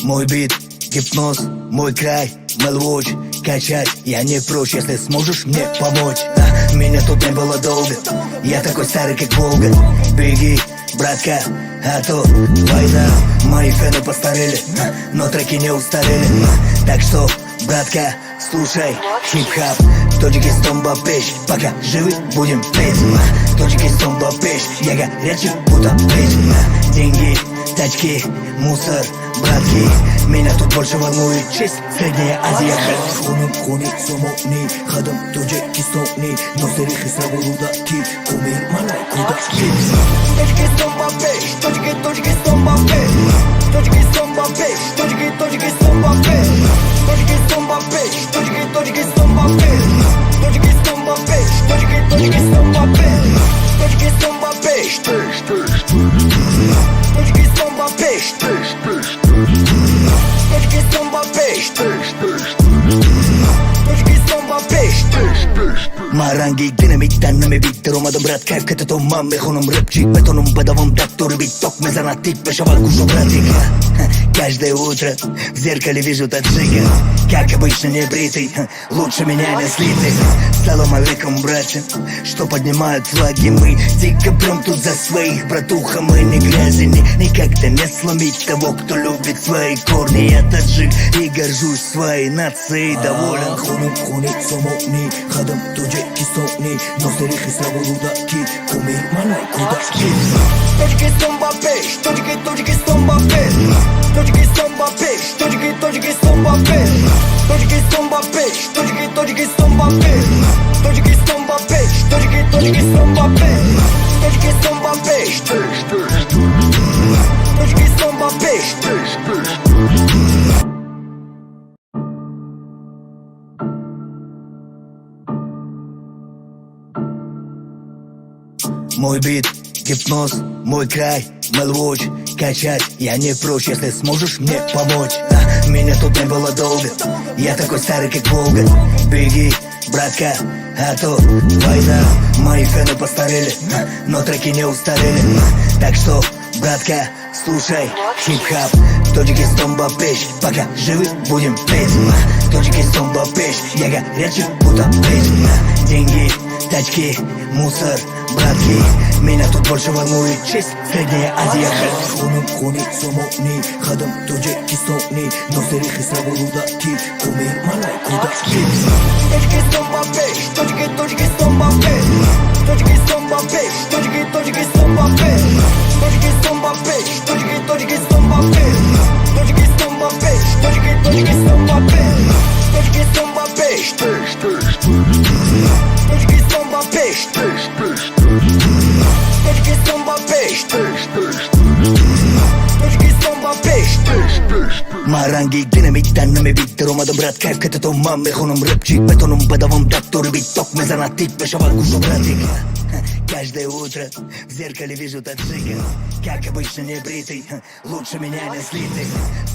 Мой бит, гипноз, мой край, Мелвоч, качать. Я не прочь, если сможешь мне помочь. А, меня тут не было долго, я такой старый, как Волга. Беги, братка, а то война. Мои фэны постарели, но треки не устарели. Так что, братка, слушай хип-хап. Тоҷикистон ба пеш, пока живы будем петь. Тоҷикистон ба пеш, я горячий, будто печь. Деньги, тачки, мусор, братки. Меня тут больше волнует честь, Средняя Азия. Хунам хуни сомонӣ, хадам тоҷикистонӣ, Носири Хисраву Рӯдакӣ, кумир манай кӯдакӣ. Тоҷикистон ба пеш, тоҷики, Тоҷикистон ба пеш. Тоҷикистон ба пеш, тоҷики, Тоҷикистон ба пеш. Тоҷикистон ба пеш, тоҷики, Тоҷикистон ба пеш. Тоҷикистон ба пеш, тоҷики, Тоҷикистон ба пеш. Тоҷикистон ба пеш, Тоҷикистон ба пеш. Тоҷикистон ба пеш, Тоҷикистон ба пеш. Маранги динамит намебит омадам, брат, кайф ката ман мехонам рэпчик, бетонум бадавам дактори бит ток мезанад, тик мешавад гӯшу братик. Каждое утро в зеркале вижу таджика. Как обычно не бритый, лучше меня не слитый. Салам алейкум, братья, что поднимают флаги. Мы дико прям тут за своих, братуха, мы не грязи. Никогда не сломить того, кто любит свои корни. Я таджик и горжусь своей нацией, доволен. Хунам хуни сомонӣ, хадам тоҷикистонӣ, Носири Хисраву Рӯдакӣ, кумир манай кӯдакӣ. Тоҷикистон ба пеш, тоҷики, Тоҷикистон ба пеш. Тоҷикистон ба пеш, тоҷики, Тоҷикистон ба пеш. Тоҷикистон ба пеш, тоҷики, Тоҷикистон ба пеш. Тоҷикистон ба пеш, тоҷики, Тоҷикистон ба пеш. Тоҷикистон ба пеш, Тоҷикистон ба пеш. Мой бит, гипноз, мой край, Мелвоч, качать. Я не прочь, если сможешь мне помочь. А, меня тут не было долго, я такой старый, как Волга. Беги, братка, а то война. Мои фэны постарели, но треки не устарели. Так что, братка, слушай хип-хап. Тоҷикистон ба пеш, пока живы будем петь. Тоҷикистон ба пеш, я горячий, будто печь. Деньги, тачки, мусор, братки. Меня тут больше волнует честь, Средняя Азия. Хунам хуни сомонӣ, хадам тоҷикистонӣ, Носири Хисраву Рӯдакӣ, кумир манай кӯдакӣ. Тоҷикистон ба пеш, тоҷики, Тоҷикистон ба пеш. Тоҷикистон ба пеш, тоҷики, Тоҷикистон ба пеш. Тоҷикистон ба пеш, тоҷики, Тоҷикистон ба пеш. Тоҷикистон ба пеш, тоҷики, Тоҷикистон ба пеш. Тоҷикистон ба пеш, Тоҷикистон ба пеш. Тоҷикистон ба пеш, Тоҷикистон ба пеш. Маранги динамит намебит омадам, брат, кайф ката ман мехонам рэпчик, бетонум бадавам дактори бит ток мезанад, тик мешавад гӯшу братик. Каждое утро в зеркале вижу таджика. Как обычно не бритый, лучше меня не слитый.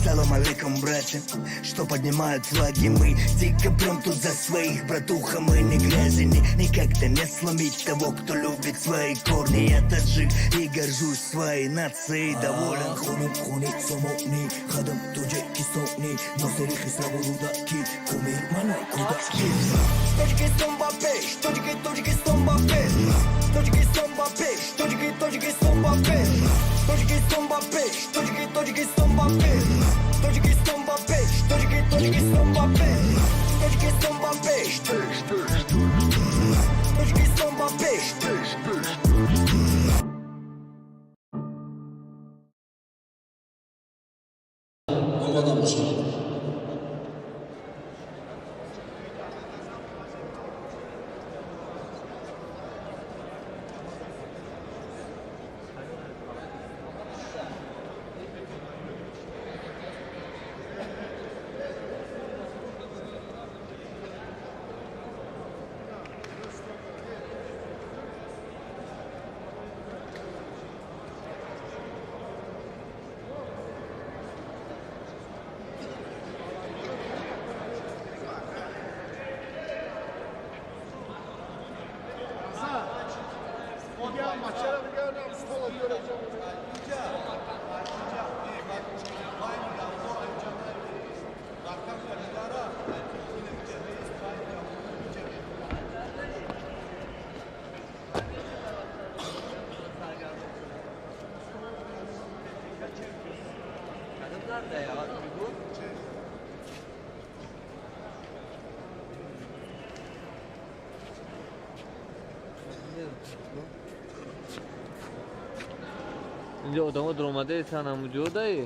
Салам алейкум, братья, что поднимают флаги. Мы дико прям тут за своих, братуха, мы не грязи. Никогда не сломить того, кто любит свои корни. Я таджик и горжусь своей нацией, доволен. Хунам хуни сомонӣ, хадам тоҷикистонӣ, Носири Хисраву Рӯдакӣ, кумир манай кӯдакӣ. Тоҷикистон ба пеш, тоҷики, Тоҷикистон ба пеш. Тоҷикистон ба пеш, тоҷики, Тоҷикистон ба пеш. Тоҷикистон ба пеш, тоҷики, Тоҷикистон ба пеш. Тоҷикистон ба пеш, тоҷики, Тоҷикистон ба пеш. Тоҷикистон ба пеш, Тоҷикистон ба пеш. Омода бошад. Инҷо одамо дуромадаесан ҳамуҷодаи.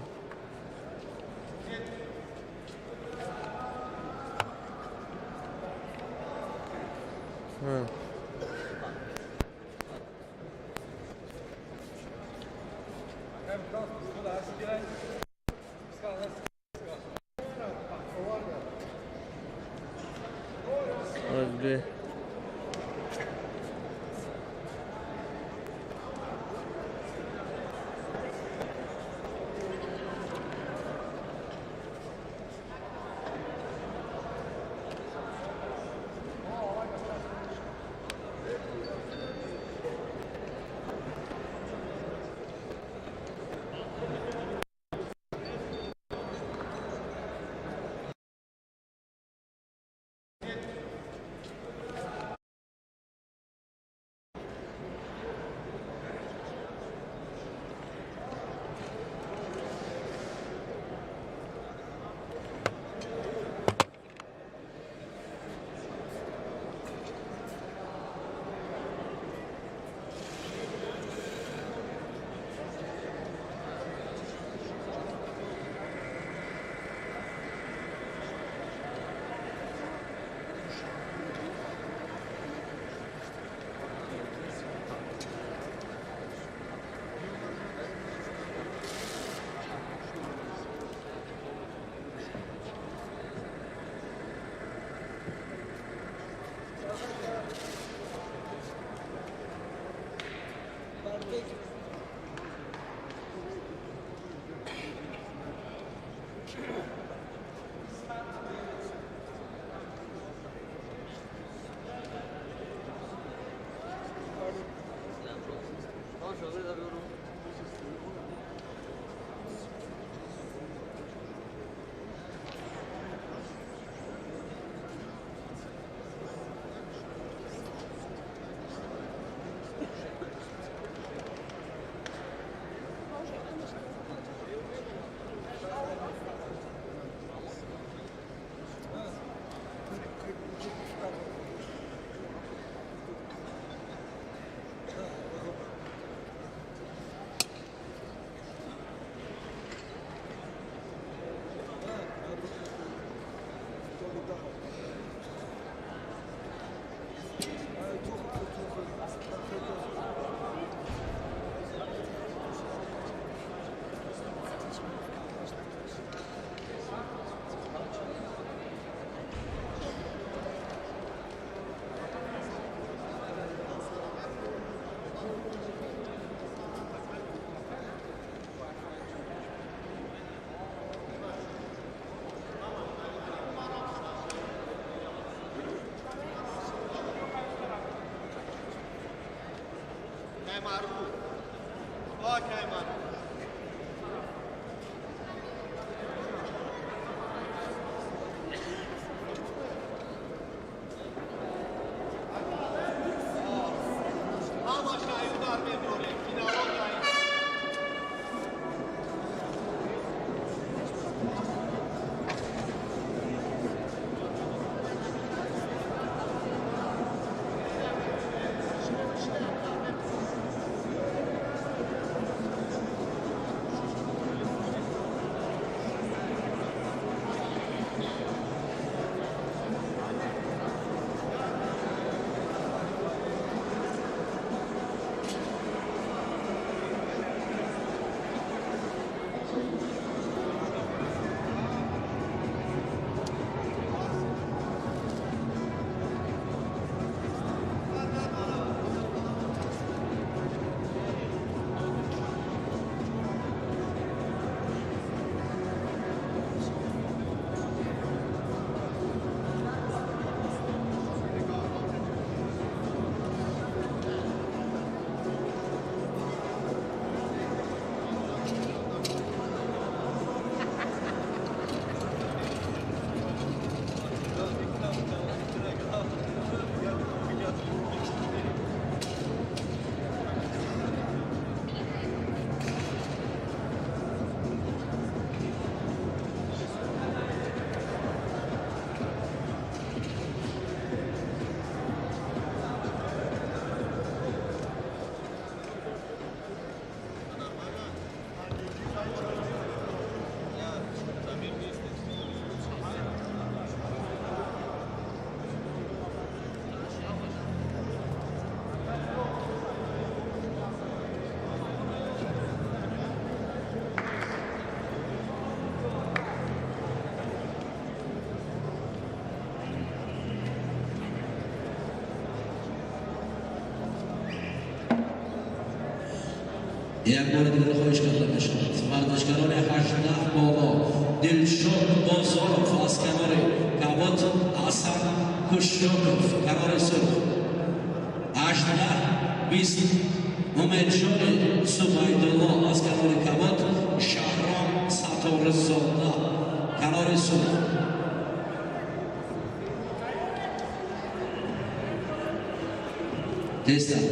Як бори дигар хоҳиш карда мешавад. Варзишгарони 18 боло Дилшод Бозоров аз канори Кабот, Ҳасан Кушшоков канори сурх. 18-20 Умедҷони Субайдулло аз канори Кабот, Шаҳром Сатторизода канори сурх. Тезтар.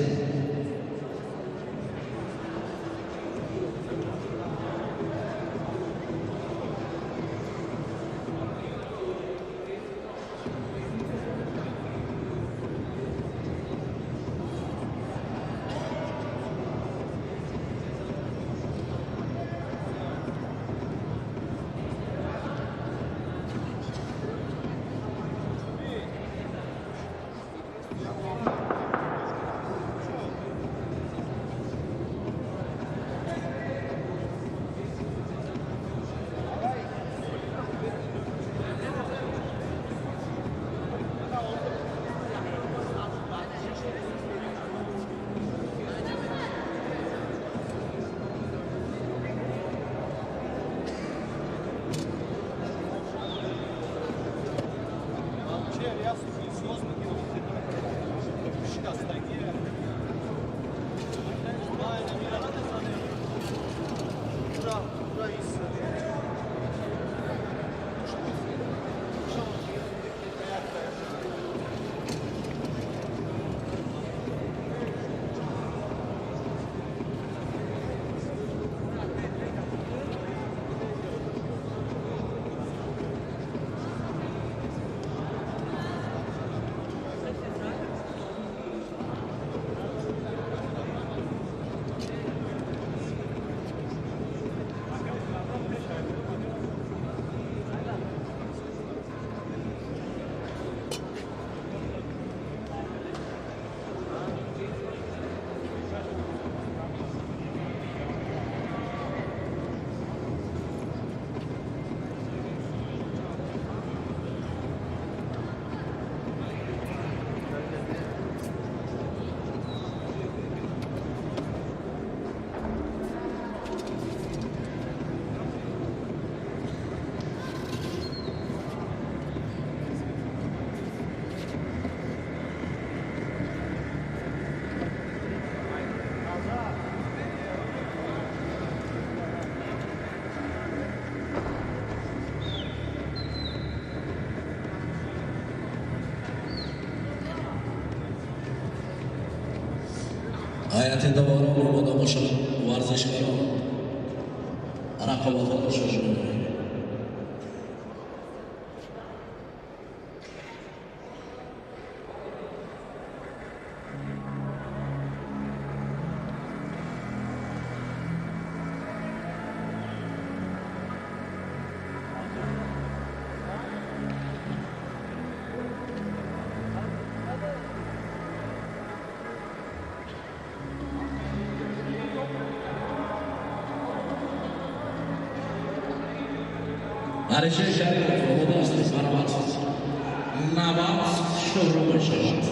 Ҳайати доварон омода бошад, варзишгарон рақобатҳоро шурӯъ мекунем. Алишер Шарипов омода аст, марҳамат. Набард шурӯъ мешавад.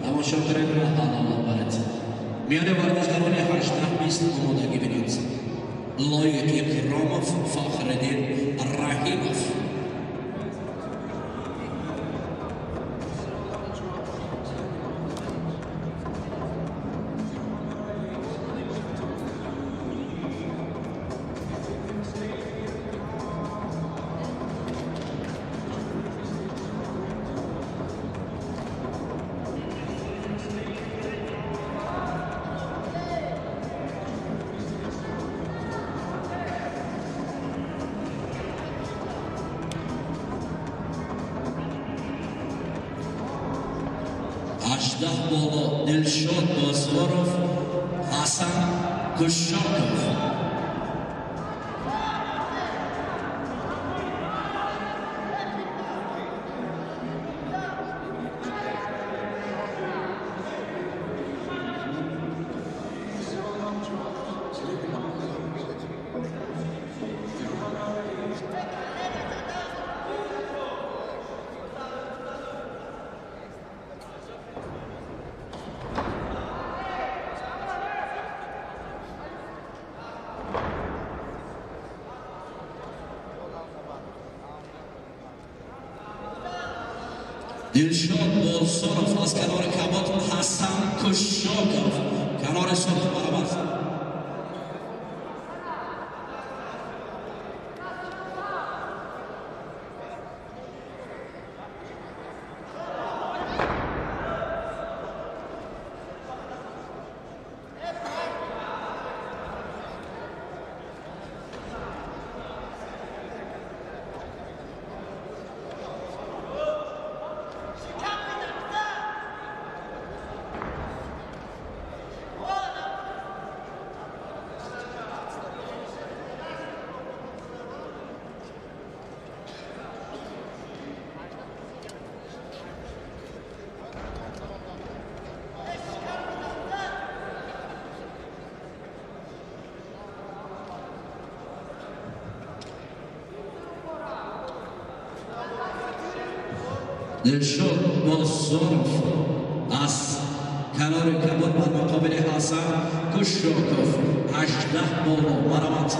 Тамошо кунед ва ҳаловат баред. Миёни варзишгарони 18-20 омодагӣ бинед. Лоиқ Икромов, Фахриддин Раҳимов. Боло Дилшод Бозоров, Ҳасан Кушшоков. Дилшод Бозоров аз канори Кабот Ҳасан Кушоков канори сурх баробар. Дилшод Бозоров аз канори Кабот бар муқобили Ҳасан Кушоков 18 боло баромад.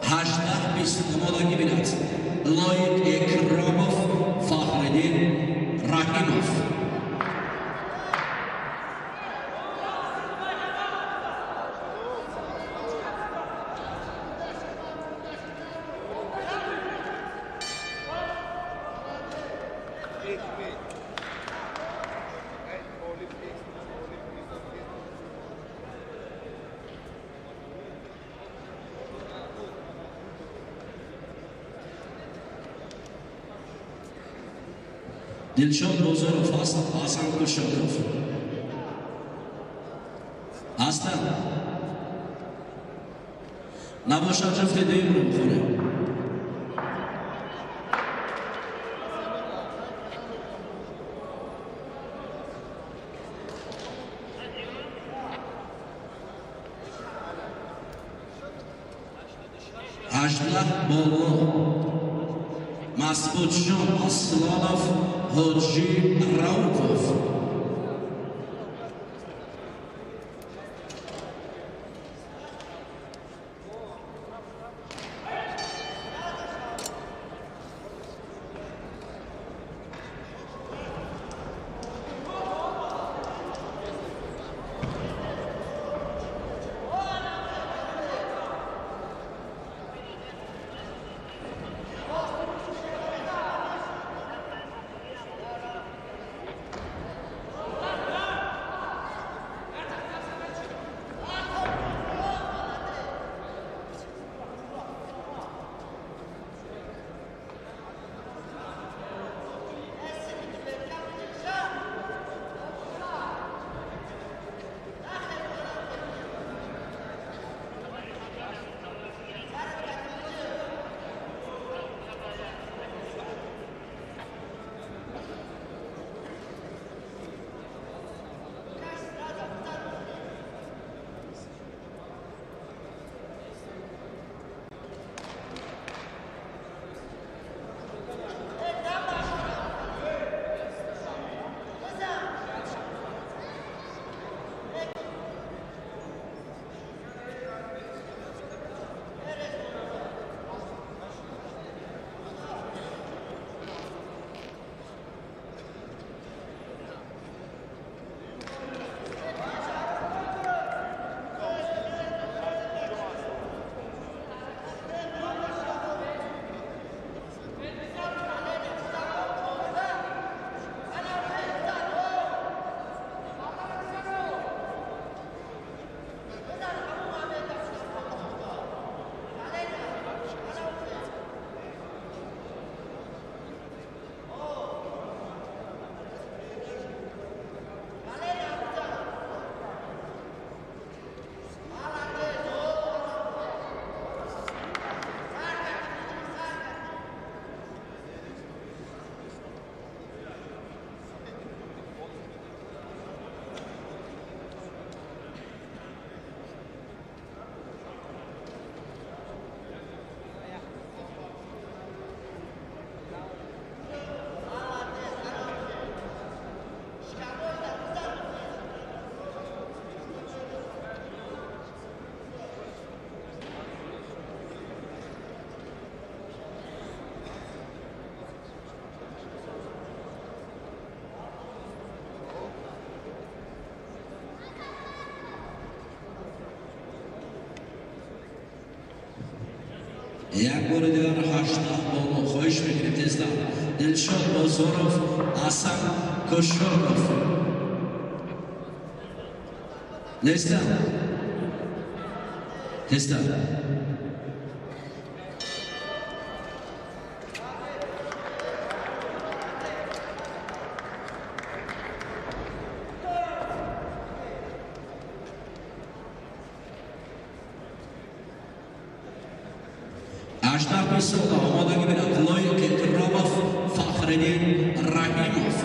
18-20 омодагӣ бинад. Лоиқ Икромов, Фахриддин Раҳимов. Дилшод Бозоров аст Ҳасан Кушоков. Ҳастанд. Набошад ҷуфти дуюмро бихонем. 18 боло. Масбудҷон Аслонов, Ҳоҷи Раупов. Як бори дигар 18 боло хоҳиш мекунем тезтар. Дилшод Бозоров, Ҳасан Кушоков. Тезтар. Тезтар. 18 сола омодагӣ бинад Лоиқ Икромов, Фахриддин Раҳимов.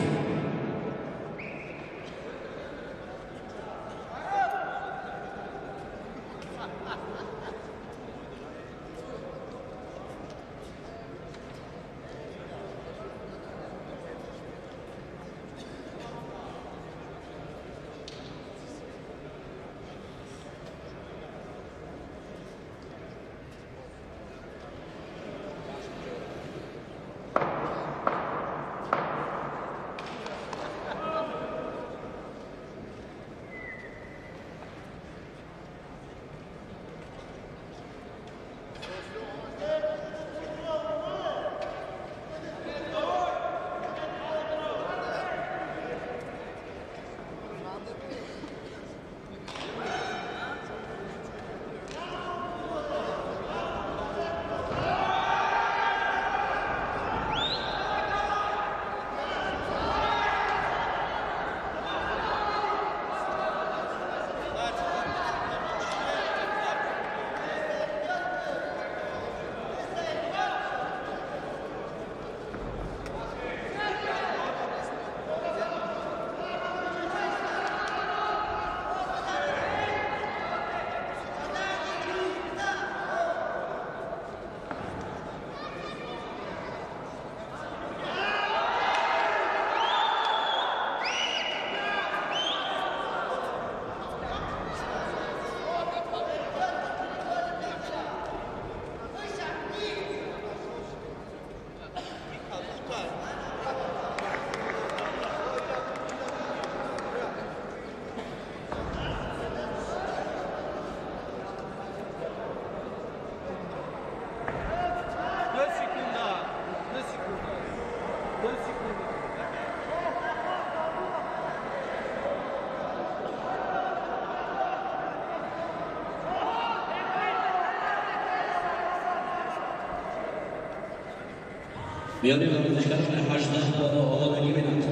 Миёни варзишгарони 18 боло омодагӣ бинанд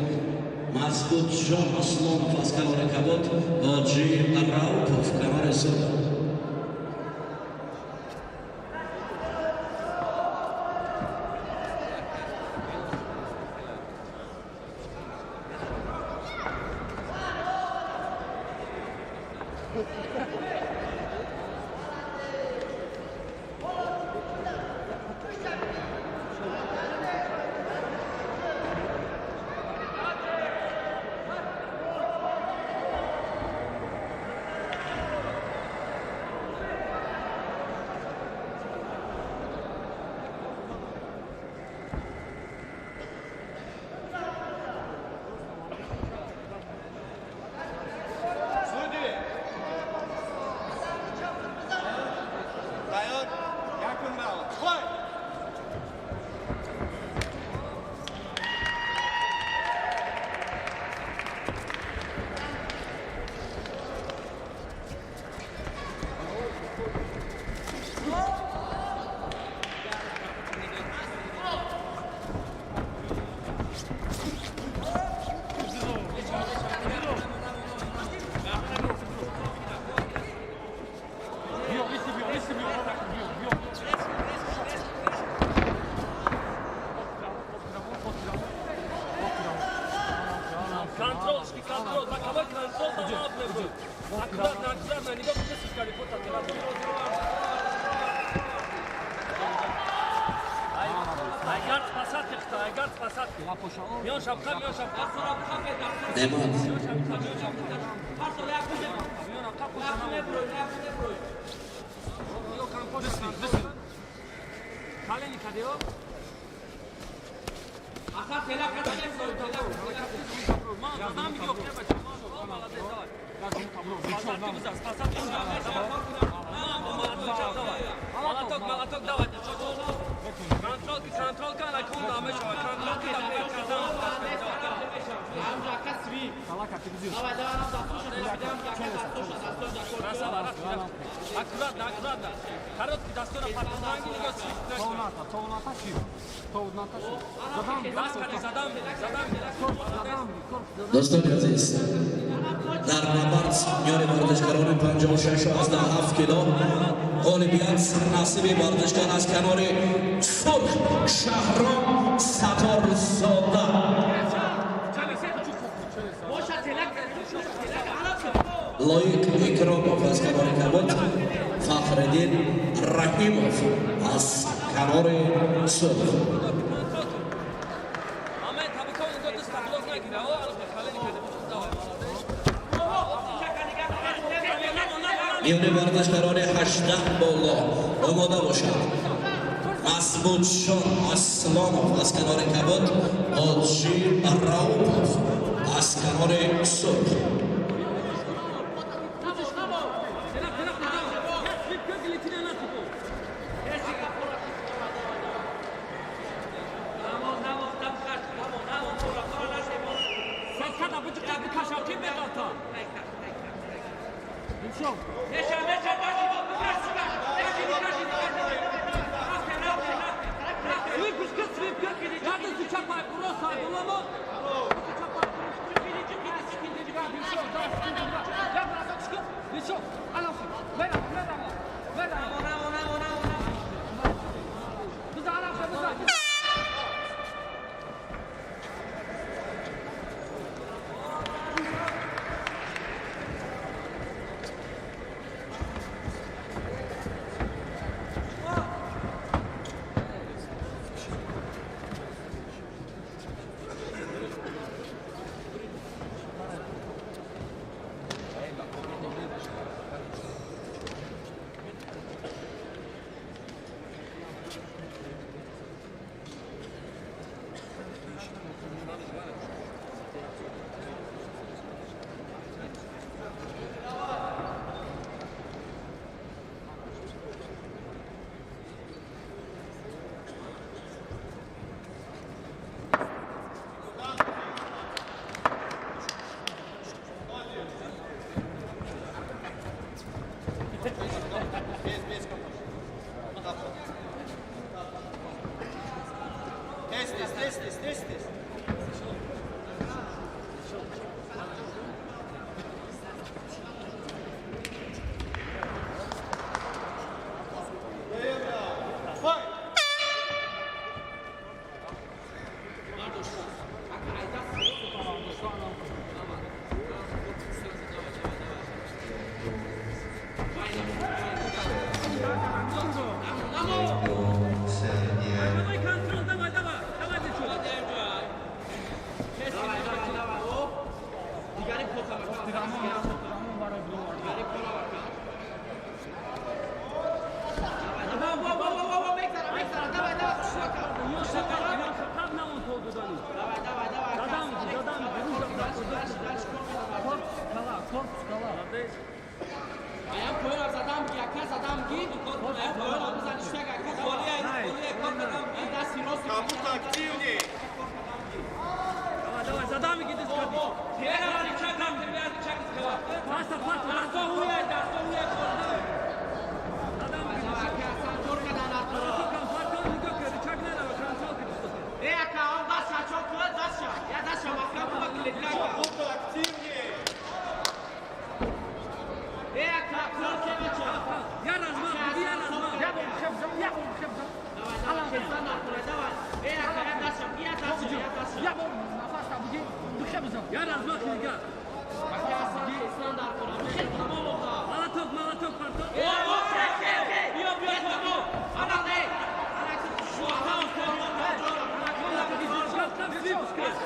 Масъудҷон Аслонов аз канори Кабот, Ҳоҷи Раупов канори Сурх. Молоток, молоток, давай. Контрол ки, анаконда мешава. Контрол ки, аккуратно, аккуратно. Короткий дастора патранги нигоҳ. Даст кади задам, задам. Дӯстони азиз, дар набард миёни варзишгарони 56,7 кило ғолибият насиби варзишгар аз канори сурх Шаҳром Саторзода. Лоиқ Икромов аз канори кабуд, Фахриддин Раҳимов аз канори сурх. Аме табико нигоҳ, даст блок нагира. О, халени кади бучуз, давай. Миёни варзишгарони 18 боло омода бошад: Масбудшон Аслонов аз канори кабуд, Ҳоҷи Раупов аз канори сурх. Тенақ, тенақ, тенақ. Свип кё гилетина натико. Саккада буҷиқа бикаша, ки меғалта. Свип ки, свип ки. Яды сучапай, уросай, буламо. Давай контрол, давай, давай. Давай, Дилшод. Қаб намон то додани. Задам, задам. Корпус кала, корпус кала. Аям поёна задам ки, ака задам ки, аям поёна бизан иштак, ака дасти рост. Давай, давай, задам ги дис кади. Паса, паса, дасто хуя, дасто хуя. Задам ги. Ака Асан кор кардан аз Контрол, контрол, нигоҳ кар, рычаг нарава, контрол кар. Э, ака, он дастша чок кунад, дастша. Я дастша маҳкам кун ба клетка, ака. Э, ака, кор ке бача. Я размах, буди я размах. Давай, давай, хезан накунай, давай. Э, ака, я дастша, я дастша, я дастша. Я размах нигоҳ. Ака Асан хезан дар кунад. Хел тамом оқа. Молоток, молоток, партон. Э, о, биё, биё, биё. Ана, э. Ана, ки шу, ана, кор, кор, кор. Ана, ми дасти рост, дасти рост, ака.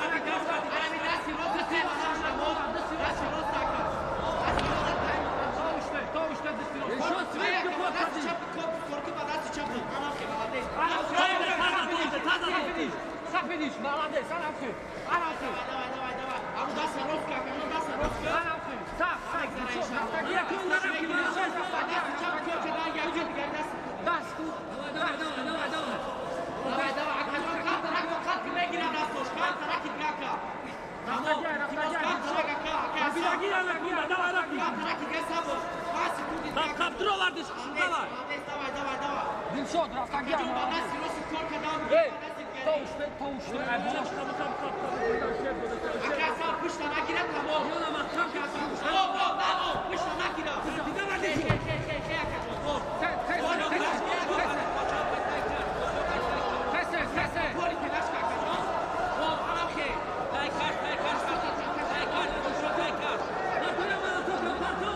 Дасти рост, Дилшод, свип ки под дасти кади. чап, корпус, корки ба дасти чап. Ана, ки, молодец. Давай, давай, давай, давай. Аму дасти рост, ака, аму дасти рост. Якун нарафти, молодец. вардиш хушу давай. Давай, давай, давай. Дилшод, рафтагия. Эй, тоуште, тоуште. Ака сар пушта нагира тамом. Ёна маҳкам кар. О, о, на, о, пушта нагира. Дига вардиш. Хе, хе, хе, хе, ака ҷон. О. Хесе, хесе. Кори талаш ка, ака ҷон. О, анам хе. Дай каш, дай каш, дай каш, Дилшод, дай каш. Партоя молоток, парто.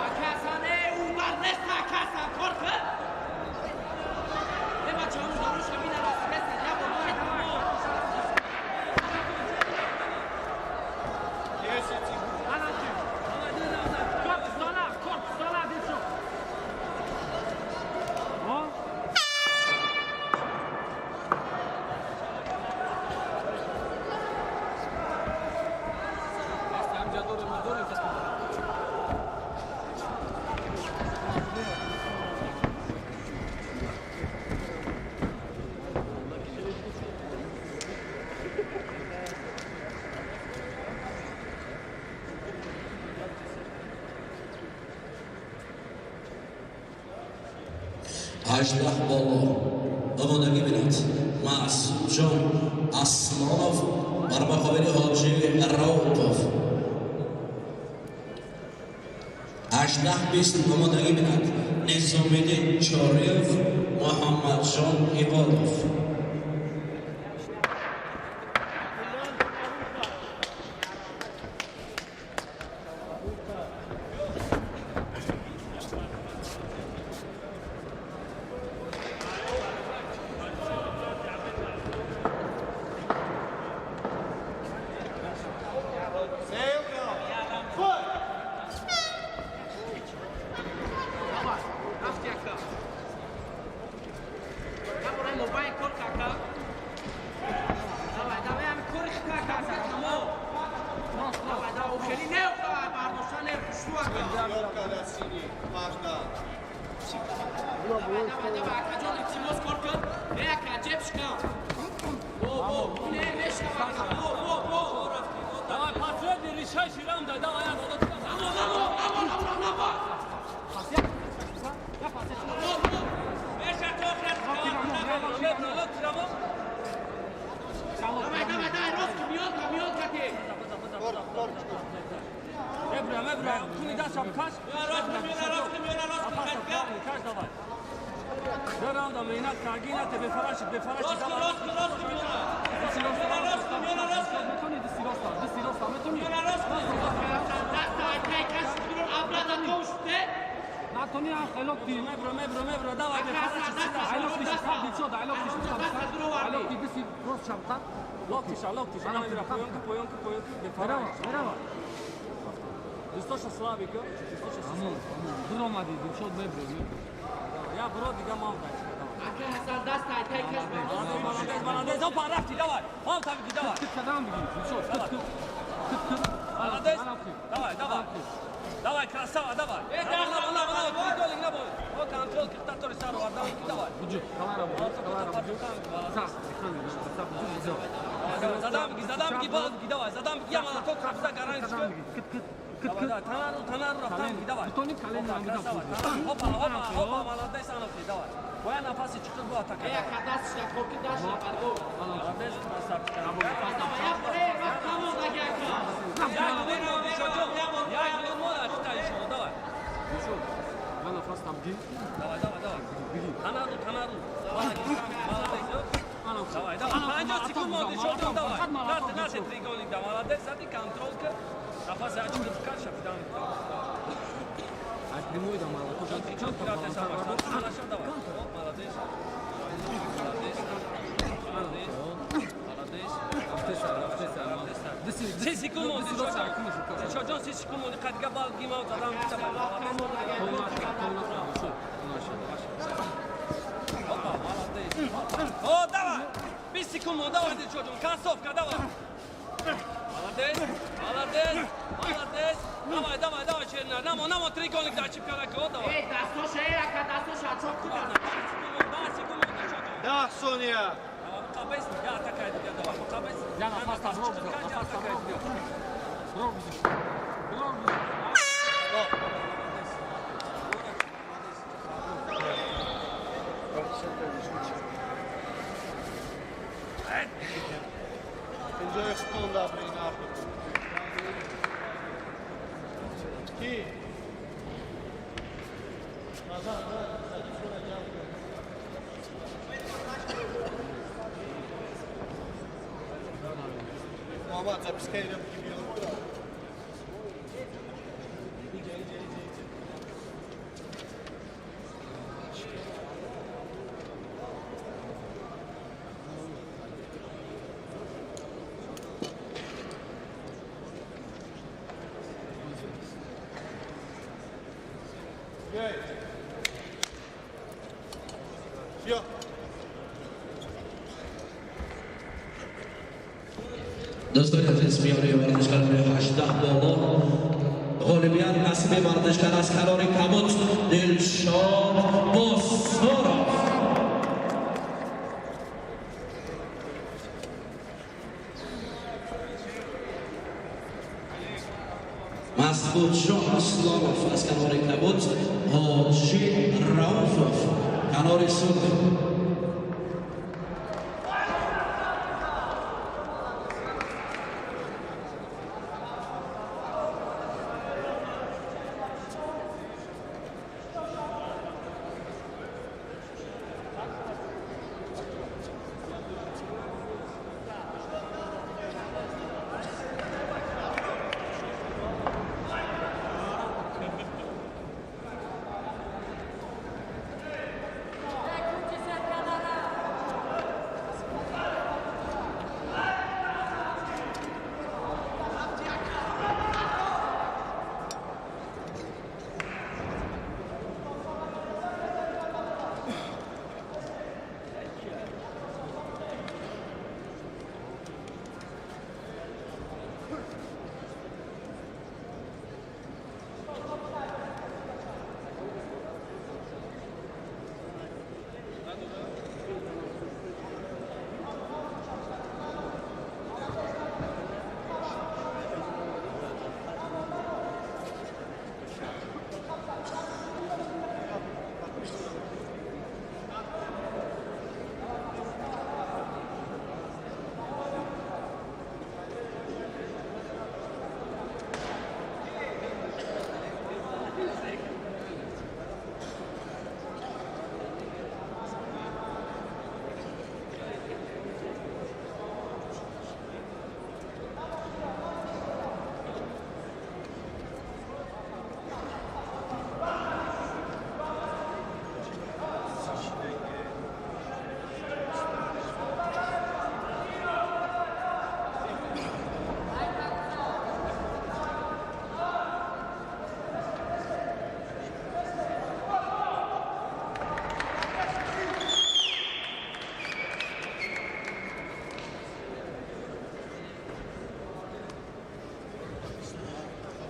Ака Ҳасан, э, умар нест, ака Ҳасан, кор кун. Э, бача, он даруша минарас, нест, я бор, хе, тамом. Корпус дала, корпус дала, Дилшод. О? Ҳаждаҳ боло омодагӣ бинад Маъсумҷон Аслонов бар муқобили Ҳоҷи Раупов. 18-20 омодагӣ бинад Низомиддин Чориев, Муҳаммадҷон Ибодов. Рафти, ака. Я бор, ай мобайн кор ка, ака. Давай, давай, ами кори хита, ака Ҳасан, тамом. Давай, давай, хеле не, бардошта не, хушу, ака. Давай, давай, давай, ака ҷон, илтимос, кор кун. Э, ака, ҷеб шикан. Во, во, не мешава, ака. Во, во, во. Давай, последний решающий раунд, давай, я буду. Намо, намо, намо, намо, намо. Во, во. Меша тохрат, Давай, давай, давай, рост, миёнка, миёнка ти. Мебра, мебра, куни дашам каш. Каш давай. Ду раунда меҳнат карги, нате бефараши, бефараши. Рост, рост, рост, миёна. Рост, миёна, рост. Метони дисти роста, дисти роста, метони. Миёна, рост. Даста, ай, каш, бирон, обратно тоуште. Натони ан хелокти. Мебра, мебра, мебра, давай бефараши. Ай локтиш, Дилшод, ай локтиш. Ай локти, дисти рост шамта. Локтиша, локтиша, мебра, поёнка, поёнка, поёнка, Мерава, бефараши. мерава. Дустоша слабика, дустоша Амон, амон. Дуромади, Дилшод мебро, мебро. Я бро дига мам дачка, давай. Ака Ҳасан, даста, ай, каш, бирон. Молодец, молодец, опа, рафти, давай. Ҳам табики, давай. Кит кадам биги, Дилшод, кит, кит. Кит, кит. Молодец. Давай, давай. Давай, красава, давай. Э, Наба, наба, наба, наба, треугольник, наба. О, контрол, кихтатори сару, ардан, давай. Буҷу, калара буҷу, калара буҷу. Са, ханди, са, буҷу, буҷу. Задам биги, задам биги, бал биги, давай. Задам биги, я молоток, капса, гаранчика. Кадам биги, кит, кит, кит, Давай, кит. давай, танару, танару, рафтам биги, давай. Бутони кален Опа, намида красава, буҷу. танару. Опа, опа, опа, молодец, Анофи, давай. Боя нафаси чиқир бу атака. Э, ака, даст шда, корки даст шда, барго. Молодец, красавчик. Давай, давай, я бор, э, вақт тамом, ака, ака. Як минут монди, Шоҷон. Як минут монди, ахита иншолло, давай. Дилшод, ман нафас там ги. Давай, давай, давай. Танару, танару. Молодец, молодец. Давай, давай. 50 секунд монди, Шоҷон, давай. Нате, нате, треугольник, да, молодец, зади контрол кар. Нафаси ачиқир каша, фидан. Ай прямой да мало. Чётко, чётко, давай. Оп, молодец. Молодец. Молодец. Молодец. Диси, 30 секунд монди, Шоҷон. Шоҷон, 30 секунд монди, қадга бал гима, задам, Опа, молодец. О, давай! 20 секунд монди, давай, Шоҷон, концовка, давай. Молодец, молодец, молодец. Давай, давай, давай, Черна. Намо, намо, треугольник дай, чипка, давай. Э, дастоша, э, ака, дастоша, чок куда. 10 секунд монди, Шоҷон. 10 сония. Давай, муқабес, я атакай дига, давай, муқабес. Я нафас там, рог, нафас там, рог. Рог, рог. Ҷои худтон дабрин ҳардутон. Ки? Назар, садифона ҷамъ кун. Муҳаммад, записка ирам ки биёр. Иҷа, иҷа, иҷа, иҷа. دوستان عزیز، میانه ورزشکاران 18 بالا غالبیت نصیب ورزشکار از کنار کبوت دلشاد بازاروف. مسعودجان اسلاموف از کنار کبوت، حاجی رؤوفوف کنار سرخ.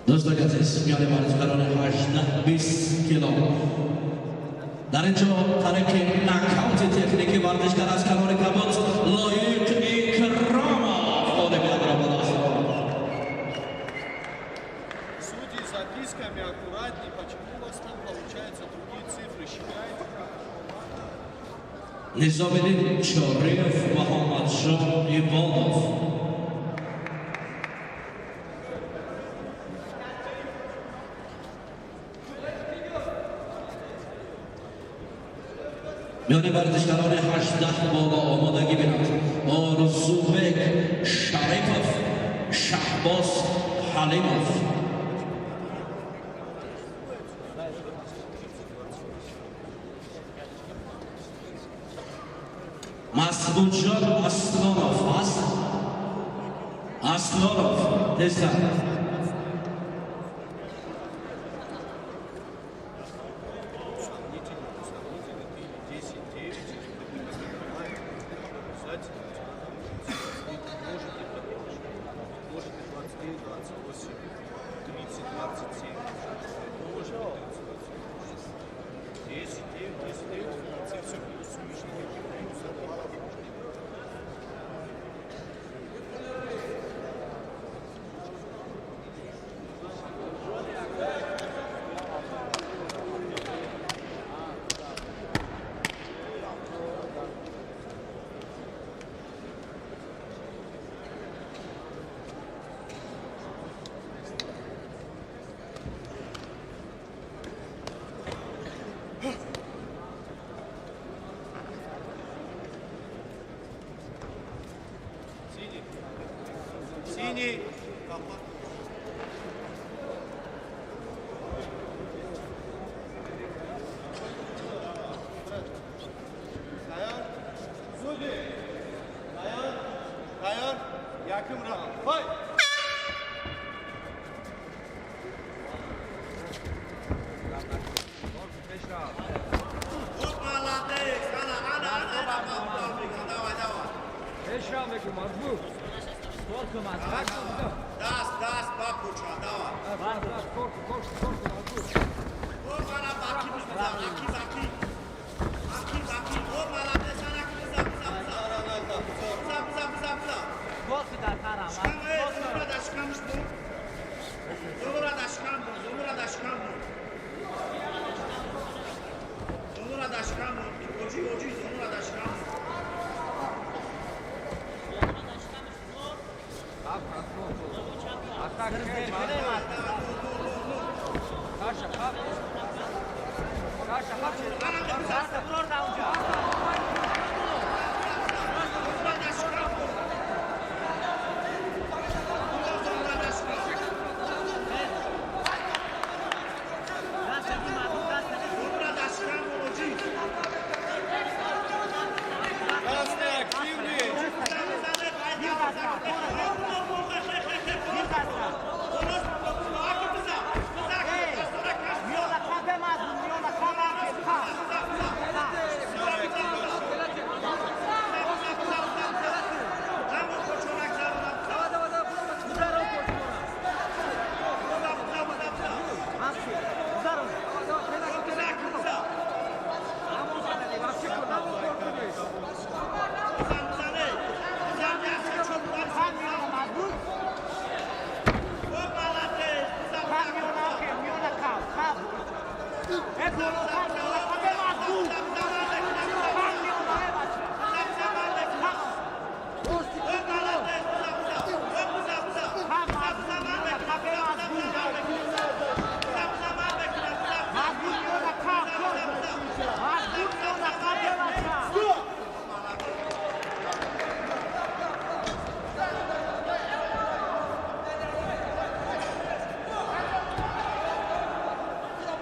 دوستان عزیز، میان ورزشکاران 18-20 کیلو در اینجا طریق ناکاوت تکنیکی ورزشکار از کنار کبوت لایق اکراموف غالبیت را به دست آورد. Судьи с записками аккуратнее, почему у вас там получаются другие цифры? Считайте. Низомиддин Чориев, Муҳаммадшоҳ Ибодов. میان ورزشکاران 18 بالا آمادگی بینند. آرزوبک شریفوف، شهباز حلیموف. مسعودجان اسلانوف است. اسلانوف تستر.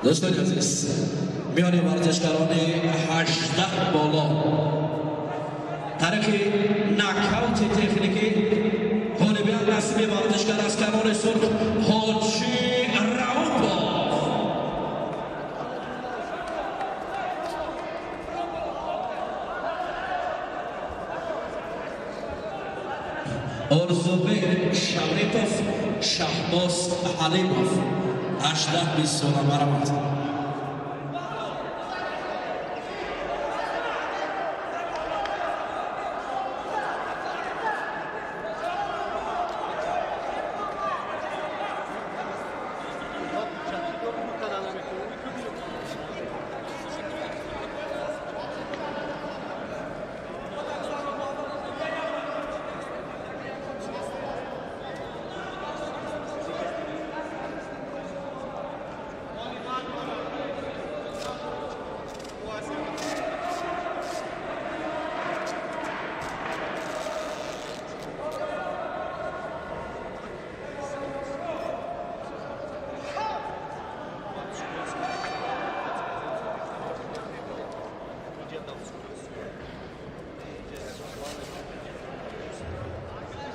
Дӯстони азиз, миёни варзишгарони 18 боло тариқи нокаути техникӣ ғолибият насиби варзишгар аз канори сурх Ҳоҷи Раупов. Орзубек Шарипов, Шаҳбоз Ҳалимов, 18-20 сола марамад.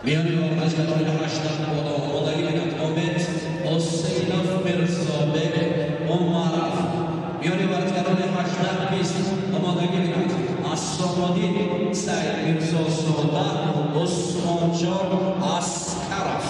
Миёни варзишгарони 18 боло омодагӣ бинад Омед Ҳусейнов, Мирзобек Умаров. Миёни варзишгарони 18-20 омодагӣ бинад Асомоддин Саид Мирзозода, Усмонҷон Аскаров.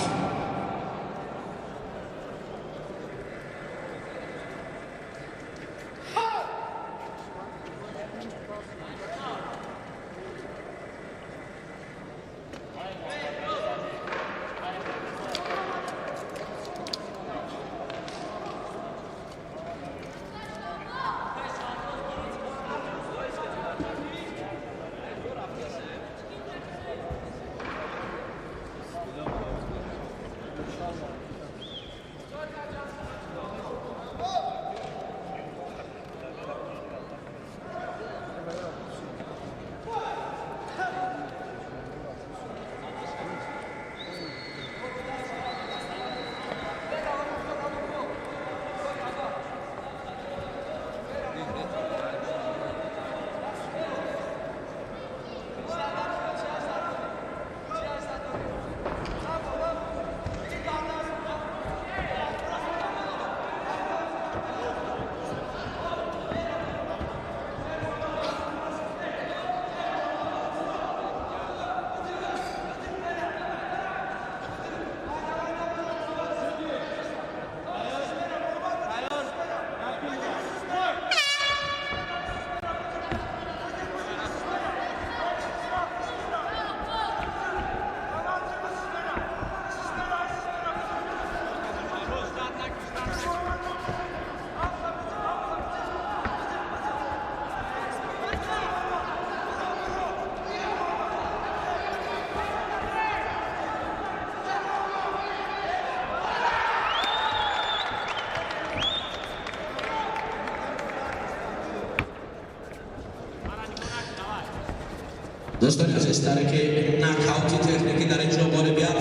Дӯстони азиз, тариқи нокаути техникӣ дар инҷо ғолибият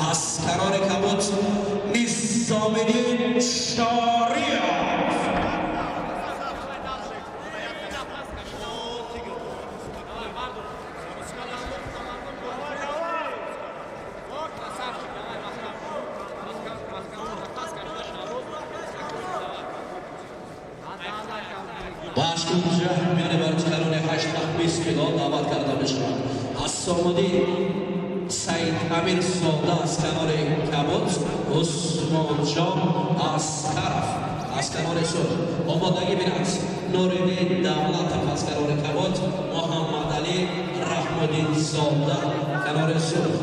аз канори кабуд Низомиддин Шориев. Ба кунҷа миёни варзишгарони 18-20 кило даъват карда мешаванд Ҳассомуддин Саид Амирзода аз канори кабуд, Усмонҷон Аскаров аз канори сурх. Омодагӣ бинад Нуриддин Давлатов аз канори кабуд, Муҳаммадалӣ Раҳмуддинзода канори сурх.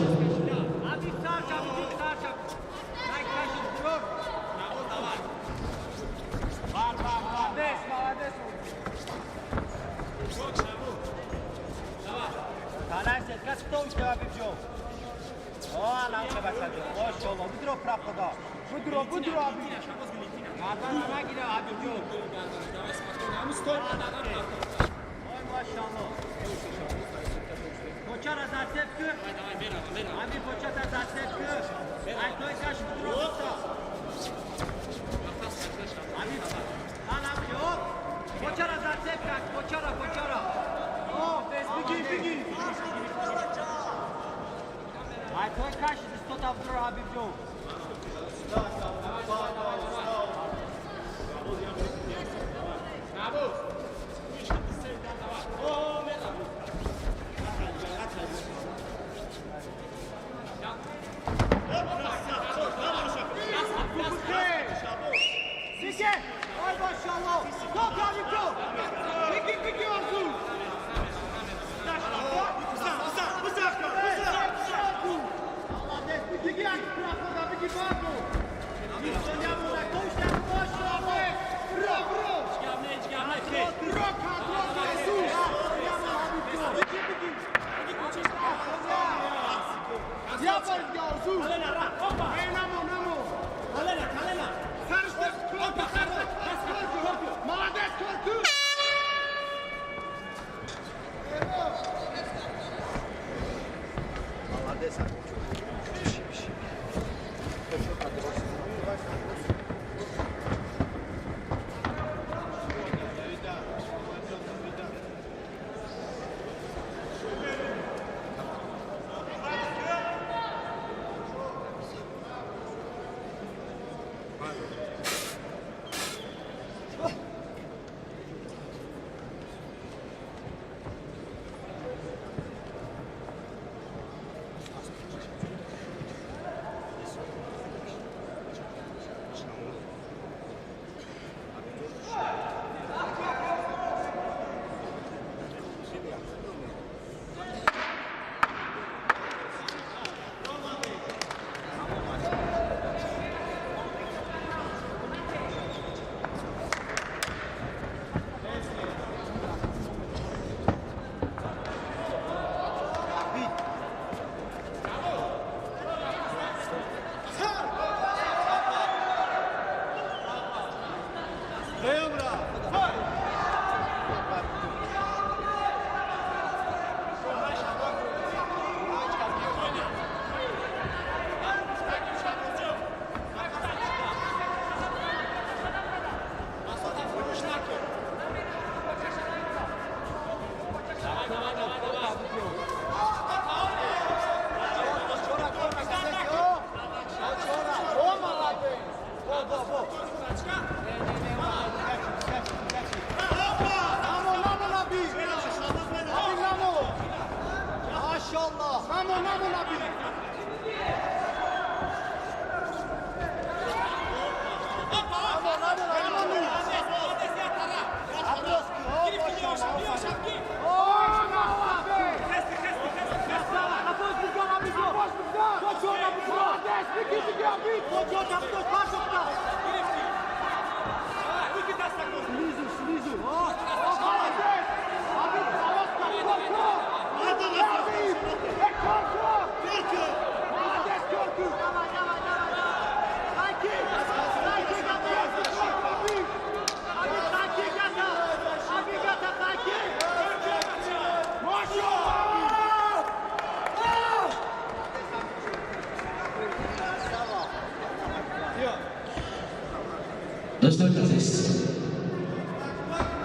Дӯстони азиз,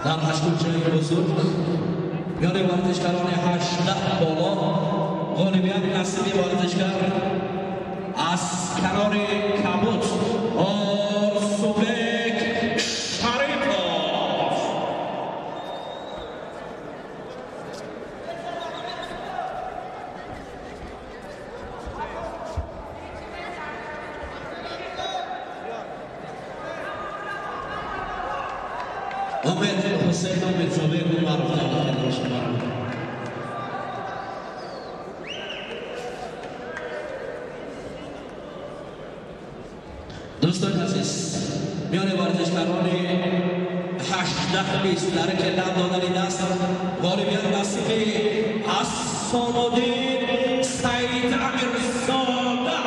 дар ҳаштумҷои бузург миёни варзишгарони 18 боло ғолибият насиби варзишгар аз канори кабуд Орзубек Шарипов. Умед Ҳусейн Умедзобек Умаров даъват карда шумо. Дӯстони азиз, миёни варзишгарони 18-20 тариқи лам додани даст ғолибият насиби Ассомуддин Саид Амирзода.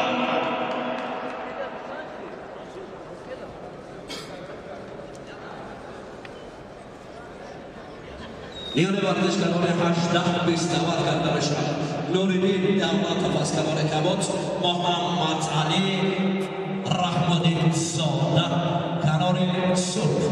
Миёни варзишгарони 18-20 даъват карда мешавад Нуриддин Давлатов аз канори кабуд, Муҳаммад Алӣ Раҳмодинзода канори сурх.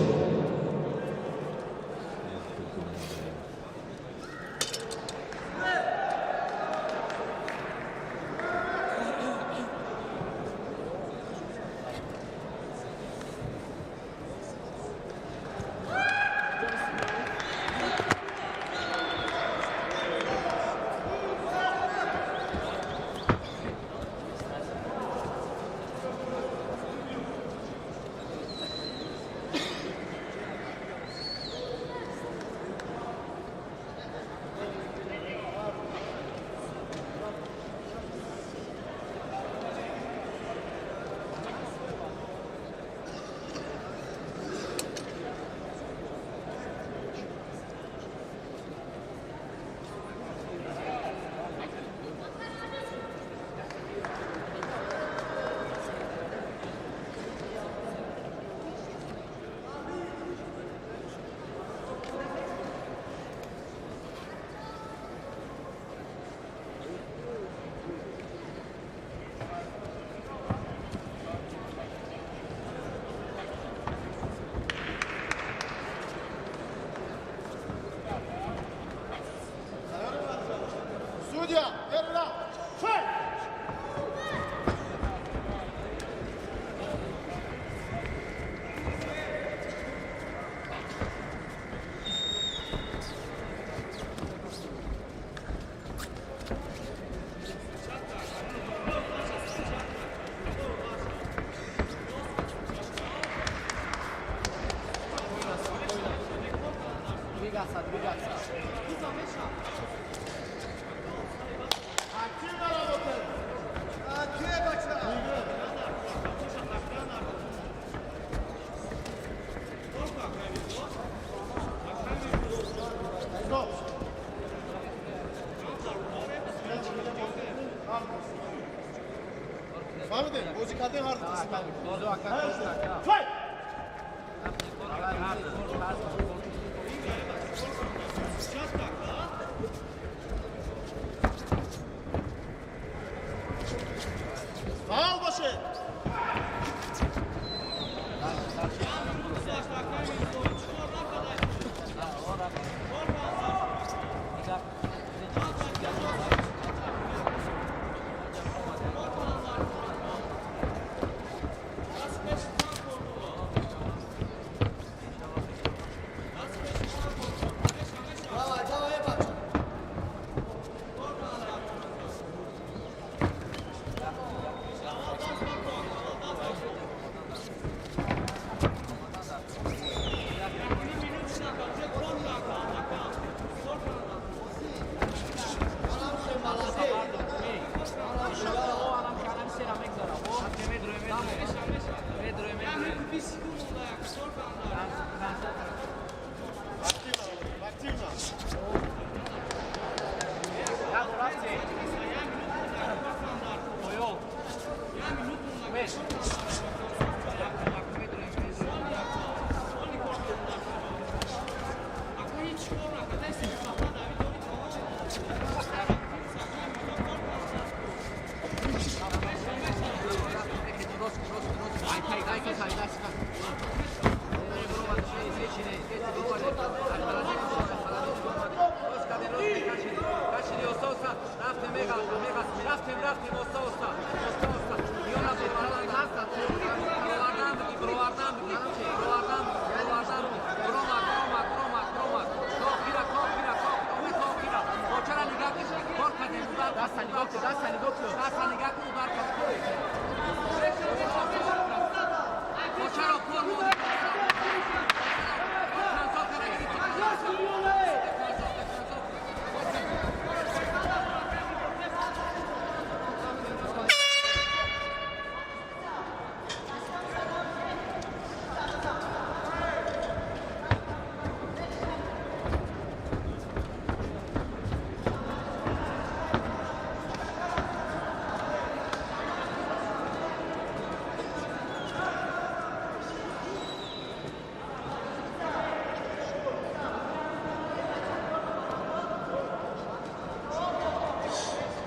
Судья, первый раунд. Fight! Двигаться, двигаться. Активно работаем! Активно! Стоп! Фаҳмидем, бозӣ кардем ҳар Fight! Фаъол бошед! Давай, давай, бача! Активно! Ай, ай, ай, ай, ай, ай.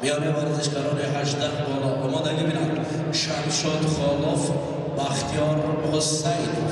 Миёни варзишгарони 18 боло омодагӣ бинанд Шамшод Холов, Бахтиёр Ҳусайнов.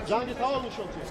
Ҷанги таол нишон тед.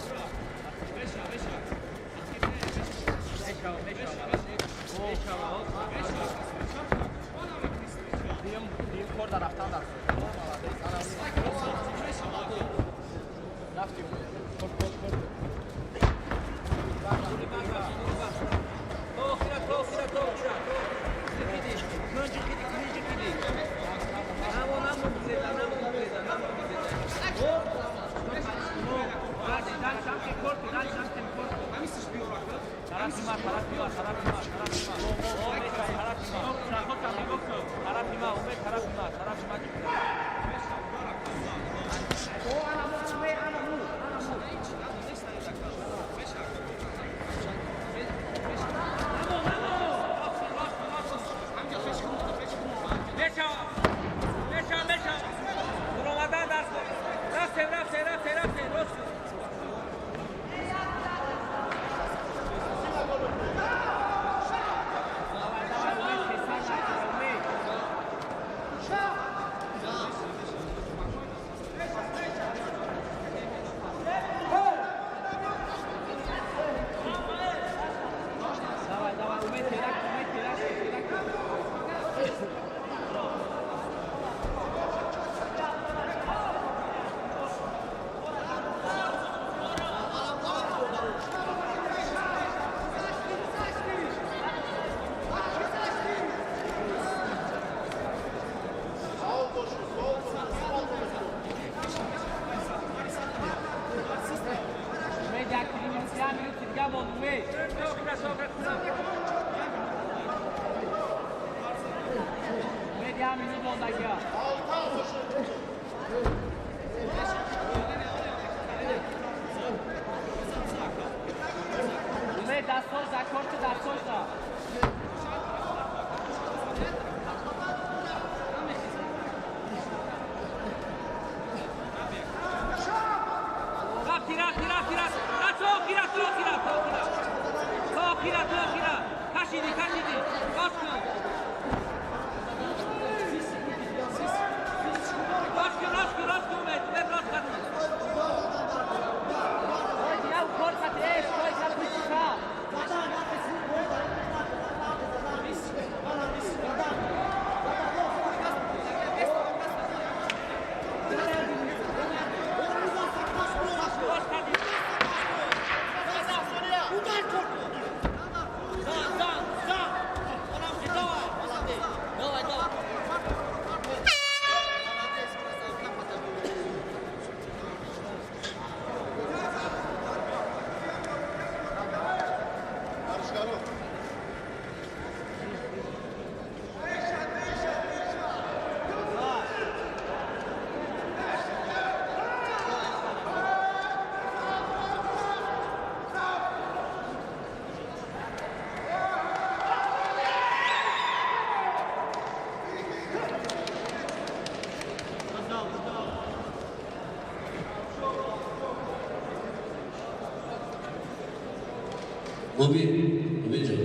Мубин ҷон.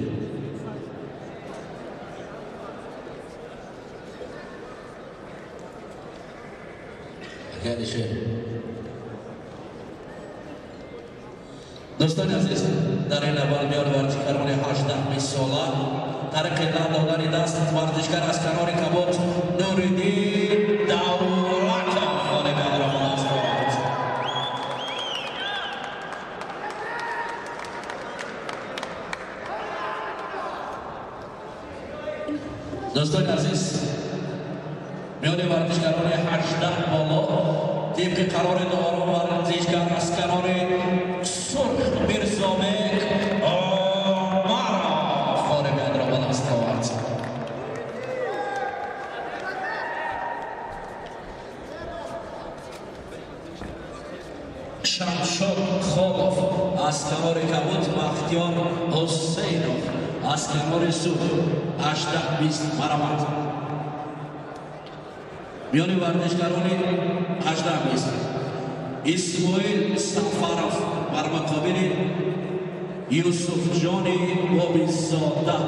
Акай дӯстони азиз, дар ин аввал миёни варзишгарони 18 сола тариқи додани даст варзишгар аз канори кабуд Нуриддин Давлатов ғолибиятро ба даст овард. Дӯстони азиз, миёни варзишгарони 18 боло тибқи қарори доварон варзишгар аз канори сурх Мирзобек Омаров ғолибиятро ба даст овард. Шамшод Холов аз канори кабуд, Бахтиёр Ҳусейнов аз канори сурх 18-20 баромад. Миёни варзишгарони 18-20 Исмоил Сафаров бар муқобили Юсуфҷони Бобизода.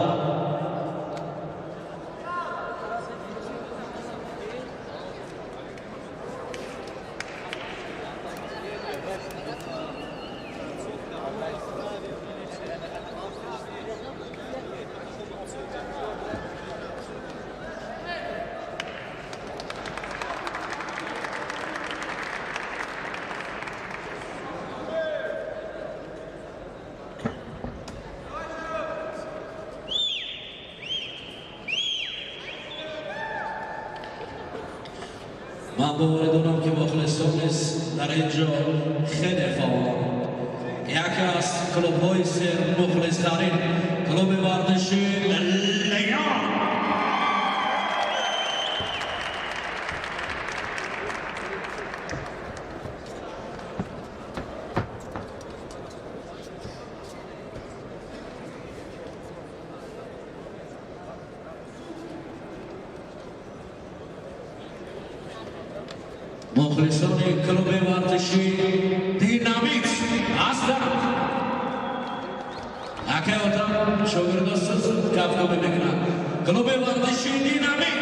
Ман боварӣ дорам, ки мухлисон низ дар ин ҷо хеле фаъоланд. Яке аз клубҳои сермухлистарин клуби варзиши Леон. Мухлисони клуби варзиши Динамит ҳастанд. Акай одам шогирдосиз кафкӯбӣ мекунанд. Клуби варзиши Динамит.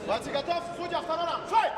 Бойцы готов? Судья, второй раунд. Файт!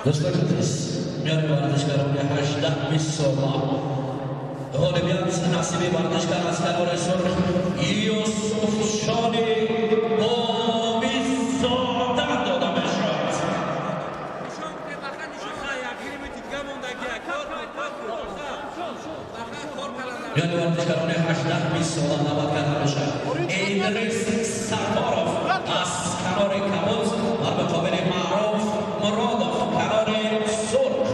دوستان عزیز، میان ورزشکاران 18 20 ساله غالبیت نصیب ورزشکار از کنار سرخ یوسف شان آبیزاده داده میشد. میان ورزشکاران 18 20 ساله دعوت کرده میشد ادریس ستارов از کنار کبود در مقابل معروف مرادов کنار سرخ.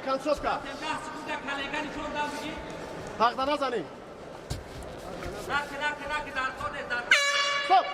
Концовка. Пахта назани. Стоп!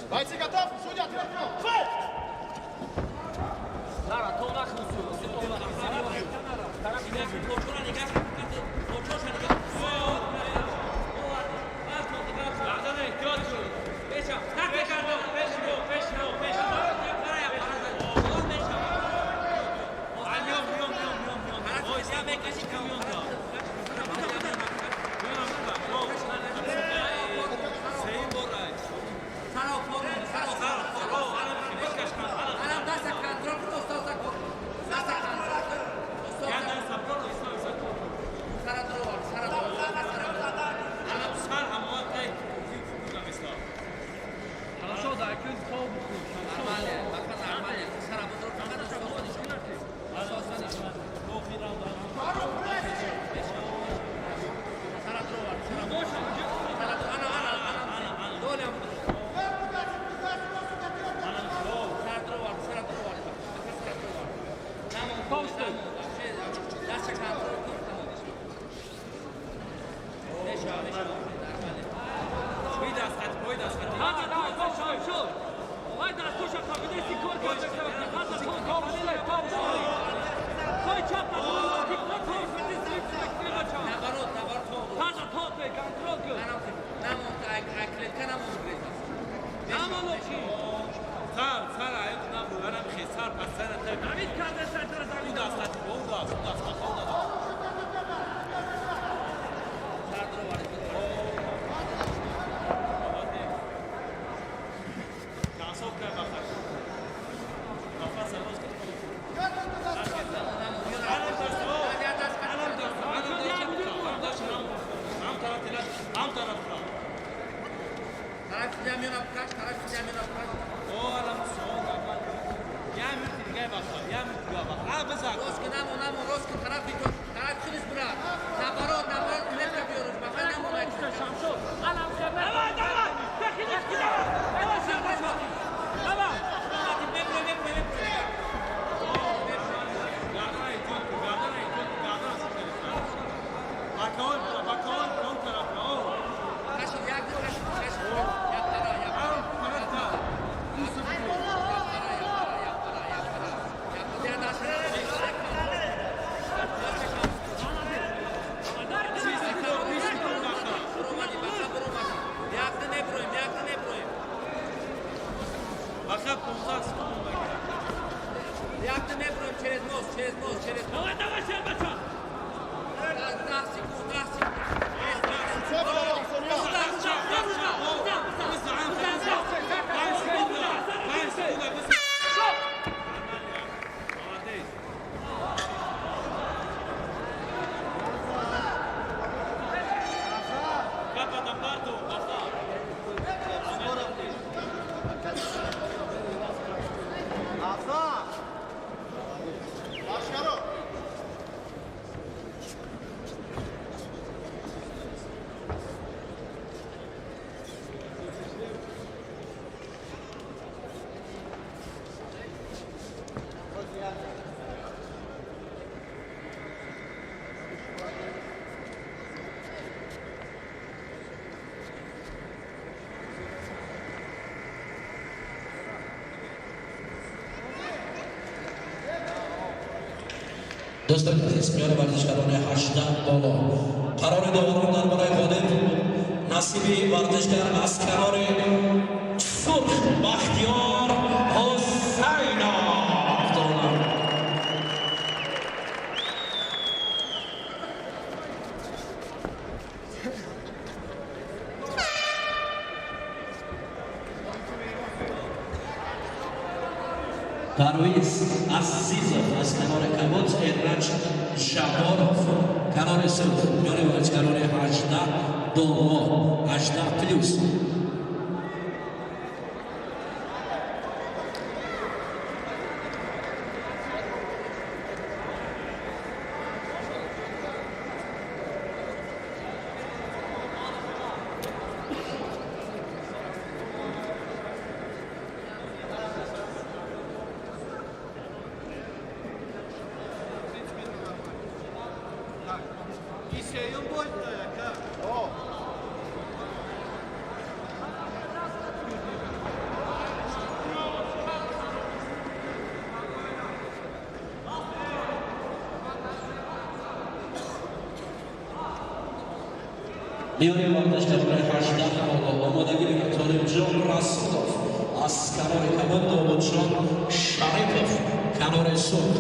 Бойцы готов? Судья, ответ! Файт! Дӯстони азиз, миёни варзишгарони 18 боло қарори доварон дар бораи ғолиб насиби варзишгар аз канори сурх Бахтиёр Ҳусайнов донад. Парвиз Азизов аз канори кабуд, Эраҷ Жаборов канори сурх. Миёни варзишгарони 18 боло, 18 плюс. Миёни варзишгарони 18 боло омодагӣ мекунад Толибҷон Расулов аз канори кабуд, Довудҷон Шарипов канори сурх.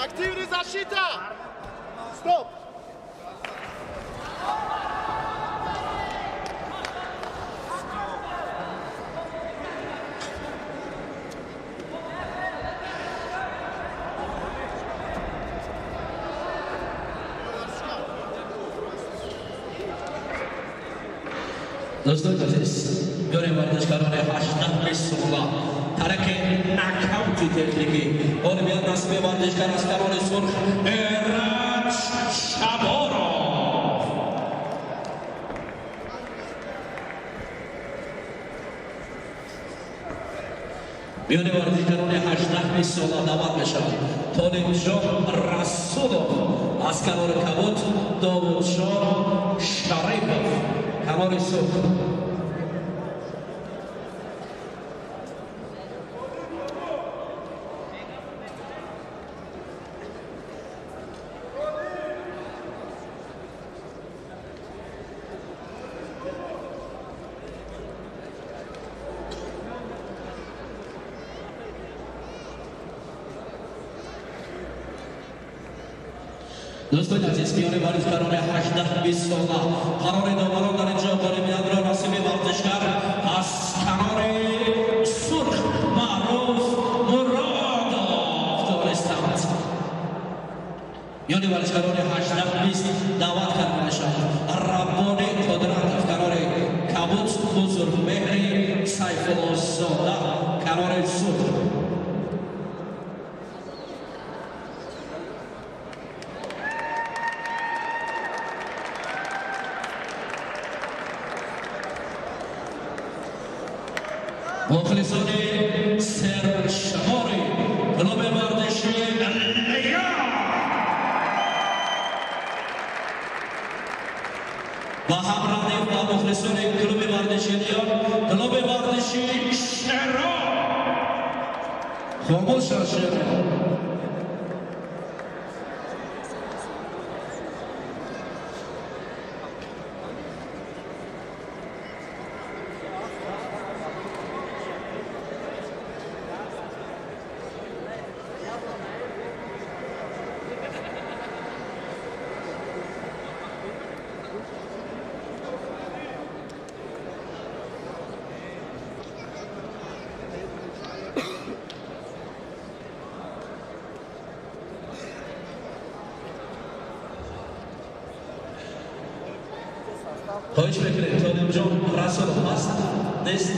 Активный защита! Стоп! Дӯстони азиз, миёни варзишгарони 18 сола тариқи нокаути техникӣ ғолибият насиби варзишгар аз канори сурх Эраҷ Шаборов. Миёни варзишгарони 18 сола даъват мешавад Толибҷон Расулов аз канори кабуд, Довудҷон Шарипов канори сурх. Дӯстони азиз, миёни варзишгарони 18-20 сола қарори доварон дар инҷо ғолибиятро насиби варзишгар аз канори сурх Маъруф Муродов донистанд. Миёни варзишгарони 18-20 даъват карда мешавад Раббони Қудратов канори кабуд, Бузургмеҳри Сайфуллозода канори сурх. Мухлисони сершамори клуби варзиши Лион ва ҳамрадиф ба мухлисони клуби варзиши Лион, клуби варзиши Шерон. Хомӯш Шерон. Хоҳиш мекунем, Толибҷон Расулов ҳаст нест?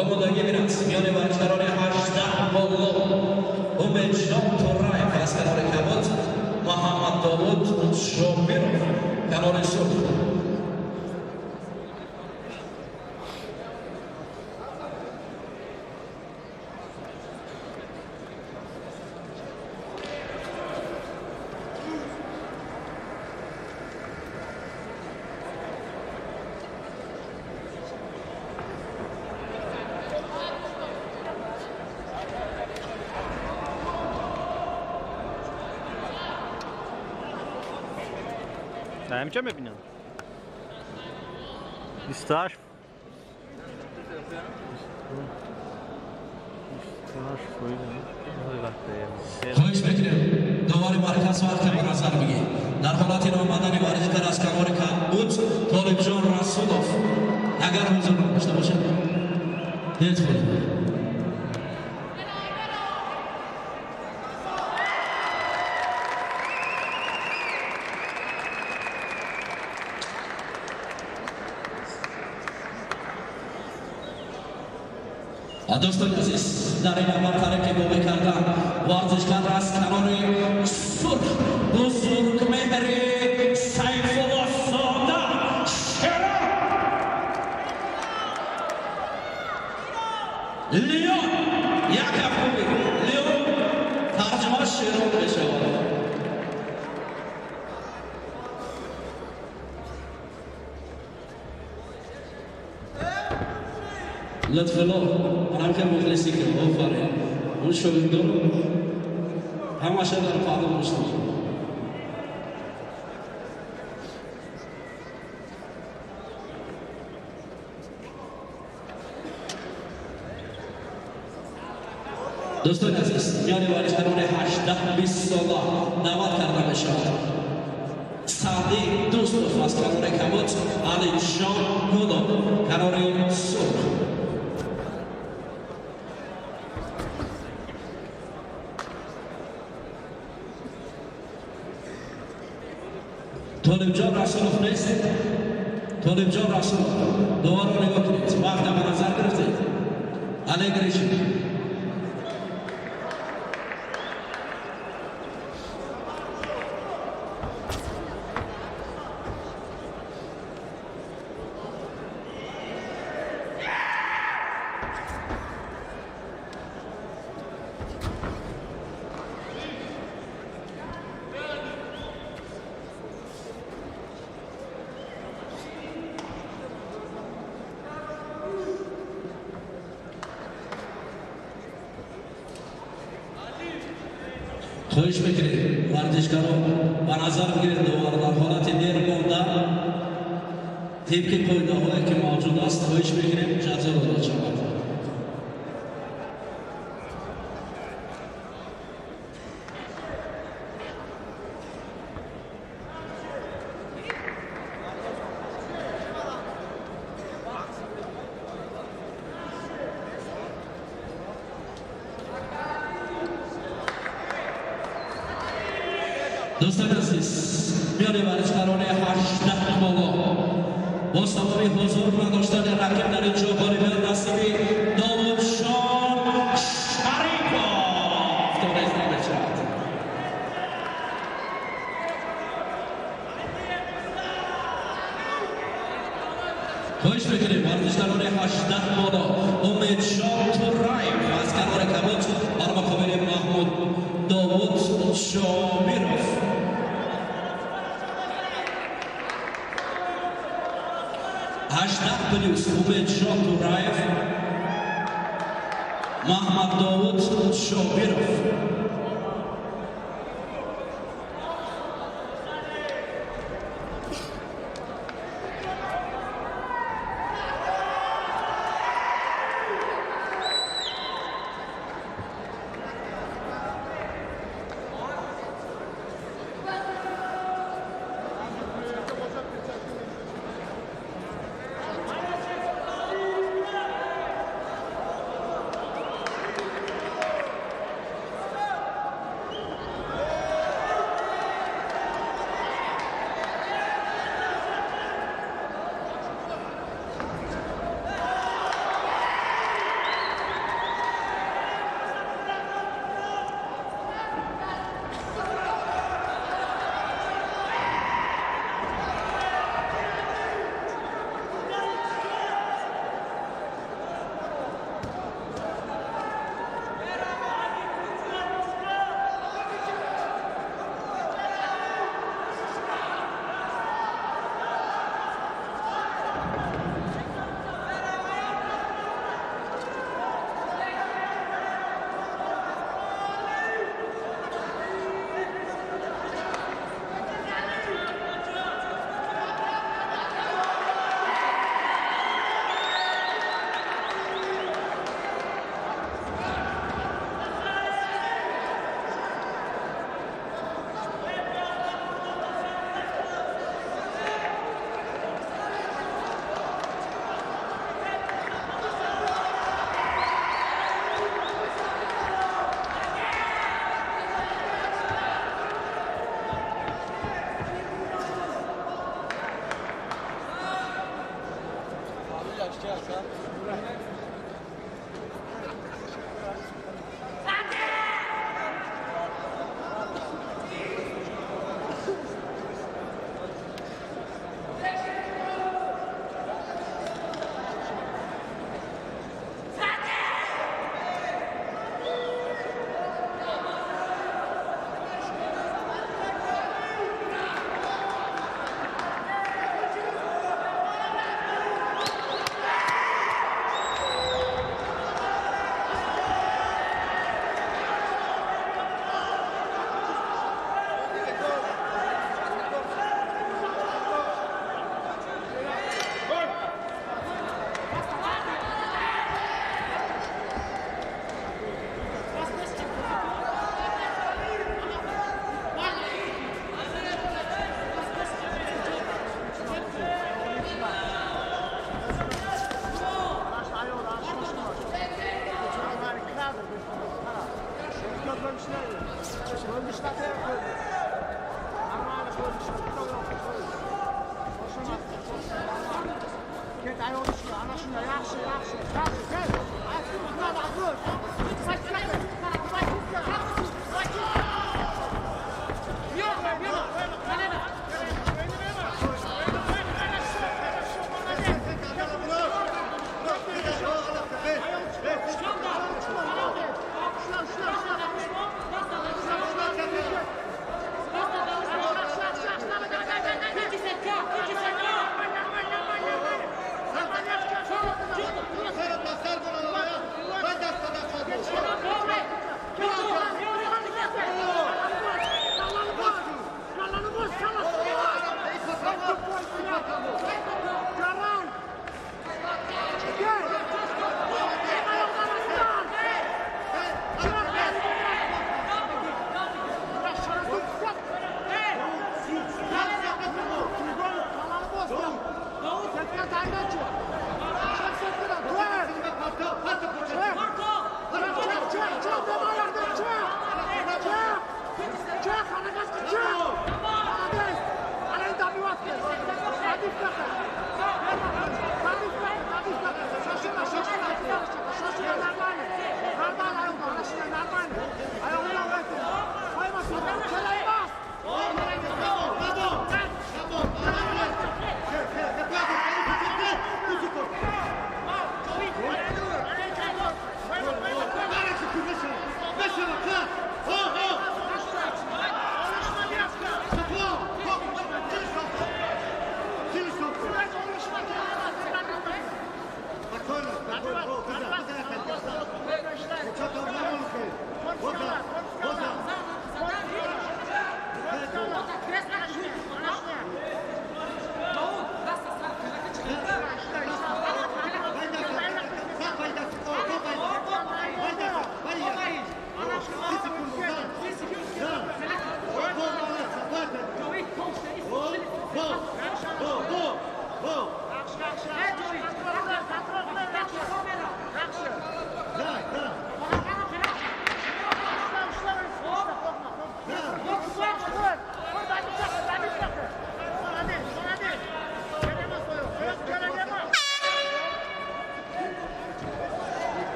Омодагӣ бинад миёни варзишгарони 18 боло Умедҷон Тураев аз канори кабуд, Муҳаммад Довуд Шобиров канори сурх. Ҳамча мебинам. 28. 28%. Хоҳиш мекунем, довари марказ вақте ба назар бигир. Дар ҳолати наомадани варзишгар аз канори кабуд Толибҷон Расулов агар ҳузур надошта бошад, ҳеҷ худ. Дӯстони азиз, дар ин аввал тариқи бобӣ кардан варзишгар аз канори сурх Бузургмеҳри Сайфуллозода Шерон. Лион як афкуби Лион тарҷума Шерон мешавад. Лутфулло манам хел мухлисӣ ки офарин, он шогирдон ҳамаша дар паҳлу доштам. Дӯстони азиз, миёни варзишгарони 18-20 сола даъват карда мешавад Саъди Дӯстов аз канори кабуд, Алиҷон Гулов канори сурх. Толибҷон Расулов нест. Толибҷон Расулов, доварро нигоҳ кунед, вақта ба назар гирифтед. Олег Гришин. Хоҳиш мекунед, варзишгаро ба назар бигиред, довар дар ҳолати дер монда, тибқи қоидаҳое ки мавҷуд аст, хоҳиш мекунем, ҷазо дода шавад. Дӯстони азиз, миёни варзишгарони 18 боло бо сабаби ҳузур надоштани рақиб дар ин ҷо ғолибият насиби Довудшон Шарипов дониста мешавад. Хоҳиш мекунем, варзишгарони 18 боло Умедшон Тураев аз канори кабуд бар муқобили Маҳмуд Довуд Шобиров. 18 плюс Умедшон Тураев, Маҳмад Довуд Шобиров.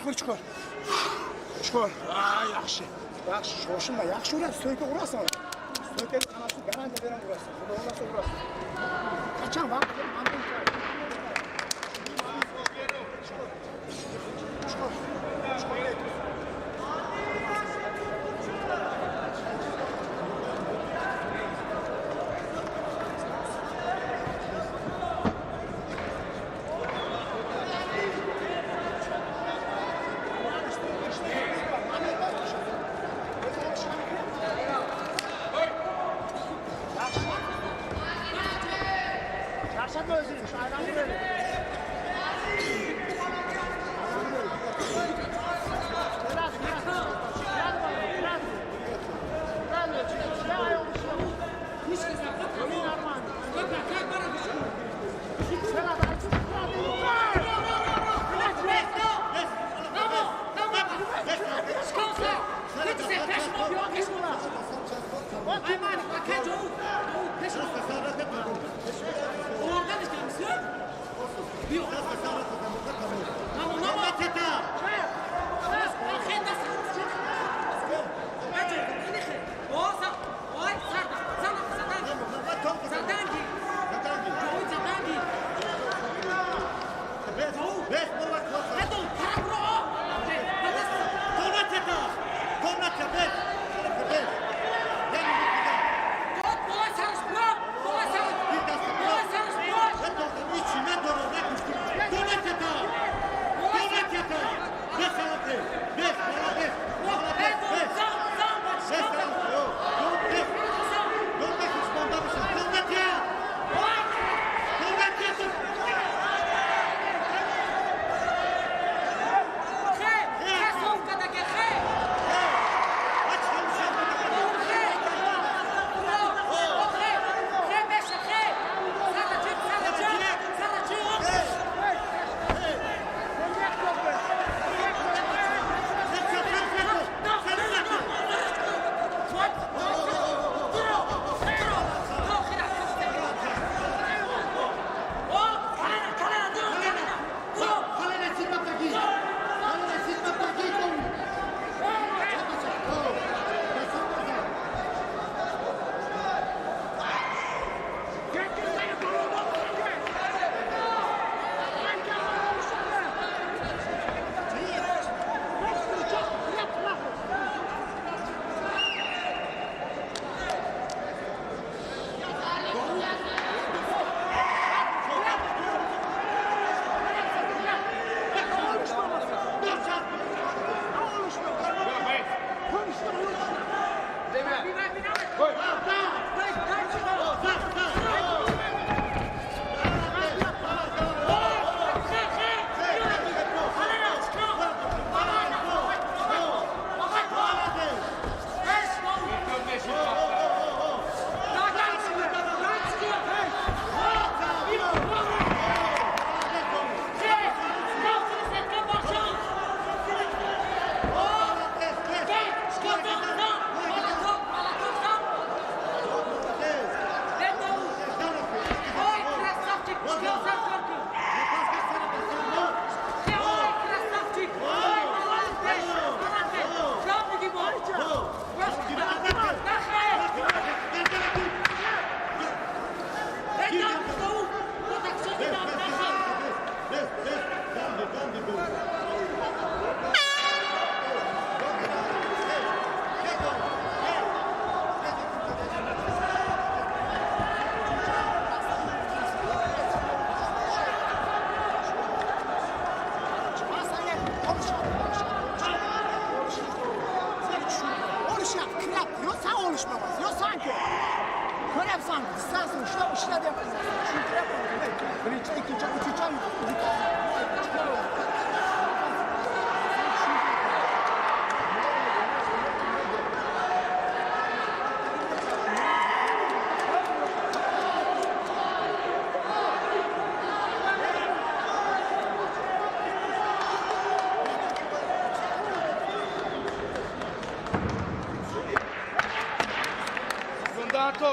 Чиқор, чиқор. Yaxshi. Yaxshi, shoshilma. Yaxshi urasiz, so'yka urasan. So'ykani qanasi garantiya beraman urasan. Xudo xohlasa urasan. Qachon vaqt kelib, mandan chiqar. Chiqar. Chiqar.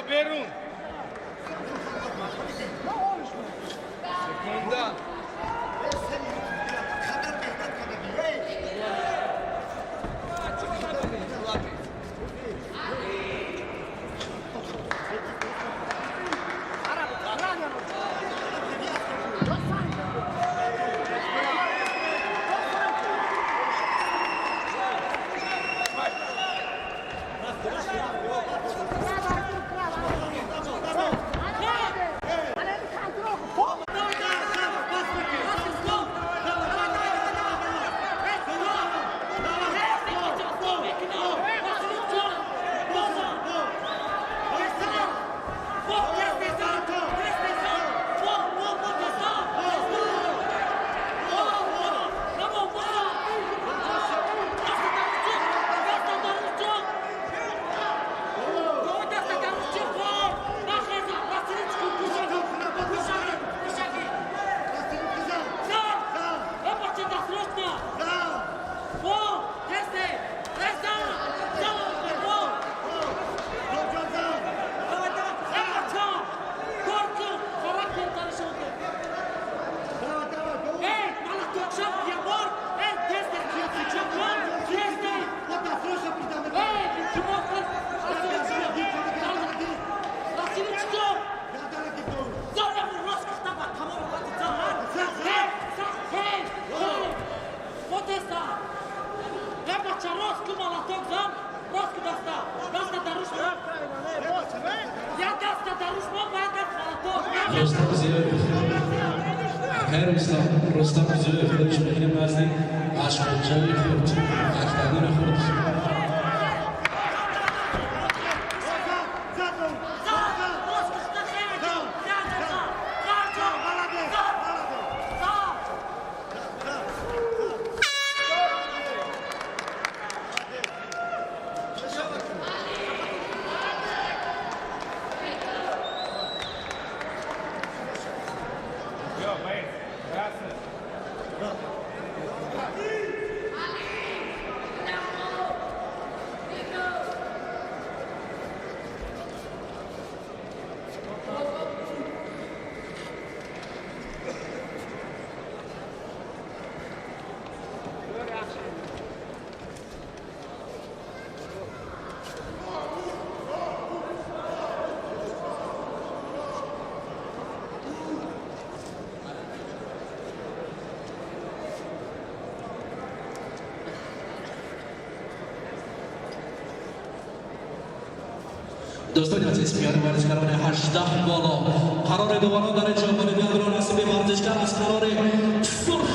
Берун. Секунда. Рустам Зиёев худаш мекунем назди ашқонҷои худ, актагони худ. Дӯстони азиз, миёни варзишгарони 18 боло қарори дуварон дар инҷо ғолибиятро насиби варзишгар аз қарори сурх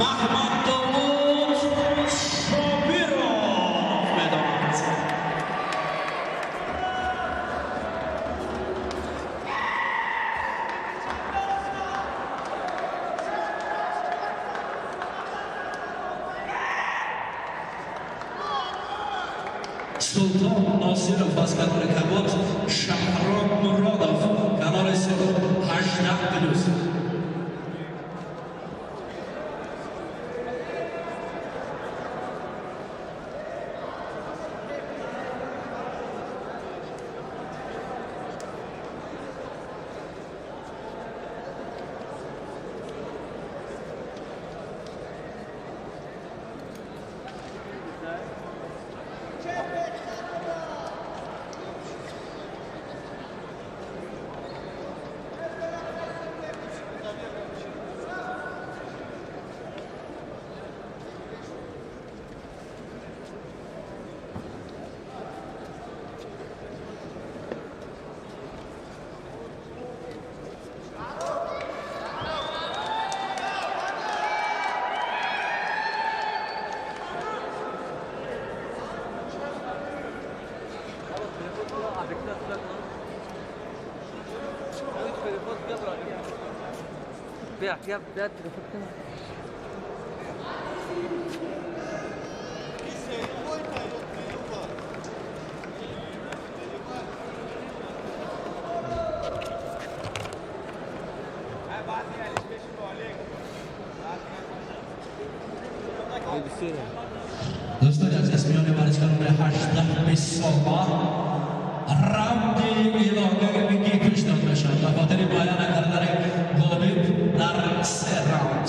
Маҳмад Довуд Шобиров медонад. Султон Носиров аз канори кабуд, Шаҳром Муродов канори сурх, 18 плюс. Дӯстони азиз, миёни варзишгарони 18 20 сола раунди иловагӣ пешниҳод мешавад ба хотири муайян накардани ғолиб дар се раунд.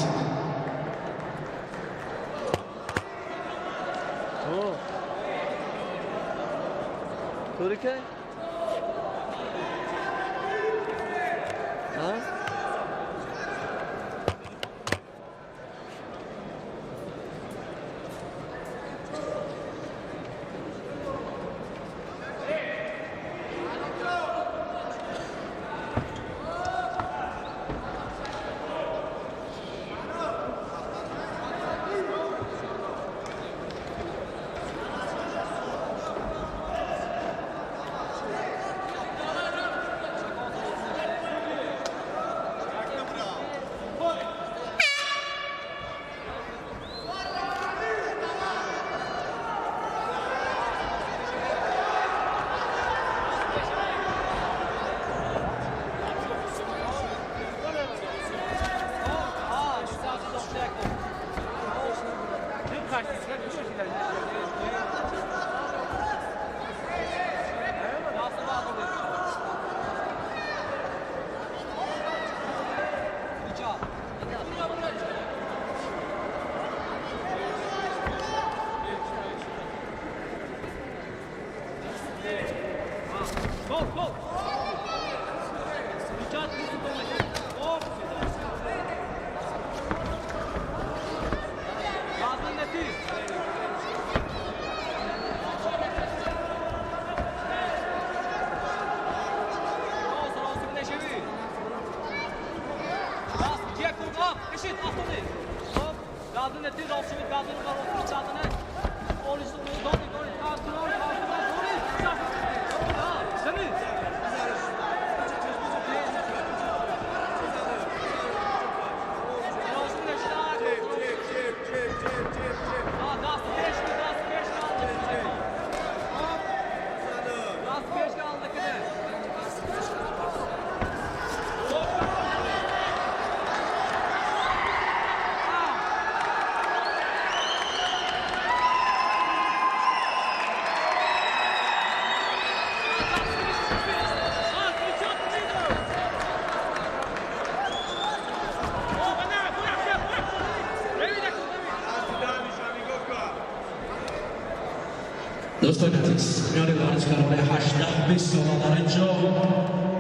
Дӯстони азиз, миёни варзишгарони 18 20 сола дар инҷо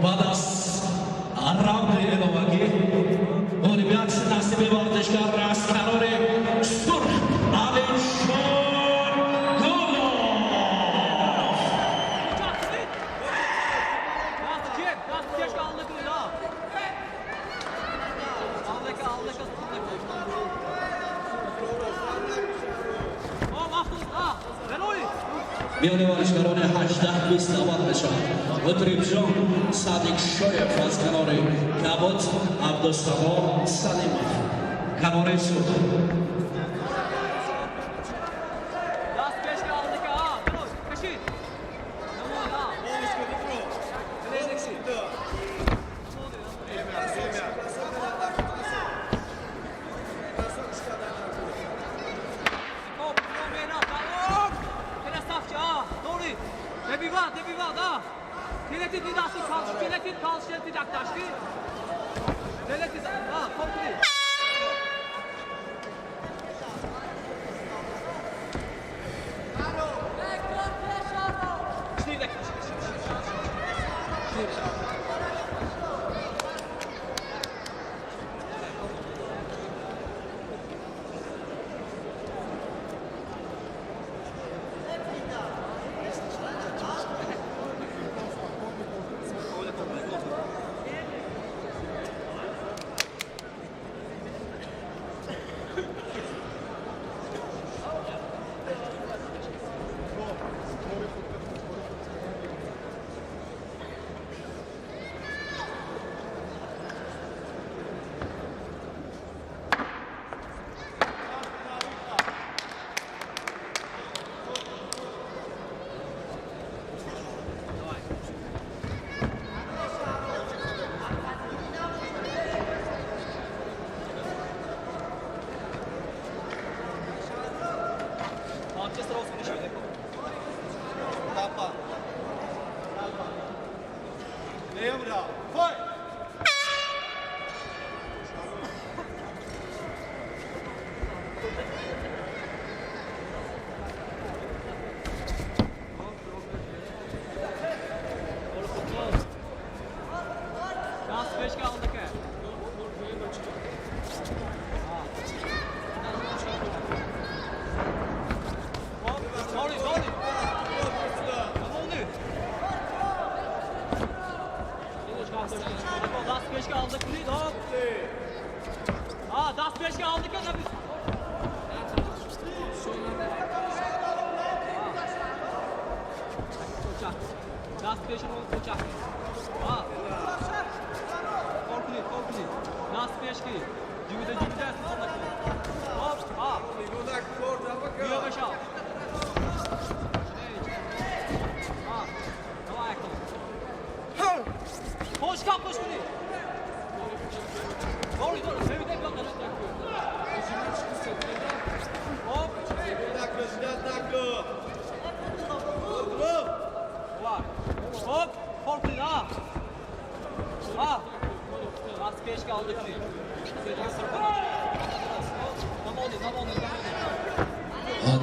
баъд аз раунди иловагӣ ғолибият насиби варзишгар аз канори сурх Алишон Гулов. میان ورزشکاران 18-20 اول میشود. مطربجان صادق شایف از کنار کبوت، عبدالسلام سلیمов کنار سرخ.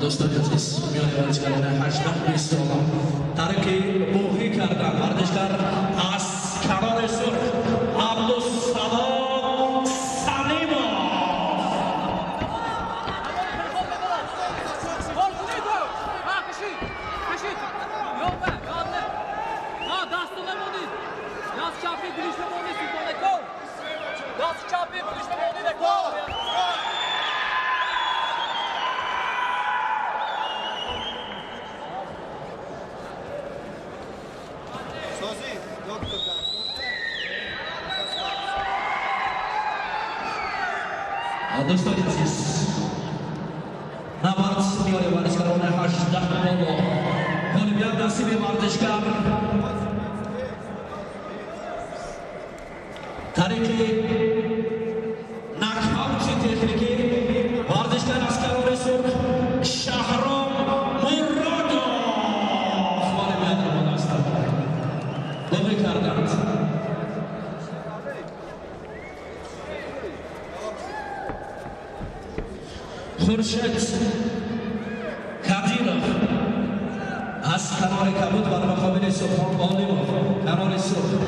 دوستان عزیز، میان ورزشکاران 18-20 ترک بوغی کردن ورزشکار از کنار سرخ عبدالسلام سلیمов. دوستان عزیز، نبرد میان ورزشکاران 18 بالا، غالبیت نصیب ورزشکار طریق ناکاوت تکنیکی ورزشکار از کنار سرخ شهرام مرادов غالبیت را به دست آورد کردند. خورشید کدیرов از کنار کبود بر مقابل سبحان عالمов کنار سرخ.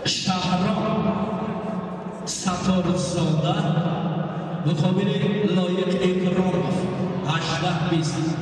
شهرام ستارزاده مقابل لایق اکرامов 18-20.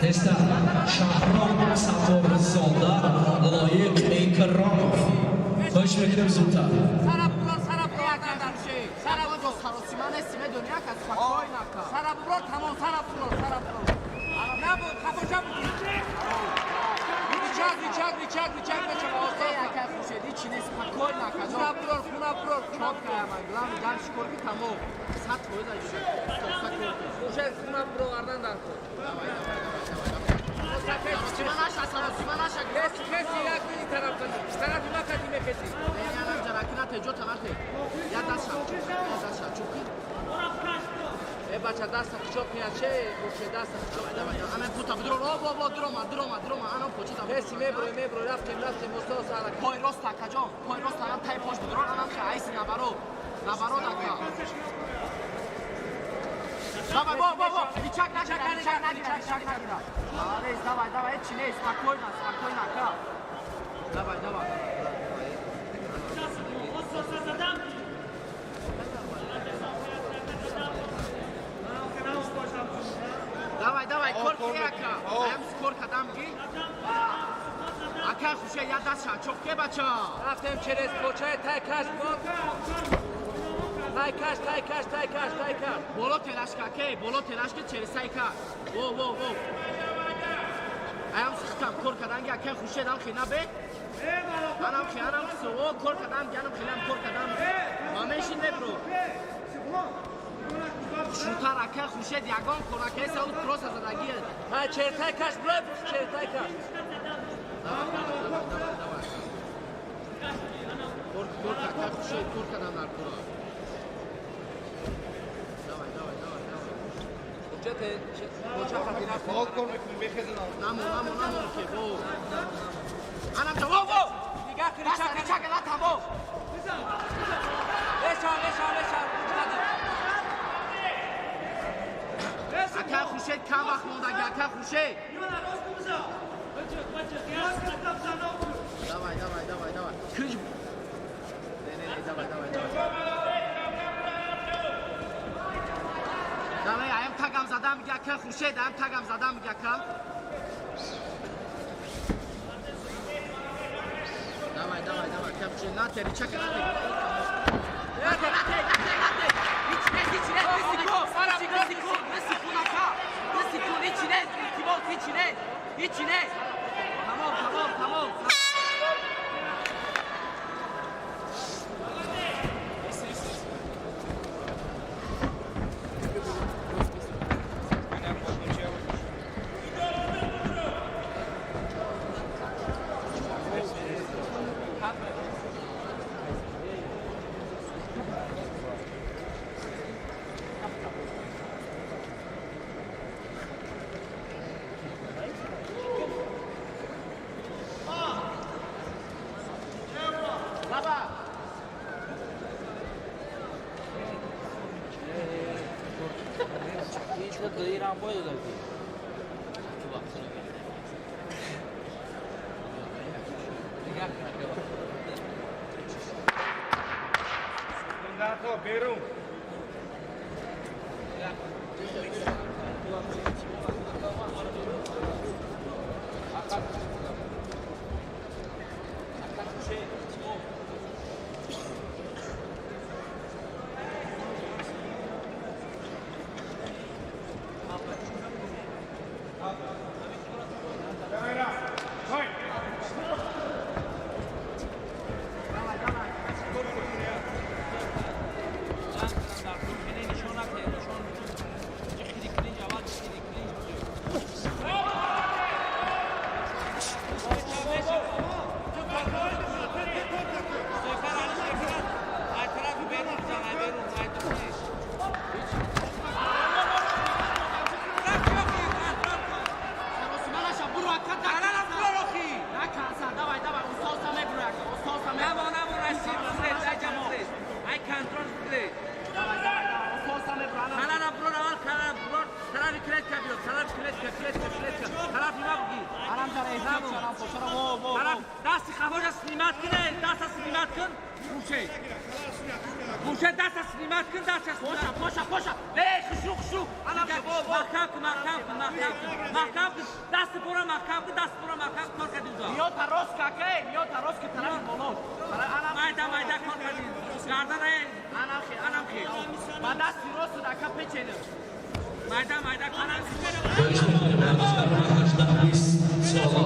Тезтар Шаҳром Сафорзода, Лоиқ Икромов. Хоҳиш мекунем, зудтар. Клетка, клетка, клетка. Тарафи ма буги. Анам дар эҳтиёт шавам, пошара во во. Тараф дасти хафоша снимать кун, даста снимать кун. Хуршед. Хуршед даста снимать кун, даста Поша, поша, поша. Эй, хушу, хушу. Анам во во. Маҳкам кун, маҳкам кун, маҳкам кун. Маҳкам кун. Дасти пора маҳкам кун, дасти пора маҳкам кун, кор кардӣ узо. Миёта рост кака, миёта рост ки тарафи боло. Анам майда майда кор кардӣ. Гардан эй. Анам хе, анам хе. Ба дасти рост дака печенем. Майда майда анам хоҳиш мекунем варзишгарони 18-20 сола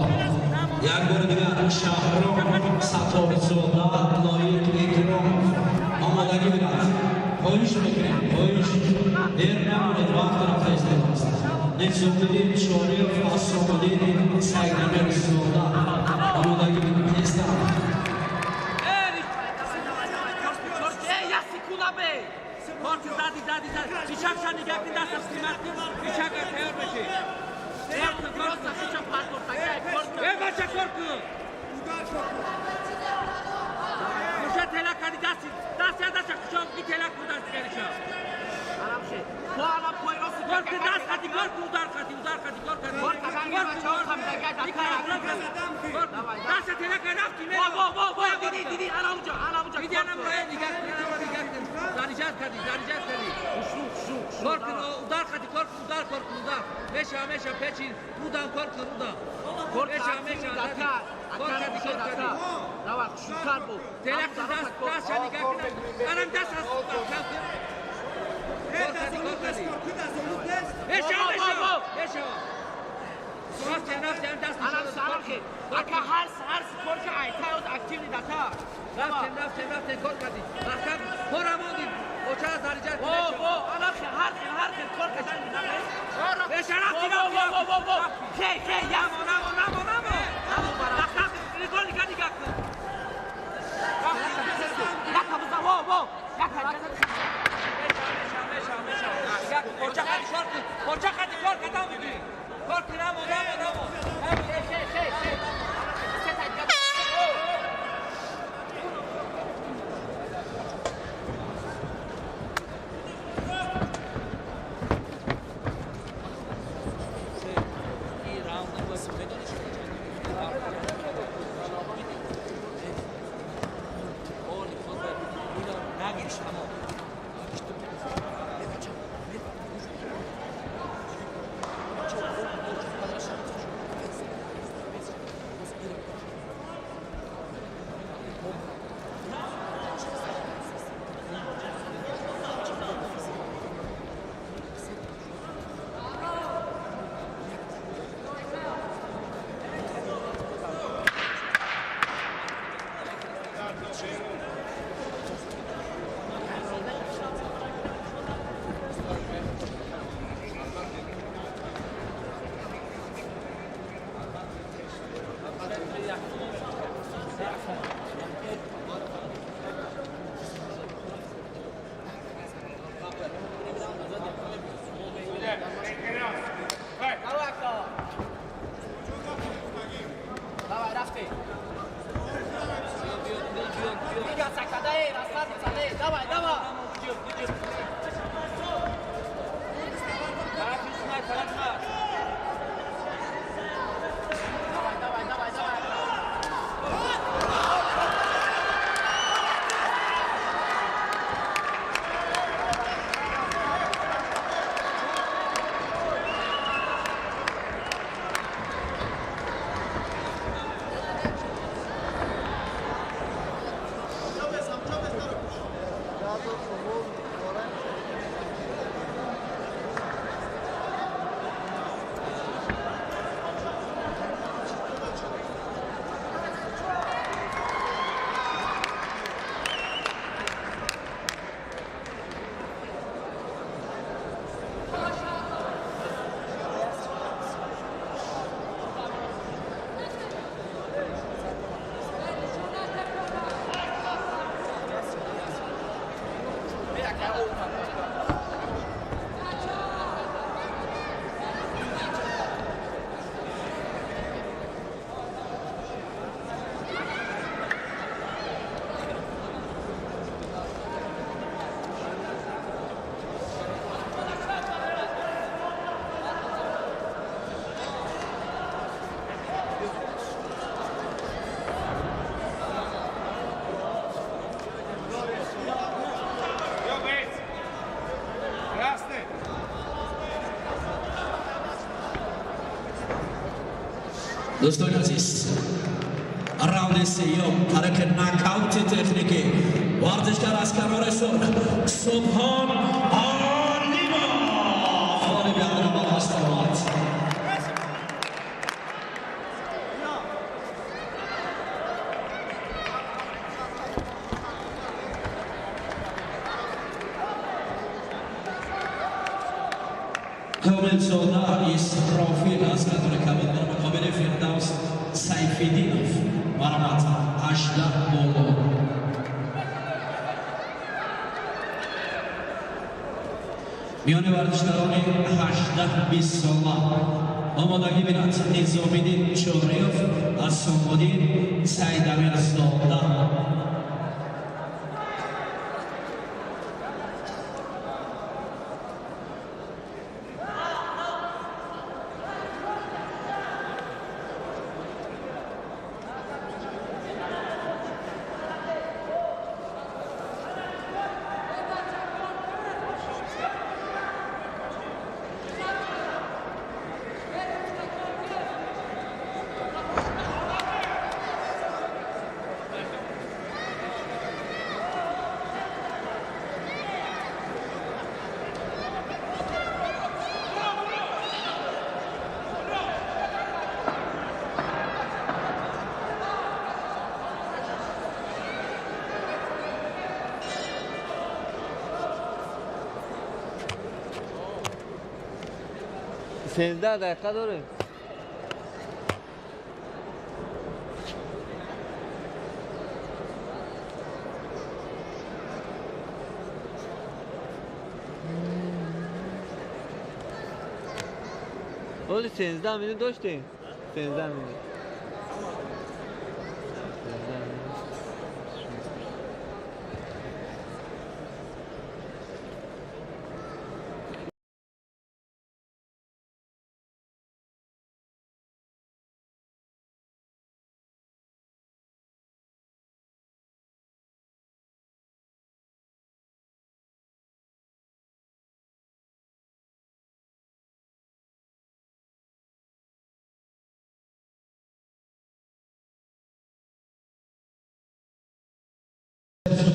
як бори дигар Шаҳром Сатторзода Лоиқ Икромов омодагӣ бирад. Хоҳиш мекунем, хоҳиш, дер намонед, вақт рафта истодааст. Низомиддин Шориев ва Сомиддин Сайдамирзода омодагӣ бирад. Тезтар. Эй, секунда бе. Корти зади, зади, зади. Пичакша нигоҳ кун, даста снимать кун. Пичака тайёр боши. Просто шиша партор такай, корт. Эй, бача, кор кун. Муша тела кади дасти, дасти даста кушом ки тела кун дасти гариша. Анам ше. Ко анам пой рост. Кор кун даст хати, кор кун удар хати, удар хати, кор кун. Кор кун, бача, хам дага дака. Даста тела кади рафти ме. Во во во во, диди, диди, анам ҷо, анам ҷо. Диди анам роя нигоҳ кун, анам нигоҳ кун. Зарижат кади, зарижат кади. Хушу, хушу. Кор кун, удар хати, кор кун, удар, кор кун, удар. Меша, меша, печин, удан кор кун, удан. Кор меша, меша, дака. Кор кади, кор кади. Давай, хушутар бу. Тела кун, даст, даст нигоҳ кун. Анам даст аз кор кун. Кор кади, кор кади. Меша, меша, меша. Рафтем, рафтем, даст Анам анам хе. Ака ҳар ҳар кор ка айта оз активни дака. Рафтем, рафтем, рафтем, кор кади. Маҳкам, кора мондим. Оча зарижат. Во во, анам хе, ҳар хел, ҳар хел кор кадан. Меша, рафтем, Во во во во во. Хе, хе, я. Намо, намо, намо, намо. Маҳкам, нигоҳ, нигоҳ, нигоҳ кун. Яка буза, во во. Яка. Меша, меша, меша. Нигоҳ кун, оча хади кор кун. Оча хади кор кадан буди. Кор кун, намо, намо, намо. Хе, хе, хе, хе. Давай, рафти. Давай, давай. Давай, давай, давай, давай. Дӯстони азиз, раунди сеюм тариқи нокаути техникӣ варзишгар аз канори сурх Субҳон Олимов ғолибиятро ба даст овард. Комилзода Исрофил аз канори кабуд дар муқобили Фирдавс Сайфиддинов, баромад 18 боло. Миёни варзишгарони 18-20 сола омодагӣ бинад Низомиддин Чориёв аз Сомодин Сайдамирзода. 13 дақиқа дорем. Оли 13 минут доштем. 13 минут.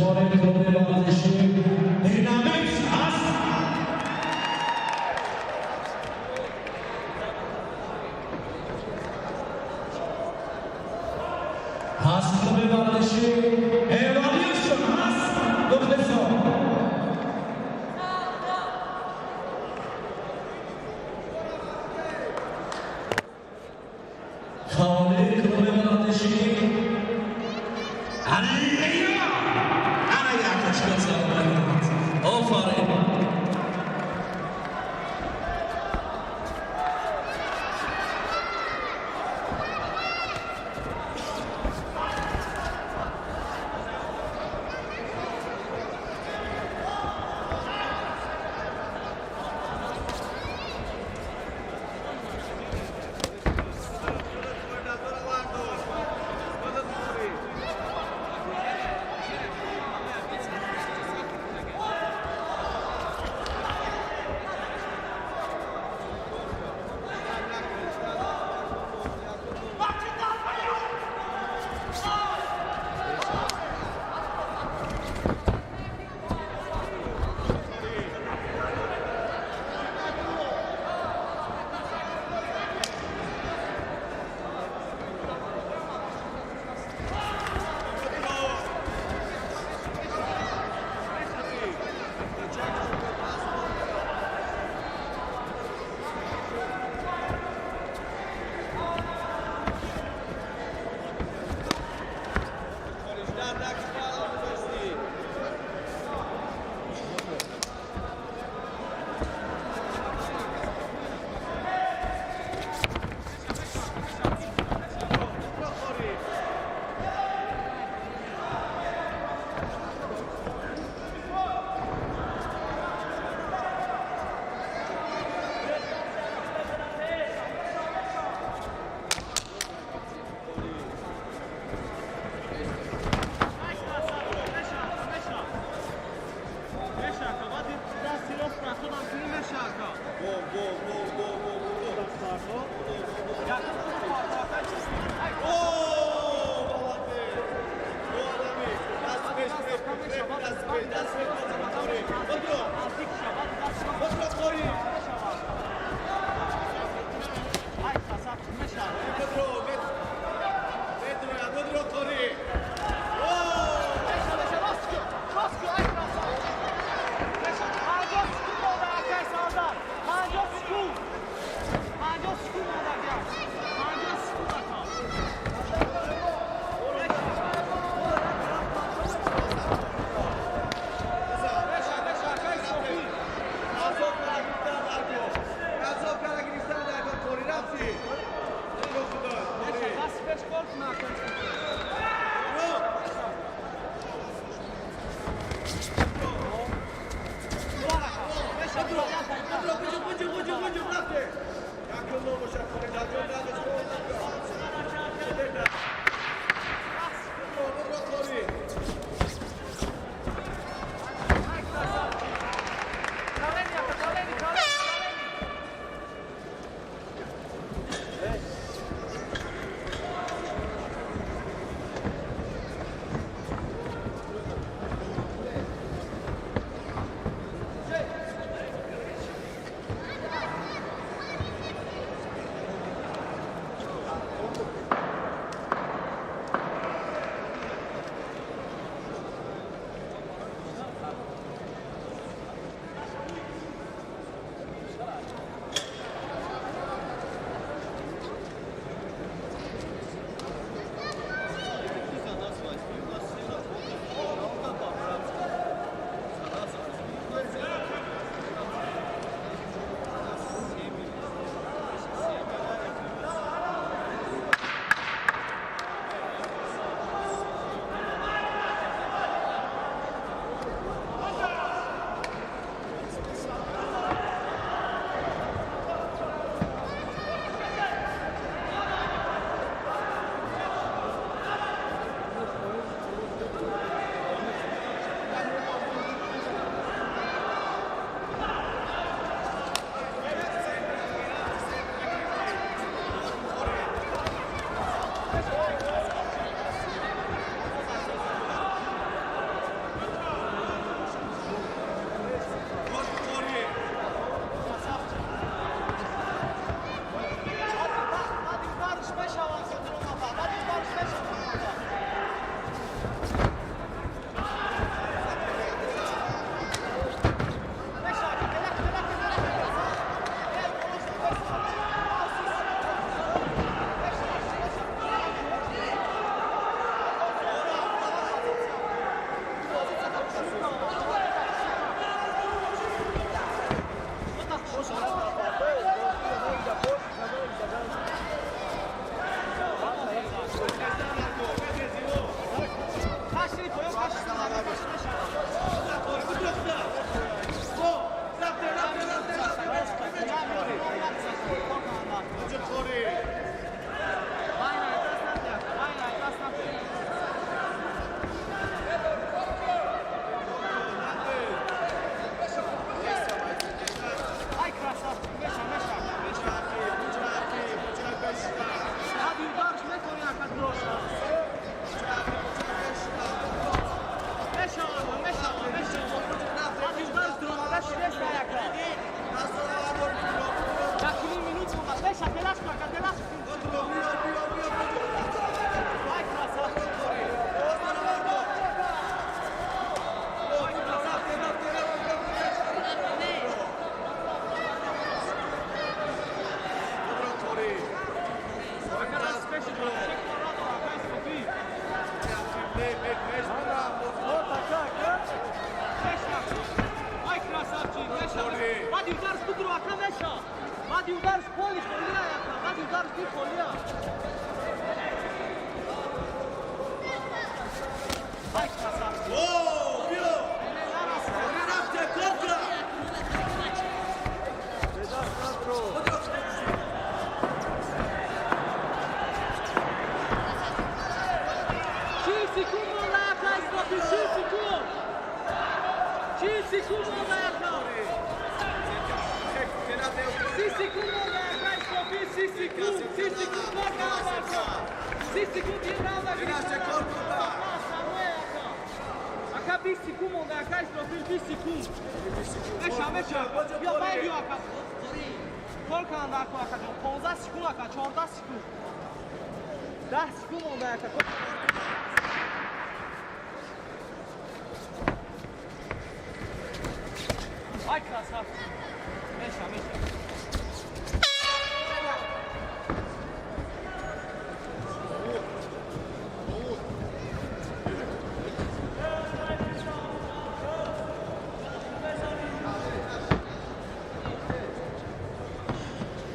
شماره کلوب ورزشی دینامیکس است. پس کلوب ورزشی اوالیوشن هست مخلصان. خانه کلوب ورزشی علی آفرین.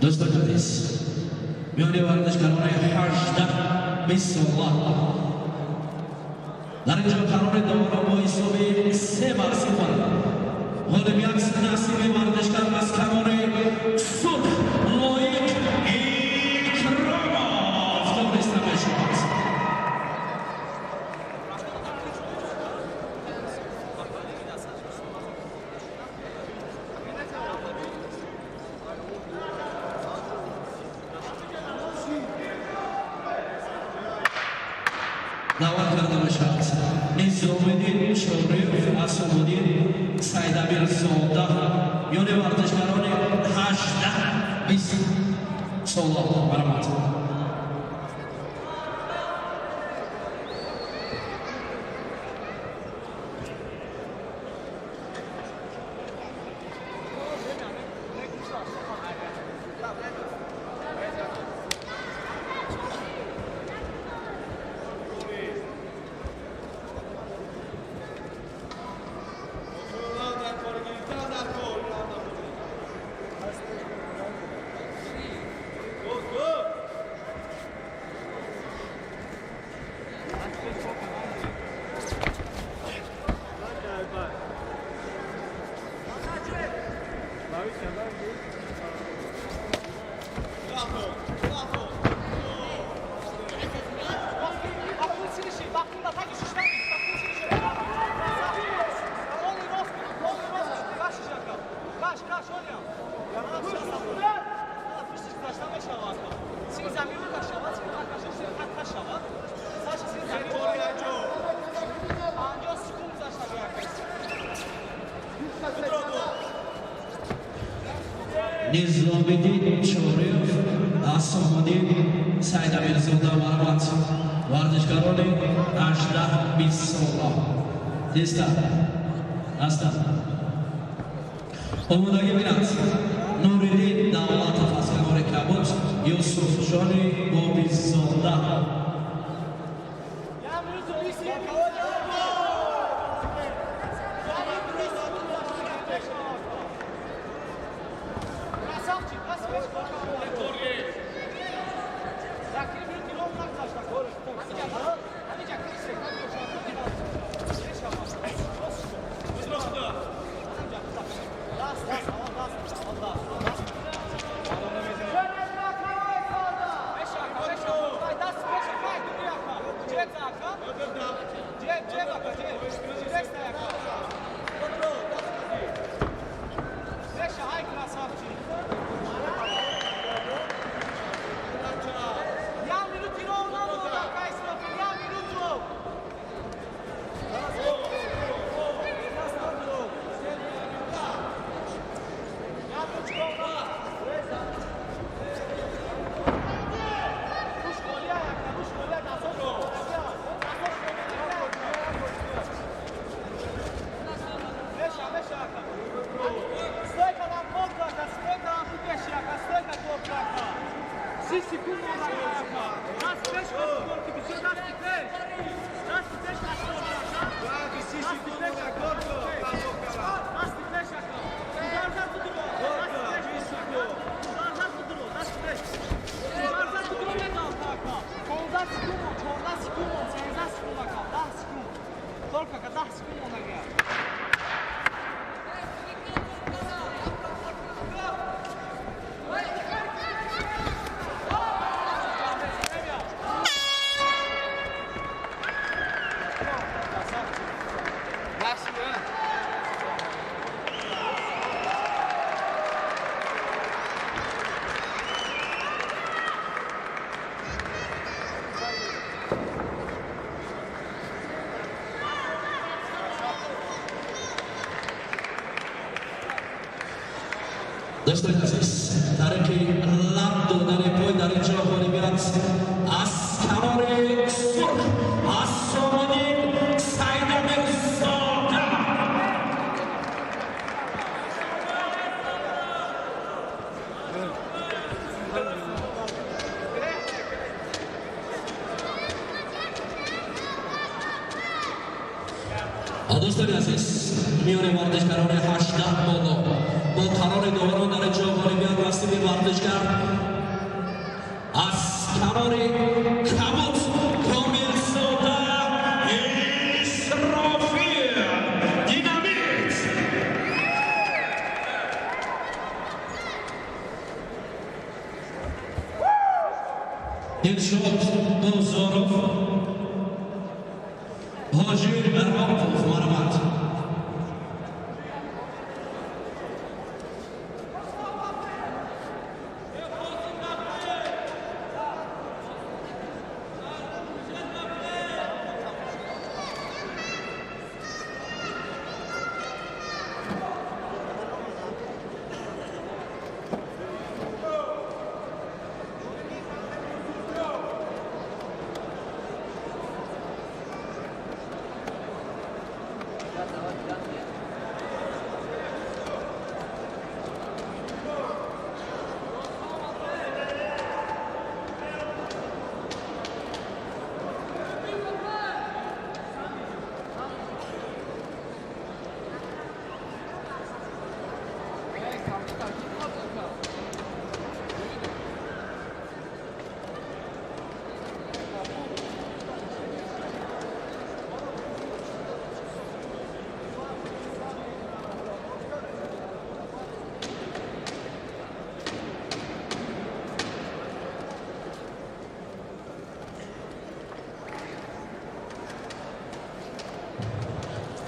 Дӯстони азиз, миёни варзишгарони 18-20 сола дар инҷо қарори доварро бо ҳисоби 3-0 ғолибият насиби варзишгар аз канори сурх Лоиқ Икромов дониста мешавад. Даъват карда мешавад Низомиддин Шориев, Асомуддин Сайдамирзода, миёни варзишгарони 18-20 сола. Марҳамат. Низомиддин Шориев, Асомуддин Сайдамирзода. Марҳамат, варзишгарони 18-20 сола. Тезтар, аста. Омодагӣ бинад Нуриддин Давлатов аз Юсуфҷони Бобизода. Дӯстони азиз, тариқи лаб додани пой дар ин ҷо ғолибият аз канори сурх аз Сомонин Сайдамирзода. Дӯстони азиз, миёни варзишгарони 18 боло бо қарори доварон дар инҷо ғолибият насиби варзишгар аз канори кабут Комилзода Исрофил Динамит. Дилшод Бозоров, Ҳоҷи Раҳматов, марҳамат.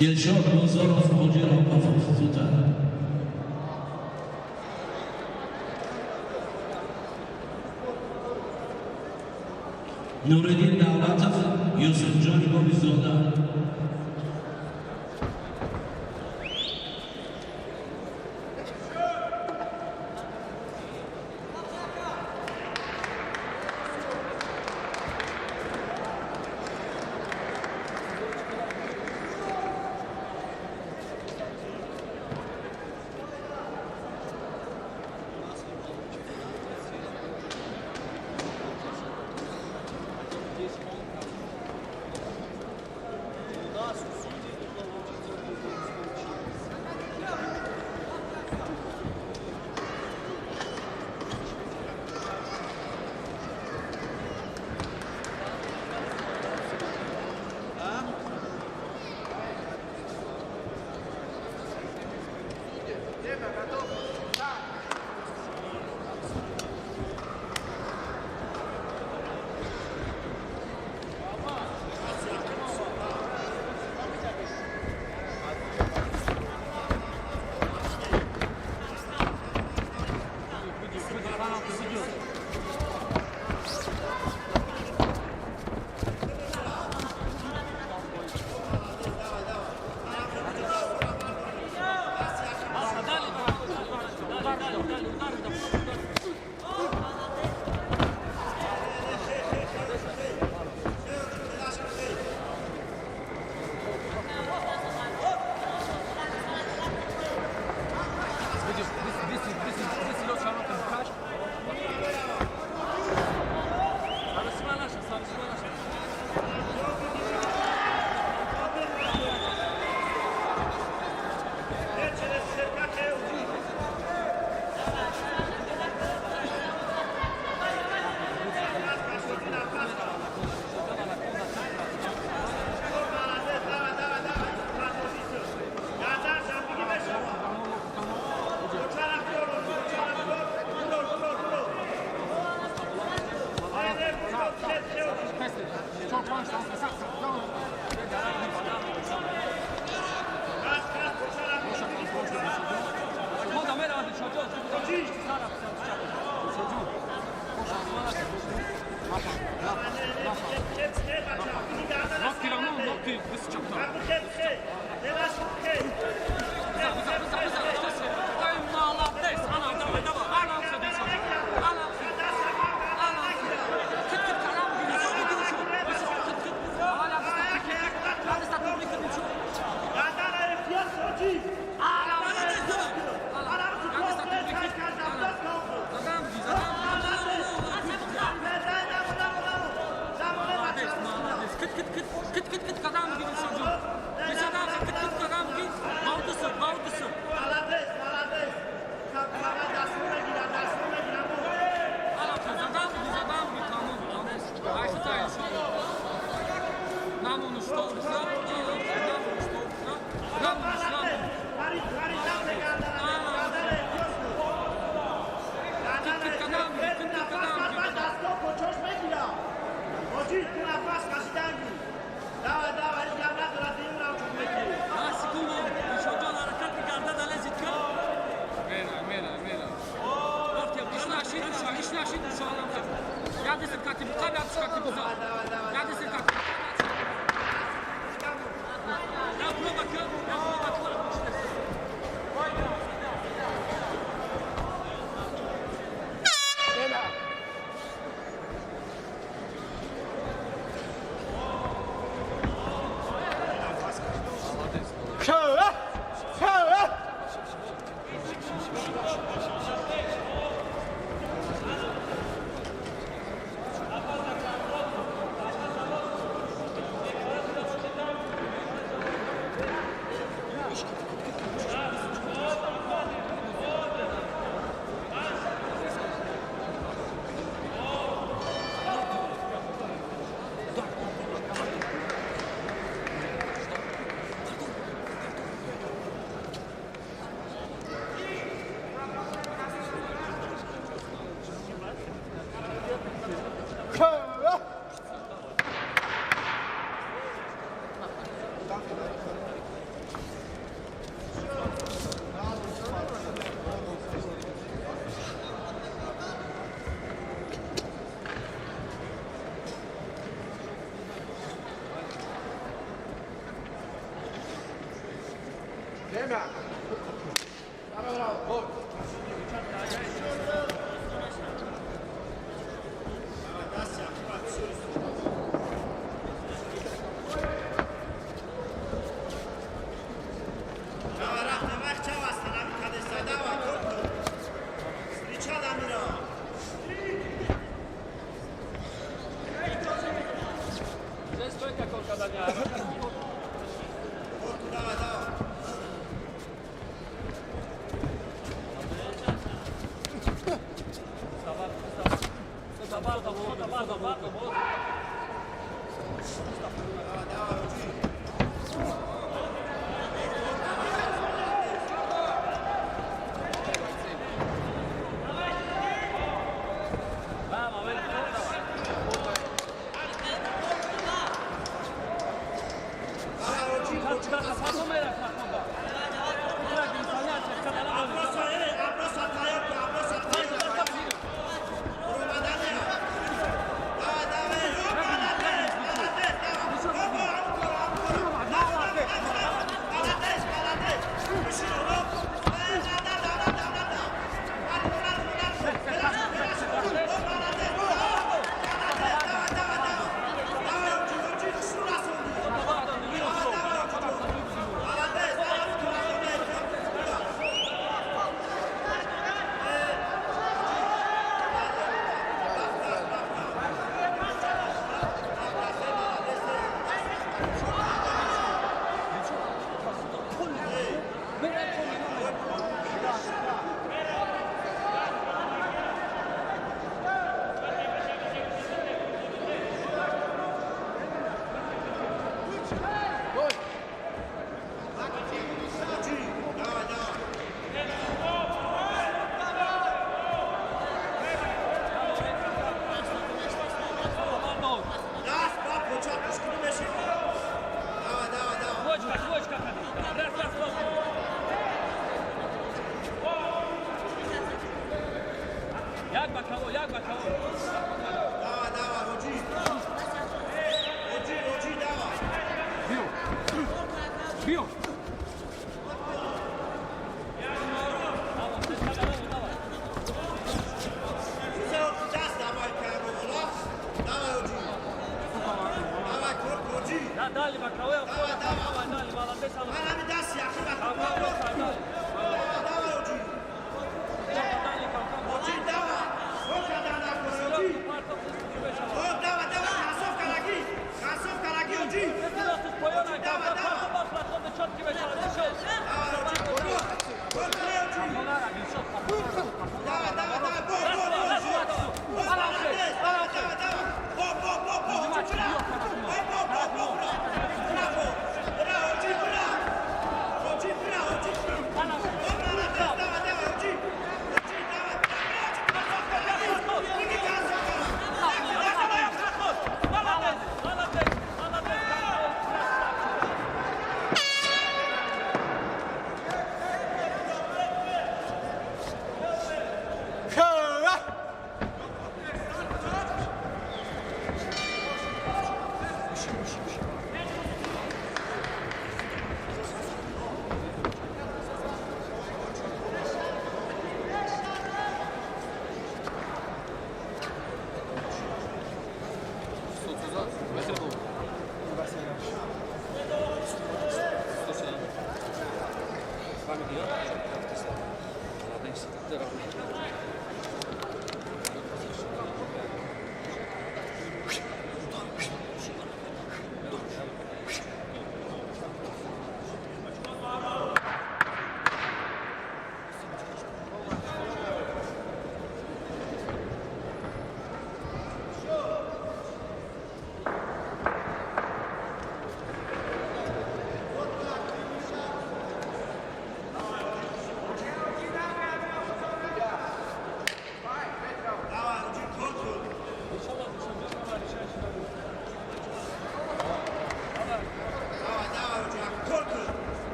Дилшод Бозоров, Ҳоҷи Раҳматов, зудтар. Нуриддин Давлатов, Юсуфҷони Бобизода. Як бачаҳо. Давай, давай, Роджи. Роджи, Роджи, давай. Биё. Биё. Дали бакаве, давай, дали, молодец.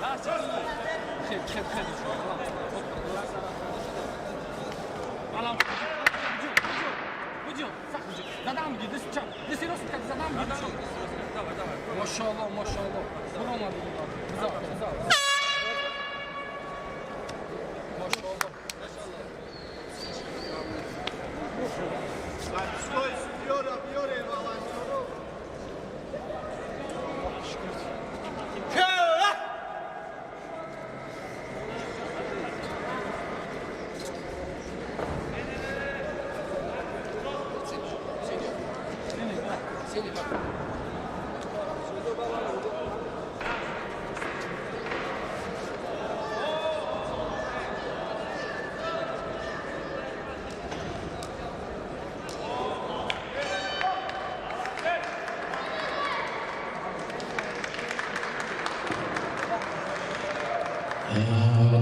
Хел, хел, хел. Алам. Буҷо, сахт буҷо. Задам ги, даст чап. Даст рост как задам ги. Давай, давай. Машалло, машалло. Буромади. Бизор, бизор. Машалло. Стой, судьёра, биёре, волонтёров.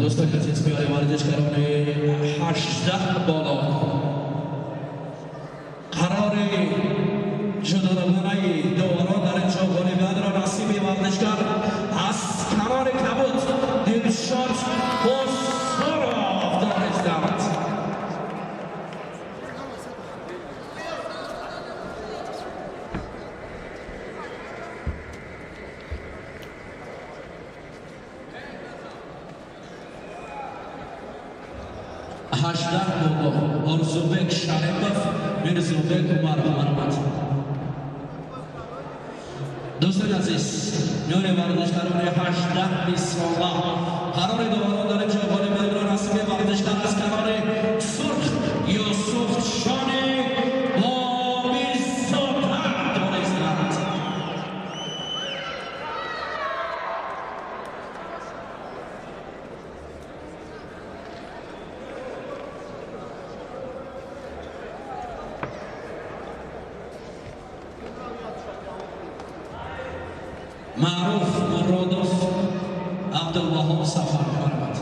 Дӯстони азиз, миёни варзишгарони 18 боло қарори ҷудогонаи доварон дар ин ҷо ғолибиятро насиби варзишгар аз канори кабуд Дилшод Босоров донистанд. 18 боло Орзубек Шарипов, Мирзобек Умаров, марҳамат. Дӯстони азиз, миёни варзишгарони 18 сола қарори доварон дар ин ҷо ғолибиятро насиби варзишгар аз канори сурх Юсуфшони Бобизода донистанд. Маъруф Муродов, Абдулваҳоб Сафаров, марҳамат.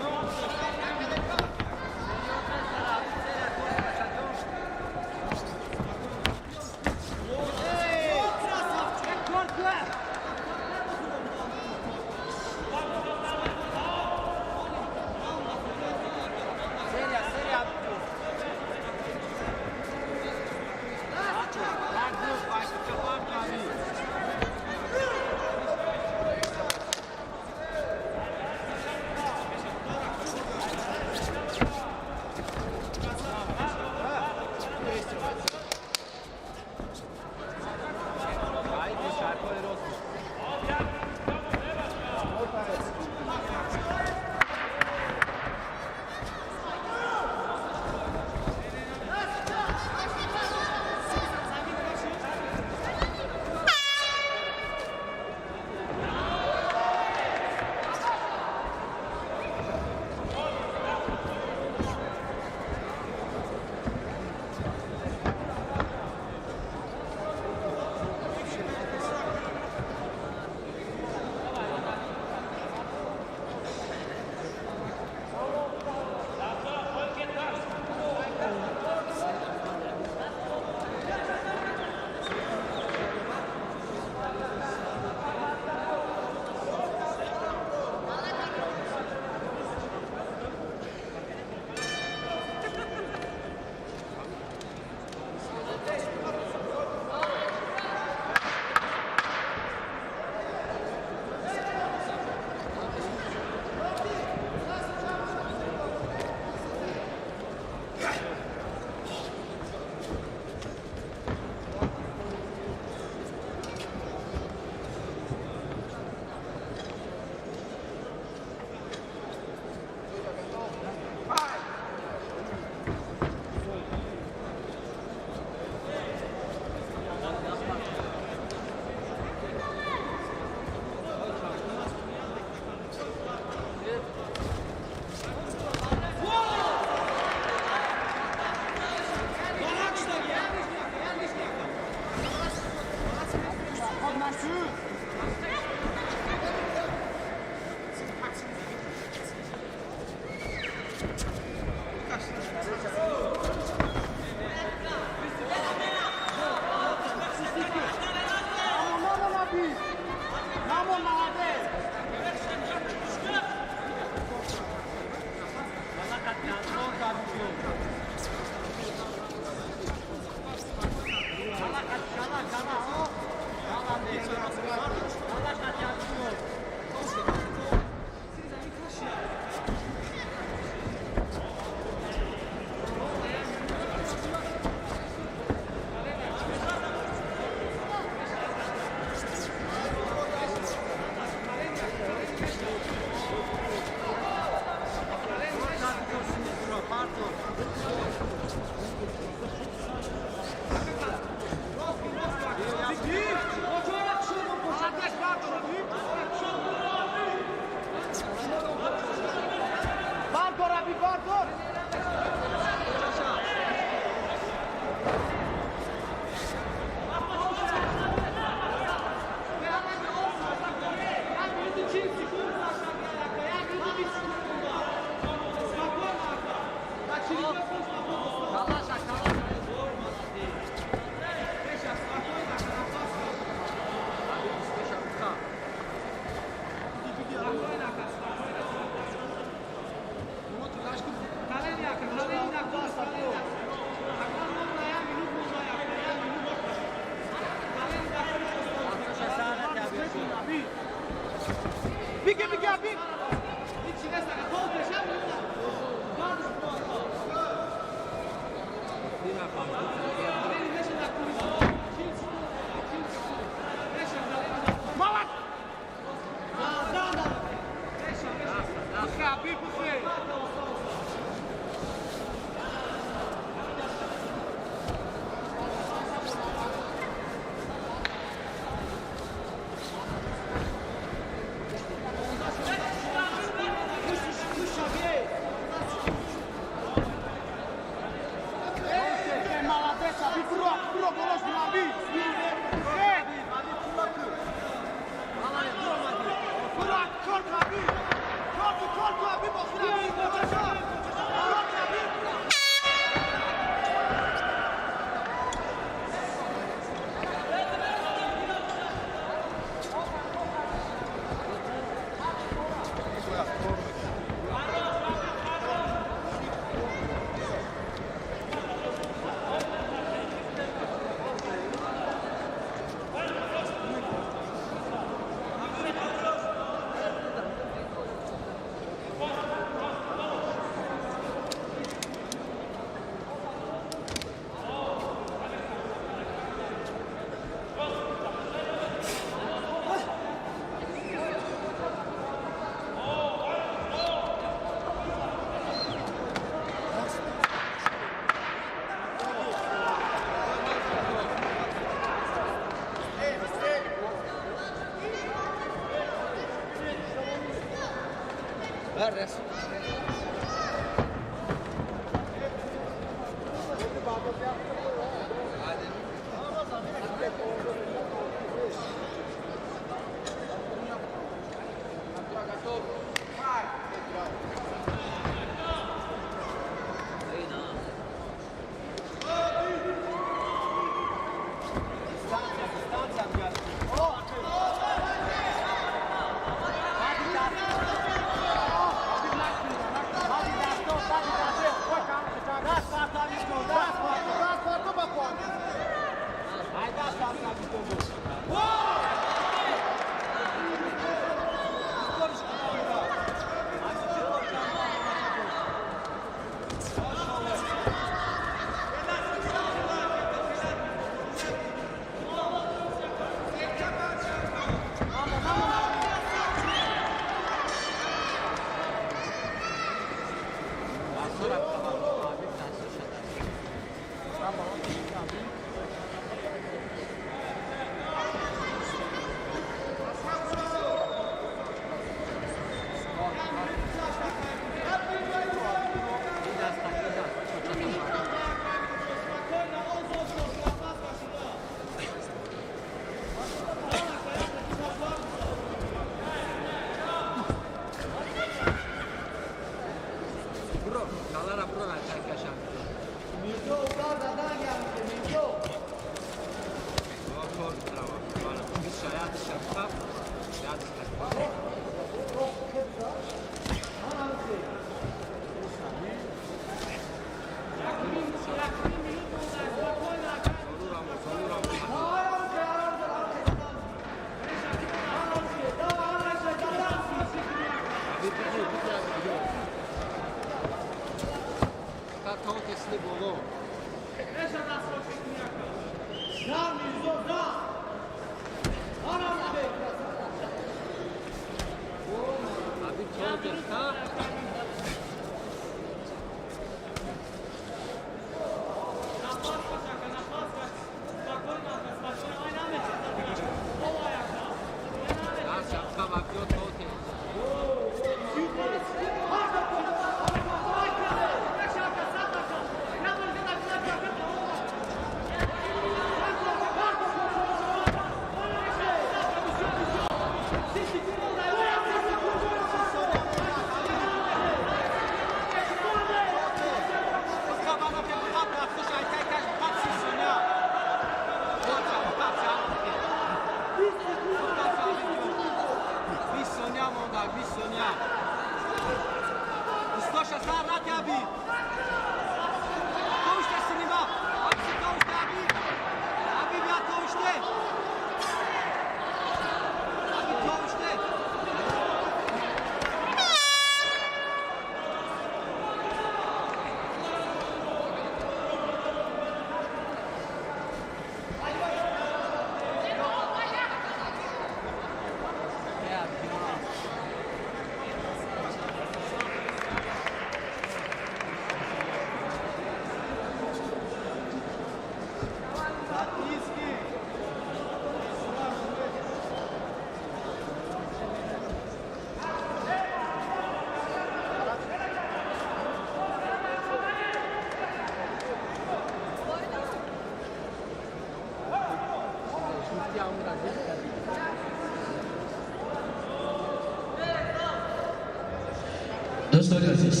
Дӯстони азиз,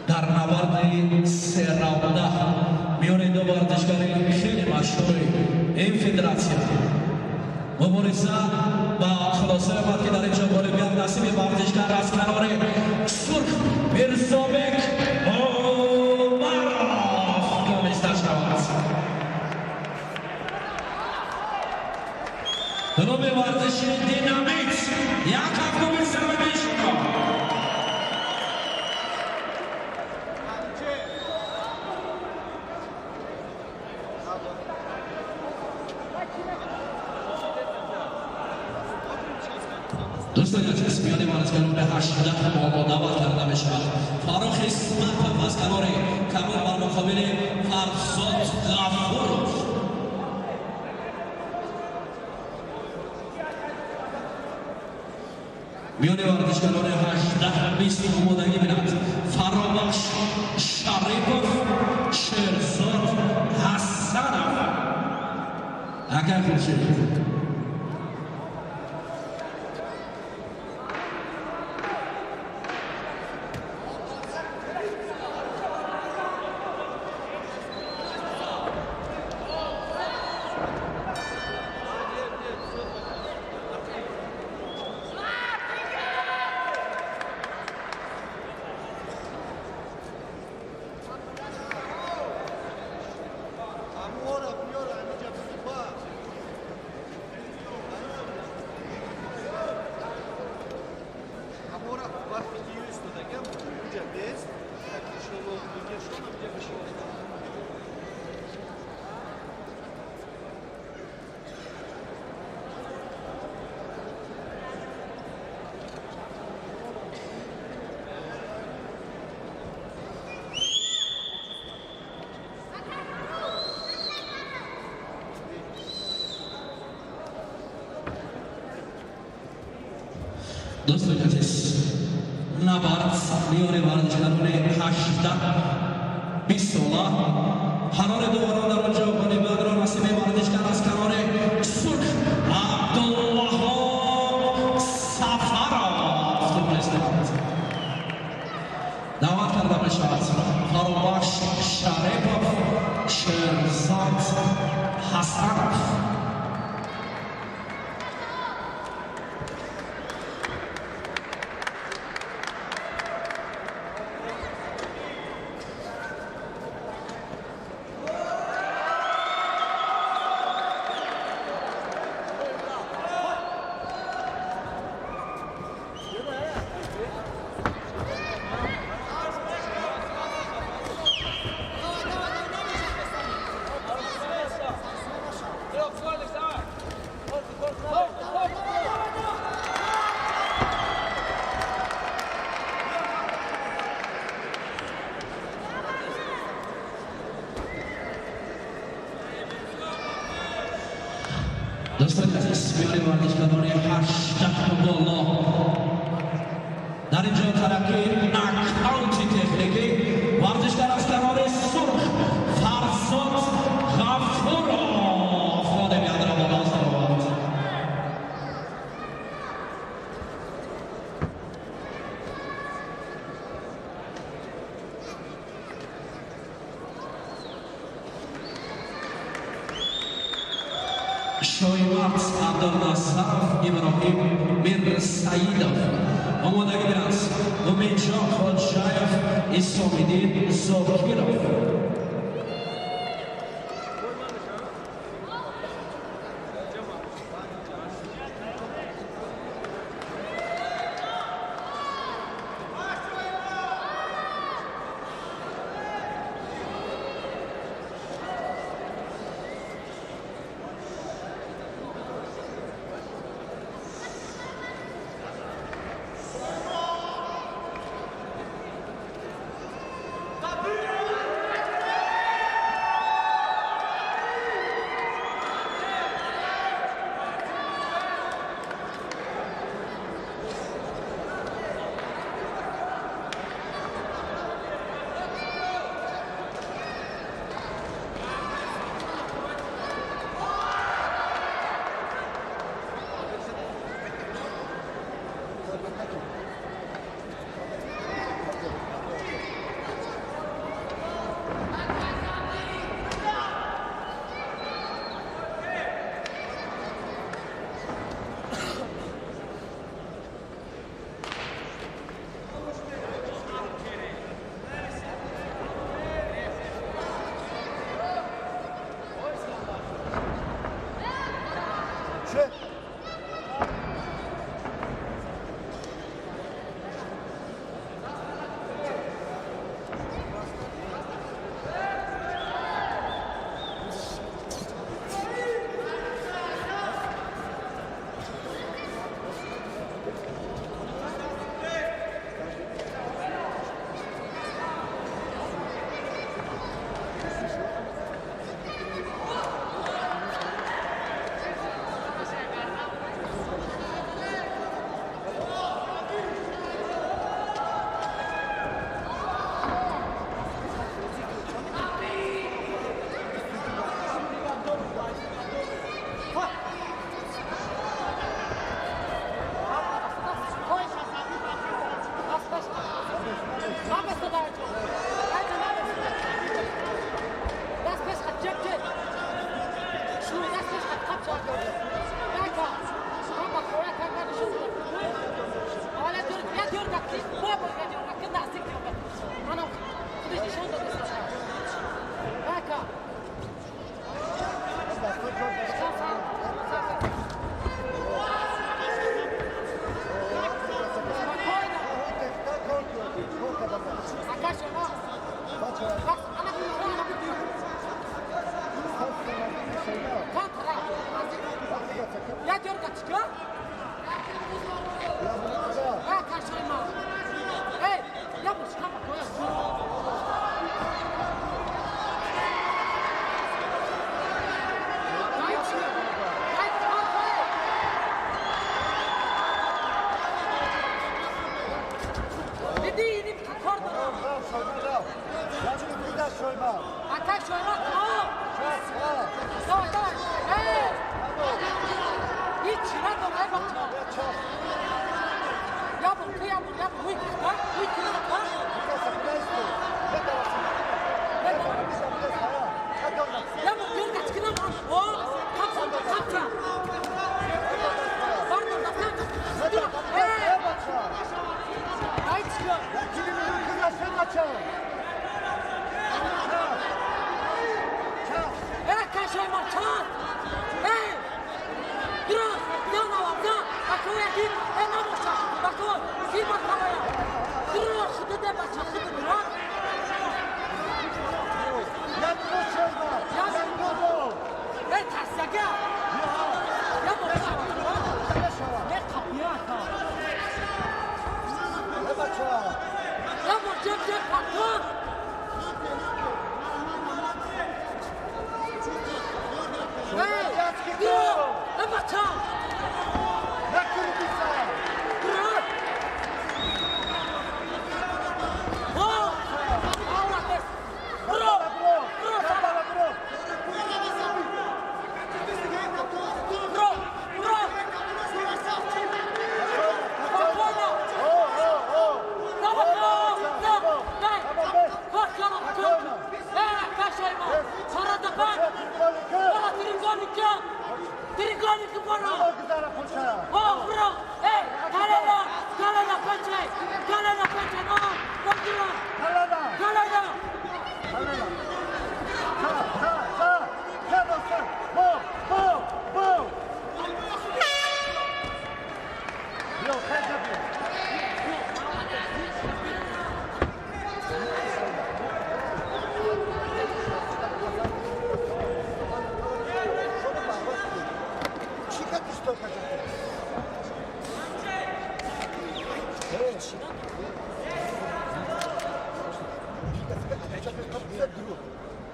дар набарди серавда миёни ду варзишгари хеле машҳури ин федератсия мубориза ба хулоса омад, ки дар ин ҷо ғолибият насиби варзишгар аз канори сурх Мирзобек Умаров дониста шавад. Клуби варзиши «Динамит», як кафкӯби самимии шумо. Дӯстони азиз, миёни варзишгарони 18 боло даъват карда мешавад Фаррух Исматов аз канори кабуд бар муқобили Фарзод Ғафуров. Миёни варзишгарони 18-20 омодагӣ бинад Фаробахш Шарипов, Шерзод Ҳасанов. Акай Хуршед. Дӯстони азиз, набард миёни варзишгарони 18-20 сола ҳарори дуварон дар он ҷо ғолибиятро насиби варзишгар аз канори сурх Абдулваҳоб Сафаров донистанд. Даъват карда мешавад Фаробахш Шарипов, Шерзод Ҳасанов. Дӯстони азиз, миёни варзишгарони 18 боло дар ин ҷо тарафи нокаути техникӣ варзишгар аз канори сурх Фарзод Ғафуров ғолибиятро ба даст овард. Шоимард Абдулнасаров, Иброҳим Мирсаидов омодагӣ бинанд. Умедҷон Хоҷаев, Исомиддин Зокиров. Акай Шоймар, тамом. Давай, давай. Эй! Ҳеҷ надор, ай бача. Ябор, ки ябор, ябор. Уй, а? Уй, ки, а? Ябор, дерга чикинам. О, қапса, қапса. Бардор, дастан. Эй! Ай, чикин. Эй, Кашоймар, чанд! Эй! Дурӯст! Зан аввал, зан! Бакоя гир! Эй, набоша! Бакой! Гир бакавая! Дурӯст! Худуде, бача, худу дурӯст! Эй, тарсага! Я боша! Эй, қапия, ака! Я бо, ҷеб, ҷеб, паттон! Эй, дурӯст! Эй, бача! Дурӯст! О! Молодец! Бро! Бро! Бро! Бро! Спокойно! Давай, давай! Дай! Кор кун! Эй, Кашоймар! Сарада банд! Бара, треугольник! Треугольник бара! О, бро! Эй, калена! Калена панчай! Калена панчай! О, бандура! Калена!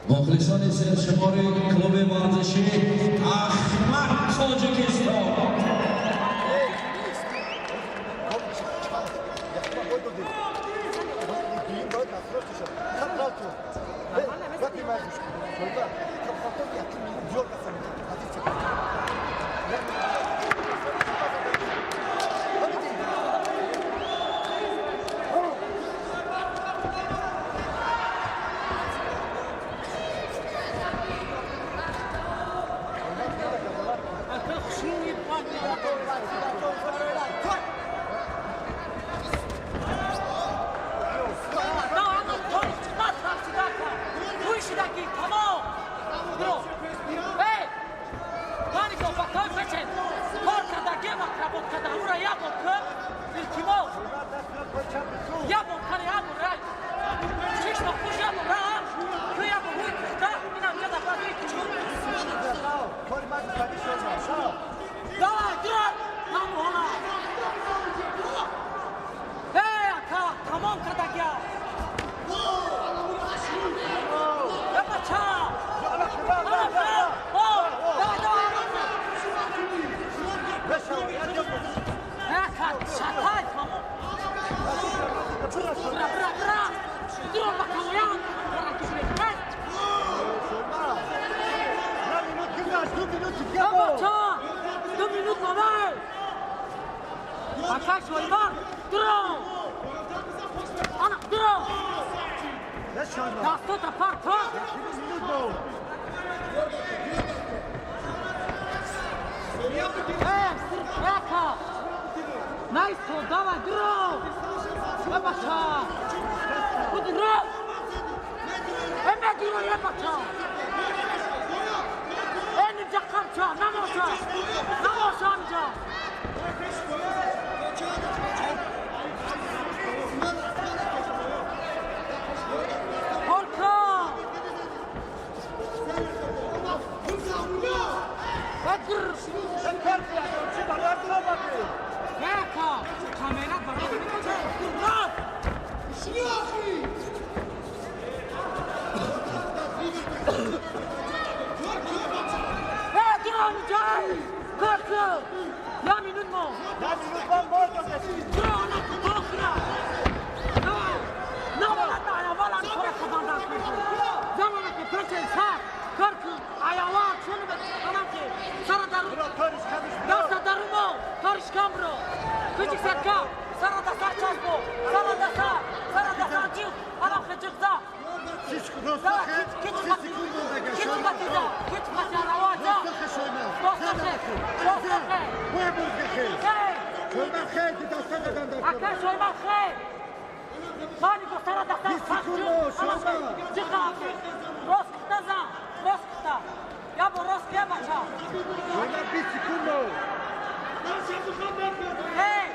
Мухлисони сершумори клуби варзишӣ Ахмад Тоҷикистон. Эй, Кичик сетка! Сара да сар часбо! Сара да сар! Сара да сар чиқ! Анам хе чиқ за! Кичик хати за! Кичик хати арава за! Достахе! Ака шойман хе! Мани го сара да сар сар чиқ! Чиқ хати! Рост кита за! Рост кита! Я бо рост я бача! Хей!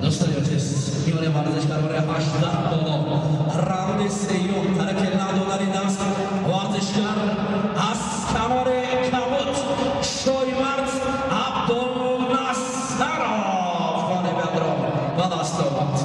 Дӯстони азиз, миёни варзишгарони 18 боло раунди сеюм тариқи надодани даст варзишгар аз канори кабут Шоймард Абдулнасаров ғолибиятро ба даст овард.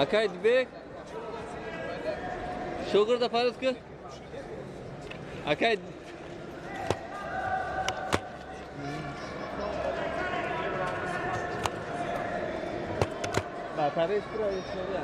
Акай Дибек. Шогирда пароз ки. Акай Батарея пура истода.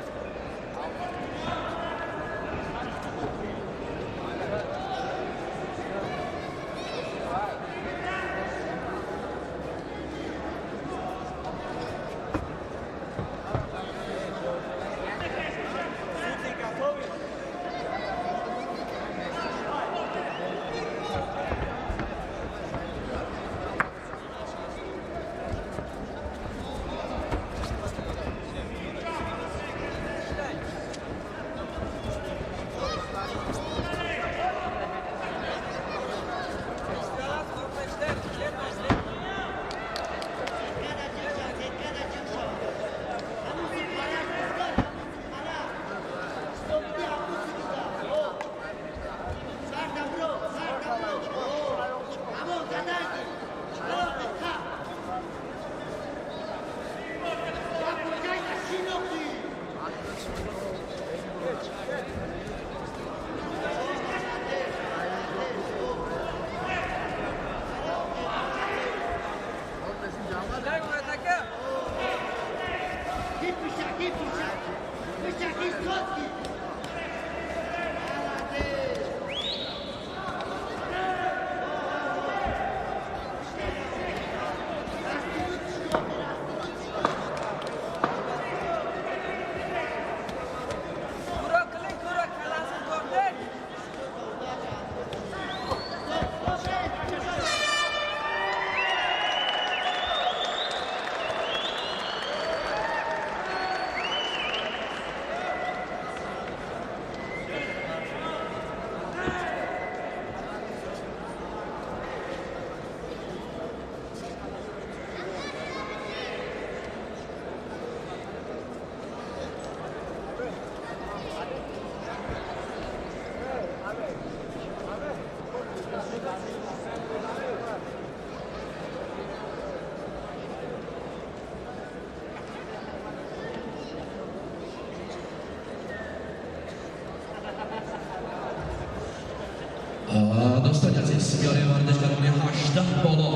Дӯстони азиз, миёнаи варзишгарони 18 боло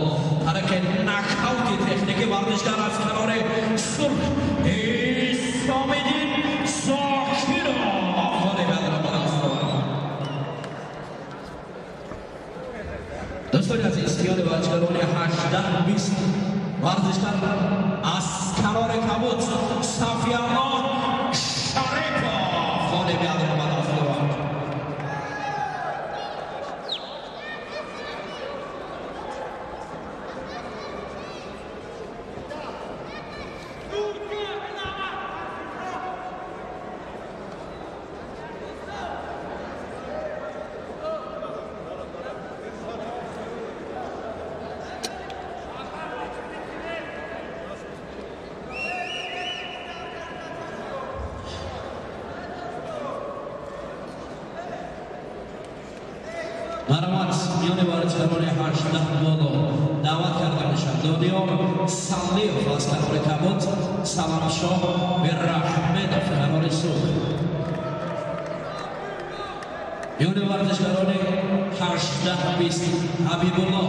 ҳаракати нокаути техникӣ варзишгар аз канори сурх Исомиддин Зокиров ғолибиятро ба даст овард. Дӯстони азиз, миёни варзишгарони 18-20 варзишгар аз канори кабуд Сафиялло Шарипов ғолибиятро ба даст овард. Марҳамат, миёни варзишгарони 18 боло даъват карда мешавад Додиёр Саллиев аз канори кабуд, Саламшоҳ Бирахмедов канори сурх. Миёни варзишгарони 18-20 Ҳабибулло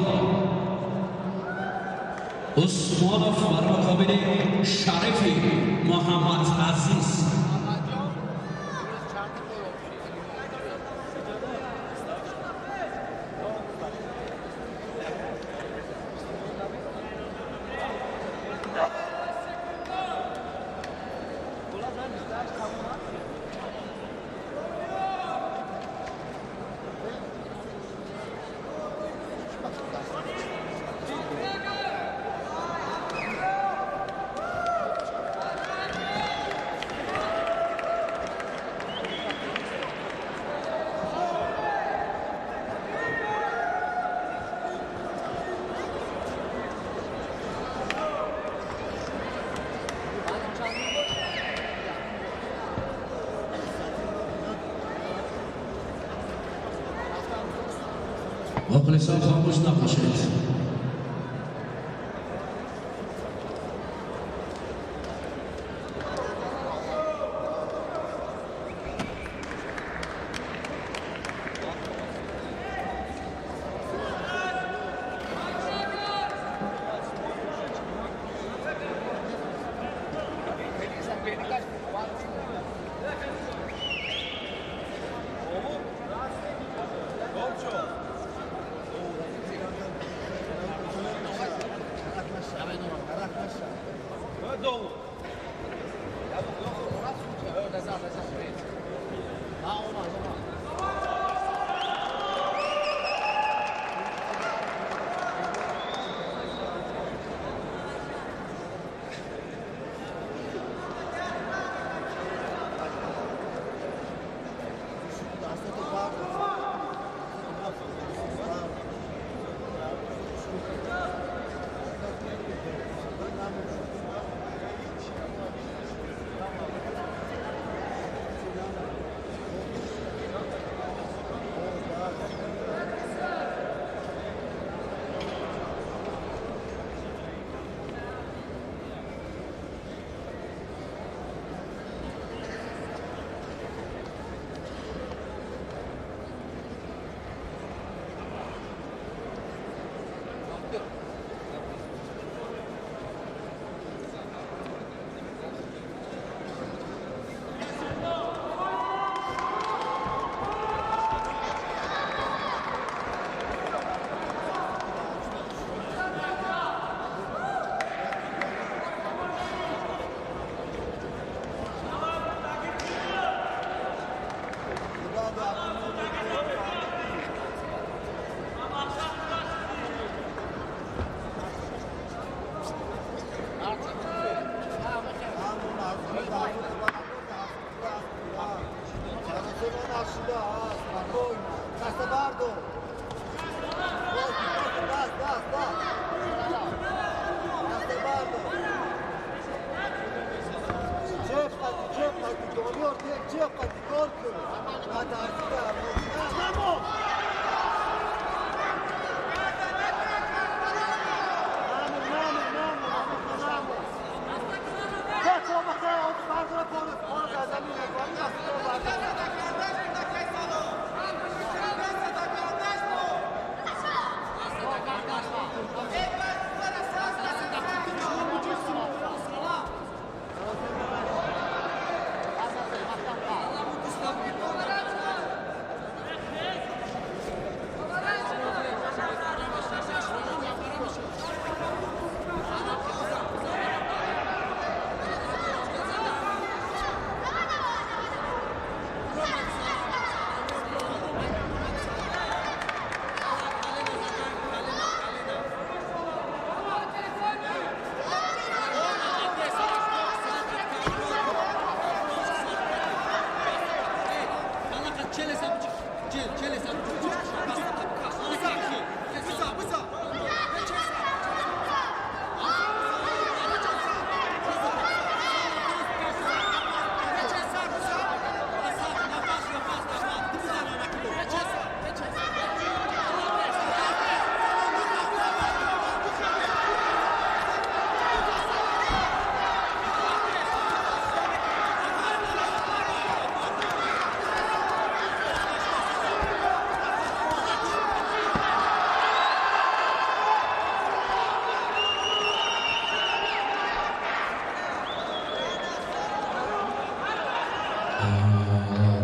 Усмонов бар муқобили Шарифи Муҳаммад Азиз. Мухлисон, хомӯш набошед.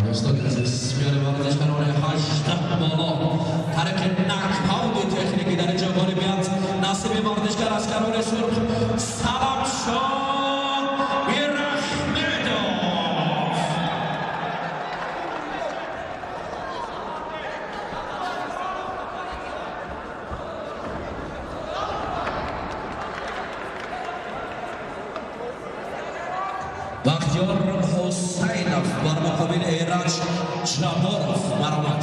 دوستان عزیز، میان ورزشکاران 18 بالا طریق ناک‌اوت تکنیکی در اینجا غالبیت نصیب ورزشکار از کران سرخ سلام شاه میراحمدوف. بختیار حسینов бар муқобили Эраҷ Ҷабборов баромад.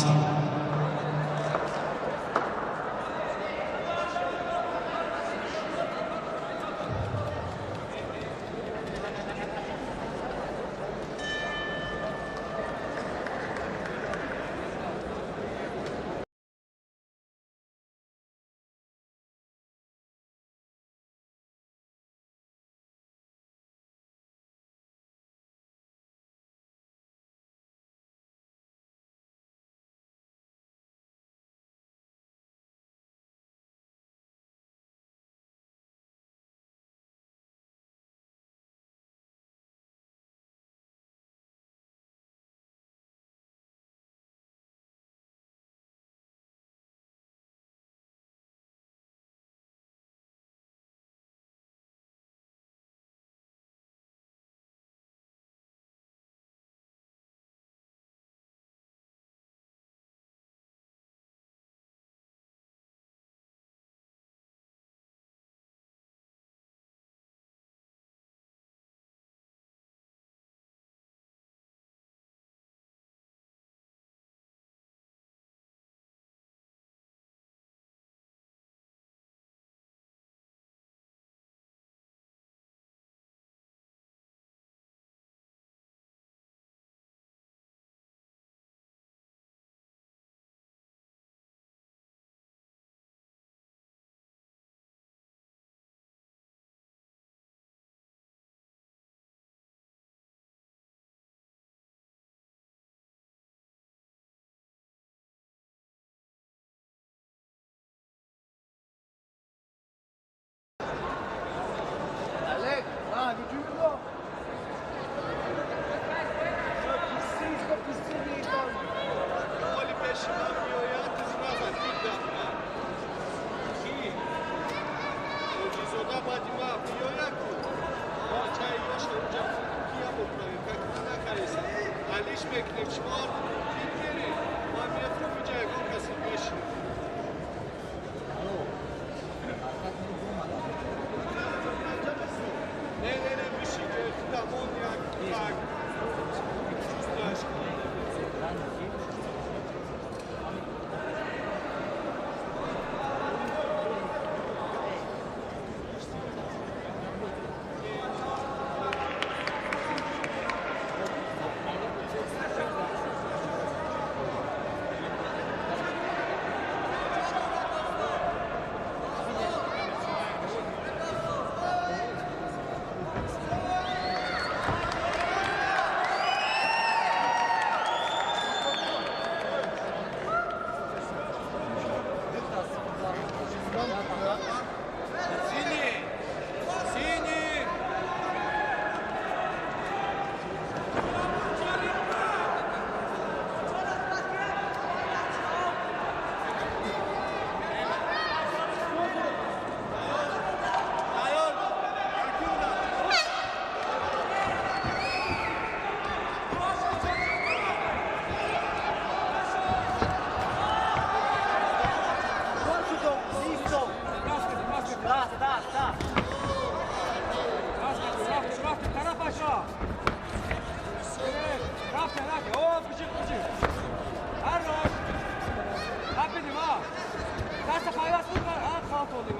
Даста пайваст кун, ҳа, халтоним.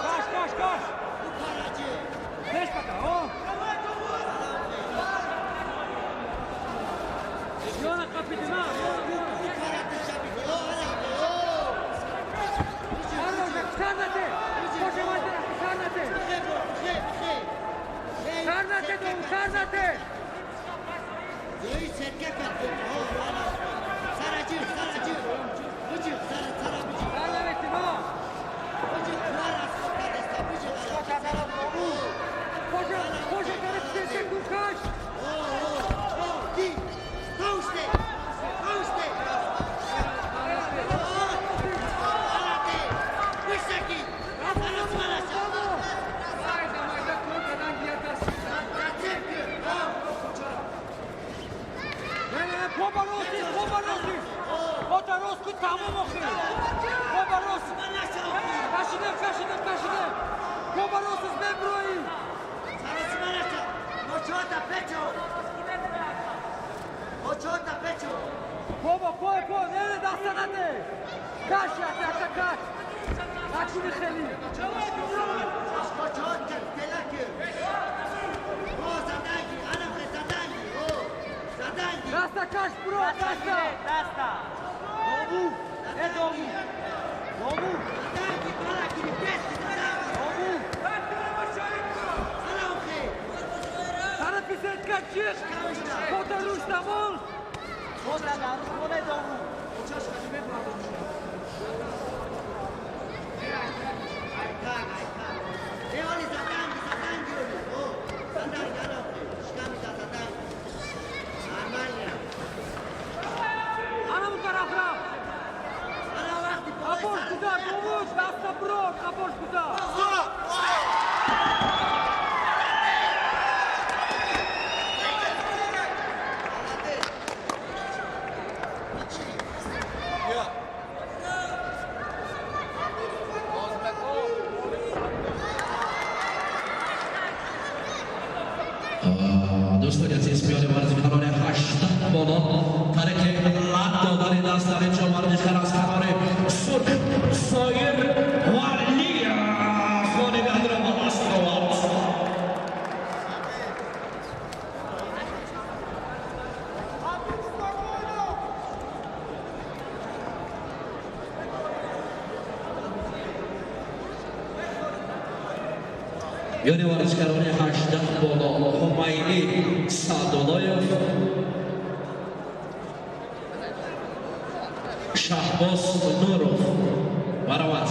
Каш, каш, каш. Пеш пока, о. Ёна қапидима. Сарнате! دوستان عزیز، میان ورزشکاران 8 بالا طریق لد دادن دست در اینجا ورزشکار از کنار سرخ سایر ولی خانگاه را به دست آورد. میان ورزشکاران 18 بالا حمیدی سعدالله‌یف، شهباز نوروف برآورد.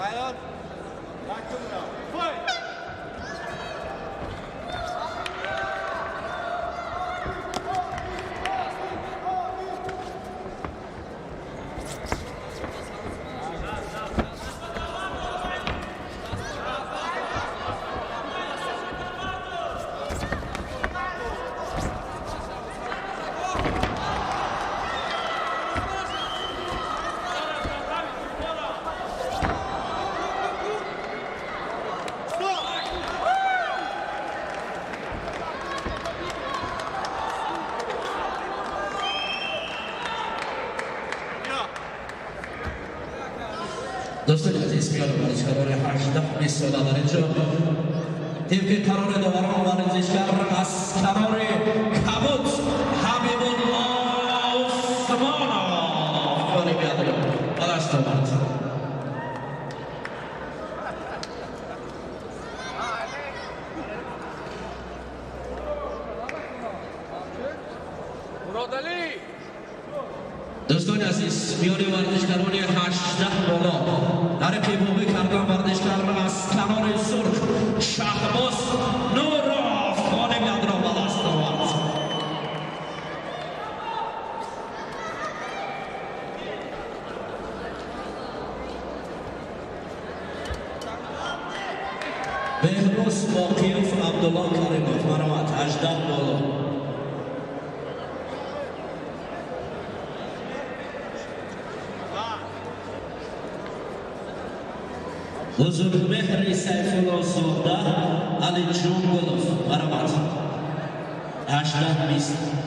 Тайёр? Якум раунд. Fight! Дӯстони азиз, миёни варзишгарони 18 сола дар инҷо тибқи қарори доварон варзишгар аз канори кабуд Ҳабибулло Усмонов ғолибиятро ба даст овард. Муродалӣ! Дӯстони азиз, миёни варзишгарони 18 боло дар рақибобӣ кардан варзишгар аз канори сурх Шаҳбоз Нуров ғолибиятро ба даст овард. Беҳрӯз Боқиев, Абдулло Каримов, марҳамат, 18 боло. Бузургмеҳри Сайфуллозода, Алиҷон Гулов, марҳамат, 18 20.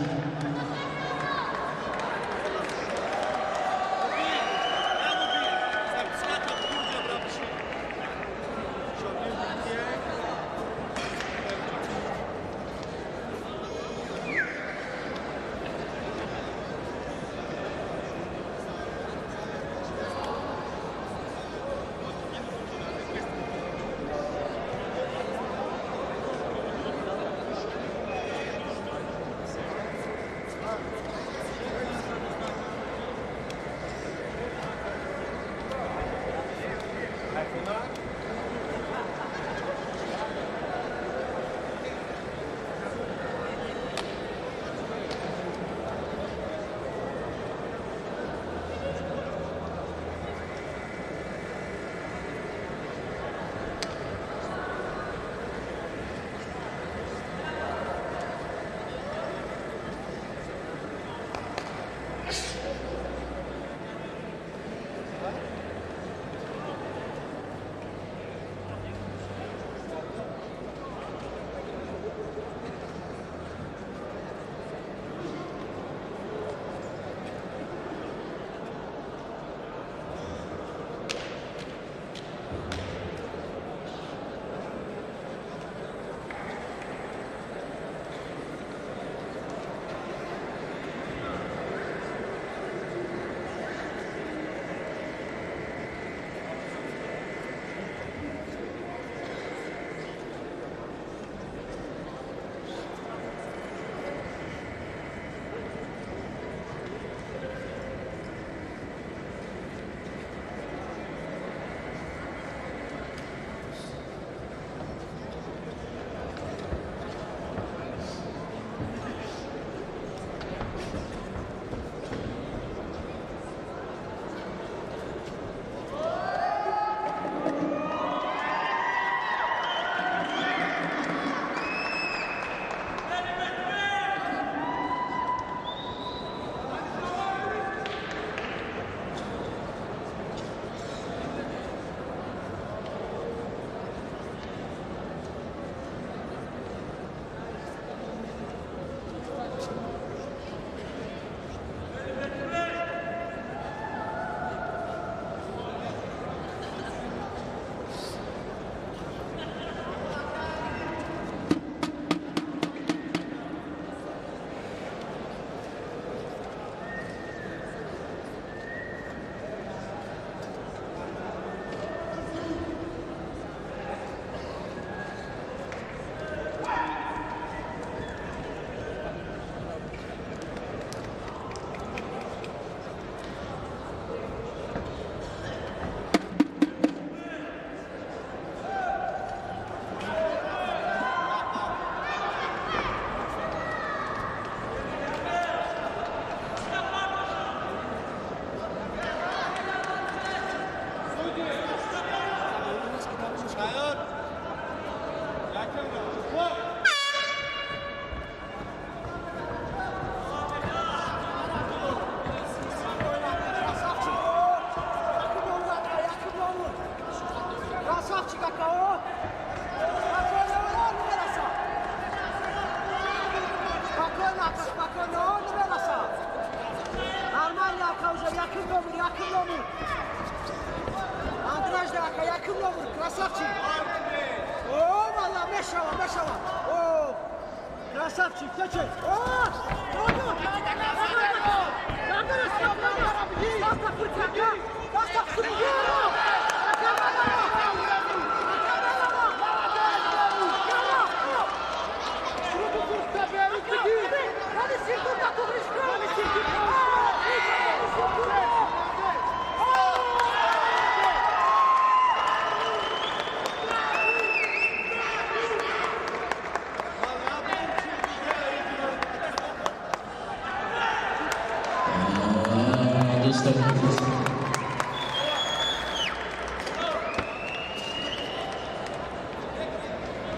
Андраш да, ака, якум номер, красавчик. О, валла, мешава, мешава. О, красавчик, кече. О,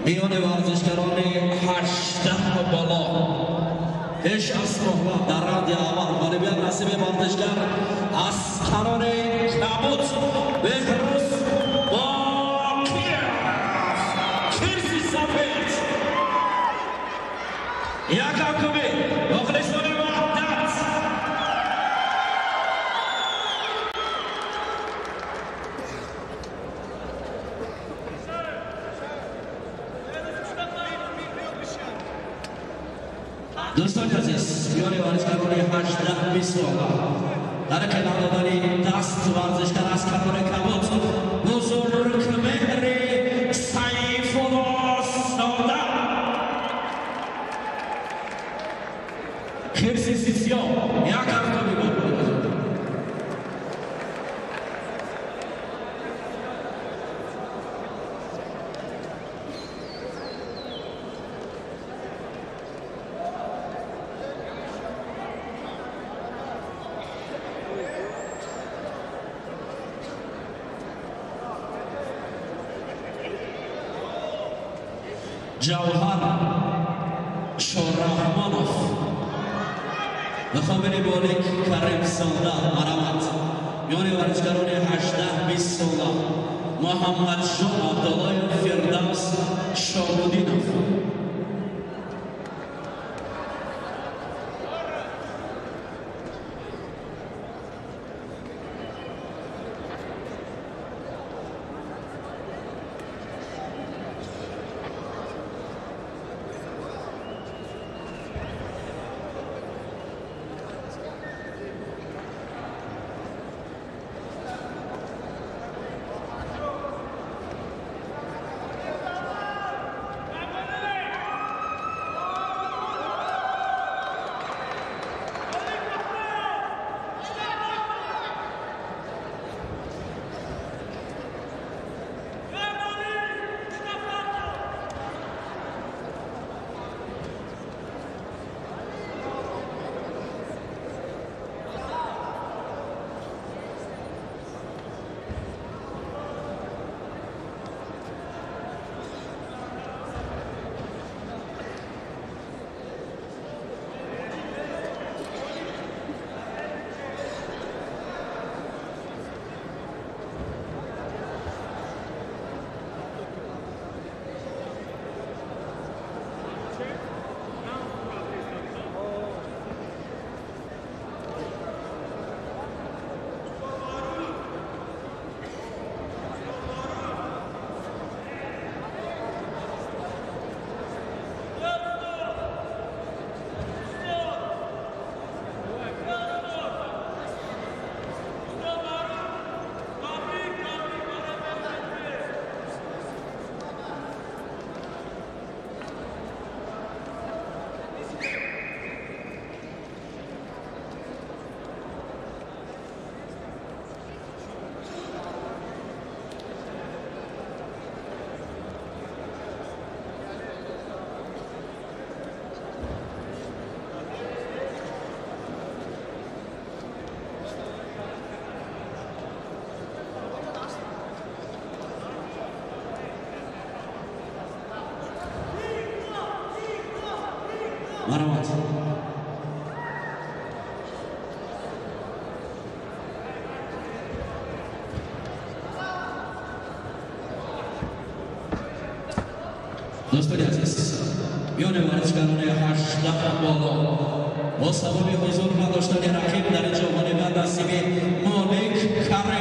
Миёни варзишгарони 18 боло ҳеч аз муҳлат дар раунди аввал ғолибият насиби варзишгар аз канори Кабуд Беҳрӯз Боқиев, кирси сафед. Як ҳамкӯбӣ мухлисони Ваҳдат. Дӯстони азиз, миёни варзишгарони 18-20 сола дар канор додани даст варзишгар аз канори Кабуд Бузургмеҳри Сайфуллозода, хирси сисиёҳ. Як ҳафтоми буд. Ҷавҳар Шораҳмонов, мухобири Болик Каримзода, марамат. Миёни варзишгарони 18-20 сола Муҳаммадшоҳ Абдуллоев, Фирдавс Шоҳудинов. Марамат. Дӯстони азиз, миёни варзишгарони 18 боло бо сабаби ҳузур надоштани рақиб дар ин ҷо ғолибият насиби Молик Карим.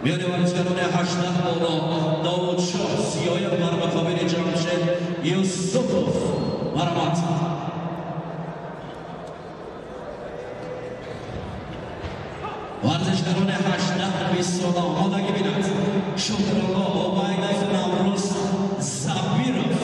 Миёни варзишгарони 18 боло Довудшоҳ Зиёев бар муқобили Ҷамшед Юсупов. Марҳамат. Варзишгарони 18-20 сола омодагӣ бинанд. Шукрулло Убайдов, Наврӯз Забиров.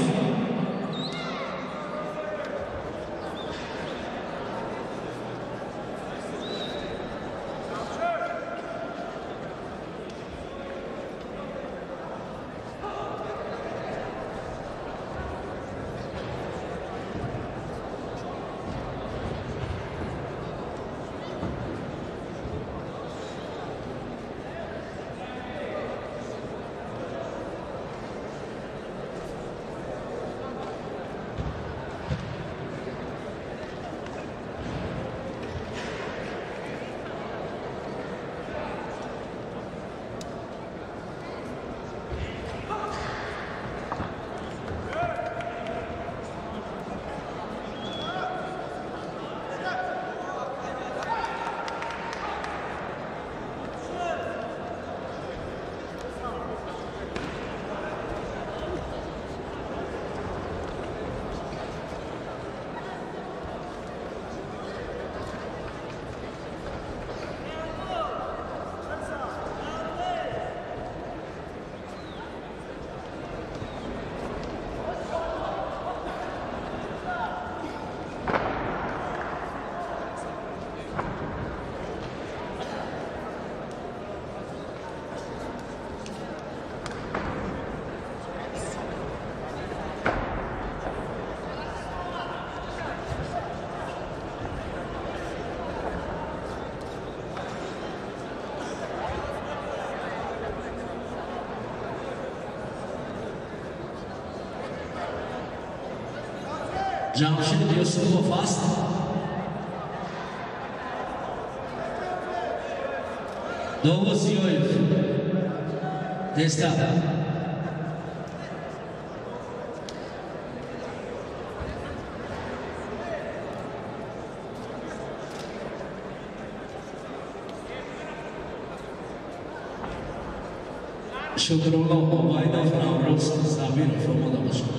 Ҷамшид Юсупов аст. Довуд Зиёев. Тезтар. Шукрулло Убайдов, Наврӯз Забиров омода бошад.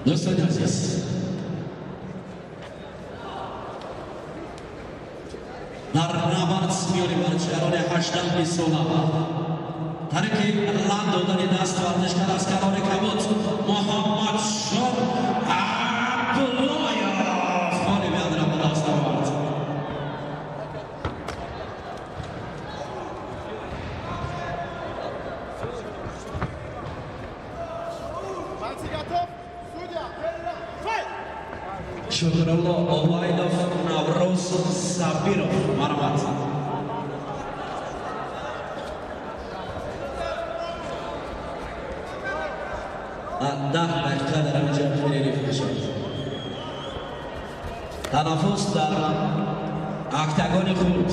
Дӯстони азиз, дар набард миёни варзишгарони 18-20 сола тариқи ланд додани даст варзишгар аз канори кабуд Муҳаммадшоҳ Абдуллоев ғолибиятро ба даст овард. Шукрулло Убайдов, Наврӯз Сабиров. Марҳамат. 10 дақиқа дар инҷа перерыв мешавад. Танаффус дар октагони худ.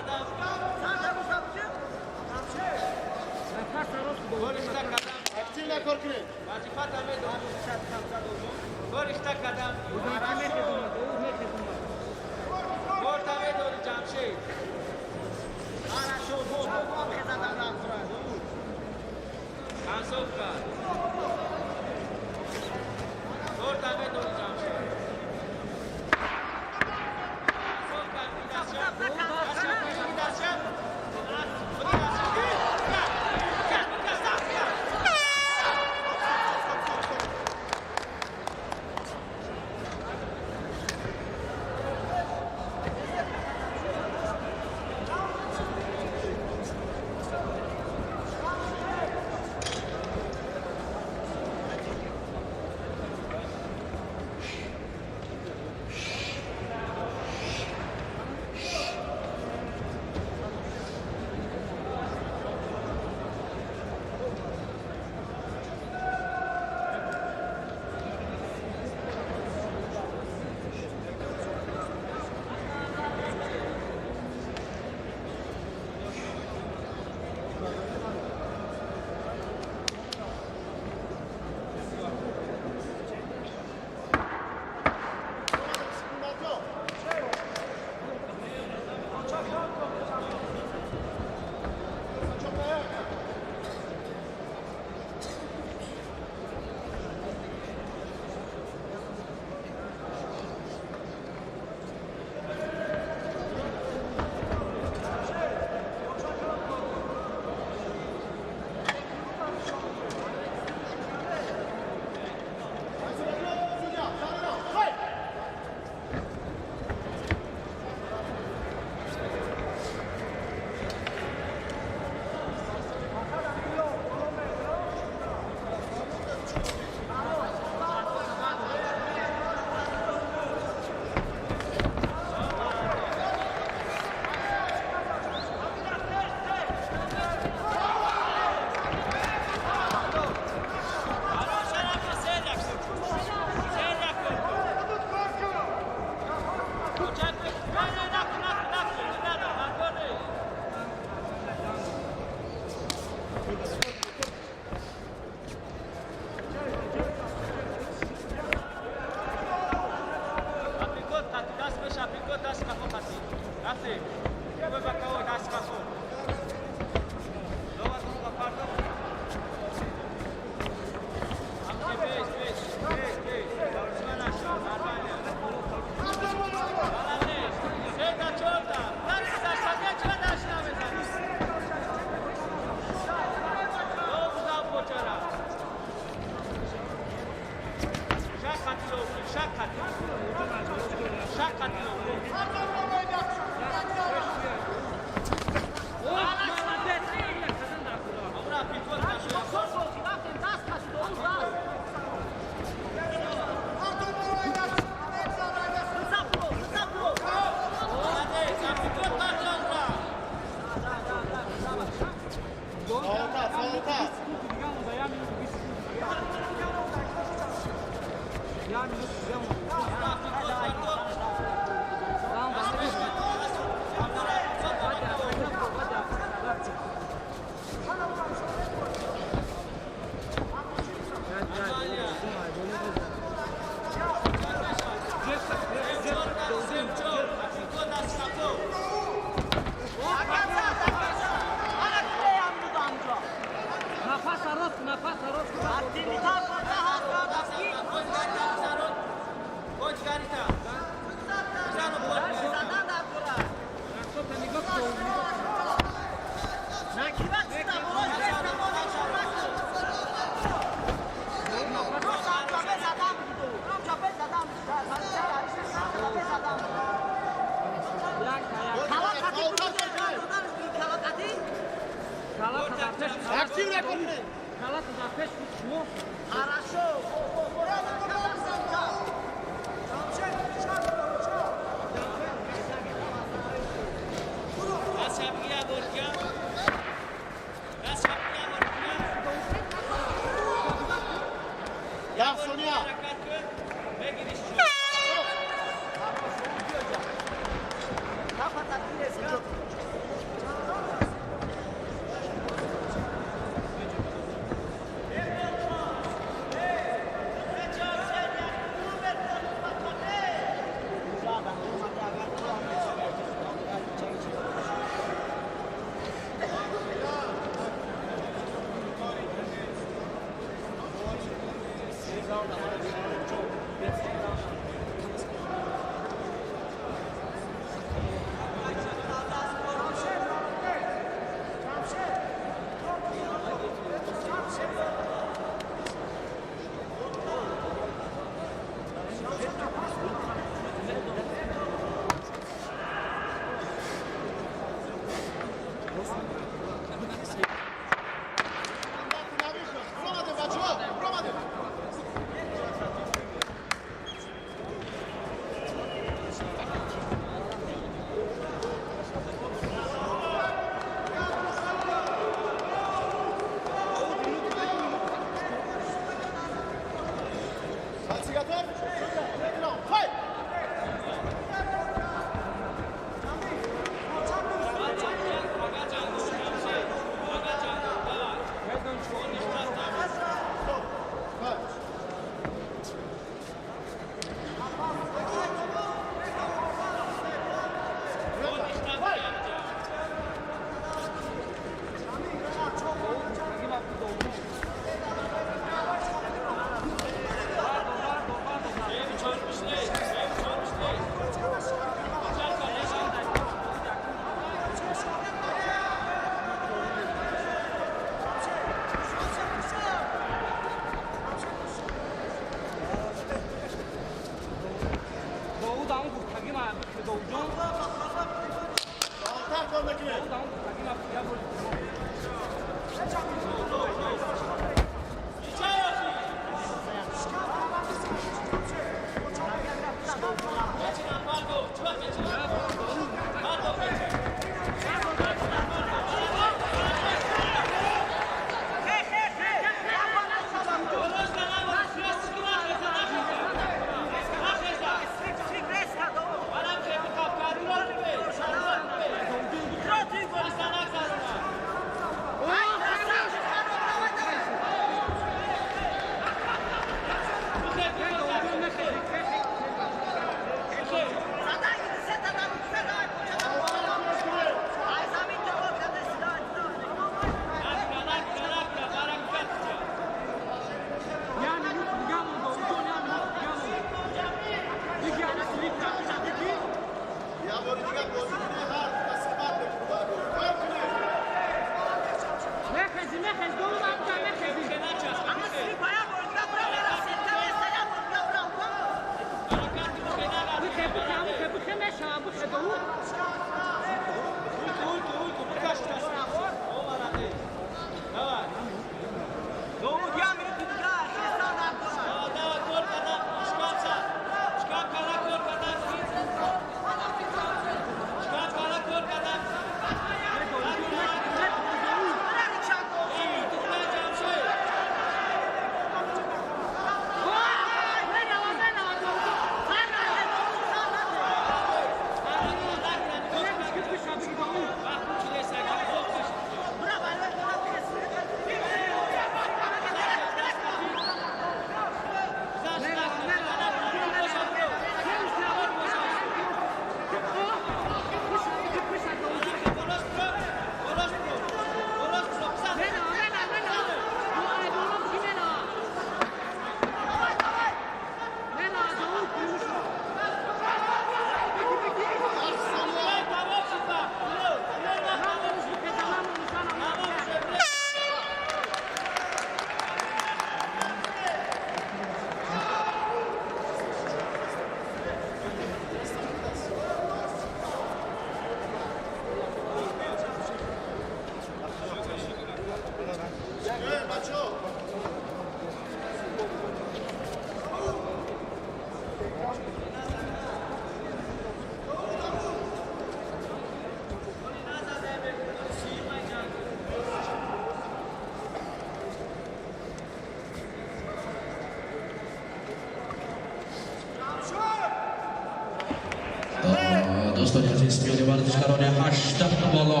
Азиз, миёни варзишгарони 18 боло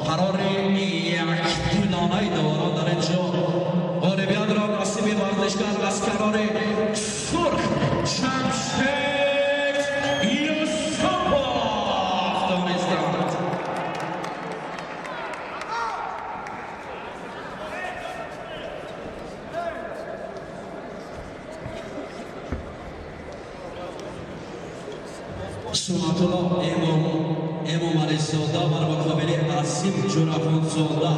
қарори якдилонаи доварон дар ин ҷо ғолибиятро насиби варзишгар аз канори сурх Ҷамшед Юсупов донистанд. Сунатулло Эмомализода бар муқобили Асим Ҷурафонзода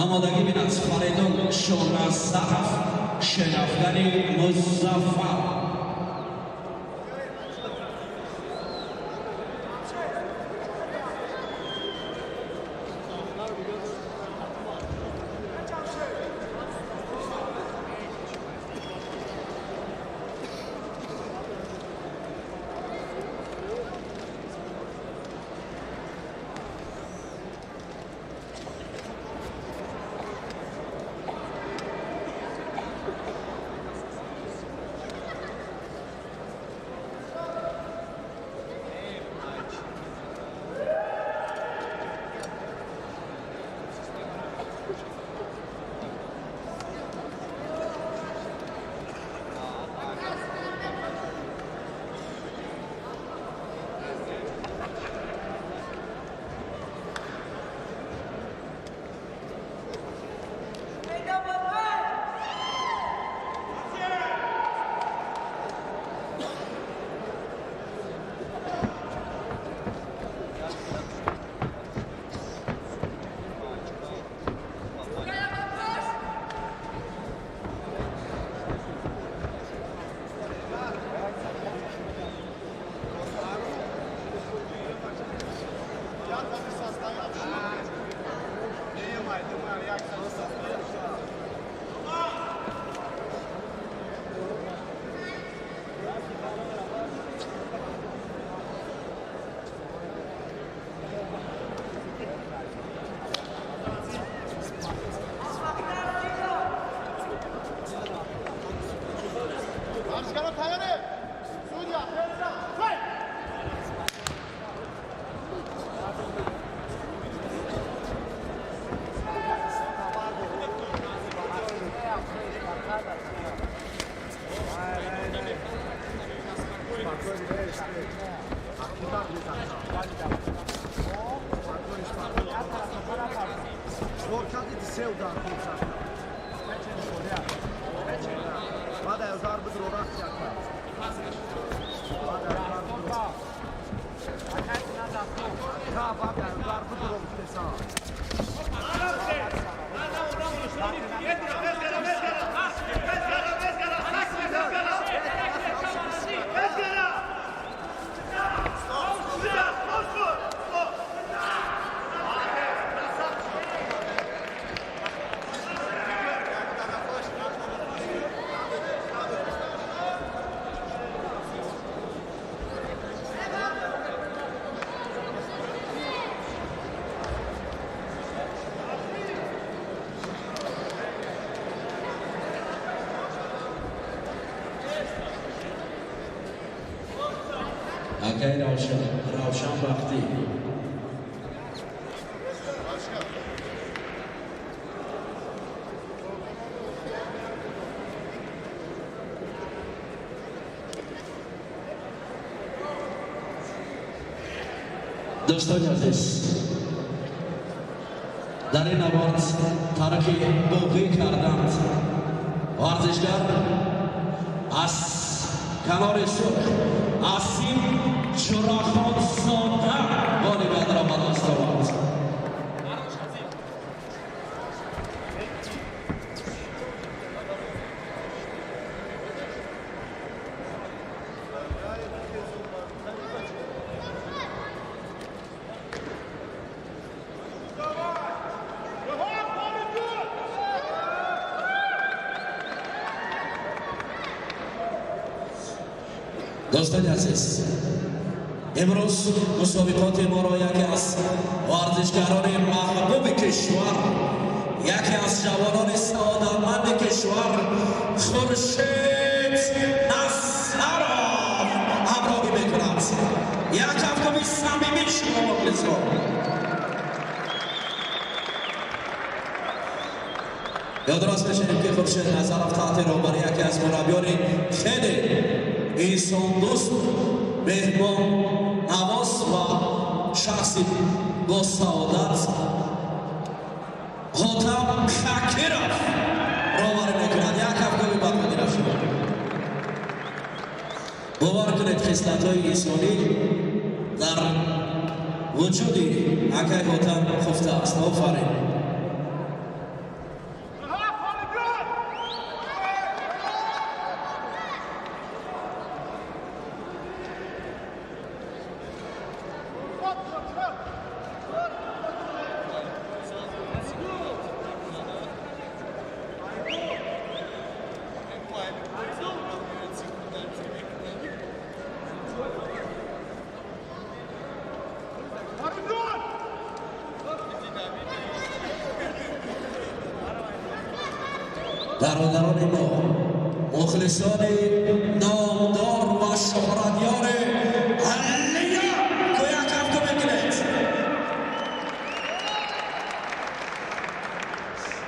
омодагӣ бинад. Фаридун Шонасаров, Шерафгани Музаффар. Акай Равшан Бахтӣ. Дӯстони азиз, дар ин набард тарки боғӣ карданд. Варзишгар аз канори сурх Асим Ҷурахонзода ғолибиятро ба даст овард. Дӯстони азиз, имрӯз мусобиқоти моро яке аз варзишгарони маҳбуби кишвар, яке аз ҷавонони саодатманди кишвар Хуршед Насаров ҳамроҳӣ мекунад. Як кафкуби Ёдрас мешавем, ки Хуршед Назаров таҳти роҳбари яке аз мураббиёни хеле инсондӯст, меҳмоннавоз ва шахси босаодат Ҳотам Шакиров роҳбарӣ мекунад. Як ҳафтаи баъд мегирад шумо. Бовар кунед, хислатҳои инсонӣ дар вуҷуди акай Ҳотам хуфта аст. Офарин. Бародарони мо, мухлисони номдор ва шуҳратёри Алия, кӯяк ҳафту мекунед.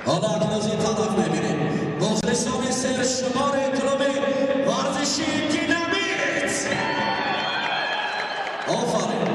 Ҳоло акнун ин тараф мебинем мухлисони сершумори клуби варзиши Динамит. Офарин.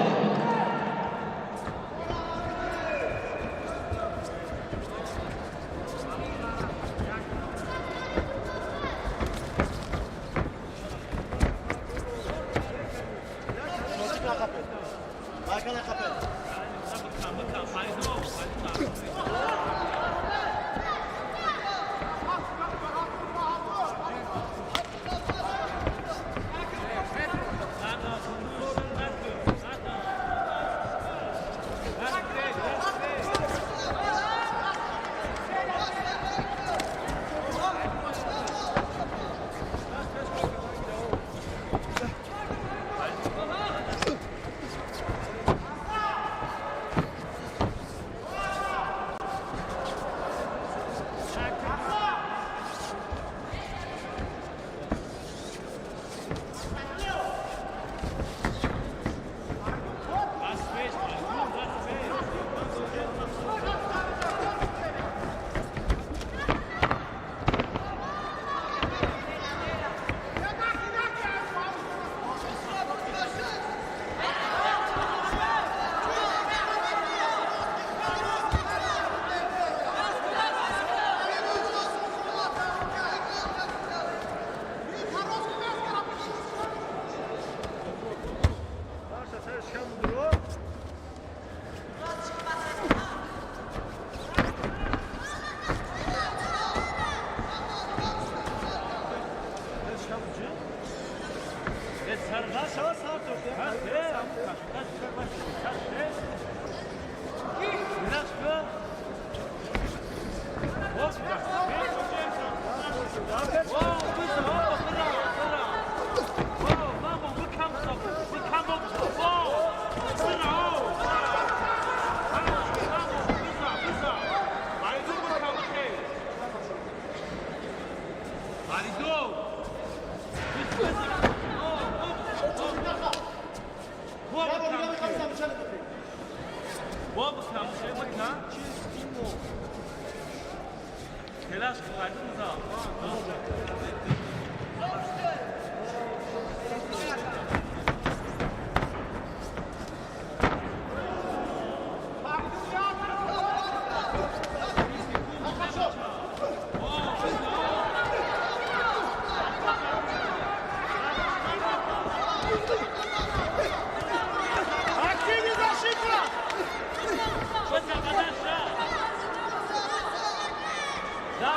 Да,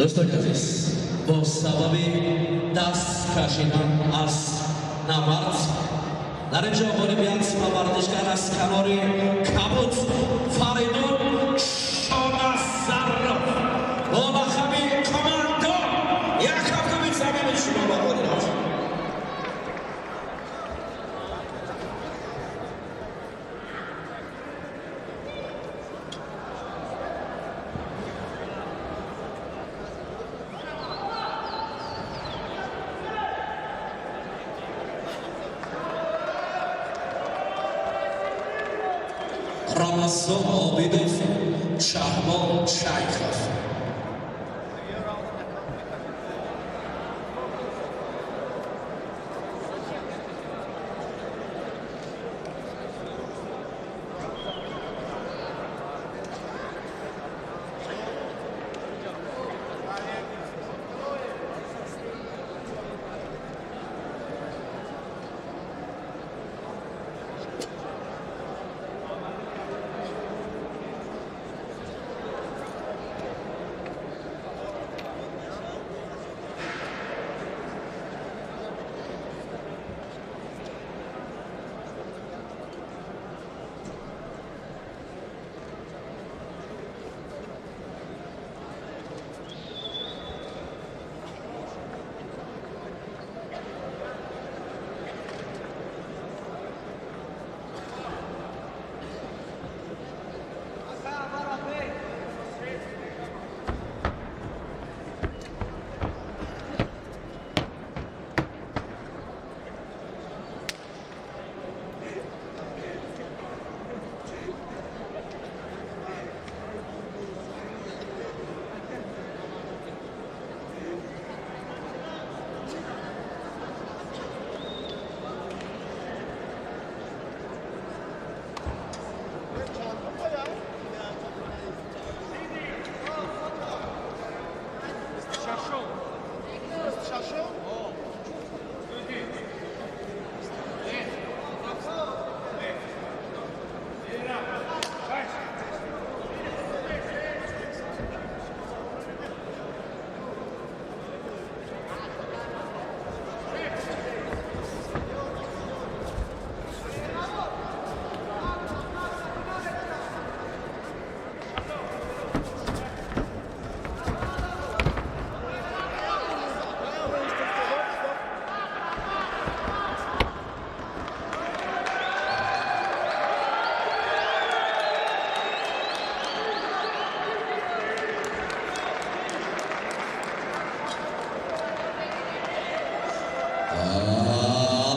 Дӯстони азиз, бо сабаби даст кашидан аз набард дар ин ҷо ғолибият ба варзишгар аз канори кабуд Фаридун Шоназаров бо лақаби командо. Як ҳафтуми замини шумо ба ғолиб. Рамазон Обидов, Шаҳбон Шайхов.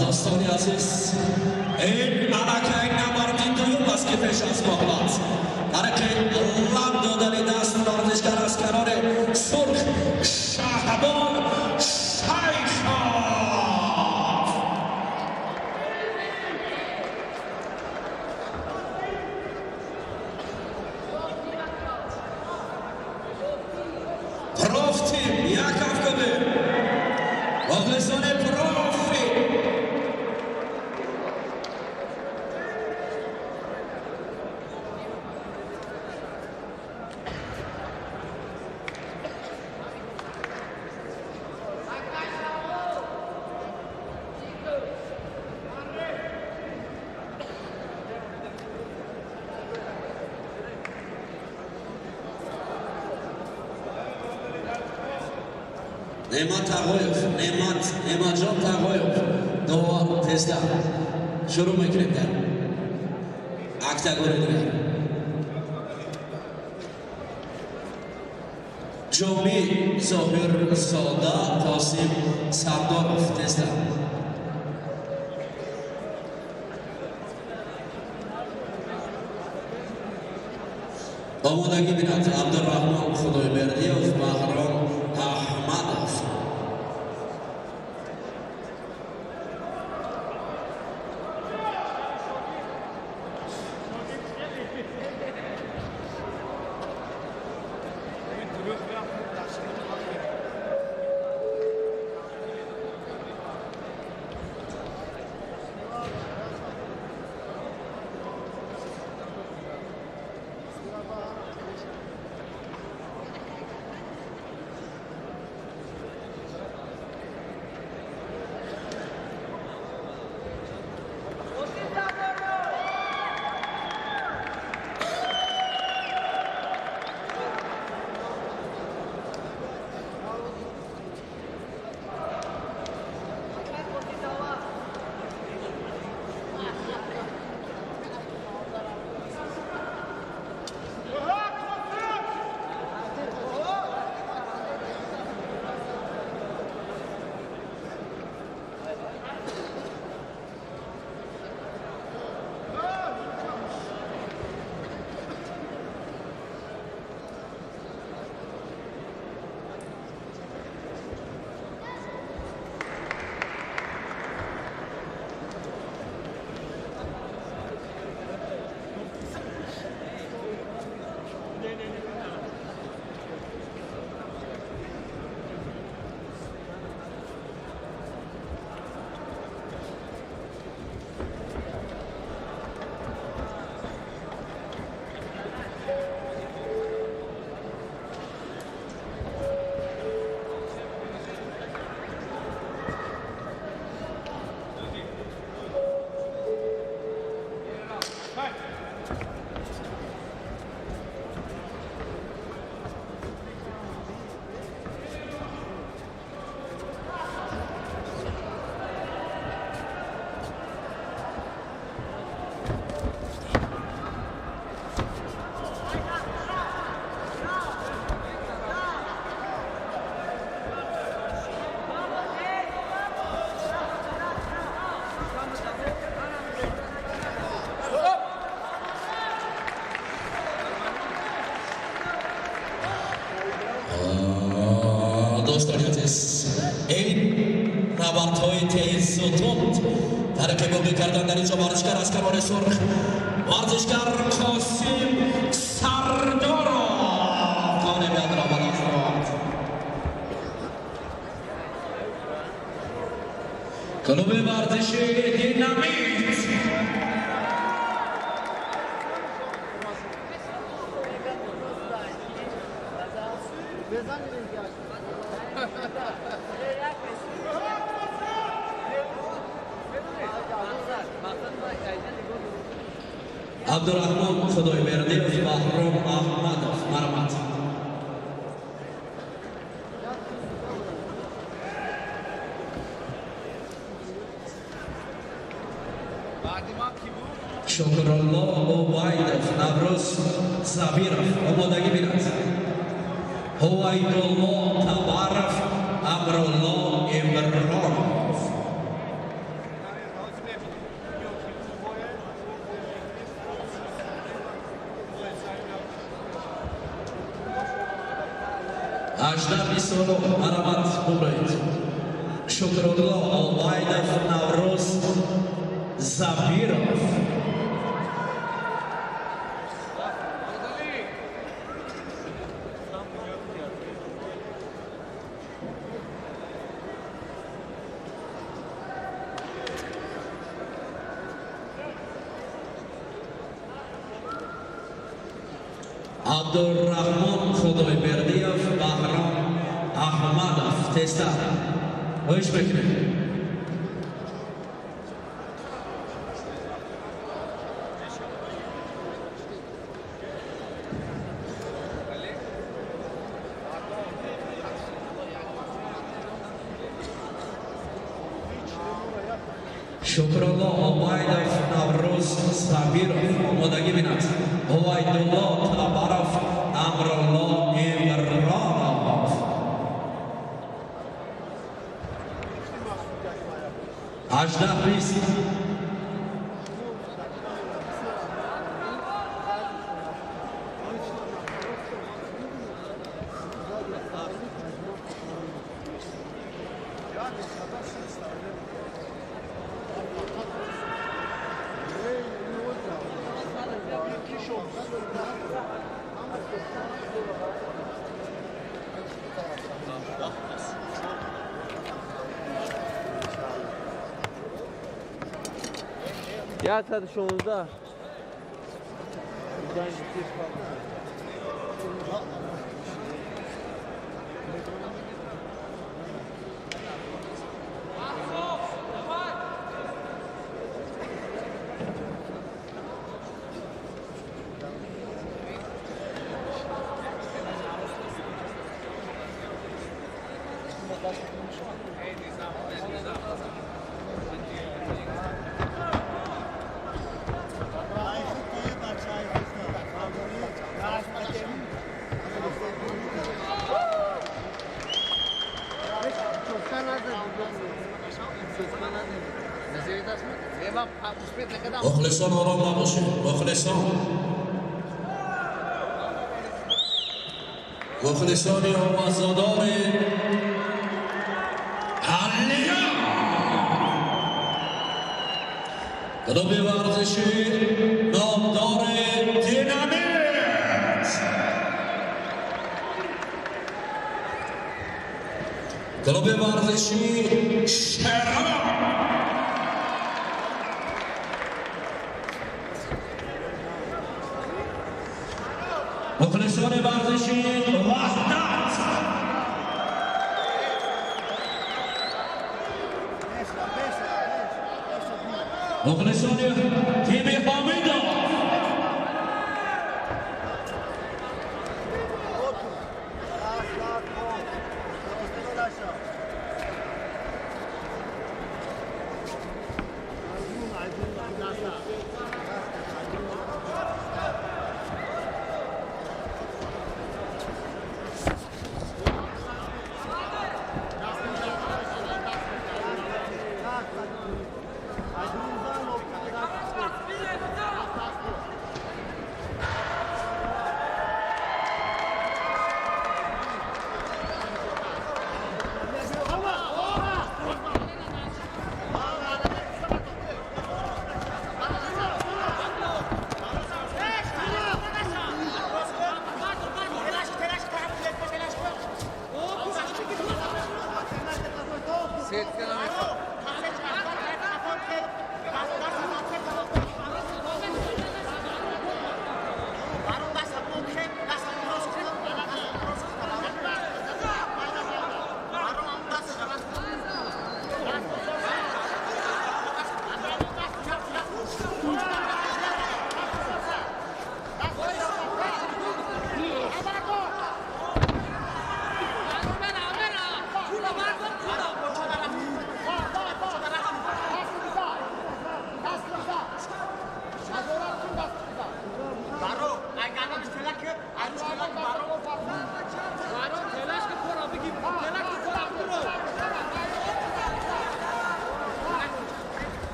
Дӯстони азиз, ин аллакай набарди дуюм аст, ки пеш аз муҳлат тариқи лам додани даст варзишгар аз канори сурх Шаҳбон Шайхов. Профтим як ҳафтаде мухлисони профи. Неъмат Тағоев, Неъмат, Неъматҷон Тағоев, довар, тезда шурӯъ мекунем дар октагони дигар. Ҷомӣ Зоҳирзода, Қосим Сардоров, тезда. Омодагӣ бинад Абдураҳмон Худойбердиев, Баҳром Аҳмадов. Дӯстони азиз, ин набардҳои тезу тунд тариқи боқӣ кардан дар инҷо варзишгар аз канори сурх, варзишгар Қосим Сардоров ғолибиятро ба даст овард. Клуби варзиши Динамит. Абдурахмон Худойбердиев, Баҳром Аҳмадов, марҳамат. Шукрулло Убайдов, Наврӯз Сабиров омодагӣ бинад. Ҳувайдулло Табаров, Амрулло Имронов. 18:29, марҳамат буброед. Шукрулло Убайдов, Наврӯз Забиров. Абдурахмон Худойбердиев, Баҳром Аҳмадов. Тезтар хоҳиш мекунем. Шукрулло Убайдов, Наврӯз Сабиров омодагӣ бинад. Ҳувайдулло Табаров, Амрулло Имронов. 18:20. Ya 116. مخلصان آرام نباشید. مخلصان، مخلصان آوازدار علیه کلوب ورزشی نامدار دینامیت، کلوب ورزشی شهرام، مخلصان ورزشی وحدت، مخلصان تیم حمیدов،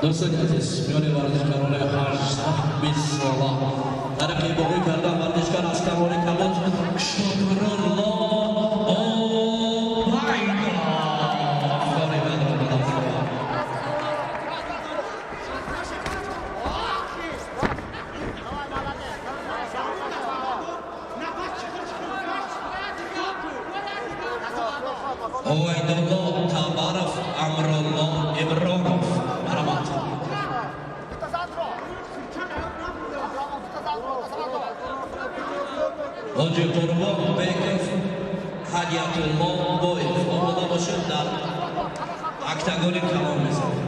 Дӯстони азиз, миёни варзишгарони 18-20 сола тариқи боғӣ кардан варзишгар аз камоли кабуд Шукрулло Обайдов ғолибиятро ба даст овард. Увайдулло Табаров, Амрулло Ибронов. Марҳамат. Ҳоҷи Қурбон Беков, Ҳадиятулло Боев. Омода бошед, дар октагони калон мезанем.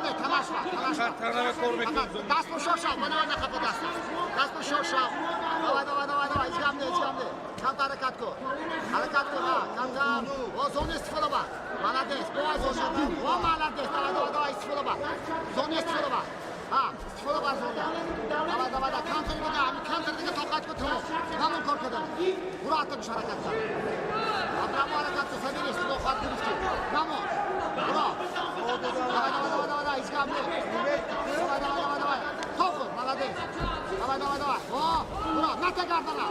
Не, талашма, талашма. Даст бо шор шав, мана нахапа даст. Даст бо шор шав. Давай, давай, давай, давай, ҳеҷ гап не, ҳеҷ гап не. Камтар ҳаракат кун. Ҳаракат кун, ҳа, кам кам. О, зона истифода бар. Молодец, бо зона. О, молодец, давай, давай, давай, истифода бар. Зона истифода бар. Ҳа, истифода бар зона. Давай, давай, давай, контр дига, ҳамин контр дига тоқат кун, тамом. Ҳамон кор кардан. Буро аттагуш ҳаракат кар. Абрамо ҳаракат кун, соберись, худо хоҳад гирифтӣ. Намон. Буро. Давай, давай, давай, давай, давай, ҳеҷ гап не. Давай, давай, давай, давай. Топ кун, молодец. Давай, давай, давай. О, буро, нате гардана.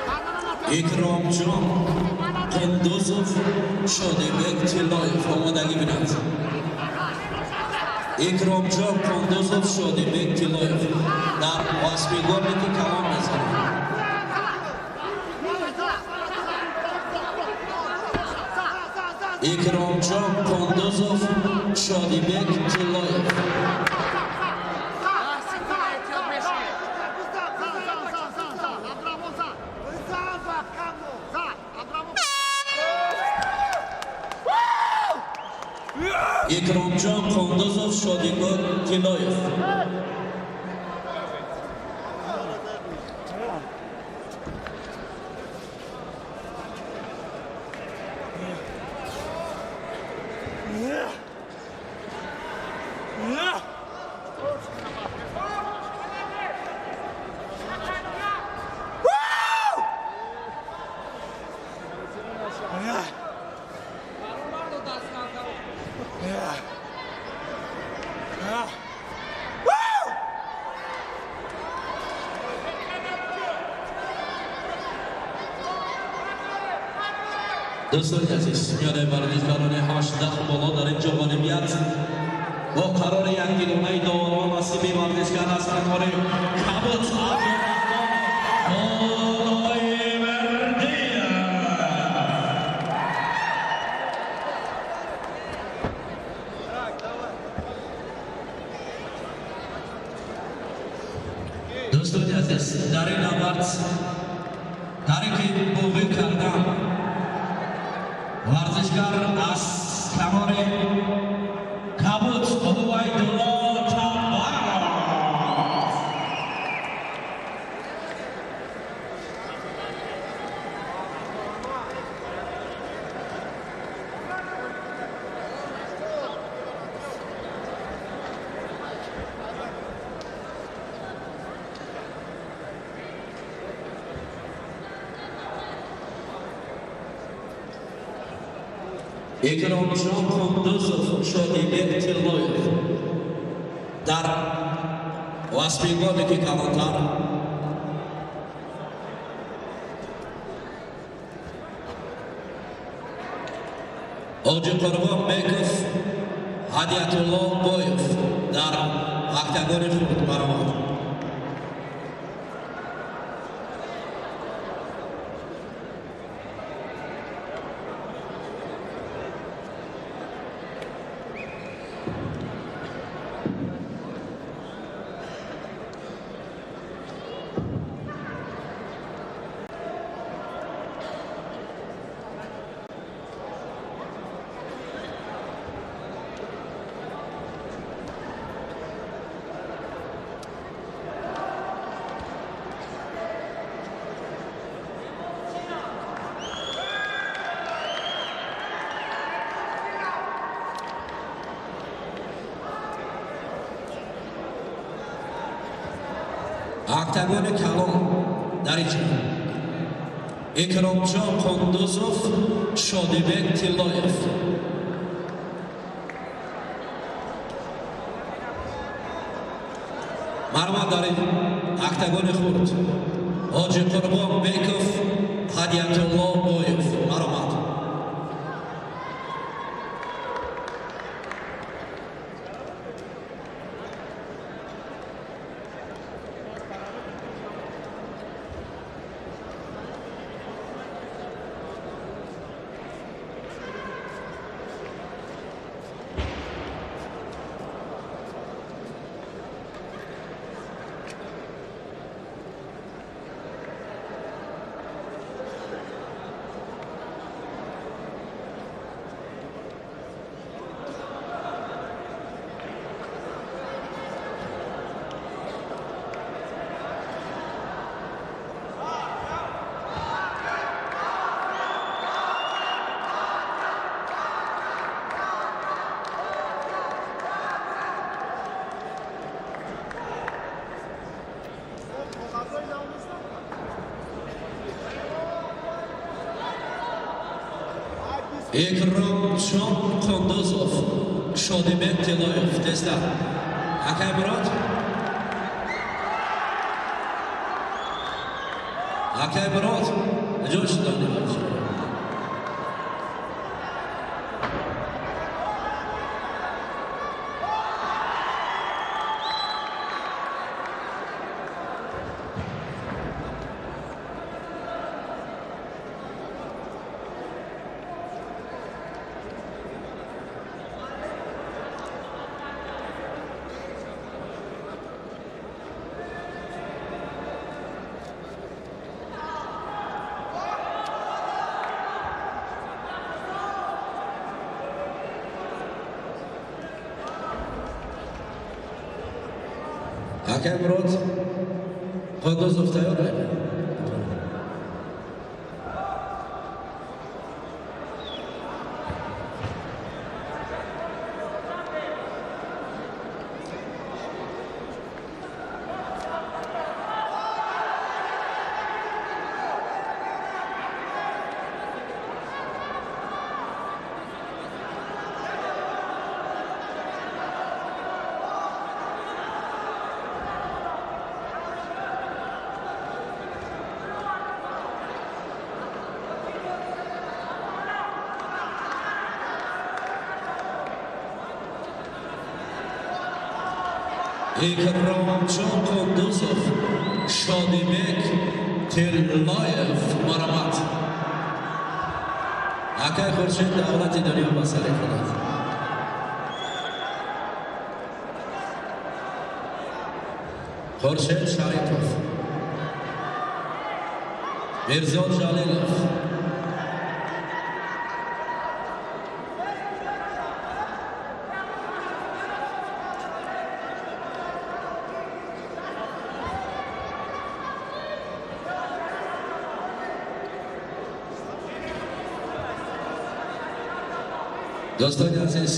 Гардана нате. Икромҷон Қундузов, Шодибек Тиллоев омодагӣ бинанд. Икромҷон Қундузов, Шодибек Тиллоев дар восьмиугольники калон мезананд. Икромҷон Қундузов, Шодибек Тиллоев. Икромҷон Қундузов, Шодибек Тиллоев. Дӯстони азиз, миёнаи варзишгарони 18 боло дар ин ҷо ғолибият бо қарори якдилонаи доварон насиби варзишгар аз канори Кабут Абдураҳмон Худойвердиев. Дӯстони азиз, дар ин набард тариқи боғӣ кардан варзишгар аз канори Кабут Убайдулло Табаров. Икромҷон Қундузов, Шодибек Тиллоев дар восьмиугольники калонтар. Ҳоҷиқурбон Беков, Ҳадиятулло Боев дар октагони худ баромад. Октагони калон дар инҷо Икромҷон Қундузов, Шодибек Тиллоев. Мармат дар октагони хурд Ҳоҷиқурбон Беков, Ҳадиятулло Боев. Маромад. Икромҷон Қундузов, Шодибек Тилоев, тезтар. Акай Мурод, акай Мурод, ҷо шудани варзишкорон. Акай Мурод Қундузов тайёр. Икромҷон Қундузов, Шодибек Тиллоев, маромат. Акай Хуршед, давлати дунё ба сари худат. Хуршед Шарипов, Мирзо Ҷалилов. Дӯстони азиз,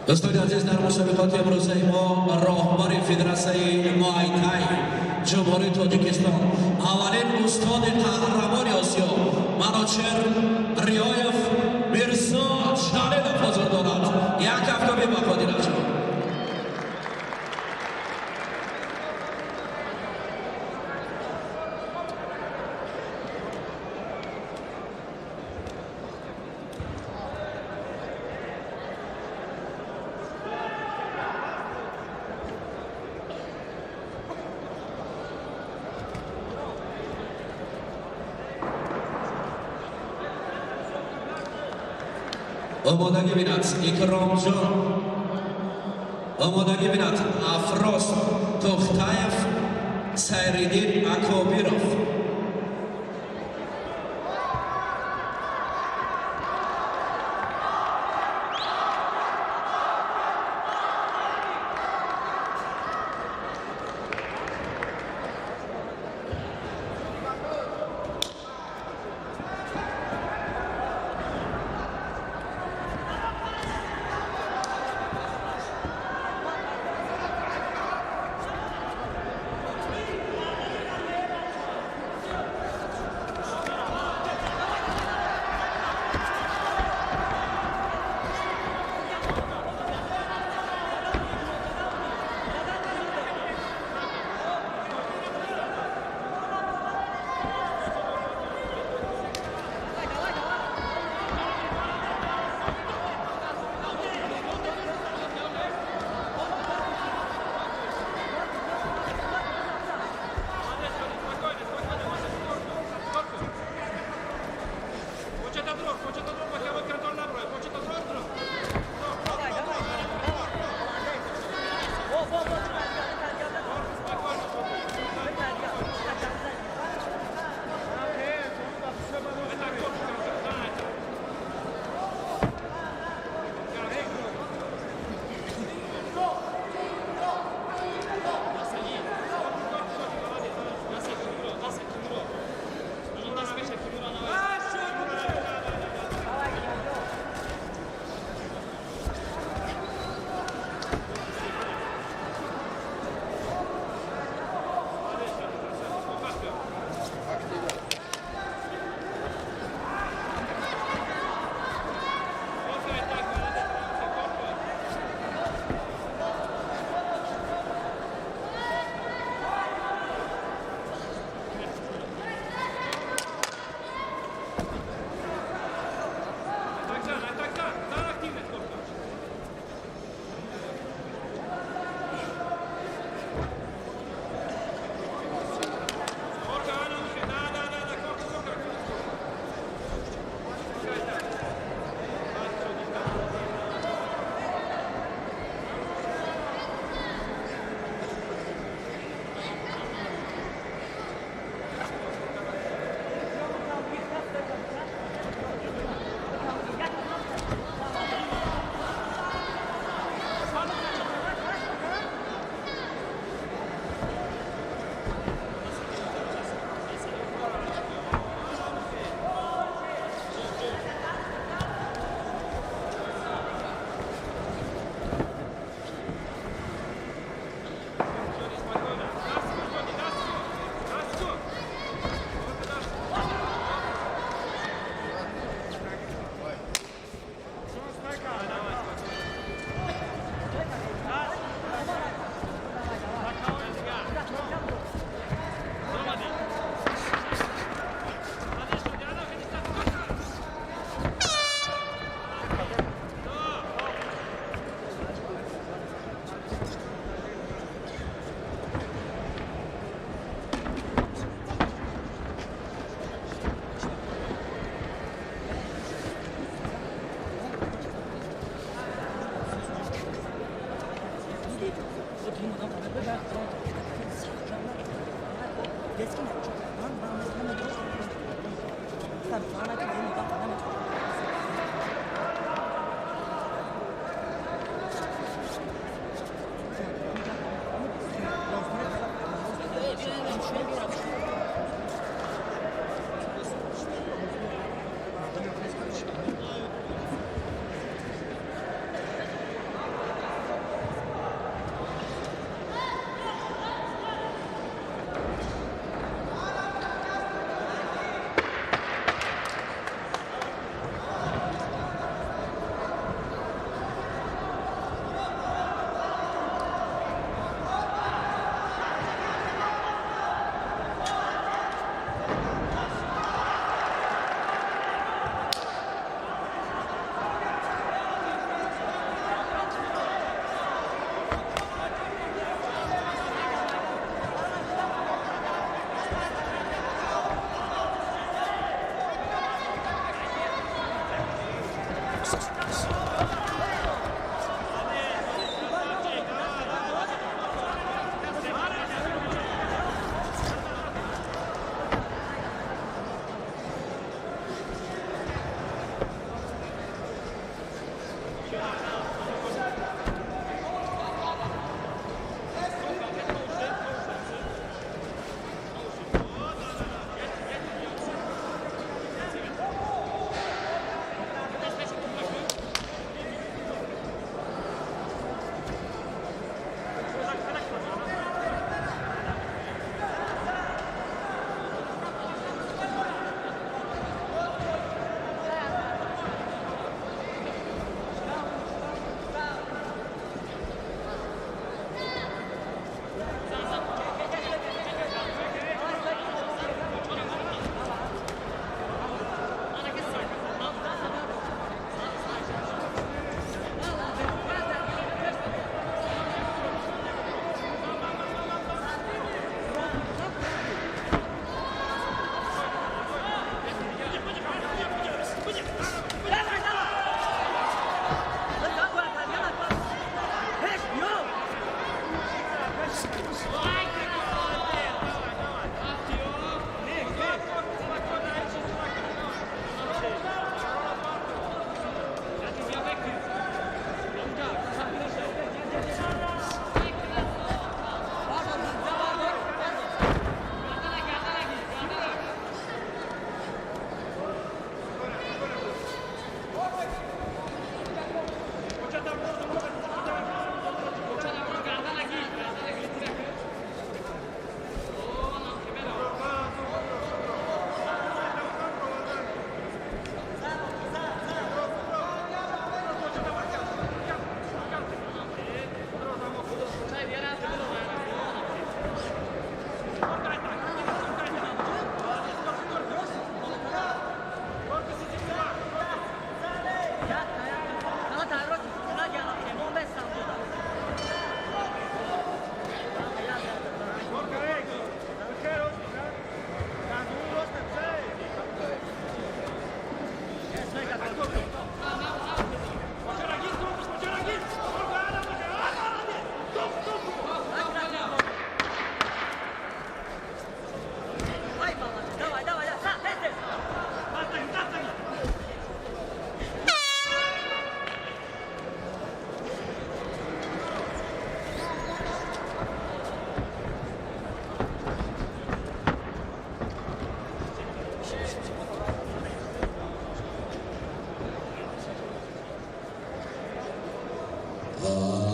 дӯстони азиз, дар мусобиқоти имрӯзаи мо роҳбари федератсияи муайтай Ҷумҳурии Тоҷикистон, аввалин устоди қаҳрамони Осиё Маночер Риёев Мирзо Ҷалилов ҳозир дорад. Як ҳафтоми ба қодирашон. Омодагӣ бинад Икромҷон, омодагӣ бинад Афрос Тохтаев, Сайриддин Акобиров.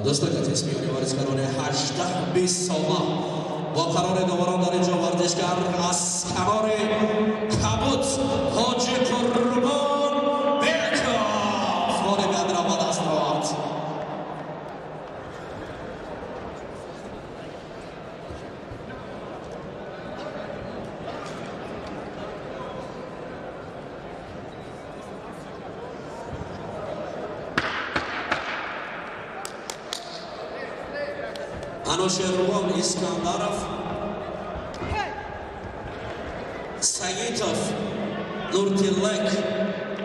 Дӯстони азиз, миёни варзишгарони 18-20 сола бо қарори доварон дар инҷо варзишгар аз канори кабуд Ҳоҷи Қурбон Беков ғолибиятро ба даст овард. Анушервон Искандаров, Саитов Нуртилек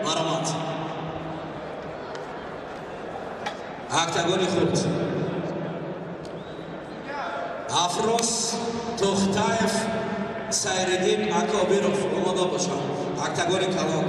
маромад. Октагони худ Афрос Тохтаев, Сайриддин Акобиров омода бошанд. Октагони калон.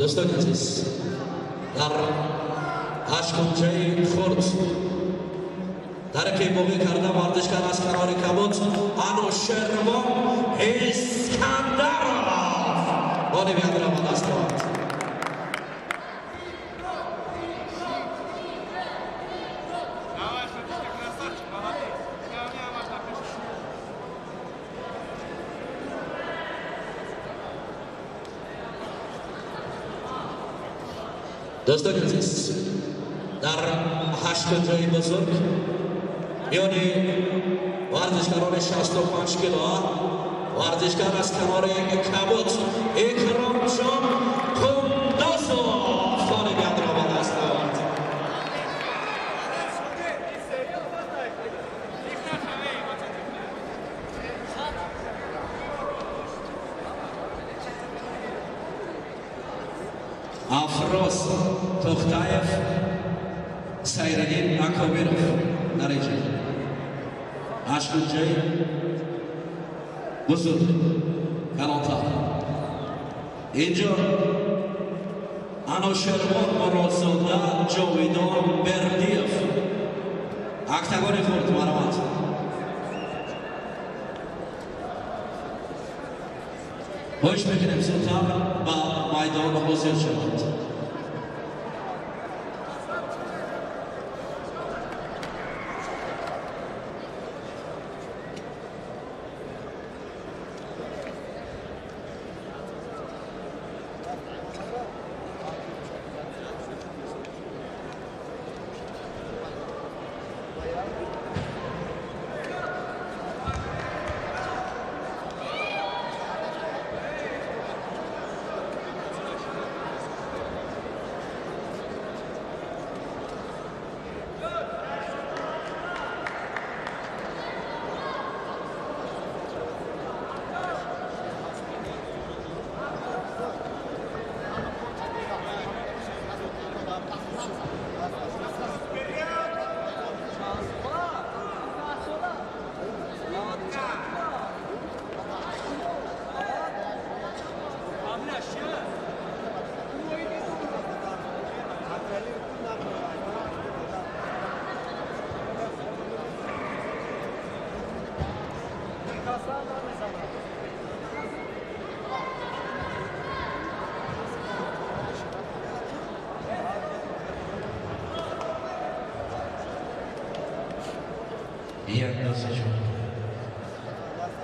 Дӯстони азиз, дар ҳашткунҷаи хурд тариқи боғӣ карда варзишгар аз канори кабуд Анушервон Искандаров ғолибиятро ба даст овард. Дӯстони азиз, дар ҳашткунҷаи бузург миёни варзишгарони 65 кило варзишгар аз канори кабуд Икромҷон Қундузов ғолибиятро ба даст овард. Афроз Тохтаев, Сайриддин Акобиров дар инҷо ҳашткунҷаи бузург калонтар. Инҷо Анушервон Муродзода, Ҷовидон Бердиев, октагони хурд маромад. Хоҳиш мекунем зудтар ба майдон ҳозир шаванд.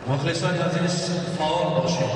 Мухлисони азиз, фаъол бошед.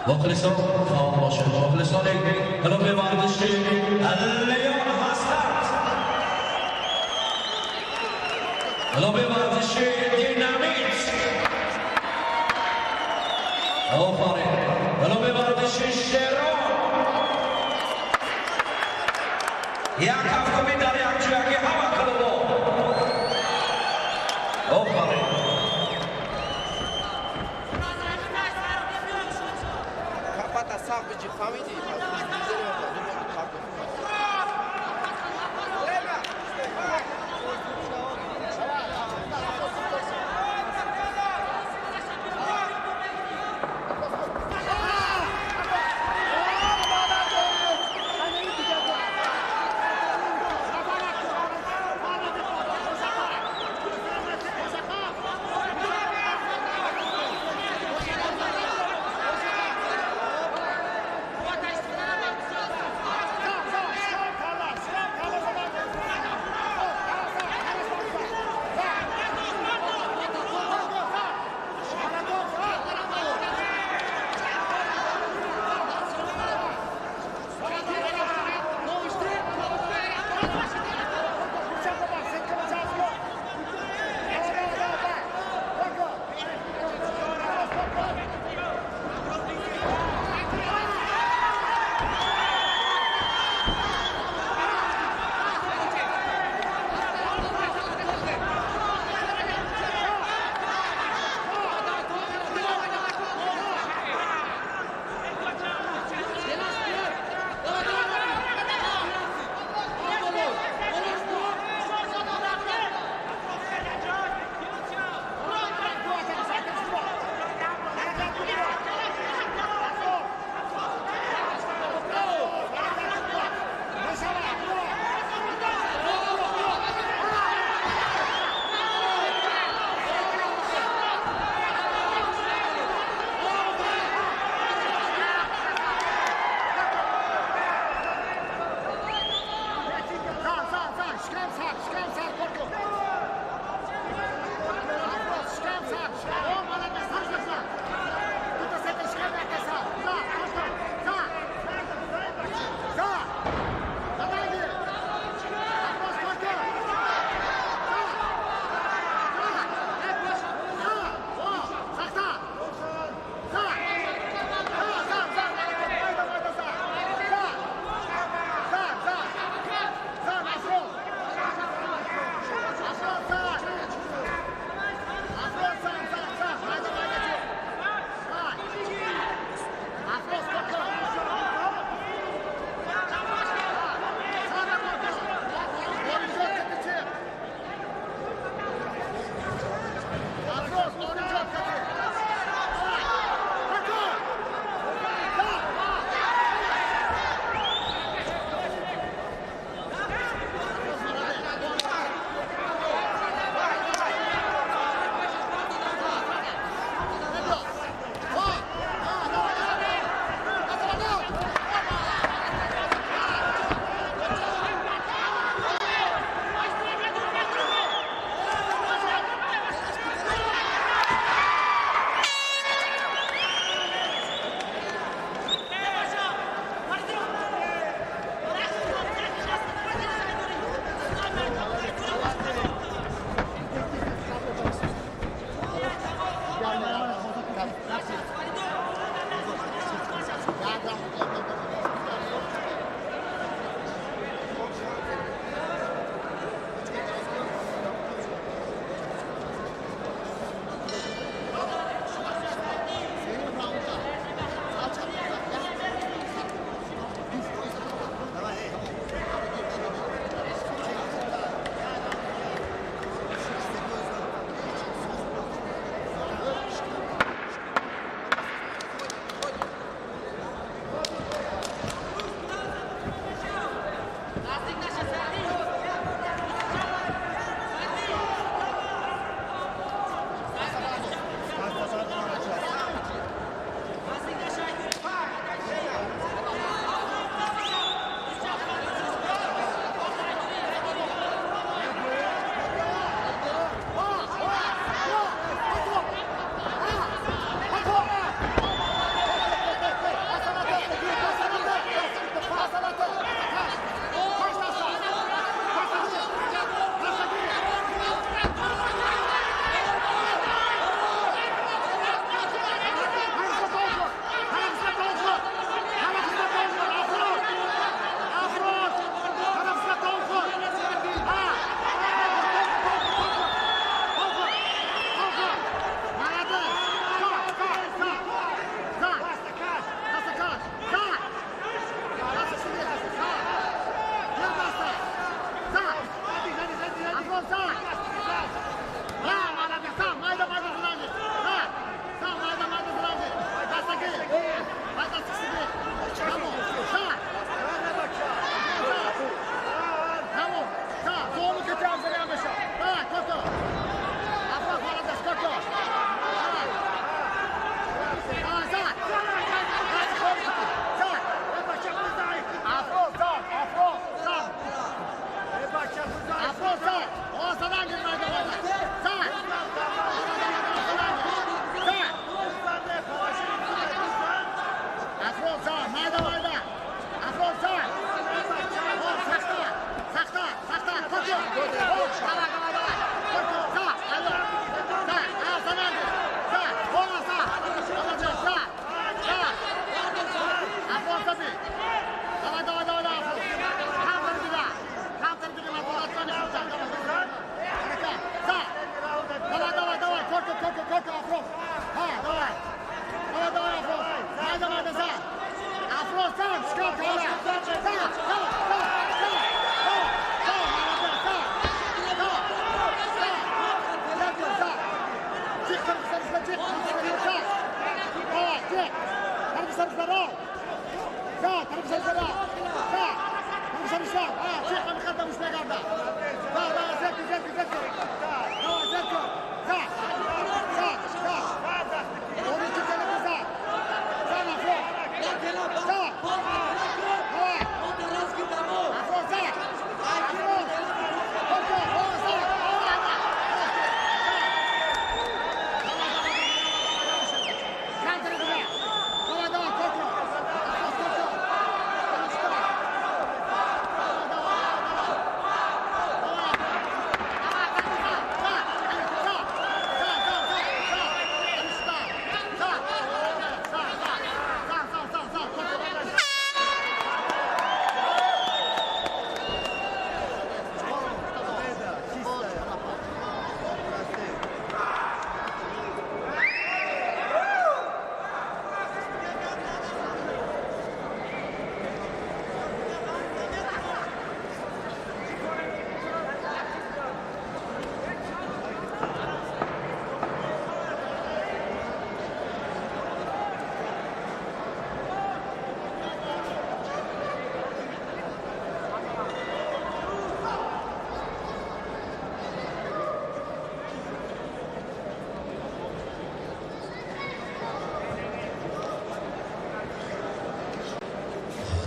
مخلصان فعال باشند. مخلصان کلوب ورزشی لیون هستند. کلوب ورزشی دینامیت. آفرین. کلوب ورزشی شیران. یک هفتمی در یک جویگی همه کلوبا. آفرین.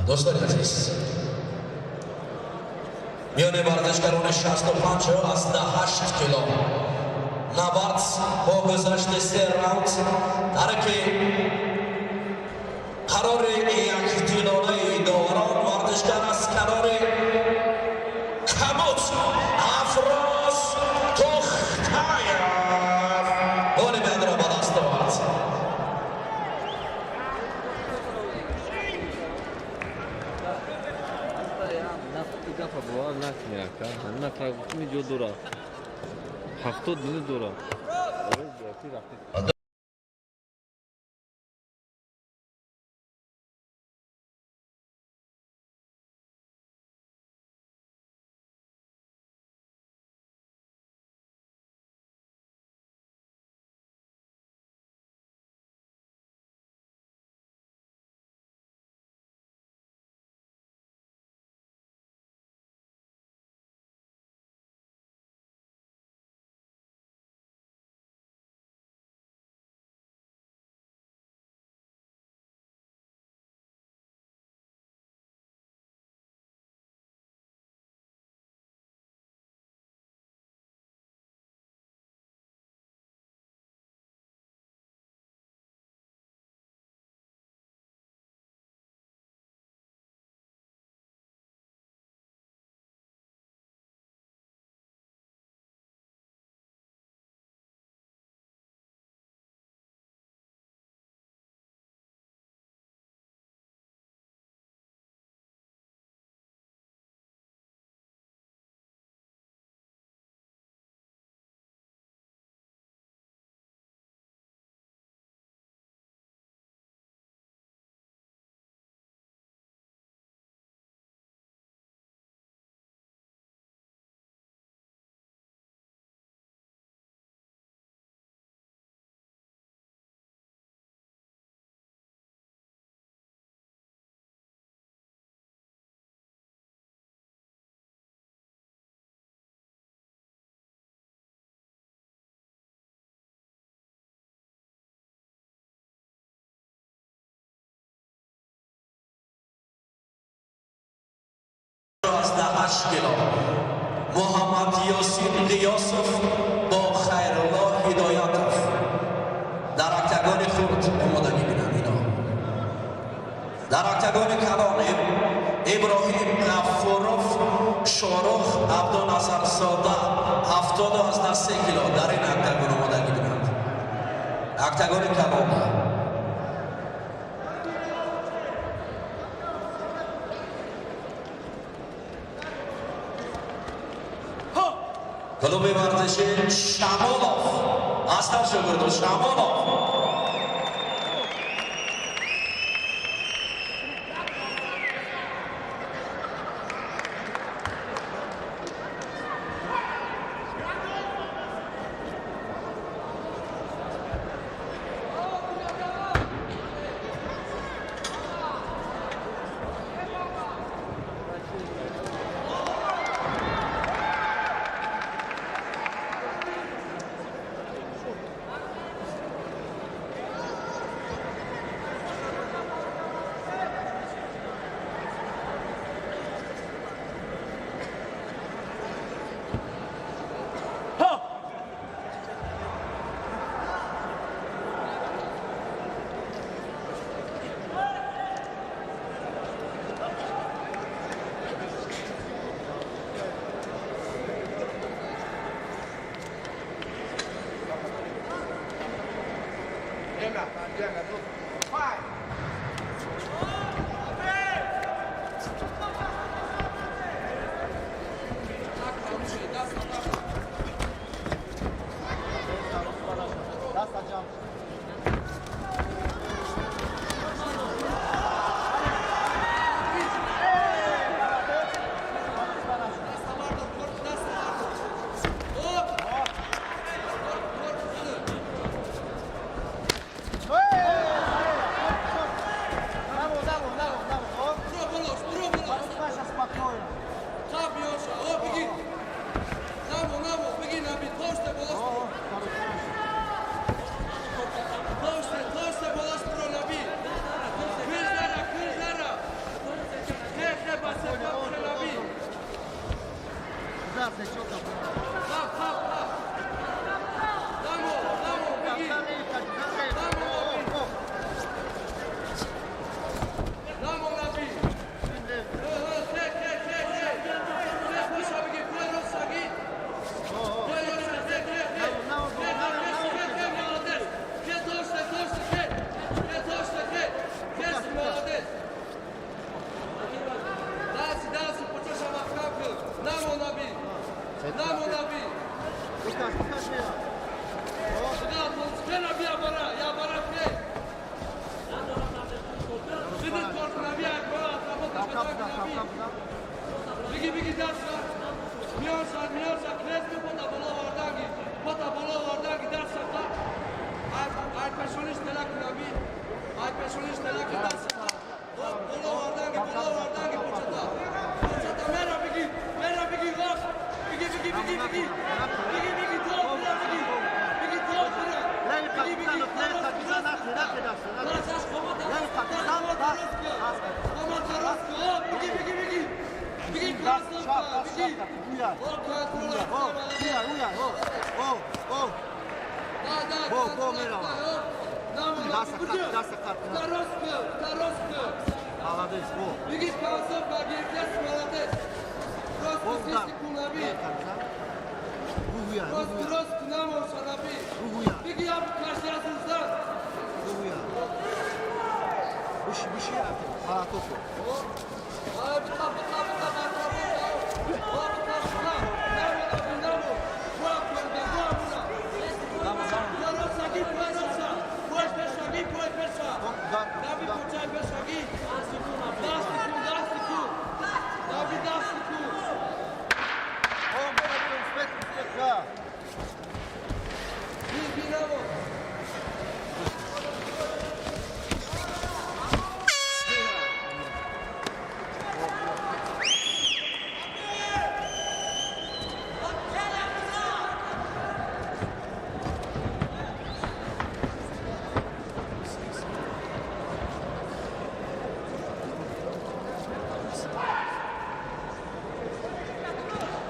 Дӯстони азиз, миёни варзишгарони 65,8 кило набард бо гузашти се раунд тариқи қарори якдилонаи доварон варзишгар аз канори кабуд Афроз Тухтаев ғолибиятро ба даст овард. Гапа бовар накунӣ, ака. Ҳамина гуфтими ҷо дора, 70 минут дора. 8 кило Муҳаммад Ёсин Ғиёсов бо Хайрулло Ҳидоятов дар октагони хурд омодагӣ бинанд. Ино дар октагони калон Иброҳим Ғаффуров, Шорух Абдуназарзода, 70,3 кило дар ин октагон омодагӣ бинанд, октагони калон. Клуби варзиши Шамолов ҳастан, шогирду Шамолов.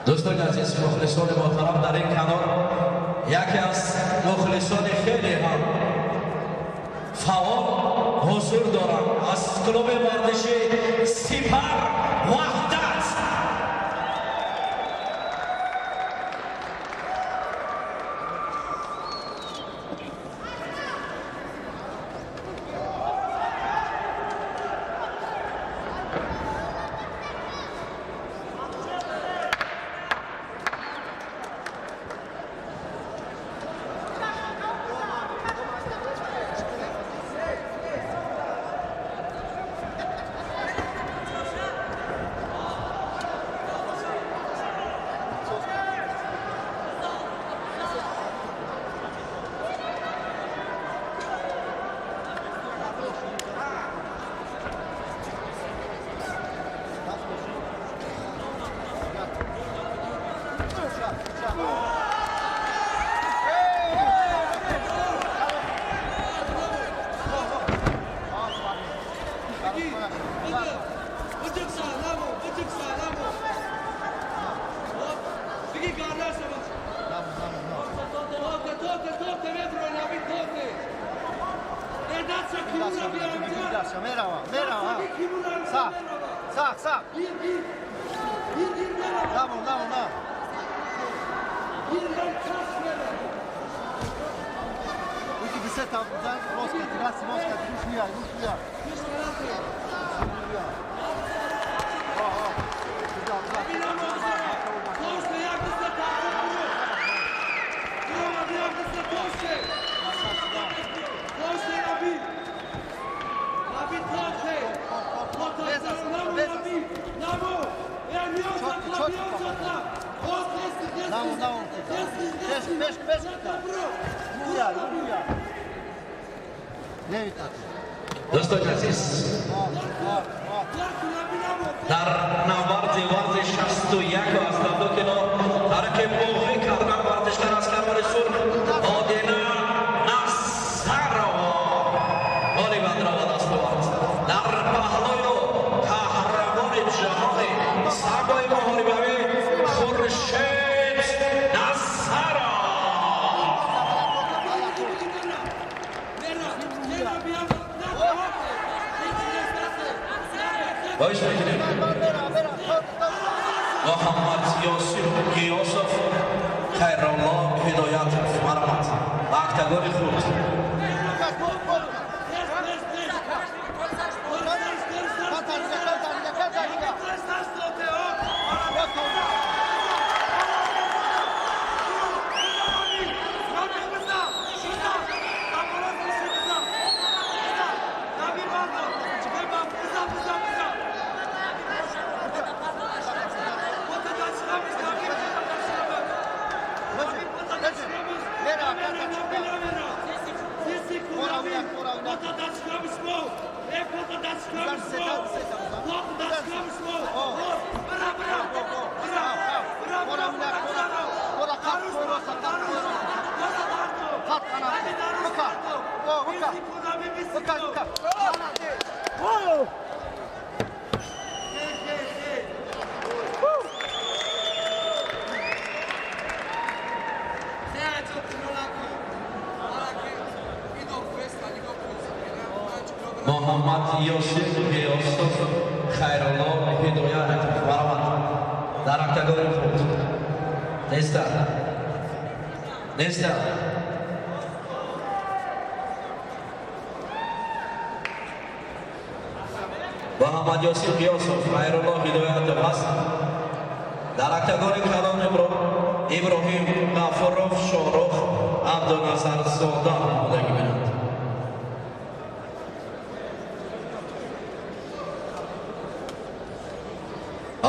Дӯстони азиз, мухлисони муҳтарам, дар ин канор яке аз мухлисони хеле ҳам фаъол ҳузур доранд аз клуби варзиши Сипар Ваҳдат. Дӯстони азиз, дар навбарди варзи 61,2 кило тариқи боғӣ кардан варзишгар аз канори сурх Одина Насарова ғолибатро ба даст овард. Дар паҳлӯю қаҳрамони ҷаҳони самбои муҳорибавӣ Хуршед Насаров. Хоҳиш мекунем, Муҳаммад Ёсиф Гиёсов, Хайрулло Ҳидоятов, марҳамат ба октагони худ. Муҳаммад Ёсиф Ғиёсов, Хайрулло Ҳидоятов, марҳамат, дар октагони худ. Тезтар, тезтар. Муҳаммад Ёсиф Ғиёсов, Хайрулло Ҳидоятов ҳаст дар октагони калон. Иброҳим Ғафуров, Шоҳрух Абдуназарзода омодагӣ бинанд.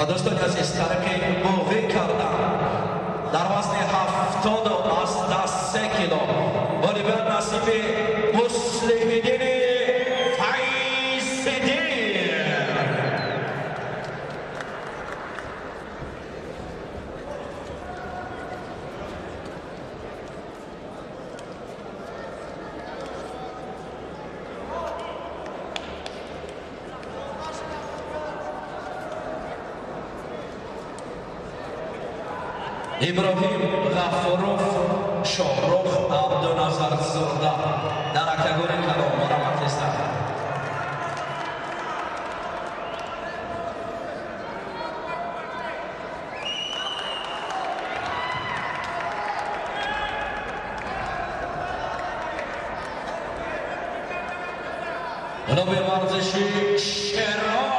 Дӯстони азиз, тариқи боғӣ кардан дар вазни 70,3 кило ғолибият насиби Муслимиддини Файзиддин. Иброҳим Ғафуров, Шоҳрух Абдуназарзода дар октагони калон, марҳамат, тезтар. Клуби варзиши Шерон.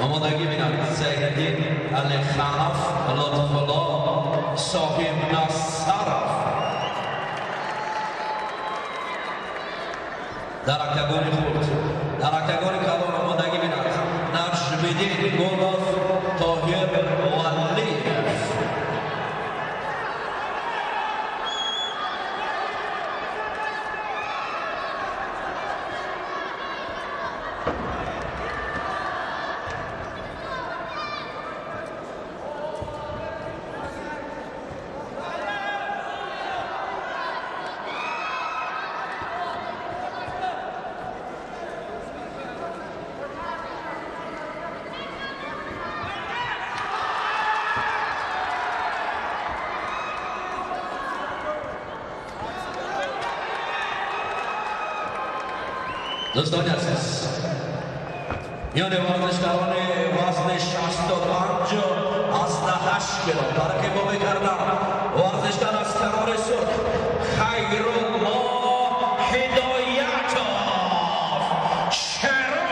Омодагӣ бинанд Зайниддин Алиханов, Лутфулло Соҳиб Насаров дар октагони хурд. Дар октагони калон омодагӣ бинанд Наҷмиддин Гулов, Тоҳир Валиев. Дӯстони азиз, миёни варзишгарони вазни 65,8 кило тариқи боғӣ кардан варзишгар аз канори сурх Хайрулло Ҳидоятов, Шерон.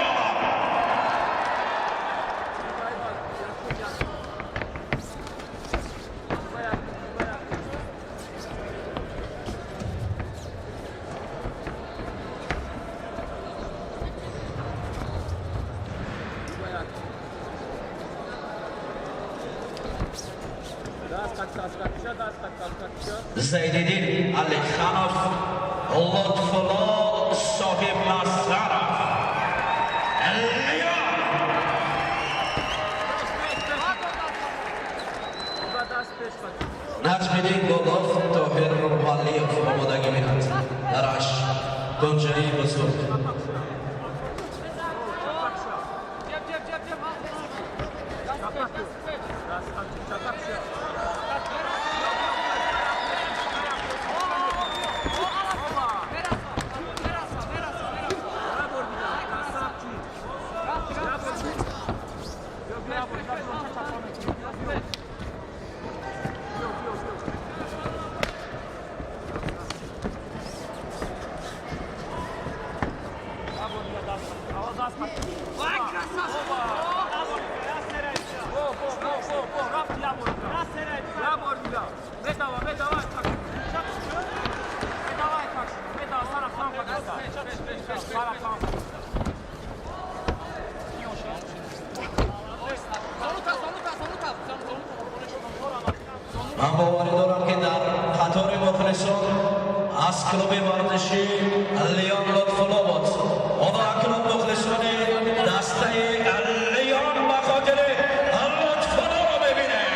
Зайниддин Алиханов, Лутфулло Соҳиб Насаров. Леон. Наҷмиддин Голов, Тоҳир Валиев омодагӣ бинанд дар аш гунҷаи бузург. Ман боварӣ дорам, ки дар қатори мухлисон аз клуби варзишӣ Лион Лутфулло буд. Оно акнун мухлисони дастаи Лион ба хотири Лутфуллоро мебинем.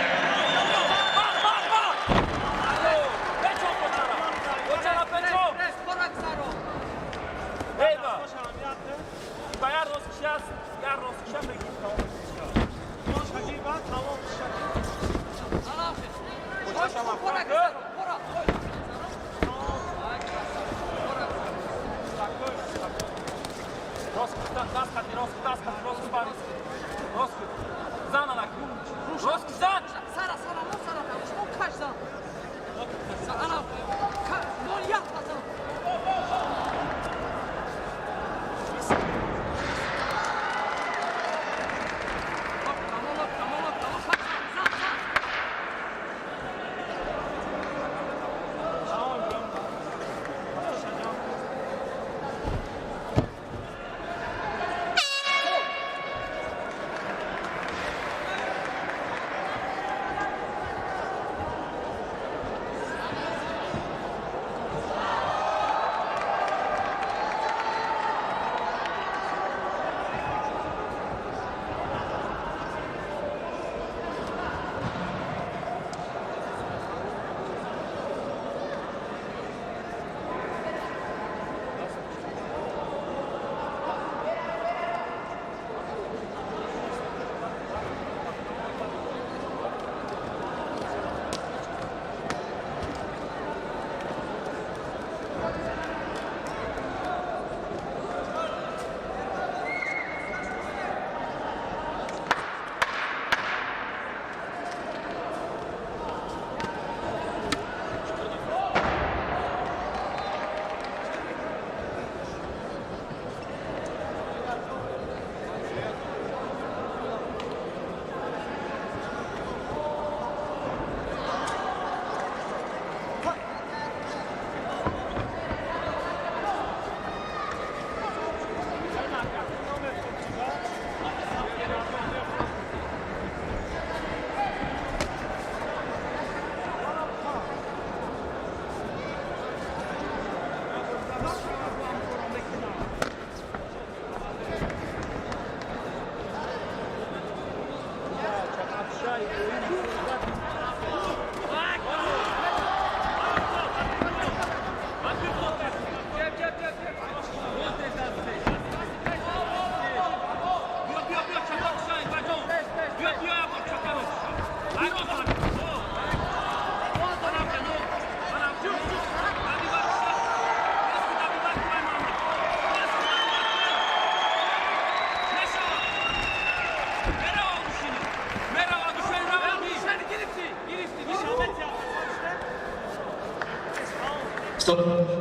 Стоп,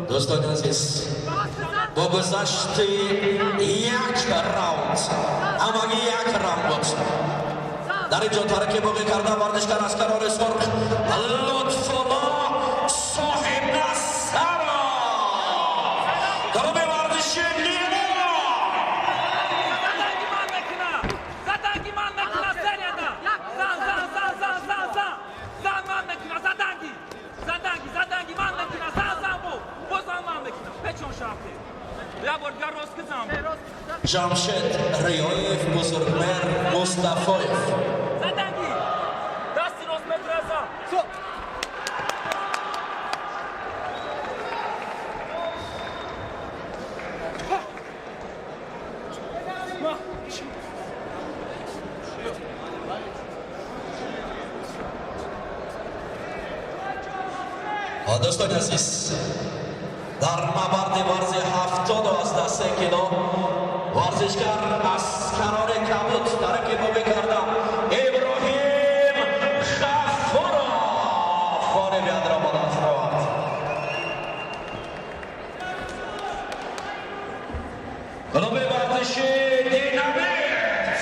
дӯстони азиз, бо гузашти як раунд, ҳамагӣ як раунд буд, дар ин ҷо тарки боқӣ карда варзишгар аз канори сурх Лутфулло Соҳибнасаров, клуби варзиши Лион. Ҷамшед Риёев, Бузургмер Мустафоев. Дӯстони азиз, дар набарди варзи 70,3 кило. Варзишгар аз Канори Кабуд тариқи бобӣ карда Иброҳим Ғафуров ғолибиятро ба даст овард. Клуби варзиши Динамит,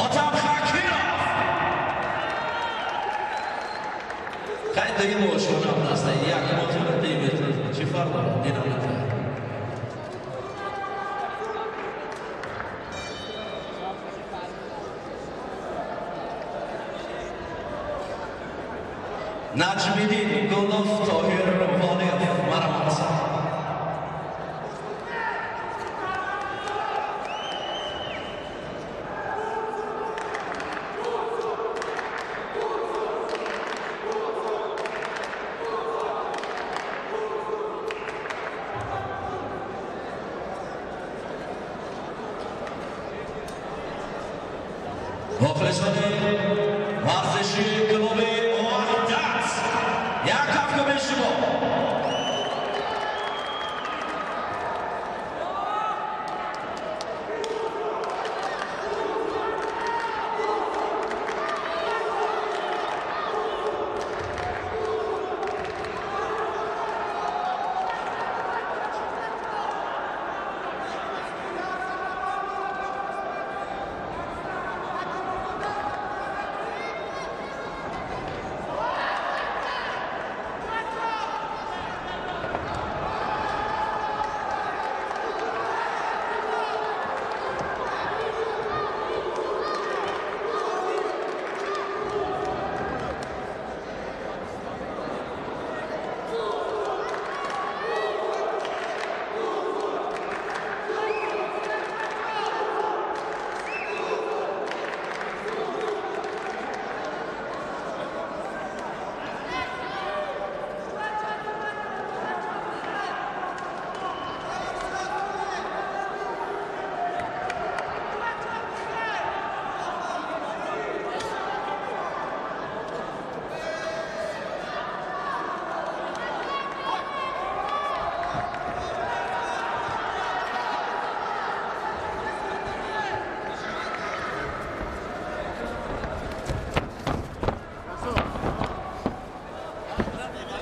Отам Хакиров. Хай, диги мошонам даста як мотора димет, чӣ фарқ дорад Динамит? Наҷмиддин Гулов, Тоҳир Волиев, марҳамат. Мухлисони варзиши клуби Ваҳдат, як кафкӯби шумо.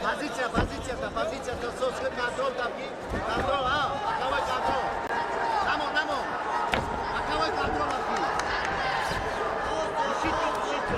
Позиция, позиция, позиция, контроль, контроль, а, боковой контроль. Намо, намо. Боковой контроль. Душите, душите.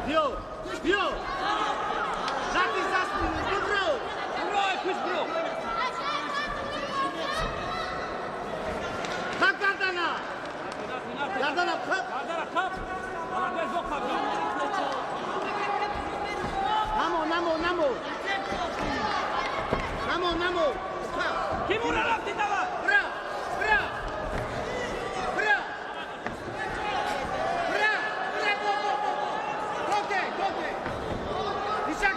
Биё, биё. Нати за спину, бро. Бро, пусть бро. Хап гардана. Гардана хап. Гардана хап. Молодец, бо хап. Намо, намо, намо. Намо, намо. Кимура рафти, давай. Бра, бра. Бра. Бра, бра, бо, бо, бо, бо. Коте, коте. Исак.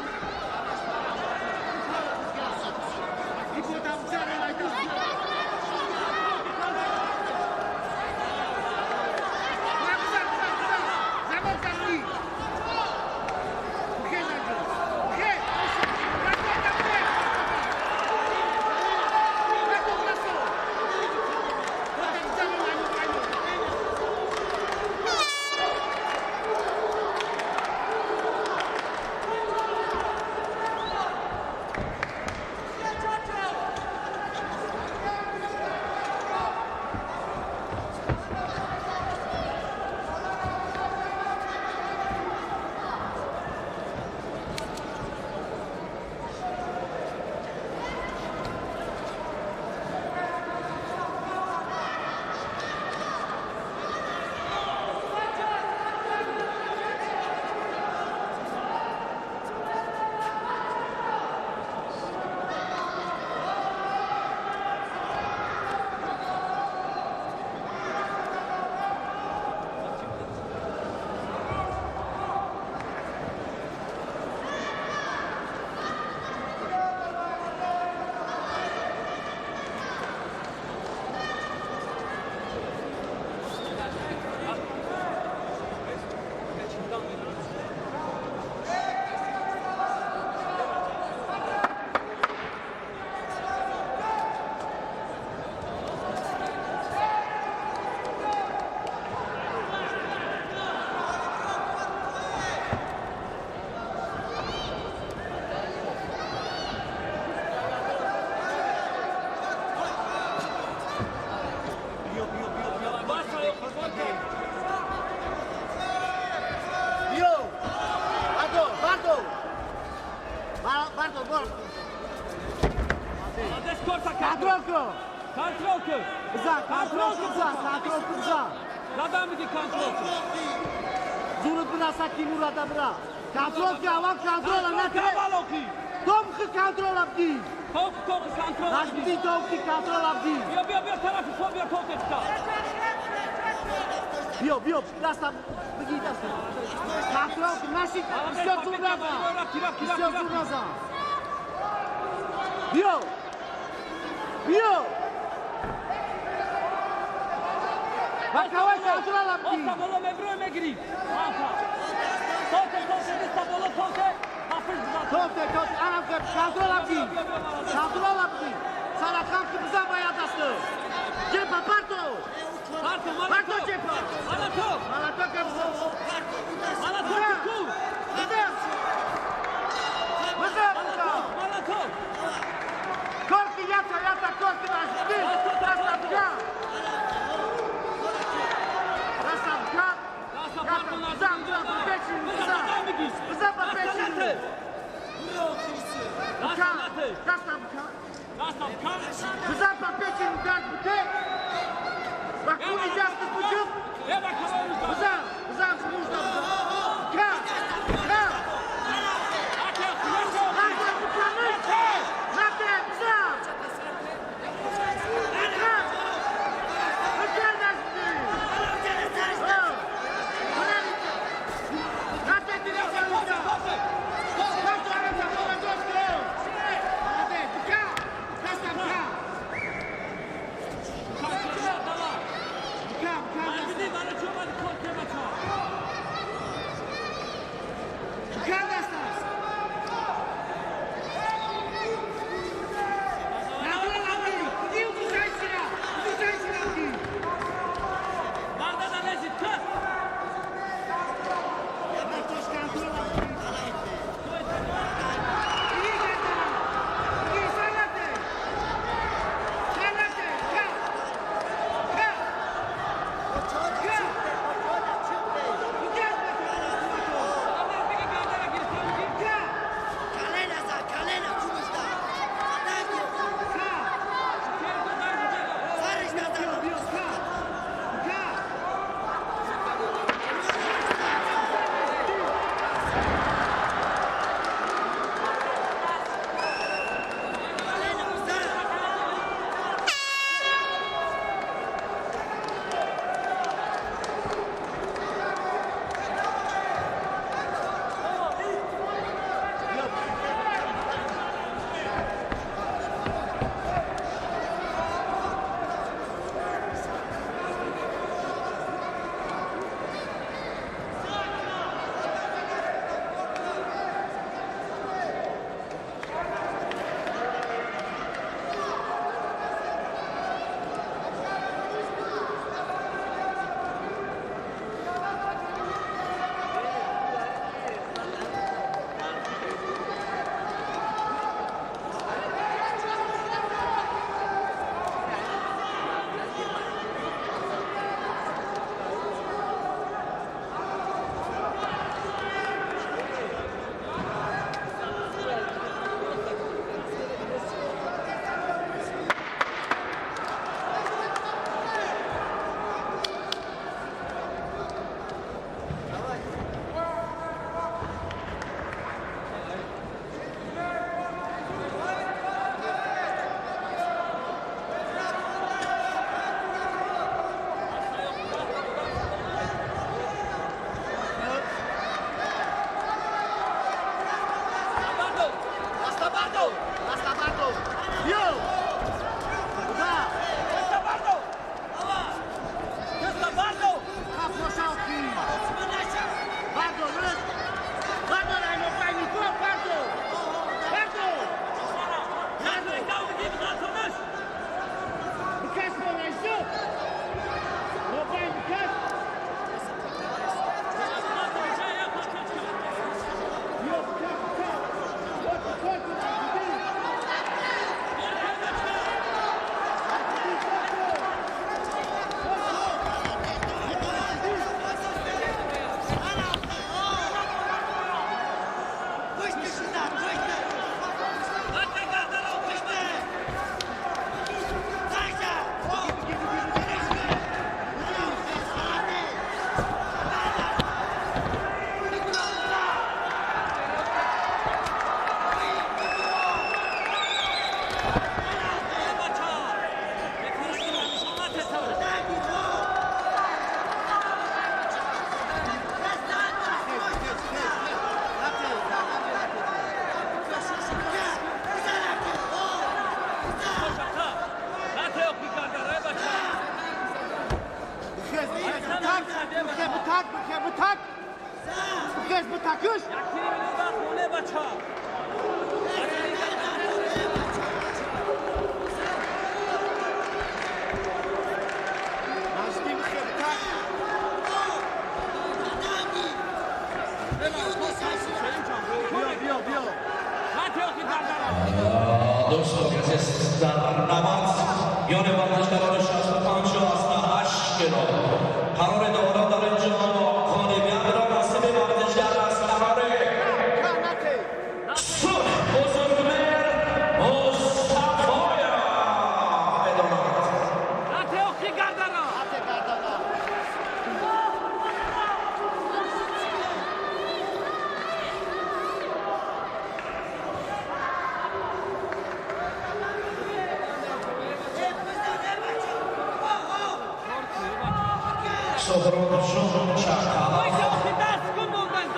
Биё, биё, даста бигир, даста. Контрол нашид, бисёр зур назан. Бисёр зур назан. Биё. Биё. Бакавай контрол абди. Оста боло меброй мегири. Апа. Тоте, тоте, диста боло, тоте. Тоте, тоте, арам контрол абди. Контрол абди. Сарахан ки бизан бояд дасто. Ҷепа парто. Парто, Парто ҷепа. Малато. Малато кабза. Малато ку. Бизан. Бизан. Малато. Корки ята, ята, корки наш. Даста бка. Даста бка. Ята, бизан, бизан, печи, бизан. Бизан, печи. Бка. Даста бка. Бизан, печи, удар, бке. Бакуни даст бучук. Бизан, бизан, нужно. Бка. Бка. Куш. دوستان عزیز در نبرد میان ورزشکاران 65 و 8 کیلو قرار دوباره در اینجا غالبیت را نصیب ورزشگر از قرار سرخ بزرگمهر مصطفی ادامه. سهرابجون چقلов،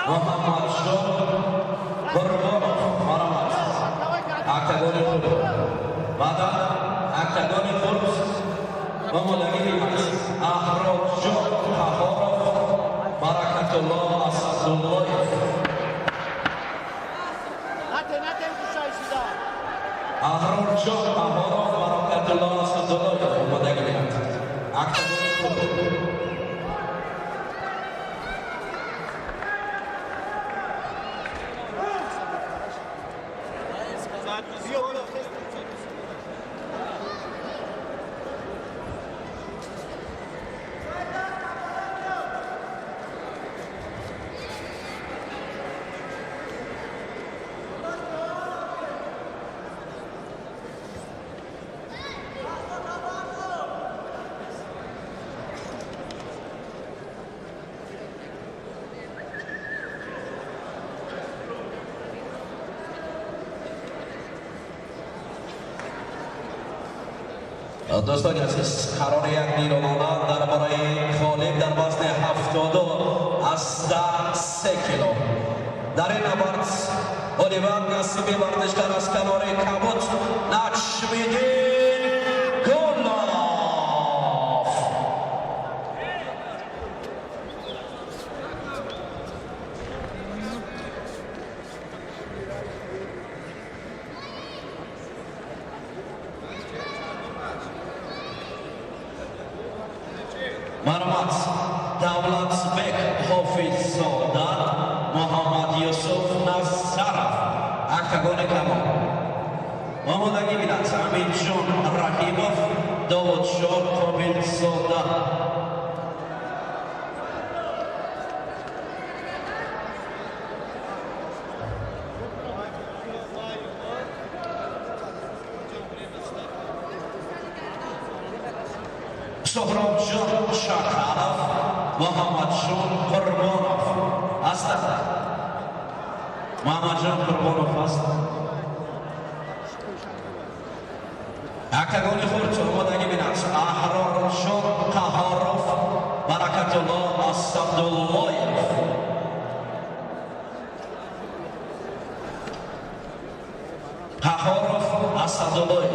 محمدجون قربانов марҳамат. Октагони хурд ва дар октагони хурд омодагӣ аст Аҳрорҷон Қаҳоров, Баракатулло Асадуллоев. Аҳрорҷон Қаҳоров, Баракатулло Асадуллоев омодагӣ меяд. Октагони хурд. دوستان عزیز قرار یک نیرومانان درباره غالب در وزن 72.3 کیلو در این نبرد الیور نصیب ورزشکار از کنار کبوت نجم‌الدین گلوف. марҳамат Давлатбек Ҳофиззода, Муҳаммад Юсуф Назаров. Октагони калон омодагӣ бинад Аминҷон Раҳимов, Довудшоҳ Қобилзода. Соҳробҷон Шакаров, Муҳаммадҷон Қурбонов ҳастанд. Муҳаммадҷон Қурбонов аст. Октагони хурд омодагӣ бинад Аҳрорҷон Қаҳоров, Баракатулло Асадуллоев. Қаҳоров Асадуллоев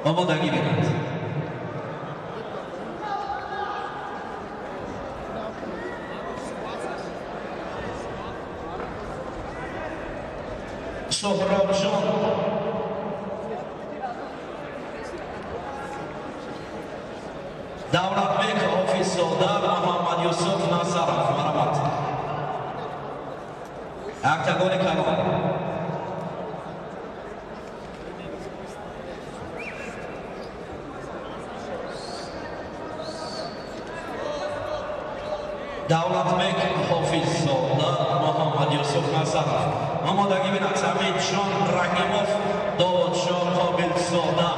омодагӣ бинад. Соҳробҷон Давлатбек Ҳофиззода, Муҳаммад Юсуф Назаров марҳамат. Октагони калон. Давлатбек Ҳофиззода, Муҳаммад Юсуф Назаров омодагӣ бинад Аминҷон Раҳимов, Довудшоҳ Қобилзода.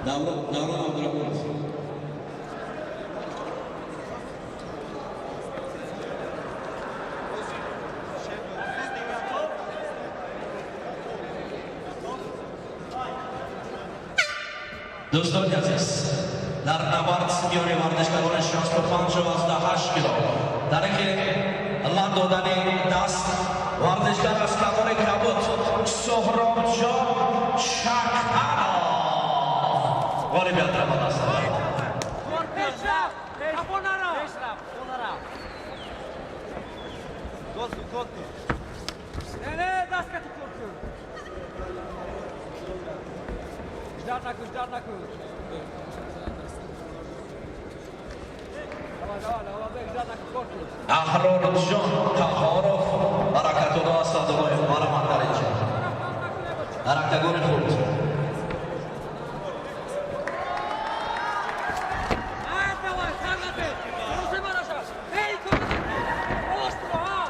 Даврон Абдурахмонов. Дӯстони азиз, дар набард миёни варзишгарони 65,8 кило тариқи лам додани даст варзишгар аз канори кабуд Соҳробҷон Шаканов ғолибиятро ба даст овард. Ждар накун. Давай, давай, давай, ждар накун, кор кун. Аҳрорҷон Қаҳоров, Баракатулло Асадуллоев, марҳамат дар инҷо. Дар октагони худ. Давай, сар наде. Руси мараша. Эй, кор. Остро, ҳа.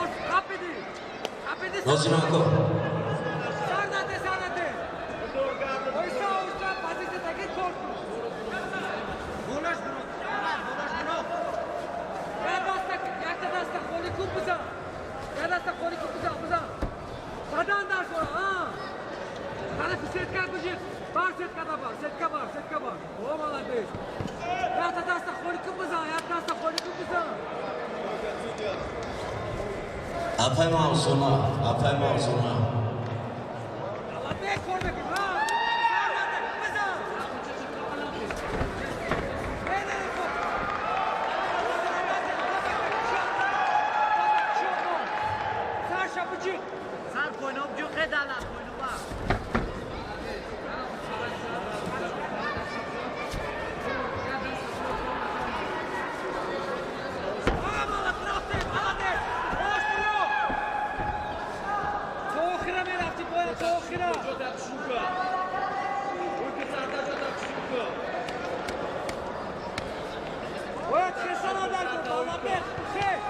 Ост, қапиди. Қапиди. Нозим ако. Сар наде, сар наде. Ойса, ойса, позиция таги кор кун. Болаш биро, болаш биро. Я даста, якта даста холи кун бизан. Я даста холи кун бизан, бизан. Бадан дар кор, ҳа. Тарафи сетка бижи. Бар сетка да бар, сетка бар, сетка бар. О, молодец. Якта даста холи кун бизан, якта даста холи кун бизан. Апай Мавзуна, апай Мавзуна. Молодец, кор мекун, ҳа. Сар наде, бизан. Не, не, не, кор. Саша, биҷи. Сар пойно биҷу хедала, пойно ба. А, молодец, рафтем, молодец. Остро. То охира мерафти, бояд то охира. Бояд хеса надар кун, молодец, хес.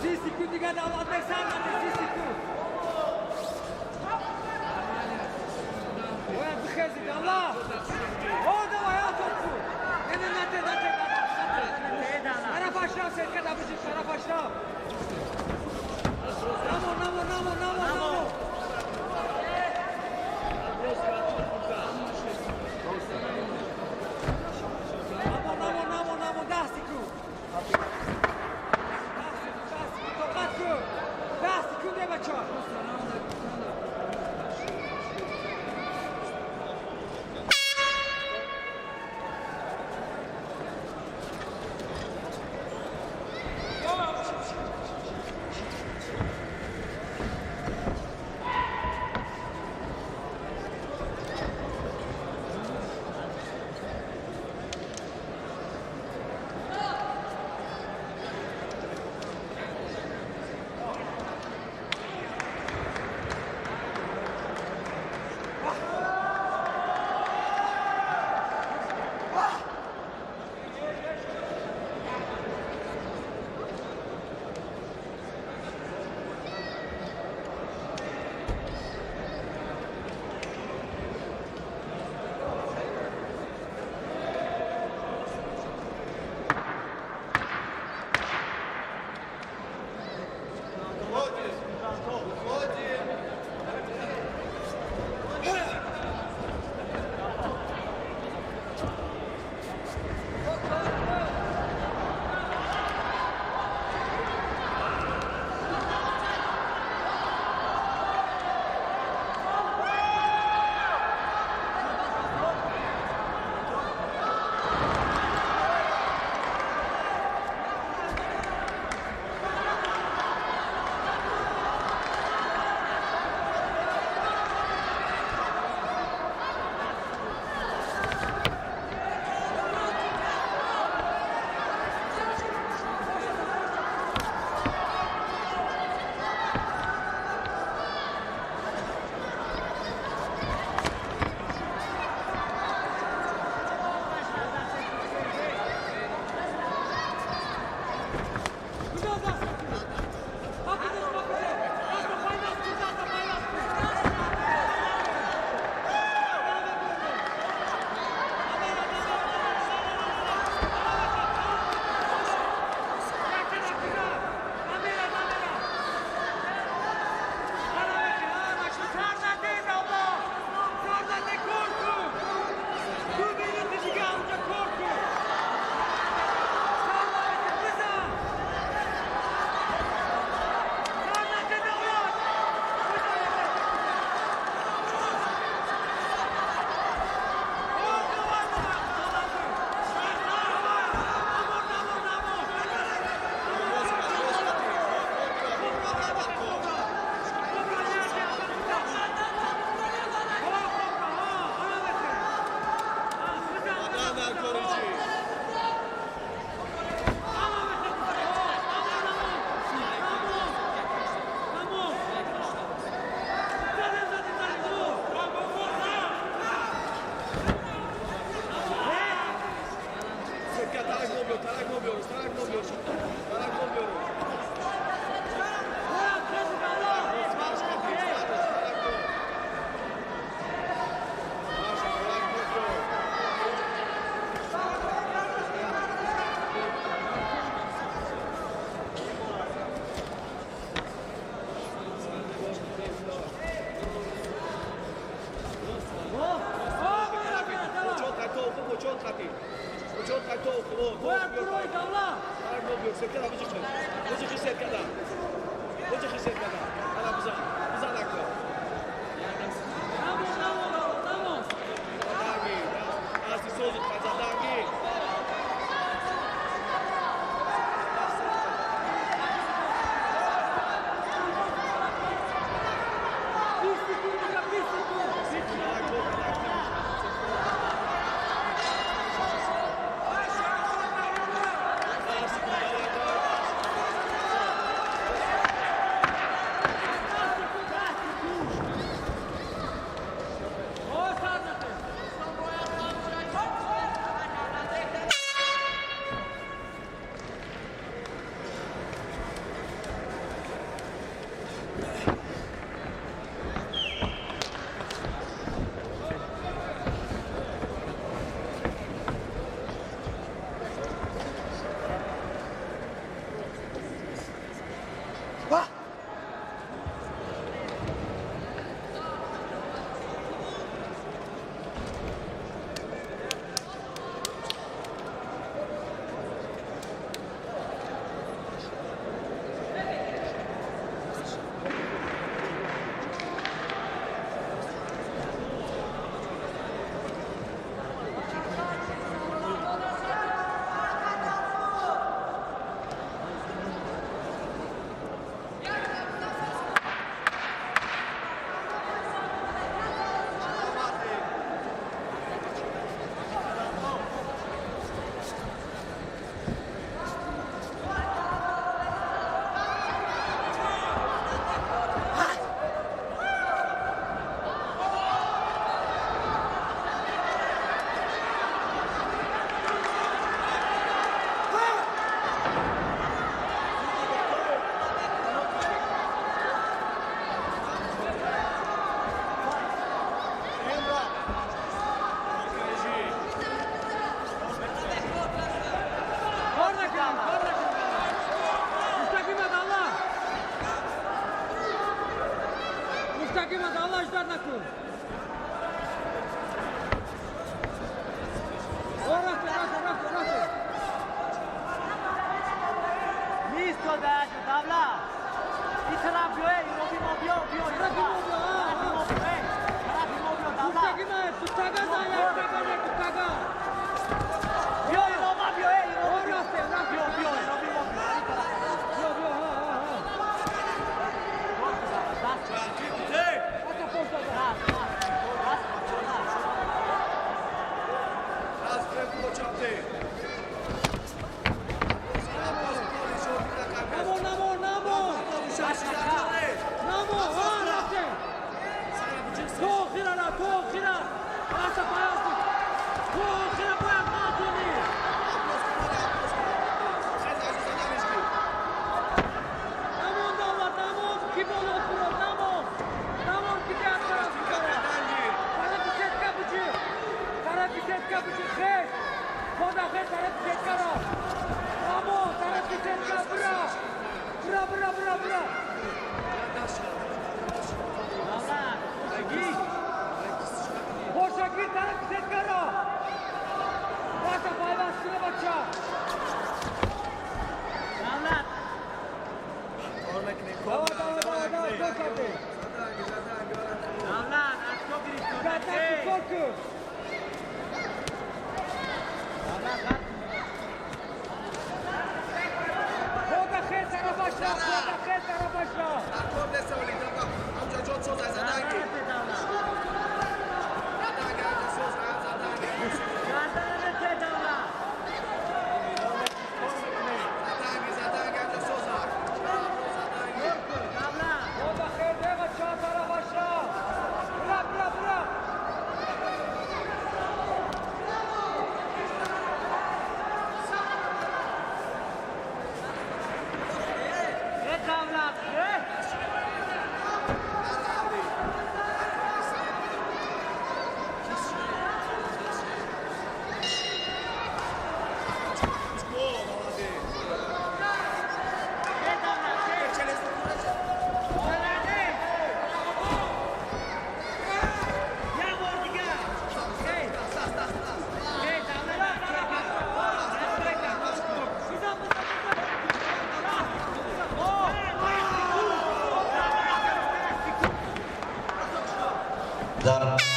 30 секунд дига, Давлатбек, сар наде, 30 секунд. Бояд бихези, Давлат. О, давай, а, топку. Не, не, наде, наде, наде. Тарафаш рав, сетка да биҷи, тарафаш рав. Намо, намо, намо, намо, намо. Намо, намо, намо, намо, 10 секунд. 10 секунд, 10 секунд, тоқат кун. 10 секунд, е, бача.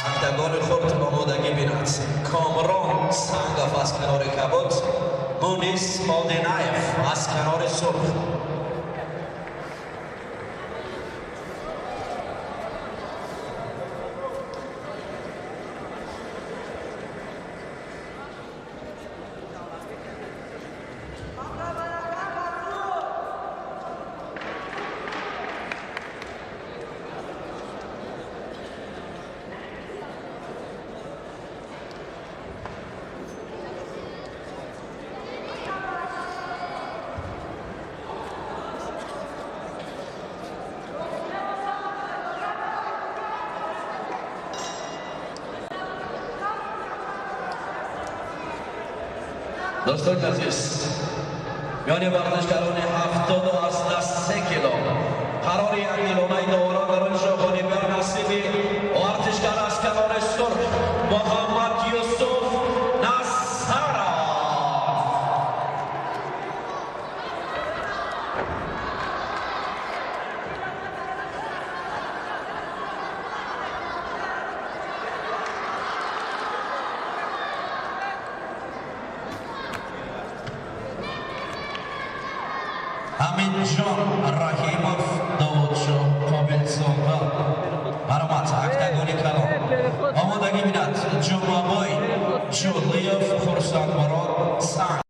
Октагони хурд омодагӣ бинад. Комрон Сангов аз канори кабуд, Мунис Одинаев аз канори сурх. Дӯстони азиз, миёни варзишгарони 73 кило қарори якдилонаи доварон барои шоҳғолибиён насиби варзишгар аз канори сурх Муҳаммад Юсуф Насаров. Ҳамидҷон Раҳимов, Довудшоҳ Қобилзода. Марҳамат, октагони калон омодагӣ бинад. Ҷумъабой Ҷӯлиев, Хурсандмурод Санг.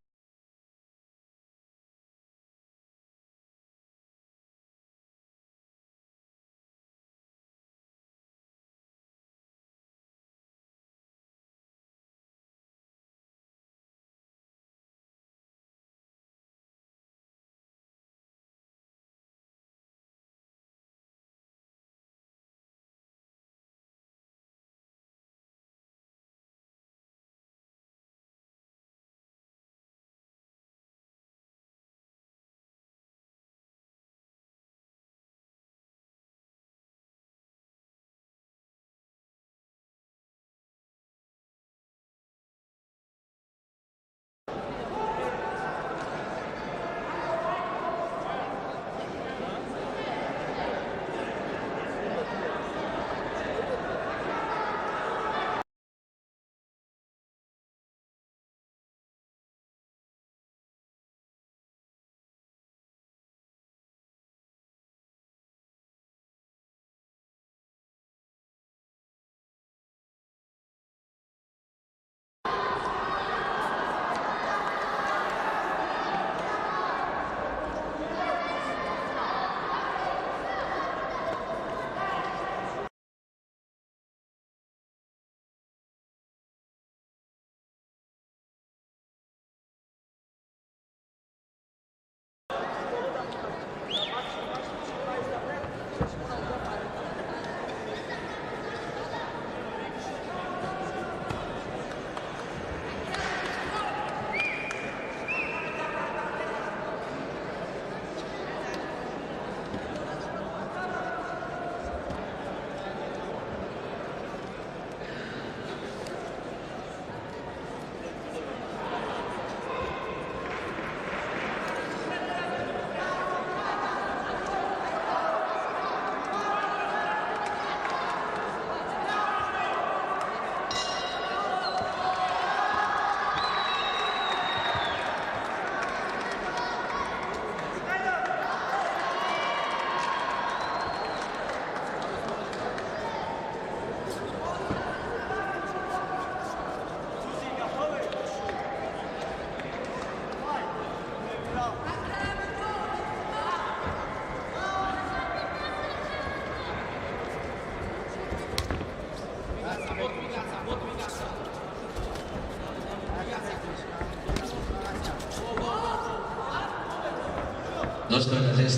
Дӯстони азиз,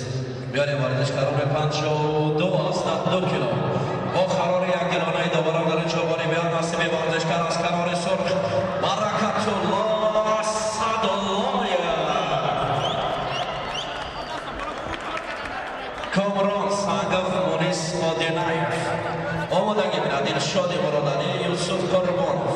миёни варзишгарони 52 кило бо қарори якдилонаи доварон дар чоғолибиён насиби варзишгар аз канори сурх Баракатулло Садуллоев. Комрон Сангов, Мунис Одинаев. Омодагӣ бинад Дилшоди Муродалӣ, Юсуф Қурбонов.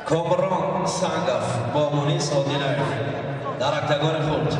Комрон Сангов бо Мунис Одинаев дар октагони хурд.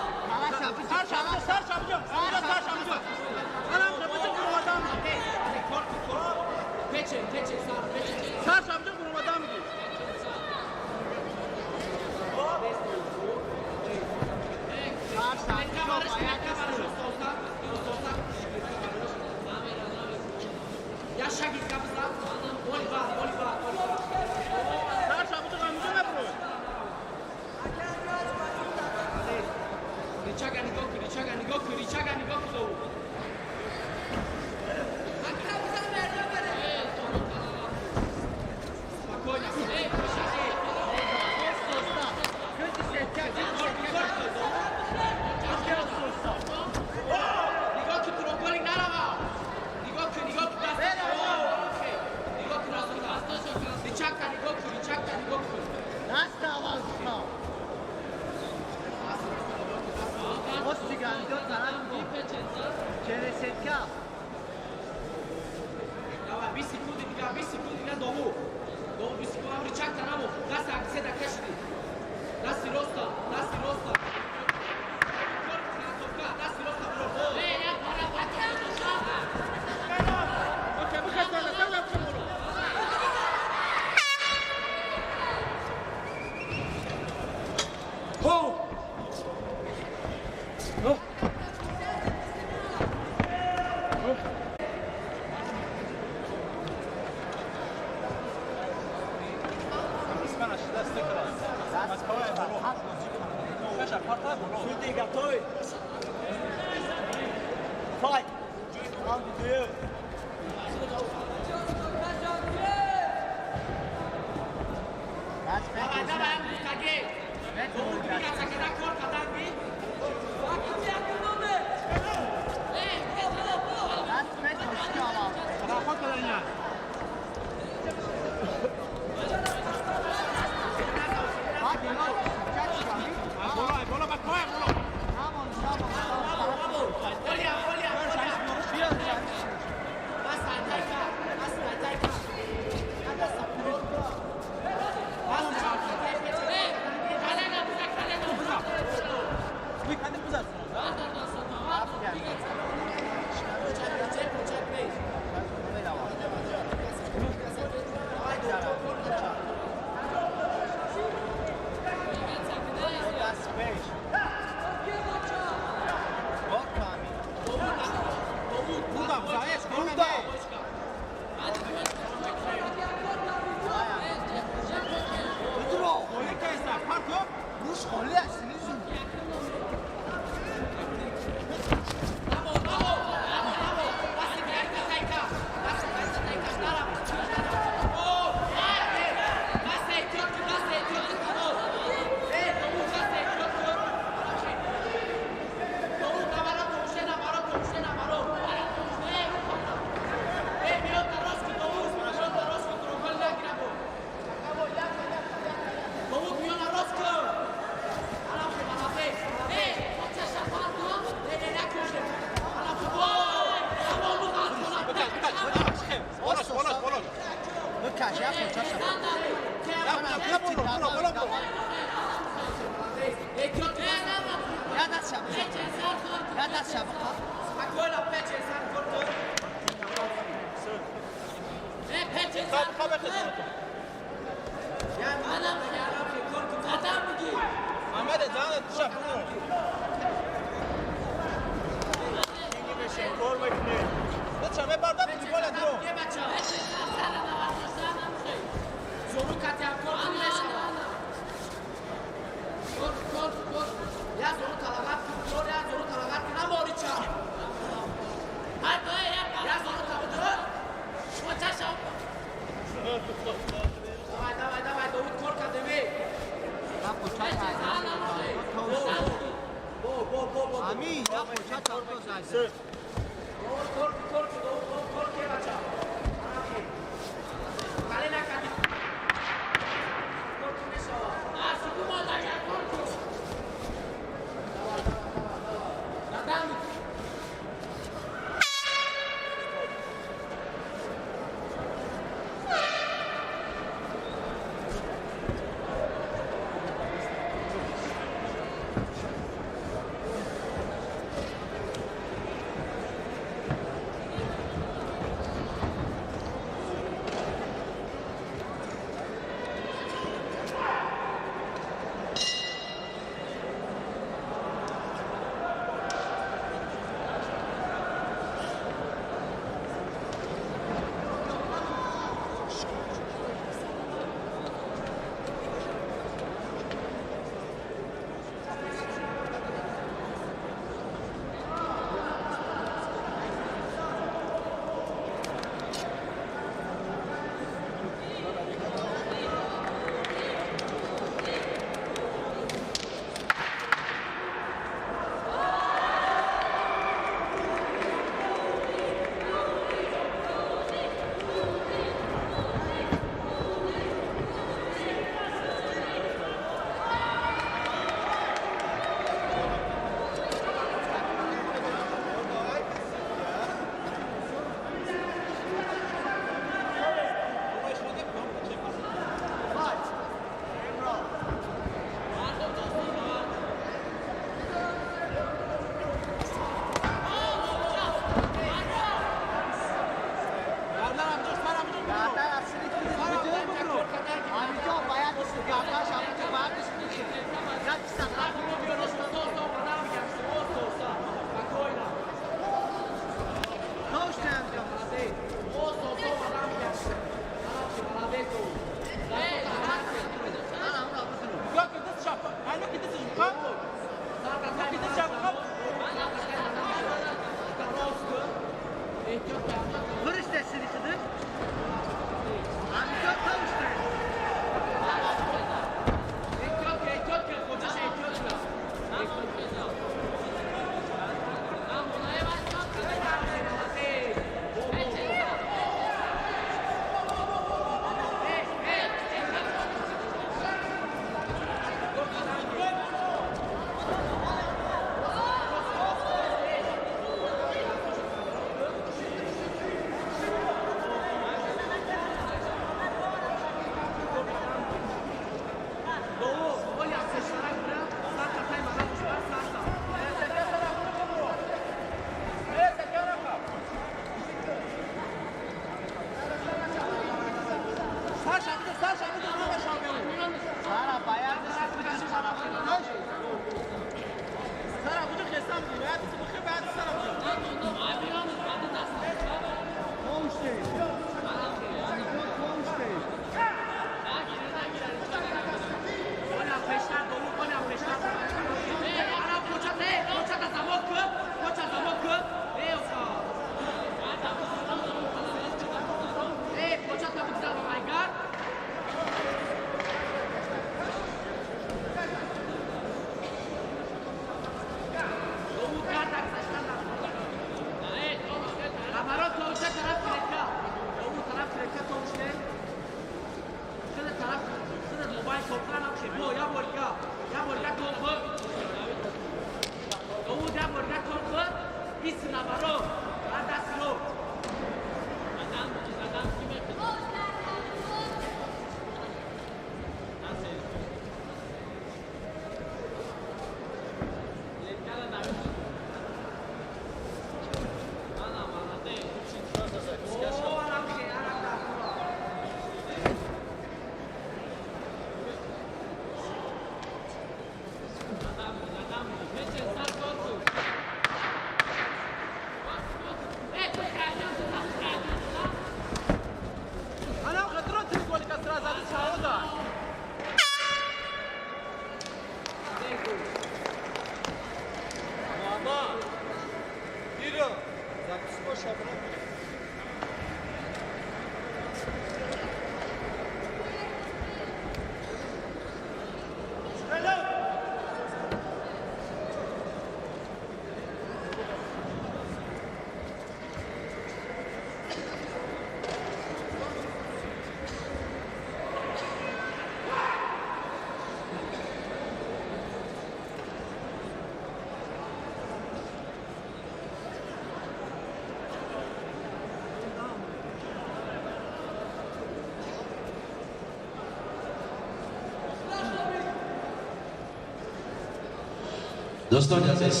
Дӯстони азиз,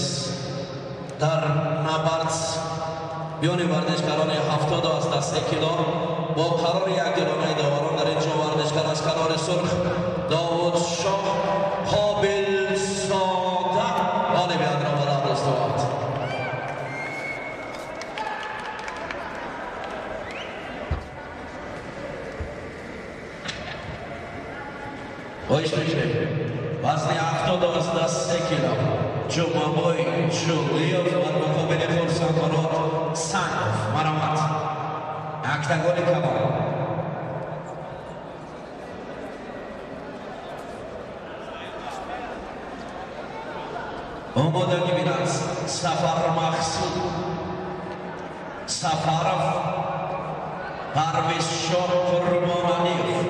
дар набард миёни варзишгарони 73 кило бо қарори якдилонаи доварон дар ин ҷо варзишгар аз канори сурх Довудшоҳ Қобилзода ғолибиятро ба даст овард. Хоҳиш мекунем, вазни 73 кило Ҷумъабой Ҷулиев дар муқобили Хурсандмурод Сангов. Маромад. Октагони калон. Омодагӣ бинанд Сафар Мақсуд Сафаров, Парвизшоҳ Қурбоналиев.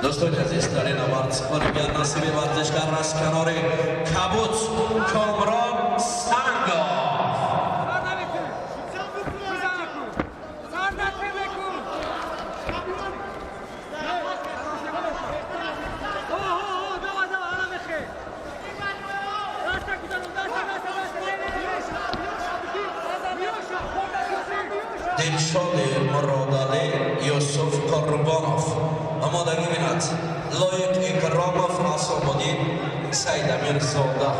Дӯстони азиз, дар ин набард ғолибият насиби варзишгар аз канори кабуд Комрон Сангов. Дилшоди Муродалӣ Юсуф Қурбонов омодагӣ бинад. Лоиқ Икромов Асомуддин Сайдамирзода.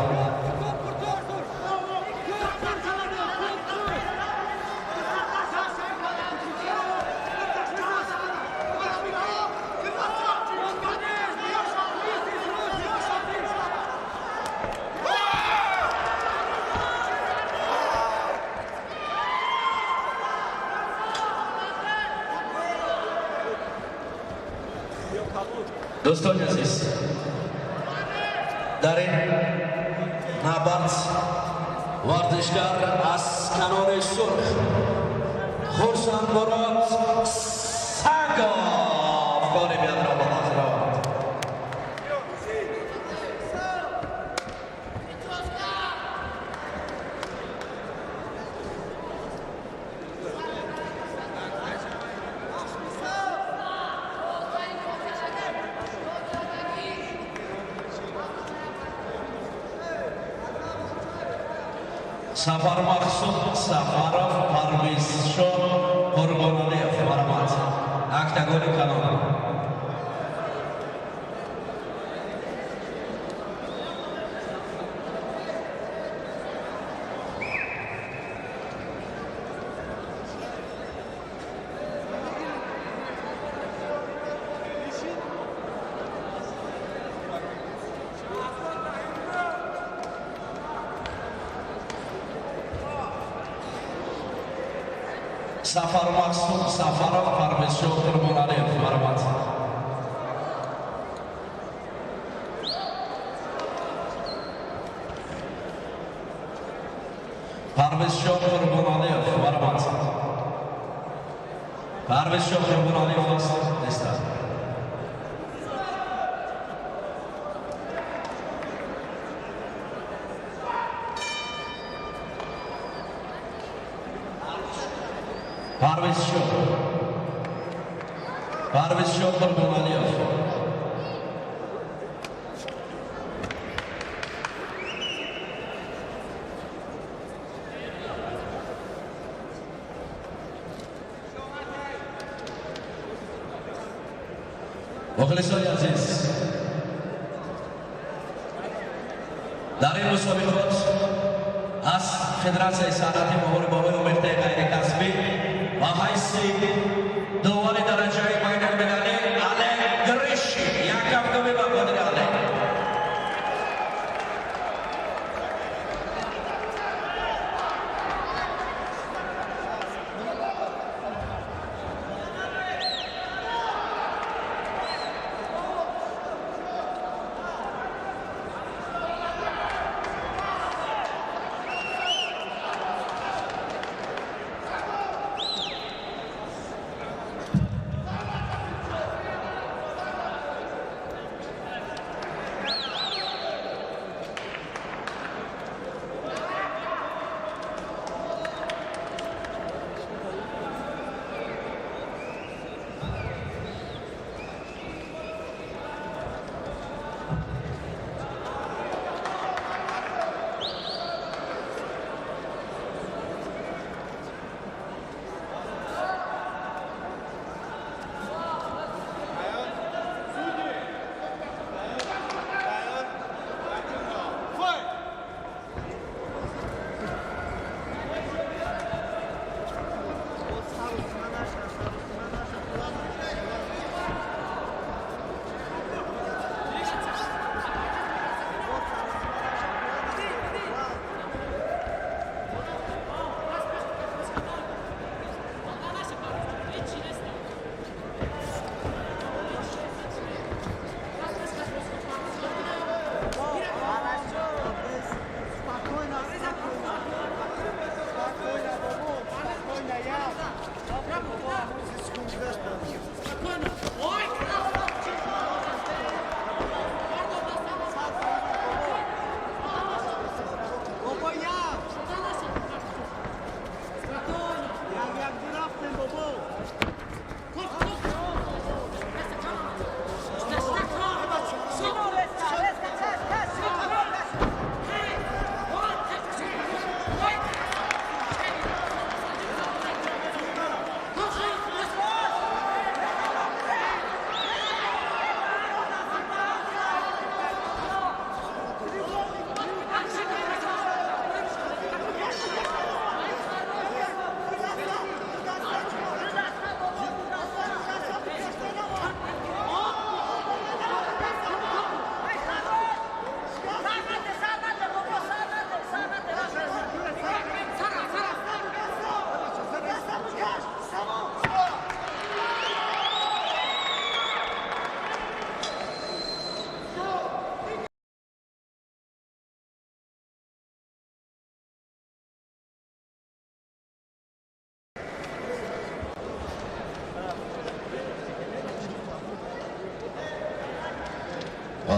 Дӯстони азиз, дар ин набард варзишгар аз канори сурх Хурсандмурод Сангов ғолибиятро ба даст овард. Сафар Мақсуд Сафаров, Парвизшоҳ Қурбоналиев, марҳамат. Октагони калон. Сафар Мақсуд Сафаров, Парвизшоҳ Қурбоналиев, марҳамат. Парвизшоҳ Қурбоналиев, марҳамат. Парвизшоҳ Қурбоналиев аст нестанд. Парвизшоҳ Қурбоналиев. Мухлисони азиз, дар ин мусобиқот аз Федератсияи санъати муҳорибаҳои омехтаи ғайрикасбӣ ба ҳайси довари дараҷаи байналмилалӣ Олег Гришин, як кафкӯбӣ ба қодири Олег.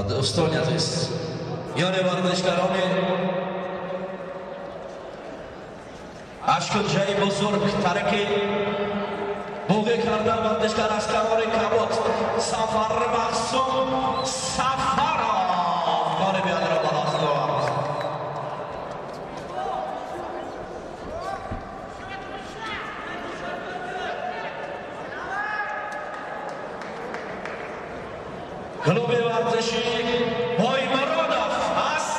Дӯстони азиз, миёни варзишгарони ашкунҷаи бузург тариқи буғӣ карда варзишгар аз канори кабот Сафар Мақсум Сафаров ғолибиятро ба даст овард. Клуби варзиши Боймуродов аст.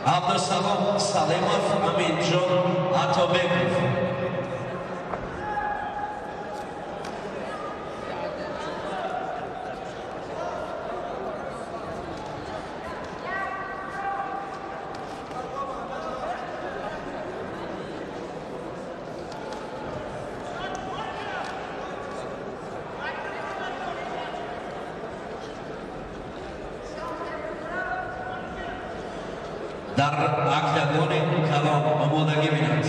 Абдусалом Салимов, Аминҷон Атобеков. Дар октагони калон омодагӣ бинанд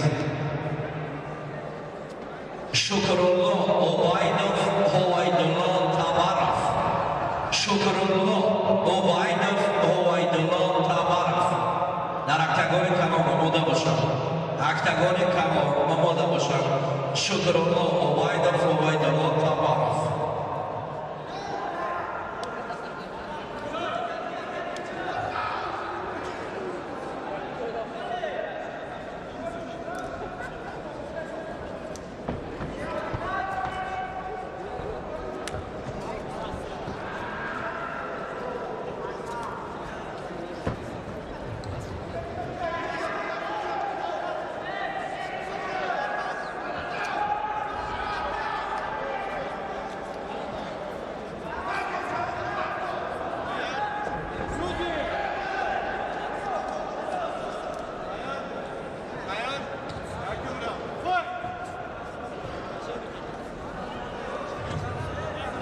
Шукрулло Убайдов, Ҳувайдулло Табаров. Шукрулло Убайдов, Ҳувайдулло Табаров дар октагони калон омода бошанд. Октагони калон омода бошанд. Шукрулло Убайдов, Ҳувайдулло Табаров.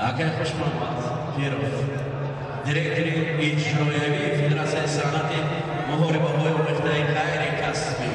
Акай Хушмамад Пиров, директори иҷроявии Федератсияи санъати муҳорибаҳои омехтаи ғайри касбӣ.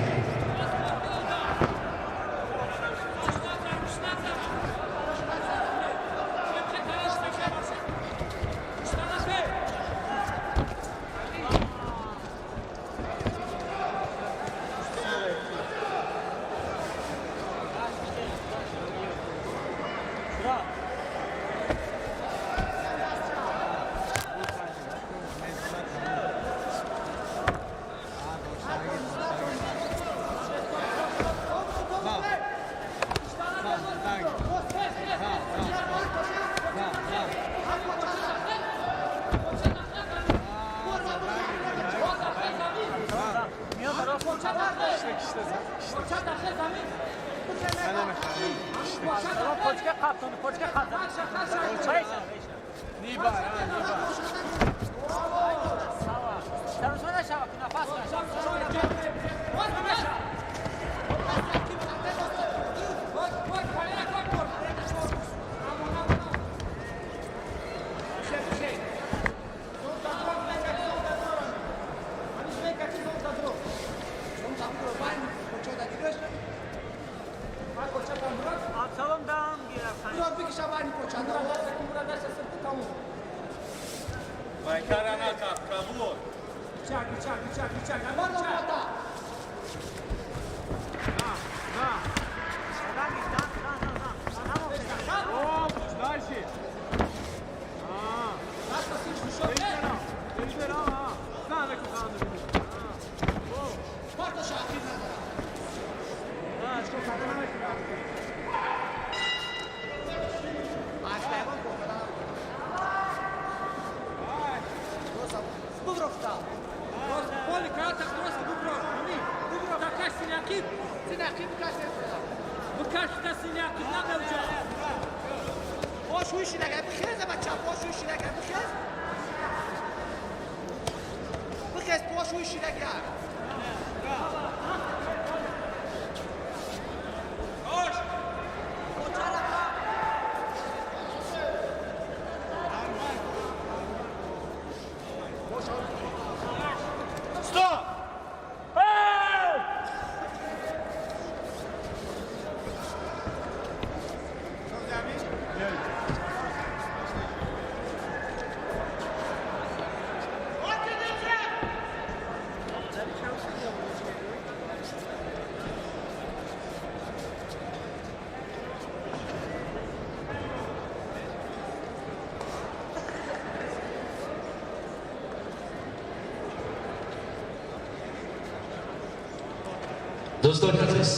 Дӯстони азиз,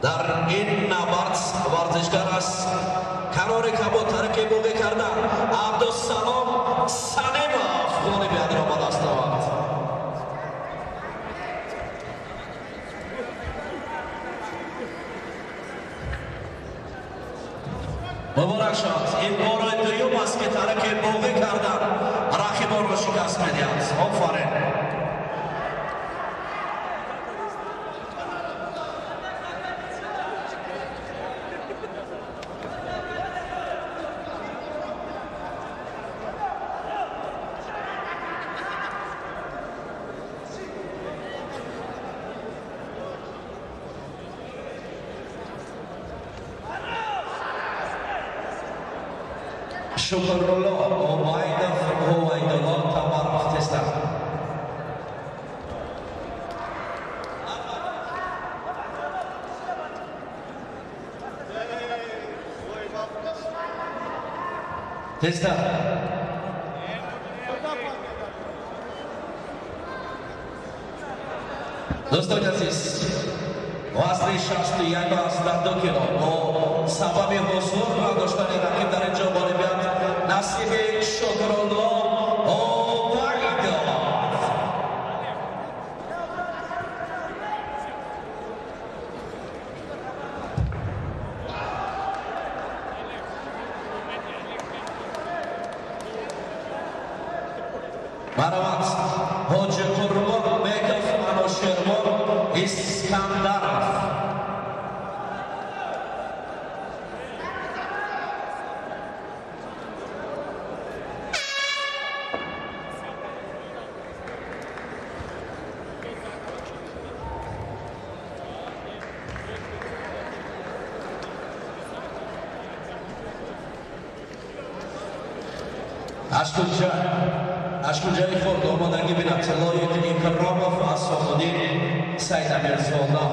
дар ин набард варзишгар аз канори кабуд тариқи боғӣ карда Абдусалом Салимов ғолибиятро ба даст овард. Муборак шавад, ин бори дуюм аст ки тариқи боғӣ кардан рақибонро шикаст медиҳад. Офарин. Шукрулло Убайдов Ҳувайдулло Тамаров тезтар. Тезтар. Дӯстони азиз, вазни 61,2 кило бо сабаби ҳузур надоштани рақиб дар ин ҷо ғолибият насиби Шукрулло Убайдов. Марҳамат, Ҳоҷи Қурбон Беков Анушервон Искандаров. Ашкунҷаи хурд омодагӣ бинад Лоиқ Икромов Асомуддин Сайдамирзода.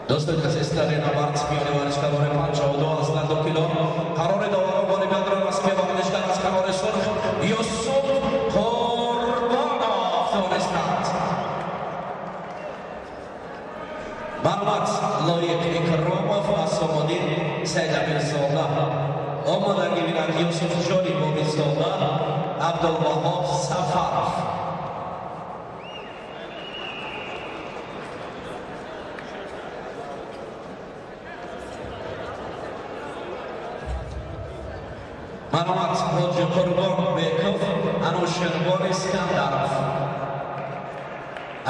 Дӯстони азиз, дар ин набард миёни варзишгарони 52,2 кило қарори доварон ғолибиятро насиби варзишгар аз канори сурх Юсуф Қурбонов донистанд. Марҳамат, Лоиқ Икромов Асомуддин Сайдамирзода. Омодагӣ бинад Юсуфҷони Бобизода Абдулваҳоб Сафаров. Марҳамат, Ҳоҷи Қурбон Беков Анушервон Искандаров.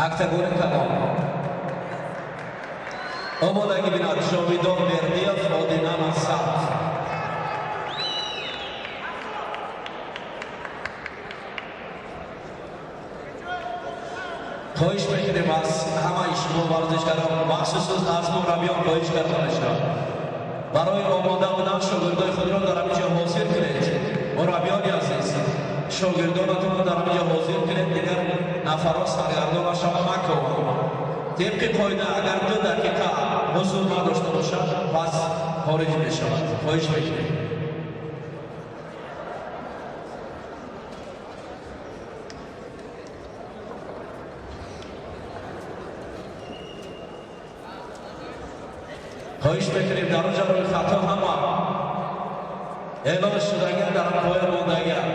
Октагони калон. Омодагӣ бинад Ҷовидон Бердиев Одина Насаров. Хоҳиш мекунем аз ҳамаи шумо варзишгарон, махсусан аз мураббиён хоҳиш карда мешавад. Барои омода будан шогирдои худро дар ҳамин ҷо ҳозир кунед. Мураббиёни азиз, шогирдонатонро дар ҳамин ҷо ҳозир кунед, дигар нафарҳо саргардон нашаванд, макованд. Тибқи қоида агар 2 дақиқа ҳузур надошта бошад, пас хориҷ мешавад. Хоҳиш мекунем. Хоҳиш мекунем дар он ҷо рӯи хато ҳама эълон шудагиан, дар поя мондагиан.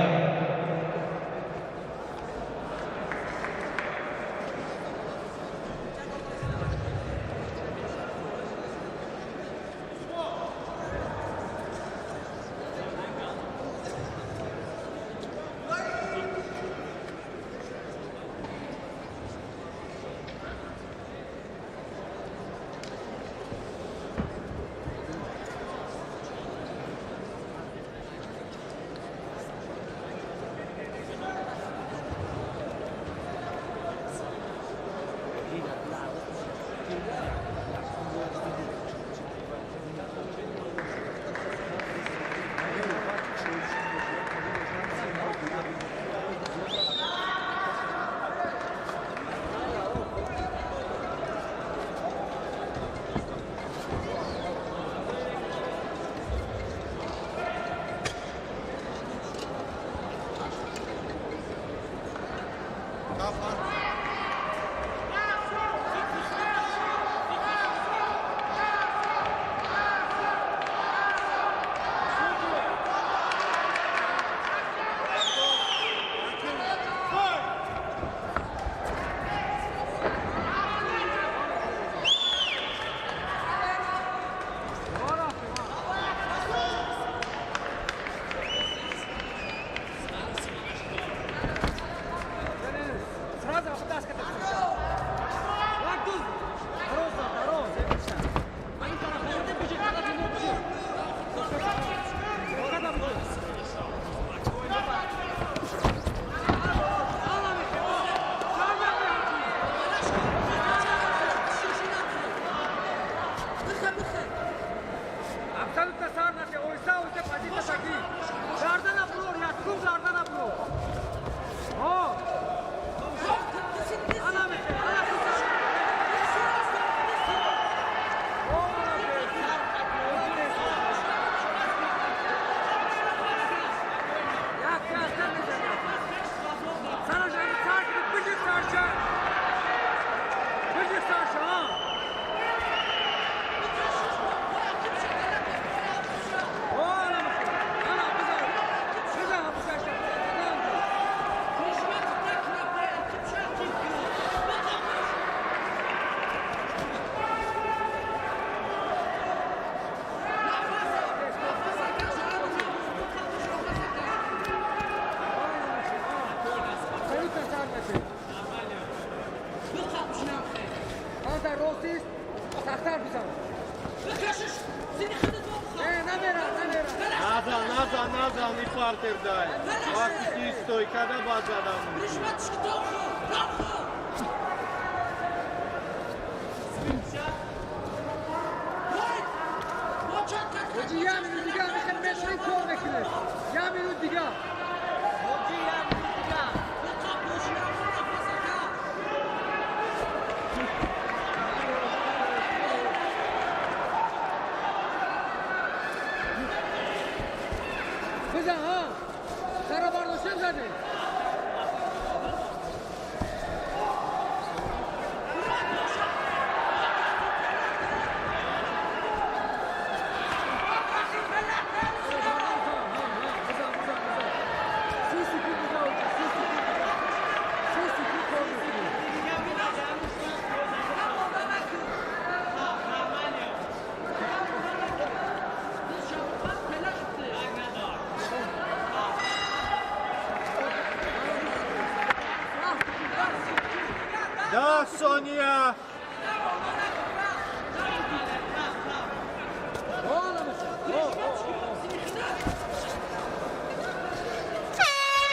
Сония!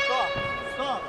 Стоп! Стоп!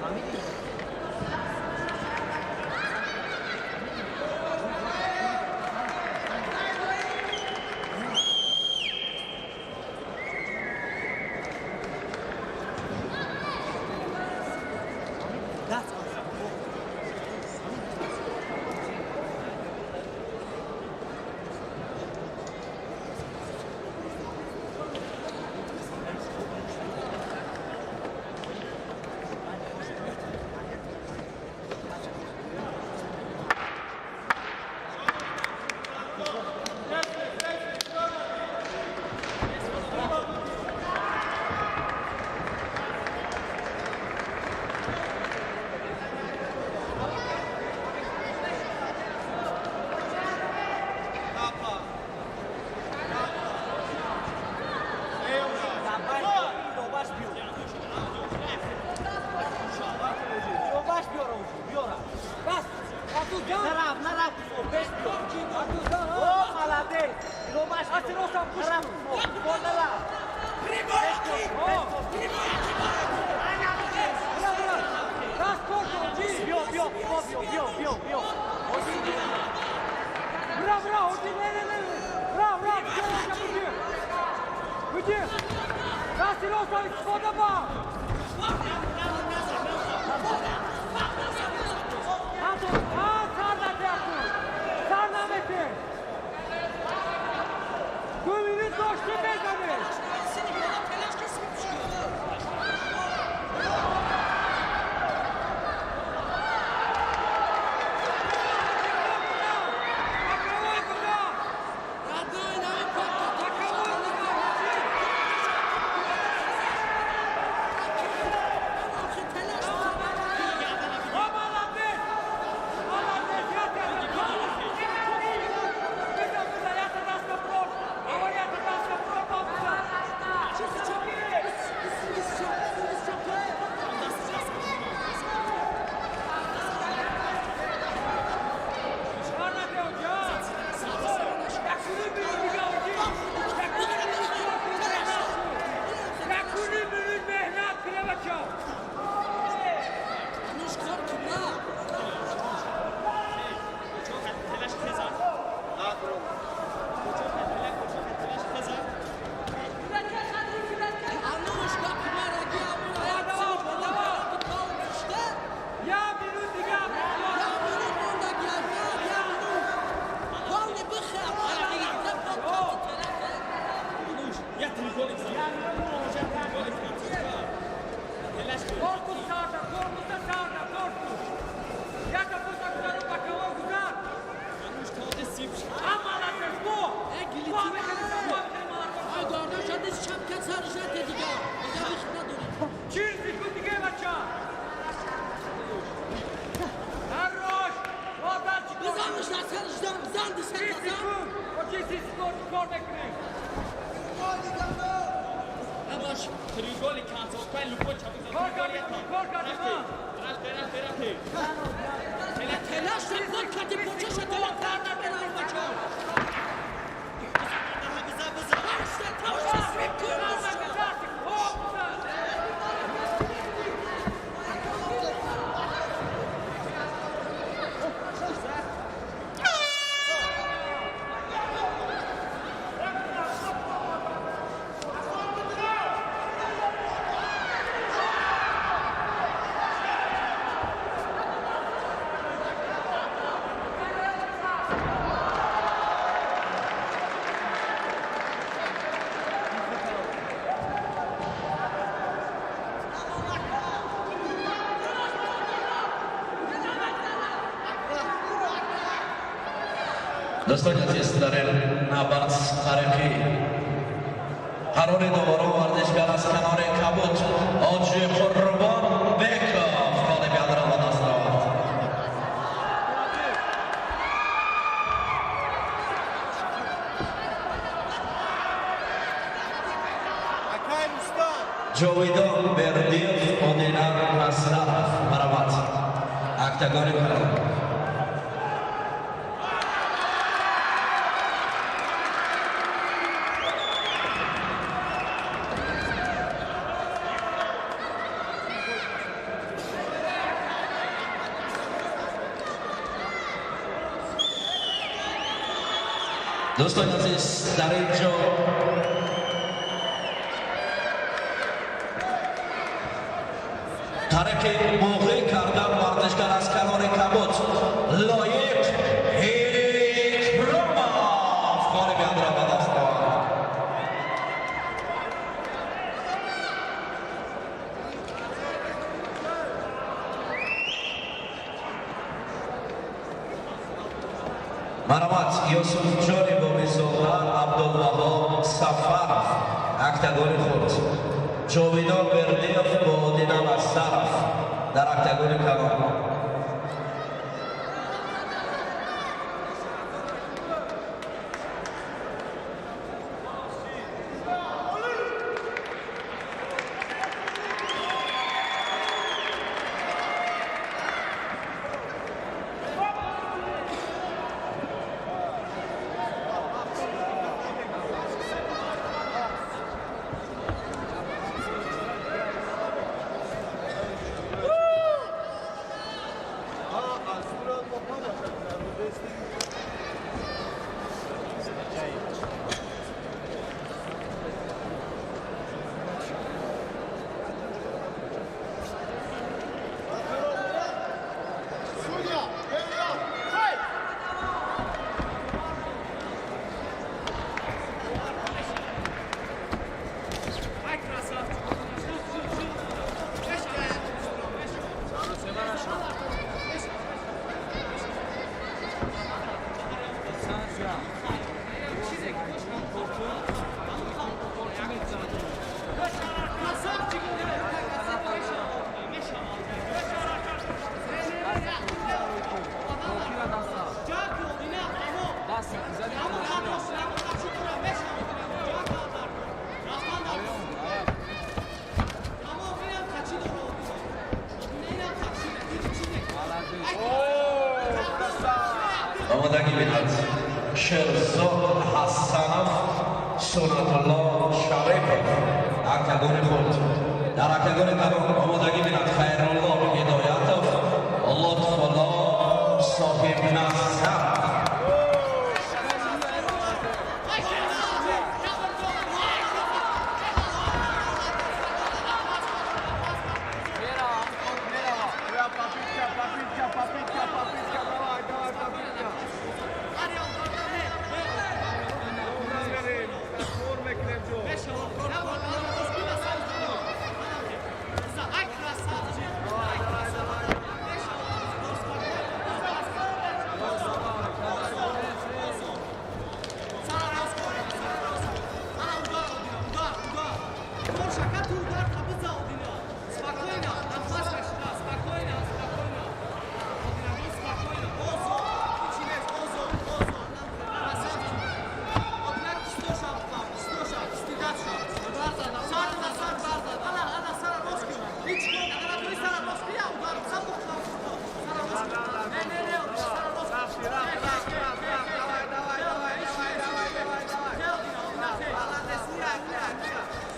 Молодец. Корпус сарда, корпуса сарда, корпус. Яка пуста гузару бакаво гузар. А молодец, бо! Бо, мехали, бо, мехали, молодец. Ай гордон шад чап кад сарш нате дигар. Дигар вихт надорем. 40 секунд диге, бача. Хорош! Бо, дальше. Бизанш дар сарш зан, бизан дисак 30 зан. Секунд. Бо, 30 секунд кор мекунем. Набош. Треугольник концовка, любой чапик. Кор кардем, кор кардем. Рафте, рафте, рафте. Телаш пор кади почаша тела карда берам бача. Ташта, ташта, свип кун. Хоп, бизан. Дӯстони азиз, дар ин набард тариқи қарори доворон варзишгар аз канори кабуд Оҷи Қурбон Беков ғолибиятро ба даст овард. Акай Рустам! Ҷовидон Бердиев, Одина Асрафов, марҳамат, октагони калон. Дӯстони азиз, дар ин ҷо тариқи боғӣ кардан варзишгар аз канори кабуд Лоиқ Икромов ғолибиятро ба даст овард. Марҳамат, Юсуфҷони Бобизода, Абдулваҳоб Сафаров, октагони худ. Ҷовидон Бердиев бо Одина Асаров дар октагони калон. Судья! Первый раунд! Fight! Омодагӣ бинад Шерзод Ҳасанов, Сунатулло Шарипов, октагони худ. Дар октагони калон омодагӣ бинад Хайрулло Ҳидоятов, Лутфулло Соҳибназаров. Попытка, попытка, попытка, попытка, давай, давай, попытка. Кор мекунем ҷо.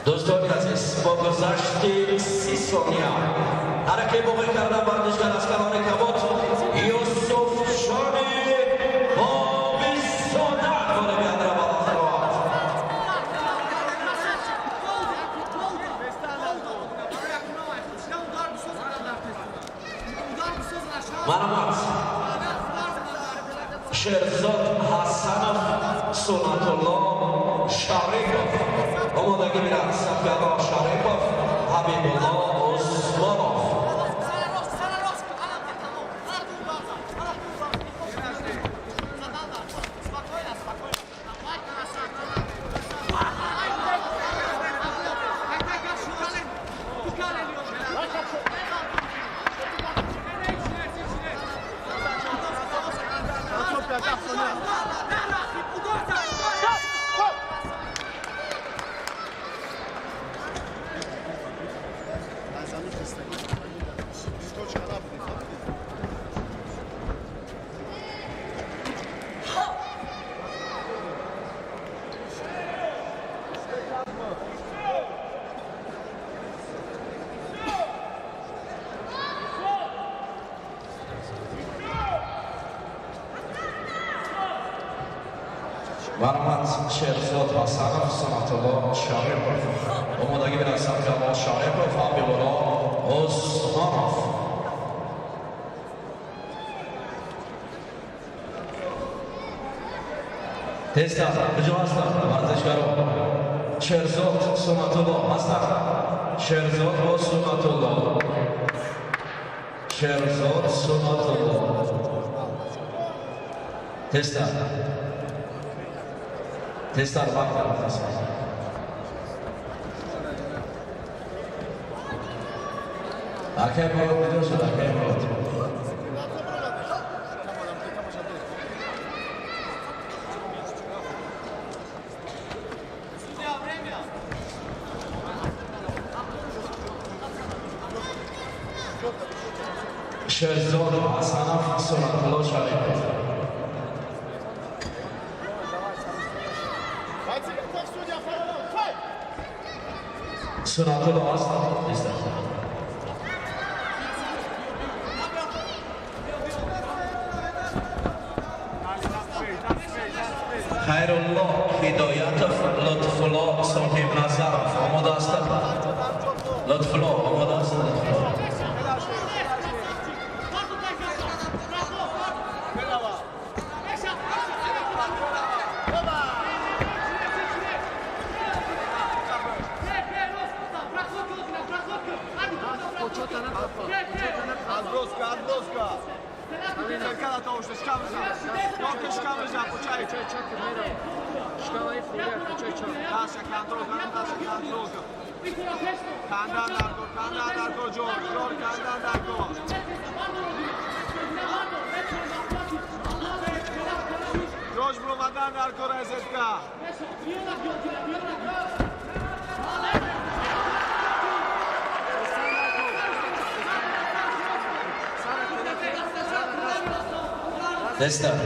Дӯстони азиз, бо гузашти 30 сония ҳаракаи боқӣ карда варзишгар аз канори кабуд Юсуфҷони Бобисода ғолибиятро ба даст овард. Марҳамат, Шерзод Ҳасанов, Сунатулло Шарипов омодагӣ бирад. Сафиалло Шарипов, Ҳабибулло Усмонов. Марҳамат, Шерзод Ҳасанов, Сунатулло Шарипов омодагӣ бирад. Сафиалло Шарипов, Ҳабибулло Усмонов. Тезтар, куҷо ҳастанд варзишгарон? Шерзод, Сунатулло ҳастанд. Шерзод бо Сунатулло, Шерзод, Сунатулло, тезтар, тезтар, вақт рафтааст. Акай Мурод куҷо шуд? Акай Мурод, Шерзод Ҳасанов, Сунатулло Шарипов. Сунатулло ҳаст? Тезтар. Хайрулло Ҳидоятов, Лутфулло Соҳибназаров омода ҳастанд. Лутфулло омода аст? Лутфулло. Тезтар.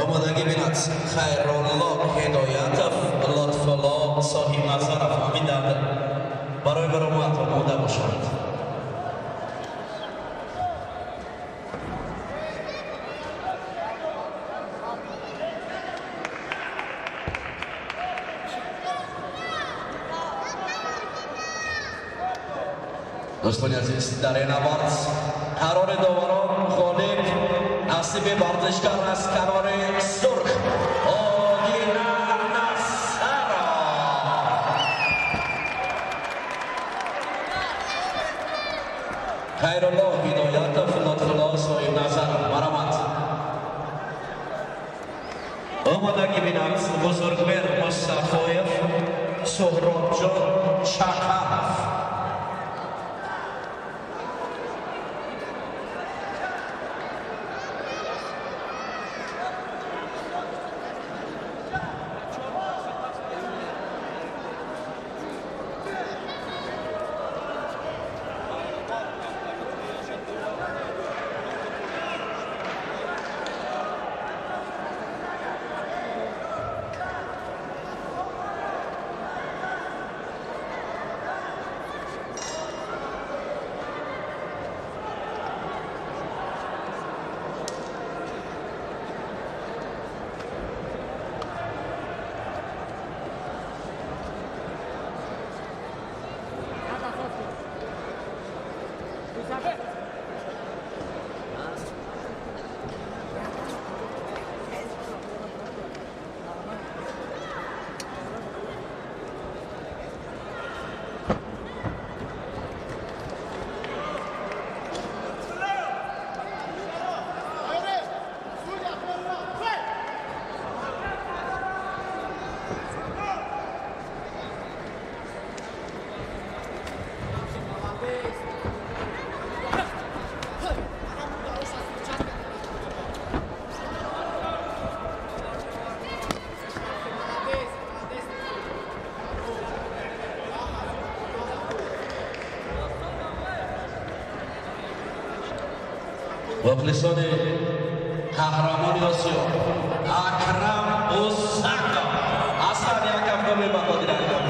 Омодагӣ бинад Хайрулло Ҳидоятов, Лотфулло Соҳибназаров ҳамин дар барои баромад омода бошанд. Дӯстони азиз, дар ин набард қарори доварон ғолиб насиби варзишгар аз канори сурх Одина Насаров. Хайрулло Ҳидоятов, Лутфулло Соҳибназаров, марҳамат. Омодагӣ бинанд Бузургмер Мустафоев, Суҳробҷон Чақаров. Мухлисони қаҳрамони Осиё Акрам Усаков аслан як ҳафтоми ба қодир анҷом.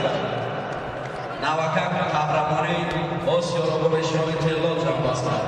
Навакак қаҳрамони Осиёро бо нишони тилло ҷамъбаст кард.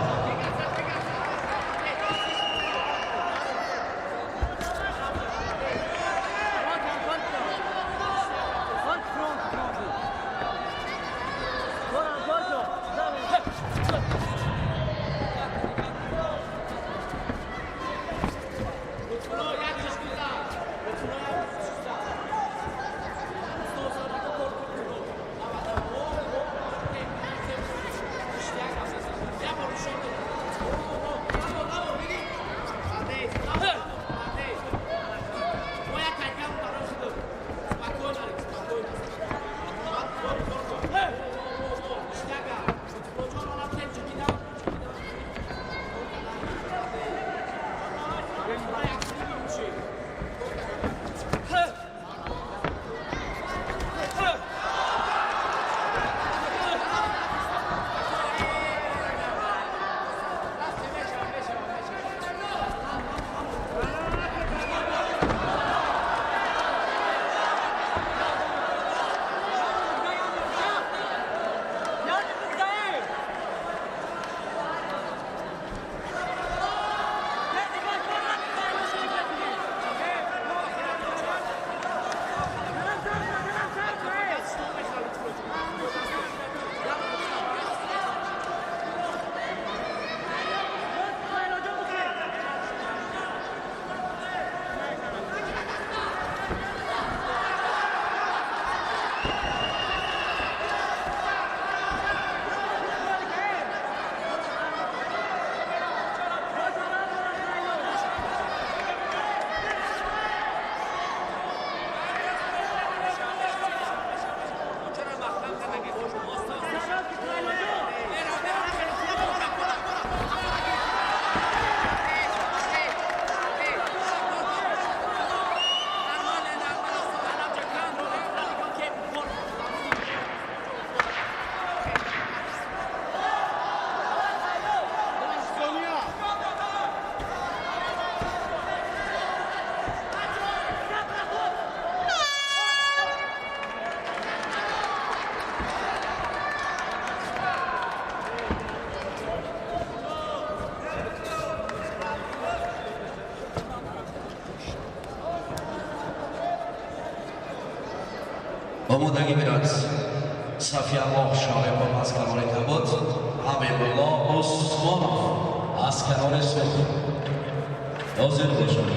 Омодагӣ бирад Сафиаллоҳ Шорипов аз канори кабуд, Ҳабибулло Усмонов аз канори Сурх ҳозир бошад.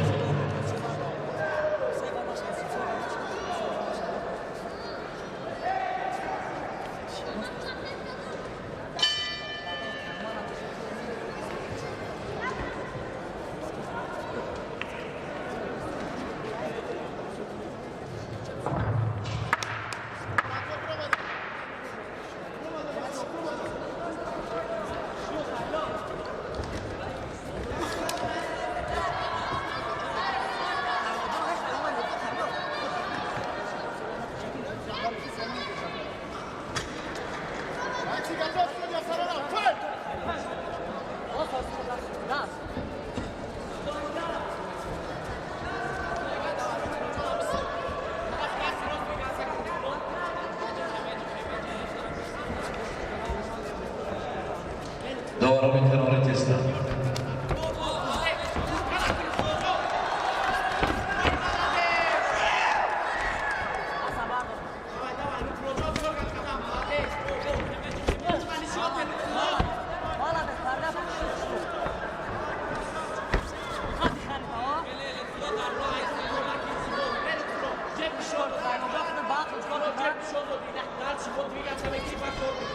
Доварони канори теста.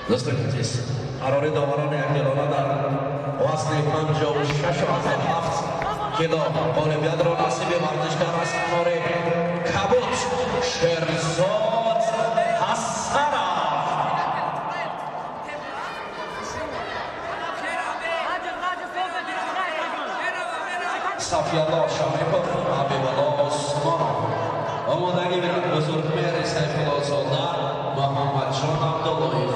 Дӯстони азиз, қарори доварони акилона дар вазни 56,7 кило ғолибиятро насиби варзишгар аз канори Кабуд Шерзод Ҳасанов. Сафиялло Шарипов, Ҳабибулло Усмонов омодагӣ бирад. Бузургмеҳри Сайфуллозода Муҳаммадҷон Абдуллоев.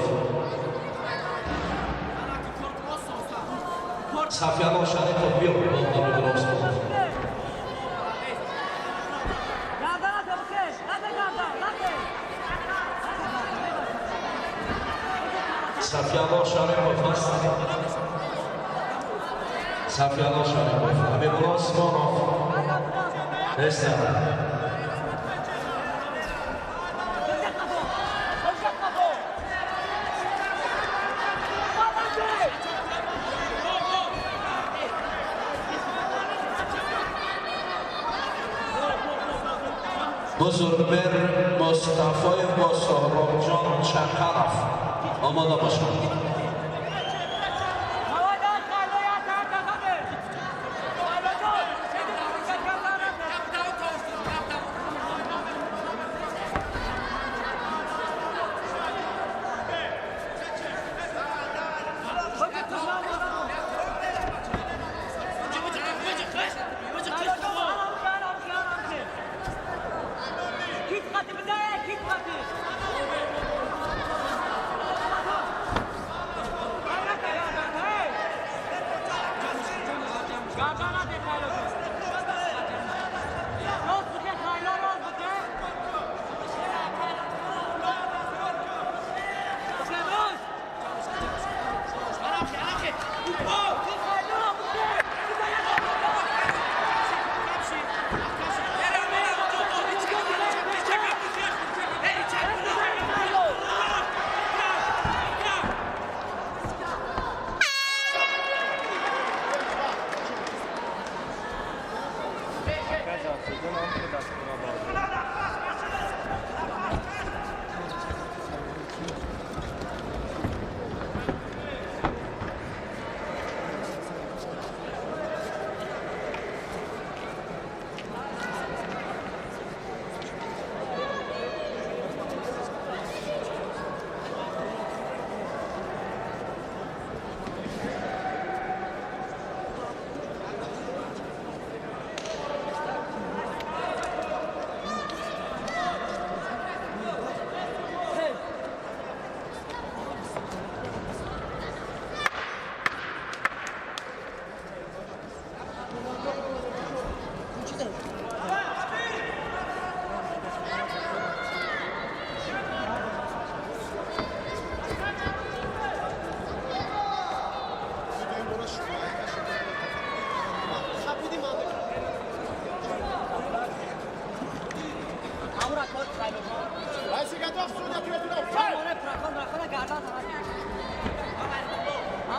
Сафиялло Шарипов биё бо Ҳабибулло Усмонов. Сафиялло Шарипов аст. Сафиялло Шарипов, Ҳабибулло Усмонов нестанд. Бузургмер Мустафоев бо Соҳробҷон Чақаров омода бошанд.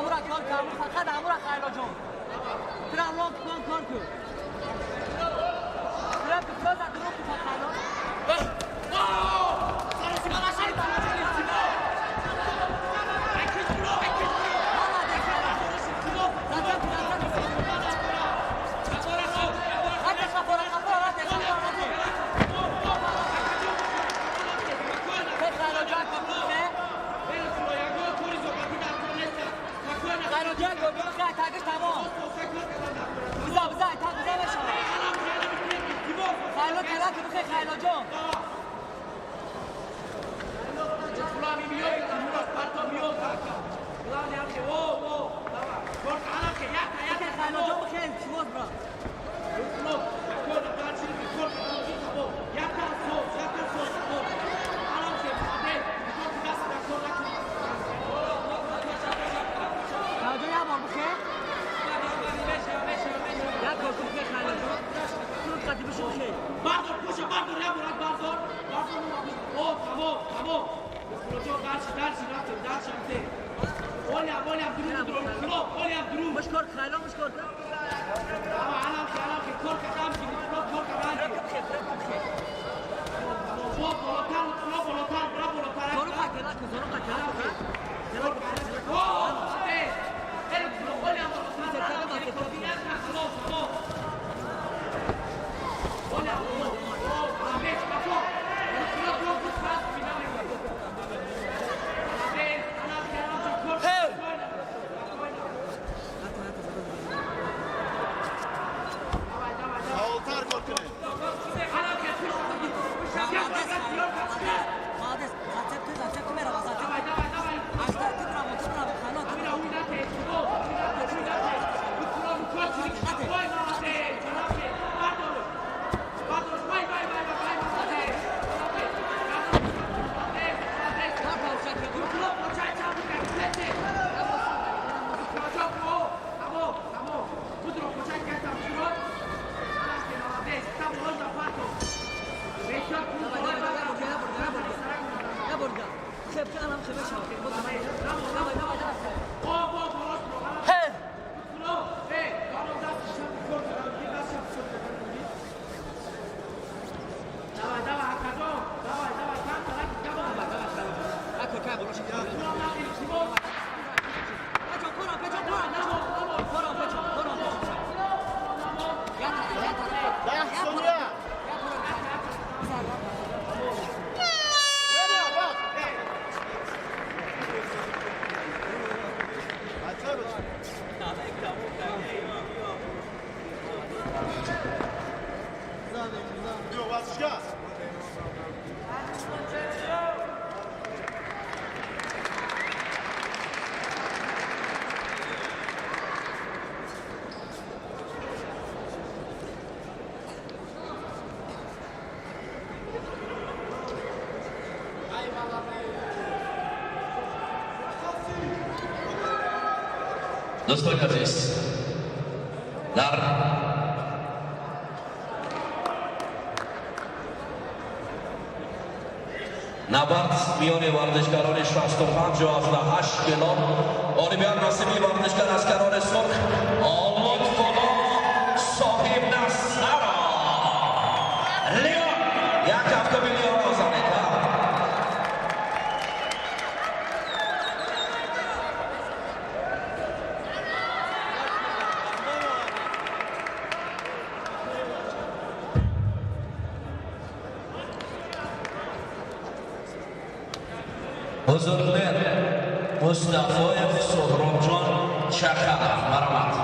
Амура кор кун, фақат амура Хайро ҷон. Тра лонг кун, кор кун. Тра бикоза дурӯғ кун Хайро. Дӯстони азиз, дар набард миёни варзишгарони 65,8 кило ғолибият насиби варзишгар аз канори сурх Лутфулло Соҳиб Насаров. Леон як ҳафтуми Леонро занед. Бузургмер Мустафоев Суҳробҷон Чахалов, марҳамат.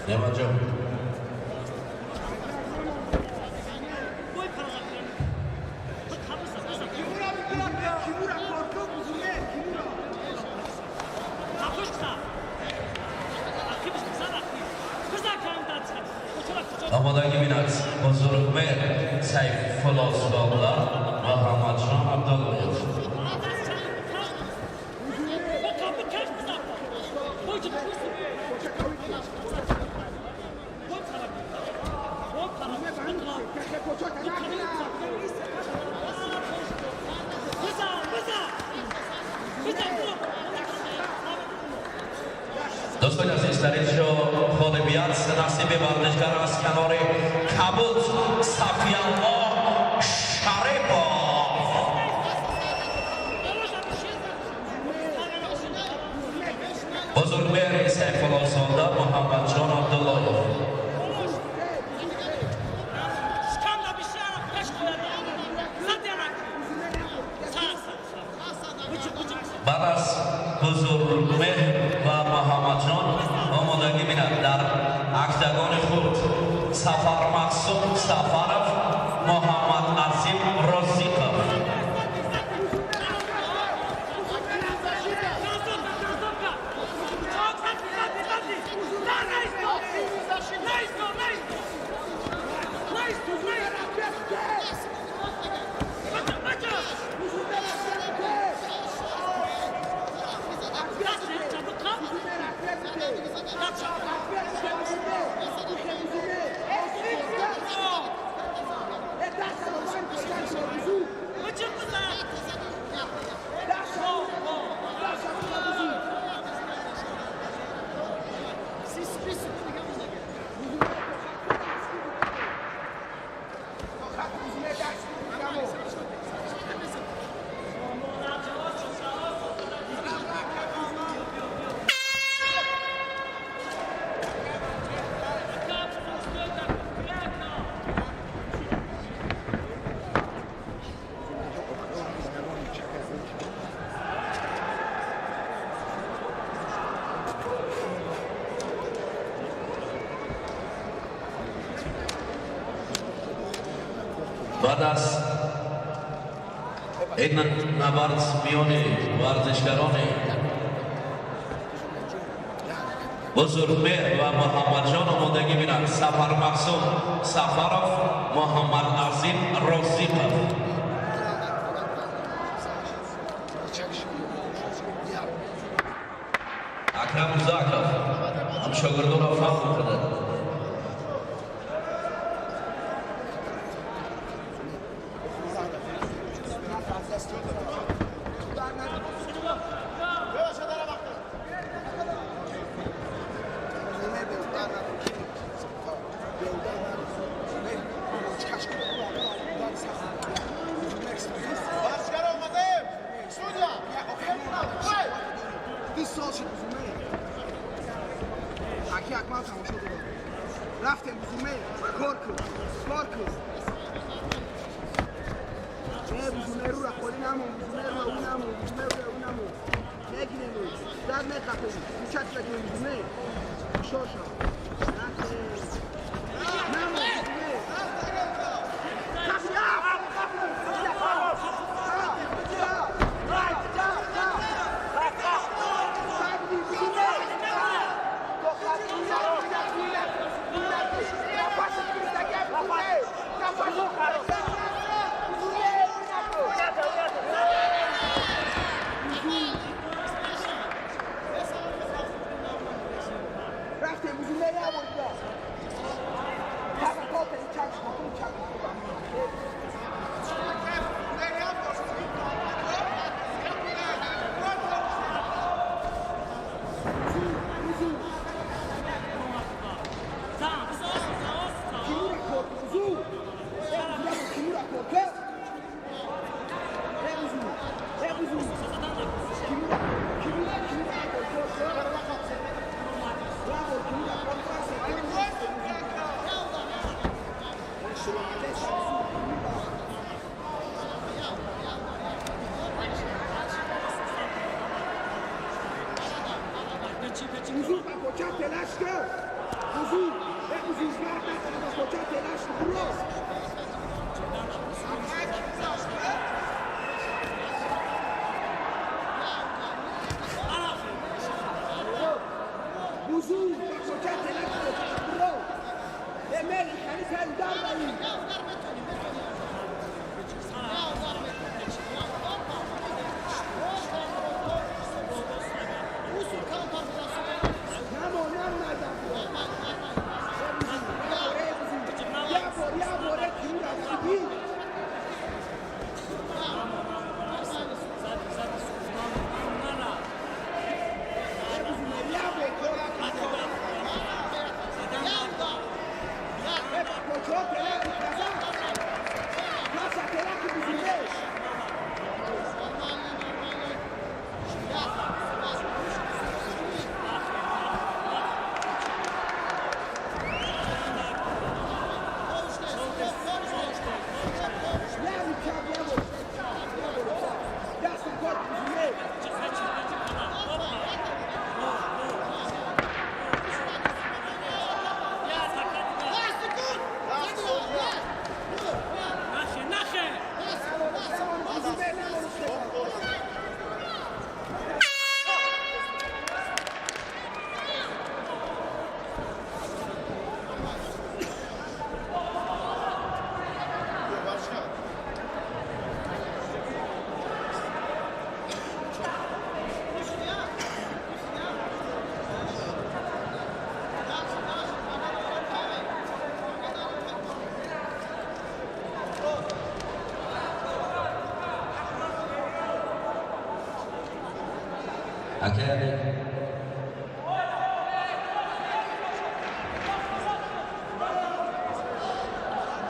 Неъматҷон. Омодагӣ бинад Бузургмеҳр Сайфуллозода Муҳаммадҷон Абдуллоев. Дӯстони азиз, дар инҷо ғолибият насиби варзишгар аз канори Кабуд Сафияллоҳ Шарипов. Бузургмеҳри Сайфуллозода Муҳаммадҷон Абдуллоев. Баъд аз Бузургмеҳр ва Муҳаммадҷон омодагӣ бинад дар октагони худ Сафармақсуд Сафаров, Муҳаммад Азим Розиқов. Баъд аз ин набард миёни варзишгарони Бузургмеҳр ва Муҳаммадҷон омодагӣ бинанд Сафармақсуд Сафаров, Муҳаммадазим Розиқов. Акрам Узаков ҳамшогирдонро фахр карданд.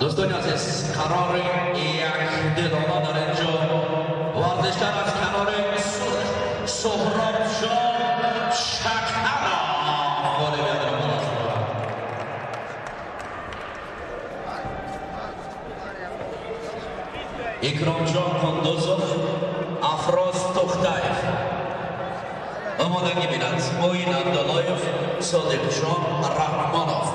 Дӯстони азиз, қарори якдилона дар инҷо варзишгар аз канори сурх Суҳробҷон Шакаров ғолибиятро ба даст меорад. Икромҷон Қундузов, Афроз Тухтаев омодагӣ бинанд. Муин Абдуллоев, Содиқҷон Раҳмонов.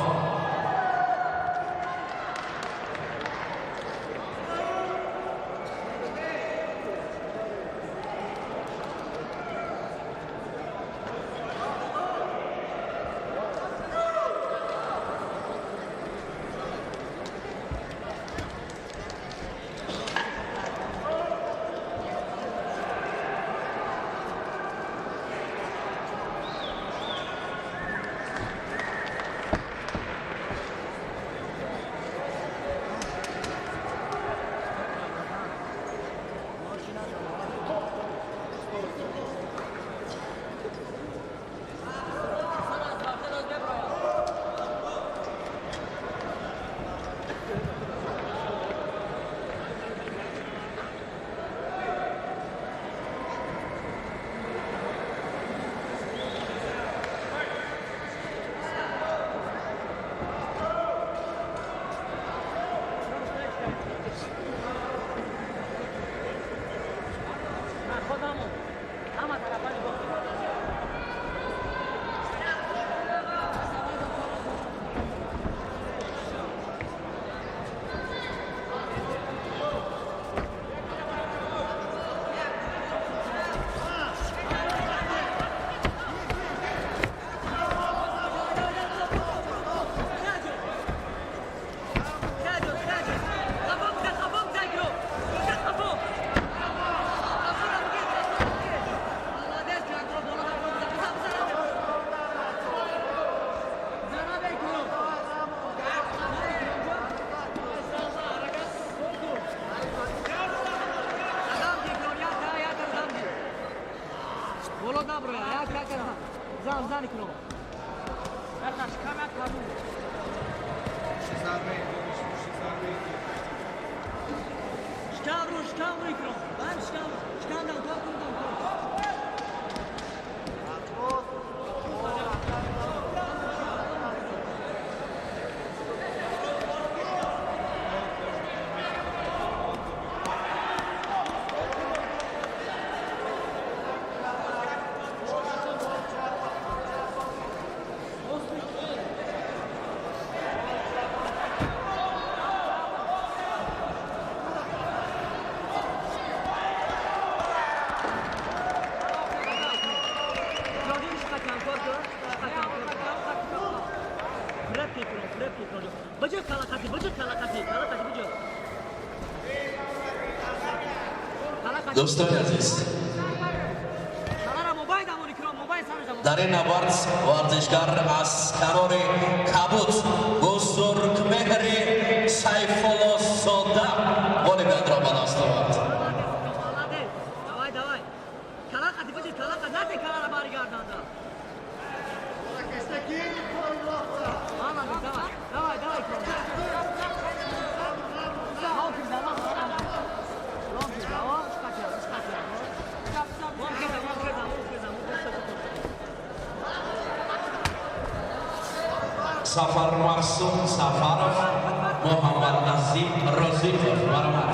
наброя, як як зан зан икром. Як шикам як кабу. Шикам ру, шикам ру икром. Бан шикам, шикам дан кор кун дан кор. Дӯстони азиз, дар ин набард варзишгар аз канори кабуд Бузургмеҳри Сайфуллозода ғолибиятро ба даст овард. Сафар Мақсум Сафаров, Муҳаммад Назим Розиқов, марҳамат.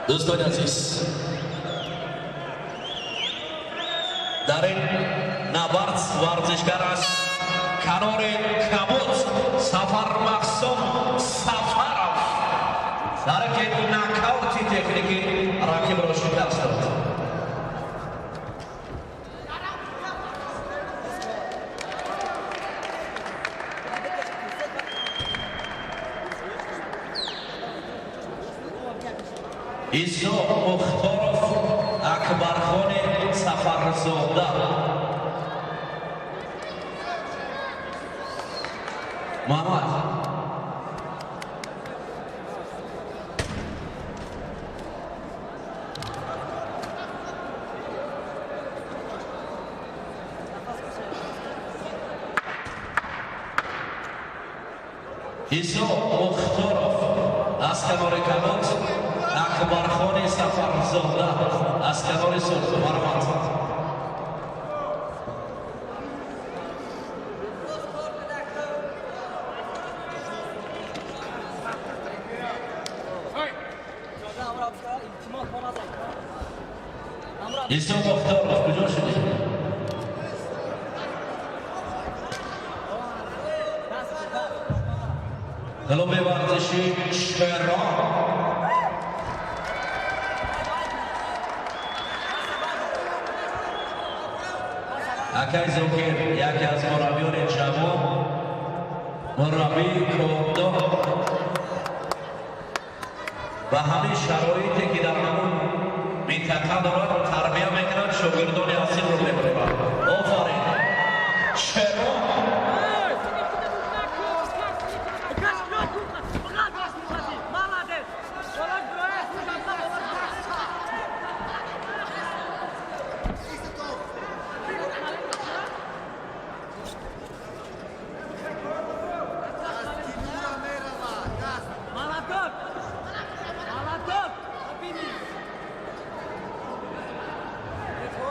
Дӯстони азиз, дар ин набард варзишгар аз канори кабуд Сафармақсум Сафаров тариқи нокаути техникӣ рақибро шикаст дод. Исо Мухторов, Акбархони Сафарзода. Муҳаммад, Исо Мухторов аз канори кабуд, Акбархони Сафарзода аз канори сурх. Марҳамат. Исо Мухторов, куҷо шудӣ? Клуби варзиши Шерон. Акай Зокир, яке аз мураббиёни ҷавон, мураббии кордор, ба ҳамин шароите, ки дар ҳамун минтақа дорад, тарбия мекунад, шогирдони асилро мебарад. Офарин, Шерон.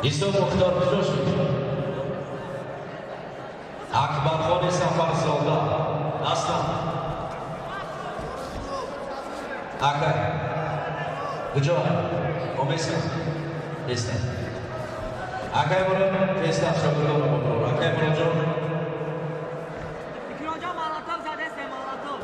Исо Мухтор куҷо шуд? Акбархони Сафарзода. Аслан ака, куҷо омеса неста? Акай Мурод, тезтар шогирдонро бубурор. Акай Муродҷон. Икромҷон, молоток задесте, молоток.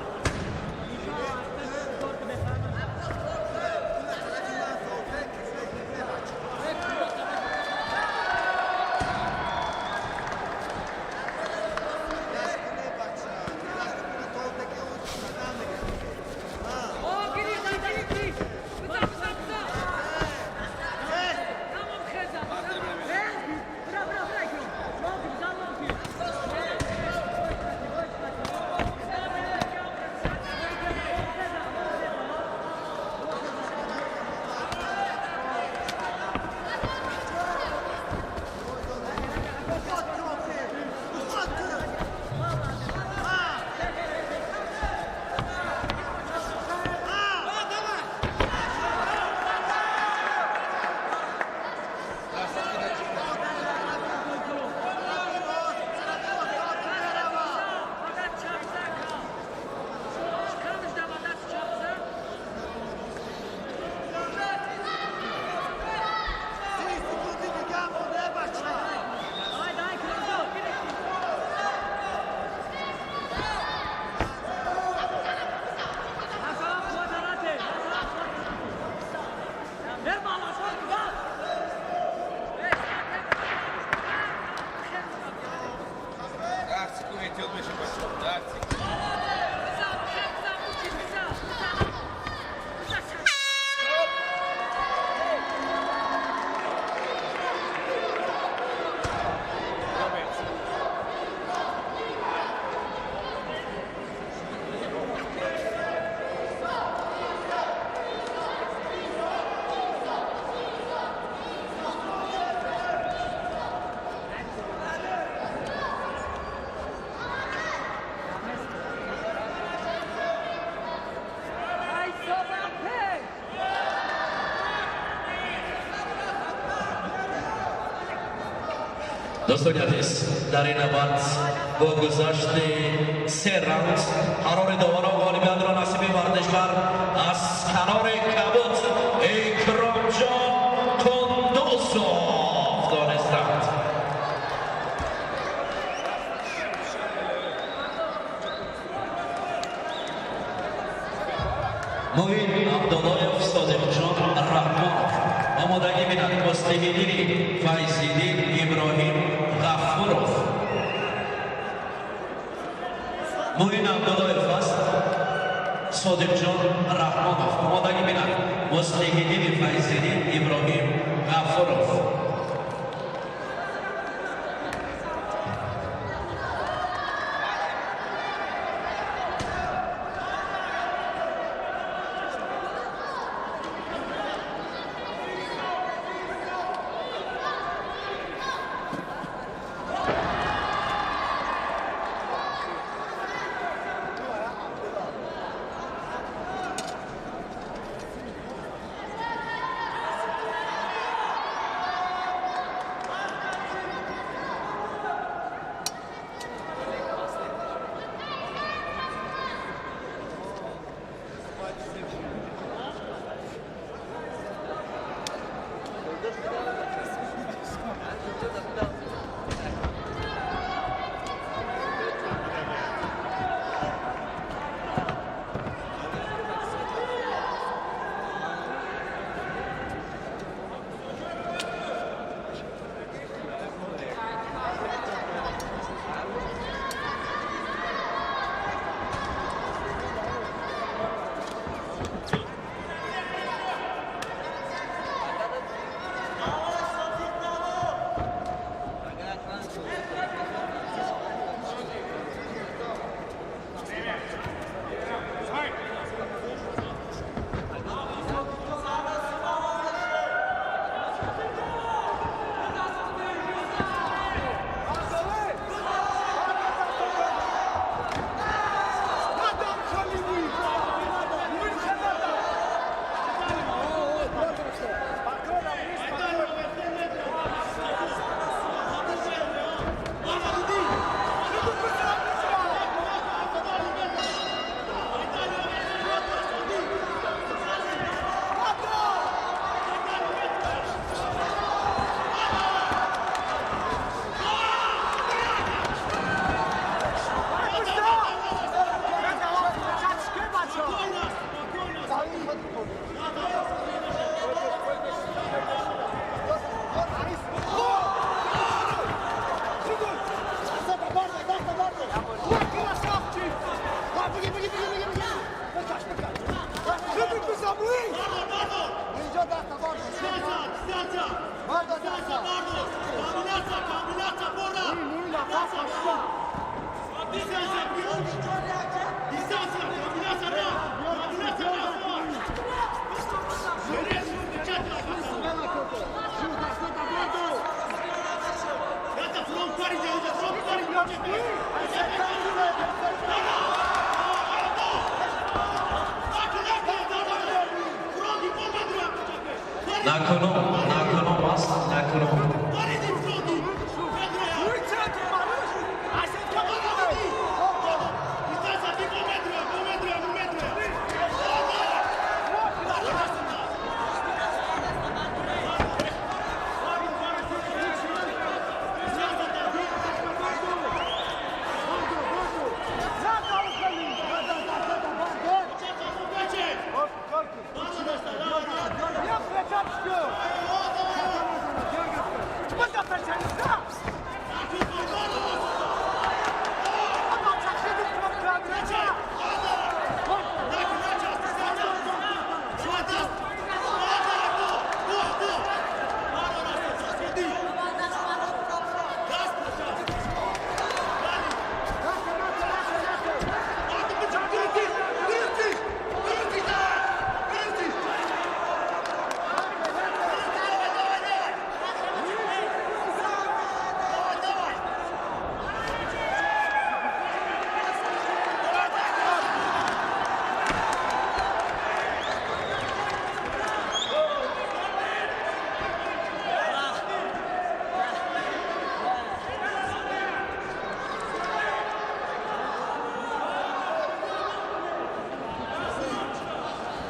Дӯстони азиз, дар ин набард бо гузашти се раунд қарори доварон ғолибиятро насиби варзишгар аз канори кабуд. Муин Абдуллоев, Содиқҷон Раҳмонов. Омодагӣ бинад Муслиҳиддини Файзиддин, Иброҳим Ғафуров. Муин Абдуллоев аст, Содиқҷон Раҳмонов. Омодагӣ бинад Муслиҳиддини Файзиддин, Иброҳим Ғафуров. Накунум, накунум аст, накунум.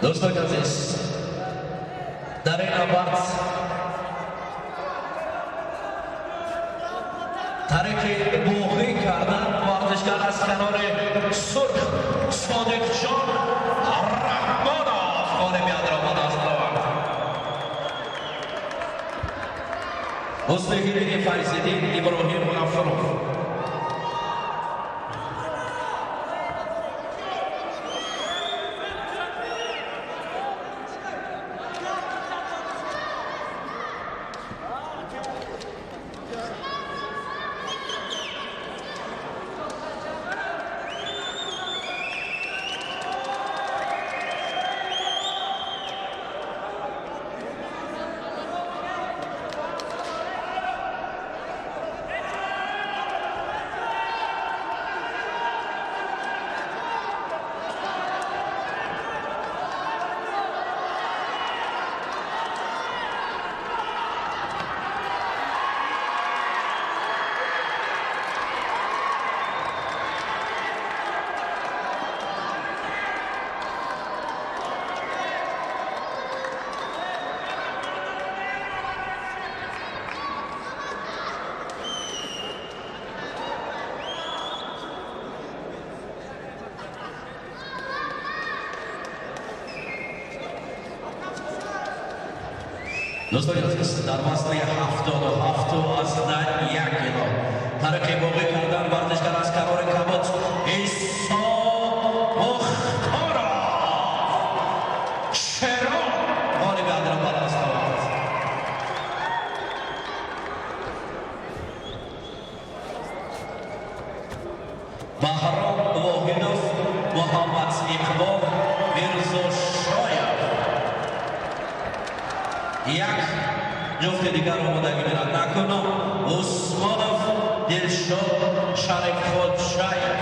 Дӯстони азиз, дар ин набард тариқи боғӣ кардан варзишгар аз канори сурх Содиқҷон Раҳмонов. Ғолибиятро ба даст овард. Муслиҳиддини Файзиддин Иброҳим Ғафуров. Дӯстони азиз, дар вазни 77,1 кило тариқи боғӣ кардан варзишгар аз канори кабуд Исо Мухторов Шерон ғолибиятро ба даст овард. Баҳром Воҳидов, Муҳаммад Иқбол Мирзошоев. Як ҷуфти дигар омодагӣ мерад. Накунам Усмонов Дилшод Шарифходжаев.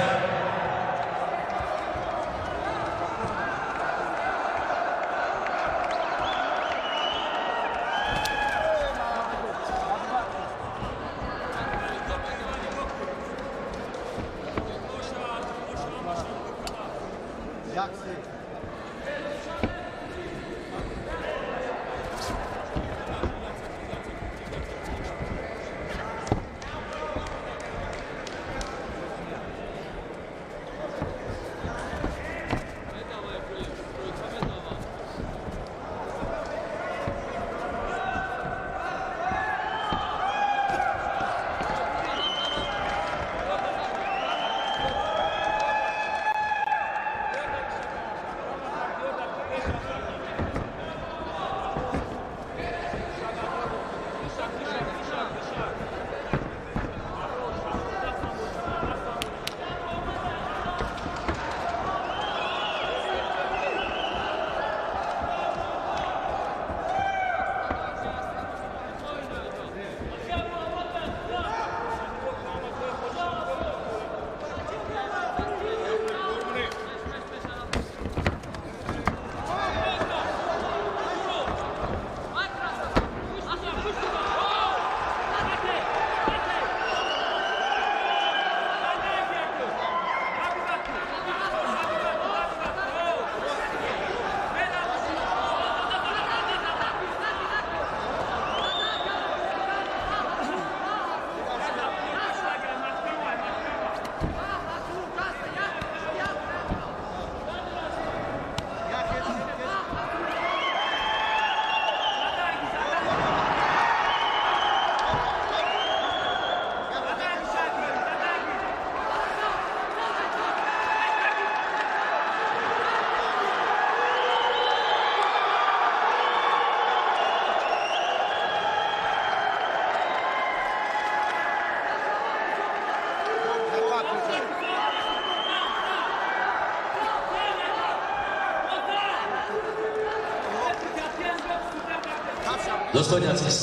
Дӯстони азиз,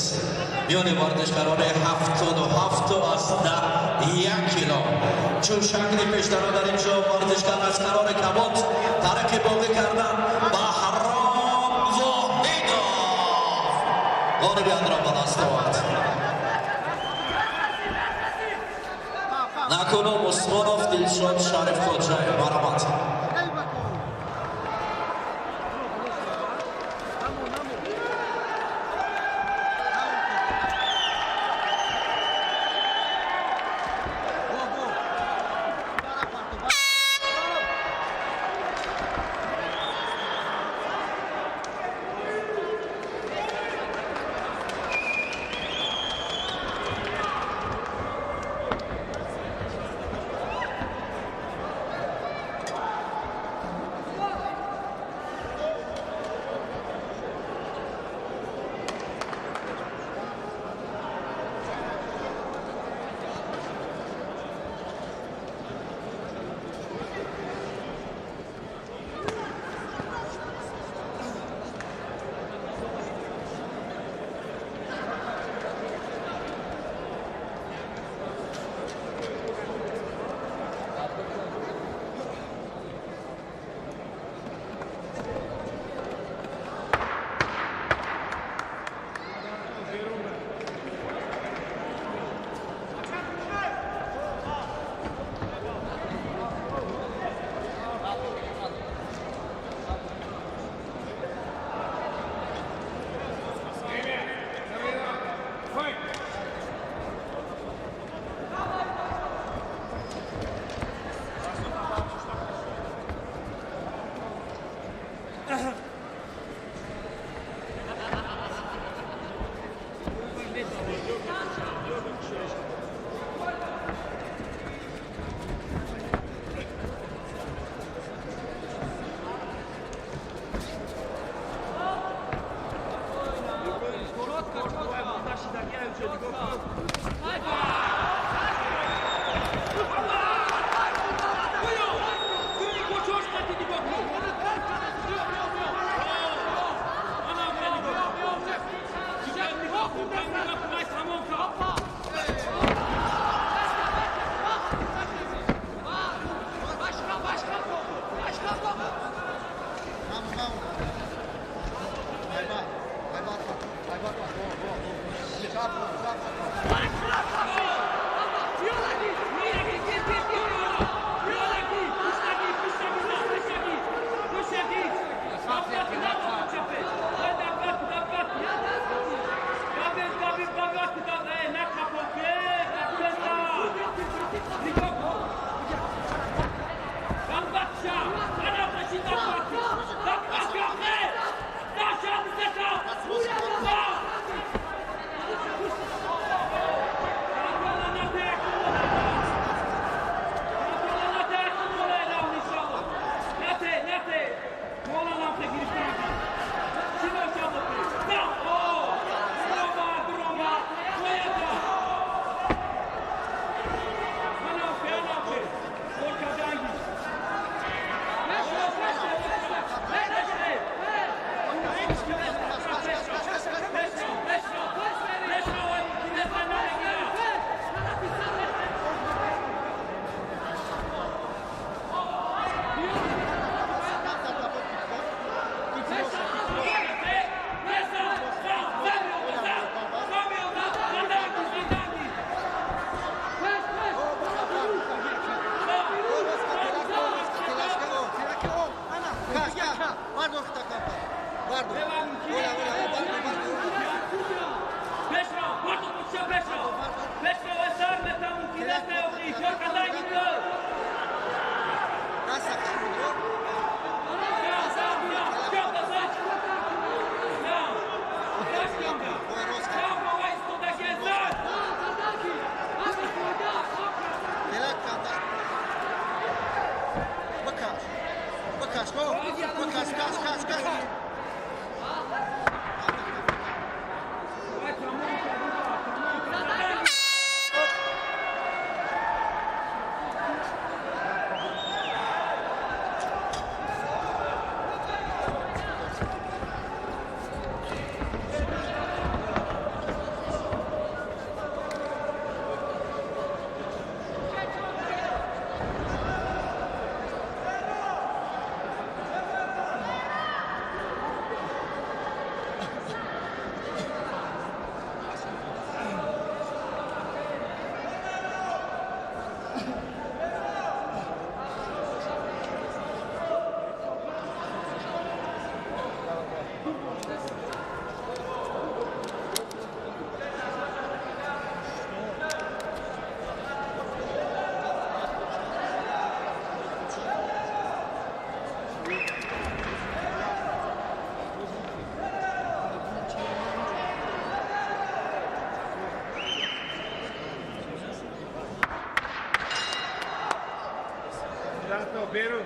миёни варзишгарони 77,1 кило чун шакли пештара дар ин ҷо варзишгар аз канори кабуд тариқи боғӣ кардан Баҳром Воҳидов ғолибиятро ба даст овард. Накунум Усмонов Дилшод Шарифходжаев баромад. Беру.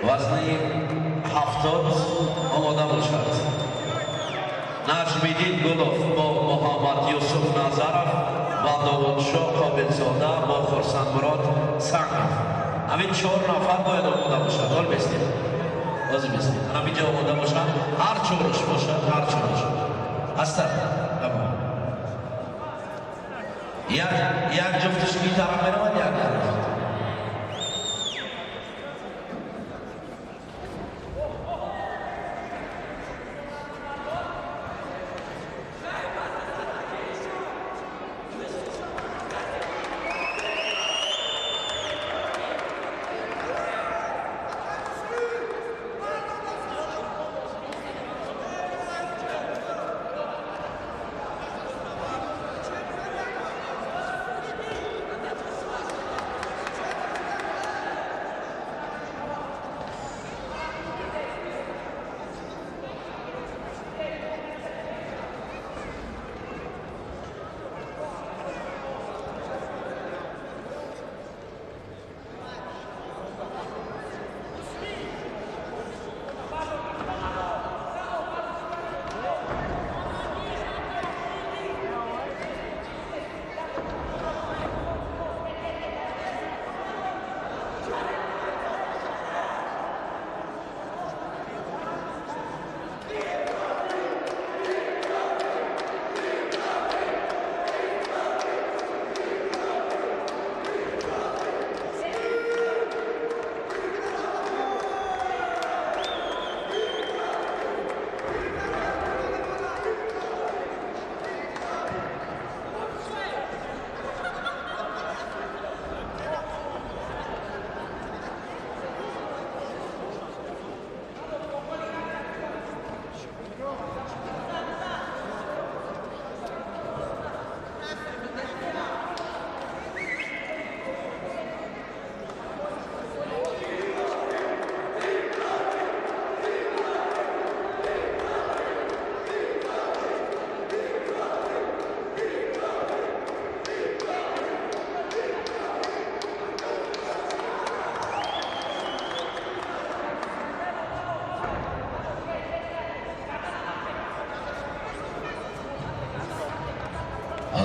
Вазни 70 омода бошад. Наҷмиддин Гулов бо Муҳаммад Юсуф Назаров ва Довудшоҳ Қобилзода бо Хурсандмурод Сангов. Ҳамин чор нафар бояд омода бошад. Ҳол бестед. Ҳозир бестед. Ҳаминҷо омода бошад. Ҳар чорш бошад, ҳар чорш. Ҳастанд. Як як ҷуфташ ин тараф меравад, як тараф.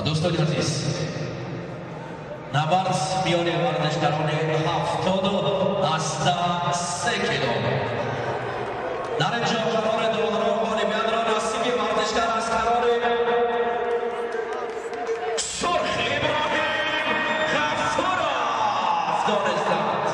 Дӯстони азиз, набард миёни варзишгарони 73 кило. Дар ин ҷо қарори доварон ғолибиятро насиби варзишгар аз канори сурх Иброҳим Ғафуров донистанд.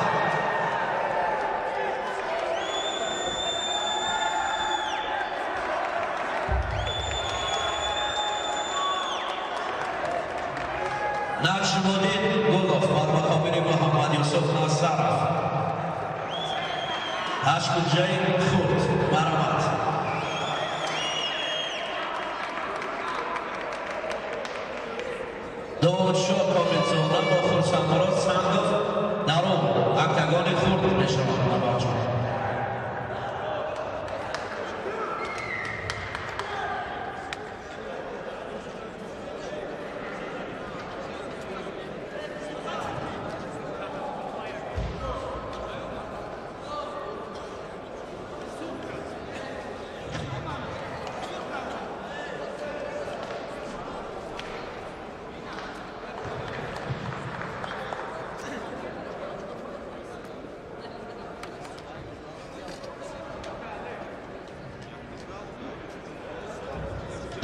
Наҷмуддин Гулов бар муқобили Муҳаммад Юсуф Назаров. Ҳаштгунҷаи хурд баромад. Довудшоҳ Қобилзода бо Хурсандмурод Сангов дар он октагони хурд мешаванд набардҷон.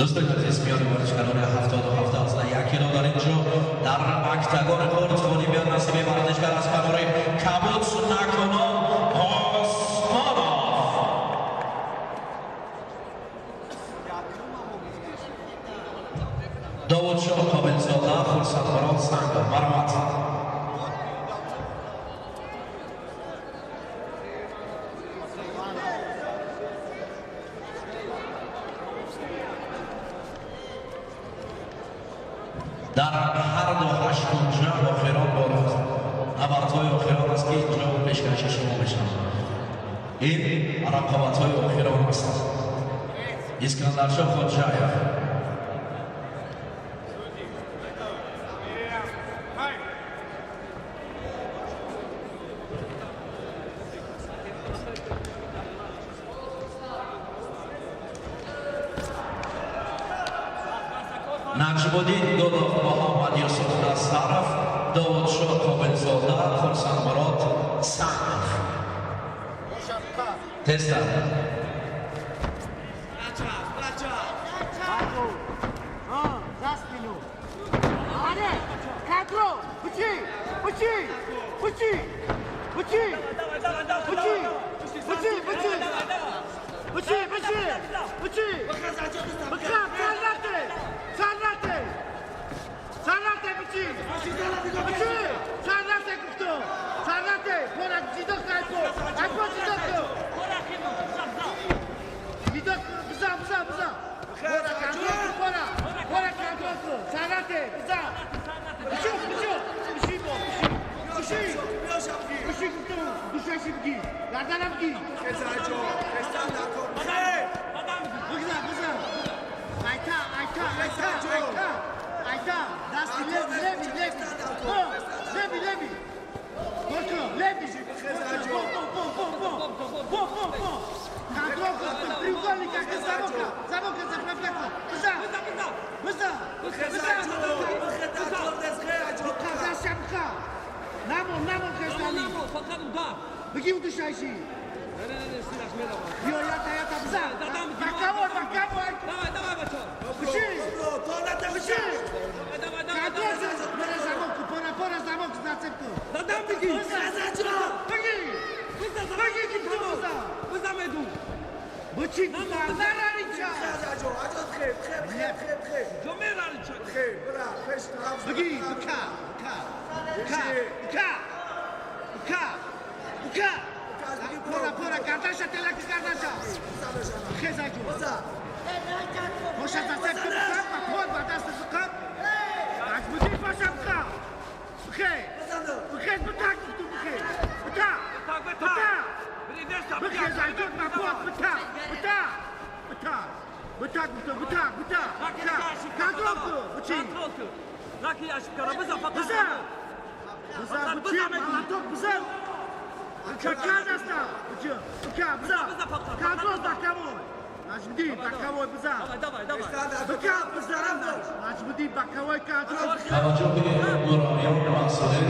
Дӯстони азиз, миёни варзишгарони 77 кило дар инҷо дар октагони хурд ғолибият насиби варзишгар аз канори кабуд Накунон Осмонов. Довудшоҳ Қобилзода, Хурсандмурод Сангов. Марҳамат. Дар ҳар ду ҳаштгунҷа охирон бор набардҳои охирон аст, ки инҷо пешкаши шумо мешавад. Ин рақобатҳои охирон аст. Искандаршоҳ Хоҷаев. Наҷмуддин Дулов, Муҳаммад Юсуф Насаров, Довудшо Қобилзода, Хурсандмурод Сангов. Тезтар. За спину. Аре, контрол. Учи, учи, учи, учи. Учи, учи, учи. Учи, учи, учи. Быкап, царнате, царнате. Царнате, учи. Учи, царнате, кухто. Царнате, пора, жидок, айпо. Айпо, жидок. Жидок, бза, бза, бза. Пора, контрол, пора. Пора, контрол, царнате, бза. Учи, учи, учи, учи. Учи, кухто, душаши бги. Гарданам бги. Бигза, бигза. Айта, айта, айта, айта. Айта, дасти леви, леви, леви. О, леви, леви. Горко, леви. Бо, бо, бо, бо, бо. Бо, бо, бо. Контрол, треугольник, как замока. Замока, заправляка. Биза. Биза. Биза. Биза. Биза. Намо, намо, хестани. Намо, фақат удар. Беги удушайши. Не, не, не, силаш мерава. Биё, ята, ята, биза. Бакаво, бакаво. Давай, давай, бачо. Буши. Буши. Давай, давай, Контрол, пора замок, пора, пора замок, зацепку. Дадам беги. Беги. Беги, биза. Биза меду. Бучи, биза, нарарича. Ҷо мерарича. Беги, бика, бика. Бика, бика. Бика. Бика. Пора, пора, гардаша, телаки гардаша. Хезаҷу. Боша зацепку бика, папон, ба даст бика. Наҷмуддин боша бика. Бихе. Бихе, бика, гуфту бихе. Бика. Бика. Бихе, заҷуд, папон, бика. Бика. Бика. Бика, гуфту, бика, бика. Бика. Контрол ку, бучи. Раки ашкара, биза, фақат. Биза. Биза, бучи, молоток, биза. Какая даста? Бучи, бика, биза. Контрол, боковой. Наҷмуддин, боковой, биза. Давай, давай, давай. Бика, биза. Наҷмуддин, боковой контрол. Таваҷҷӯҳ ба мураббиён, масъулин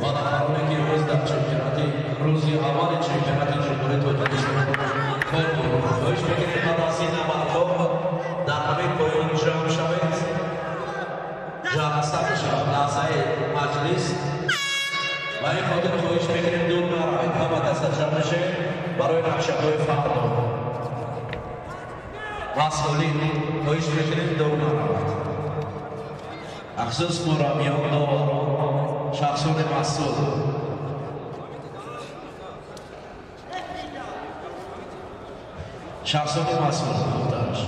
ва нафароне ки имрӯз дар чемпионати рӯзи аввали чемпионати ҷумҳурии Тоҷикистон кор доранд. Хоҳиш мекунем баъд аз ин амалгоҳ дар ҳамин поён ҷамъ шавед. Ҷаласа мешавад лаҳзаи маҷлис. Ба ин хотир хоҳиш мекунем дур наравед, ҳама даста ҷамъ мешавем барои нақшаҳои фардо. Масъулин хоҳиш мекунем дур наравад. Ахсус мураббиён, доварон, шахсони масъул. Шахсони масъул хубтараш.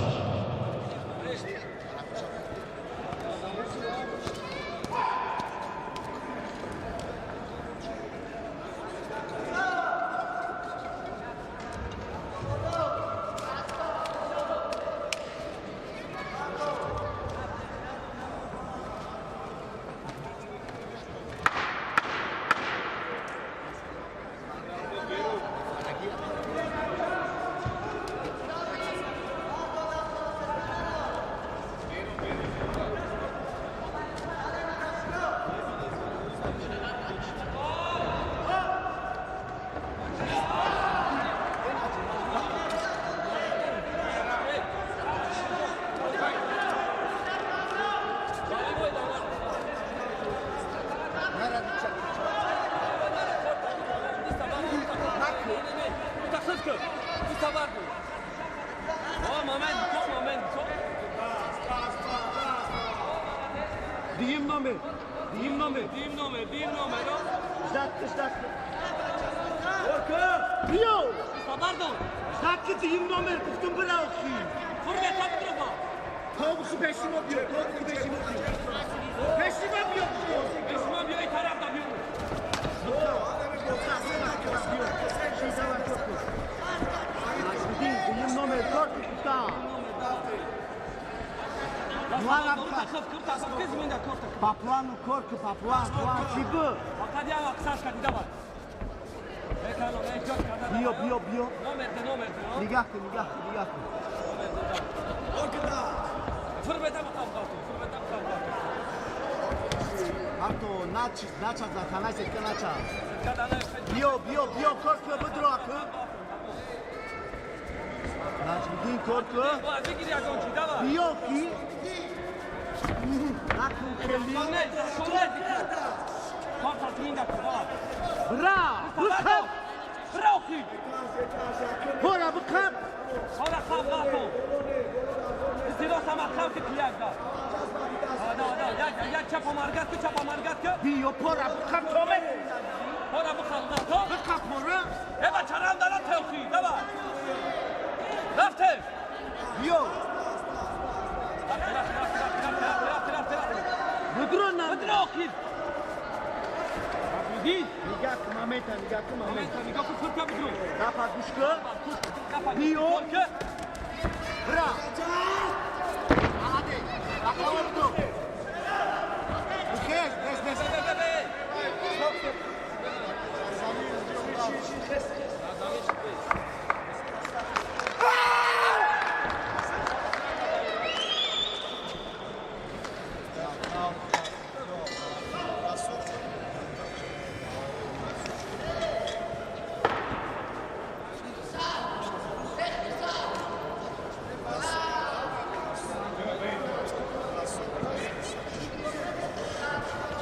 Дуюм номер, дуюм номер. Дуюм номер, дуюм номер. Ждать, ждать. Биё. Бардор. Ждать, дуюм номер, гуфтум бира охи. Фурме та битроба. То бихи пеши мо биё, то бихи пеши мо биё. Пеши мо биё. Пеши мо биё, ин тараф да биё. Наҷмуддин, дуюм номер, кор гуфтам. По плану корки, по плану, план, чӣ буд? Фақат як вақт сар кардӣ, давай. Биё, биё, биё. Нигоҳ кун, нигоҳ кун, нигоҳ кун. Ҳатто начаз, на танаи сетка начаз. Биё, биё, биё, кор кун, бидро кун. Наҷмиддин, кор кун. Биё ки. Накун хеле. Бра, бихаб. Пора бихаб. Биё, пора бихаб, томе. Бихаб пора. Биё. Бидро на. Нигоҳ кун, момента, нигоҳ кун, момента. Гапа гӯш кун. Биё. Бра. Молодец. Рақаво бидо. Бихез, нес, нес.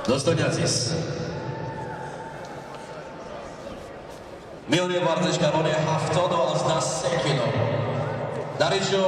Дӯстони азиз, миёни варзишгарони 73 кило дар ин ҷо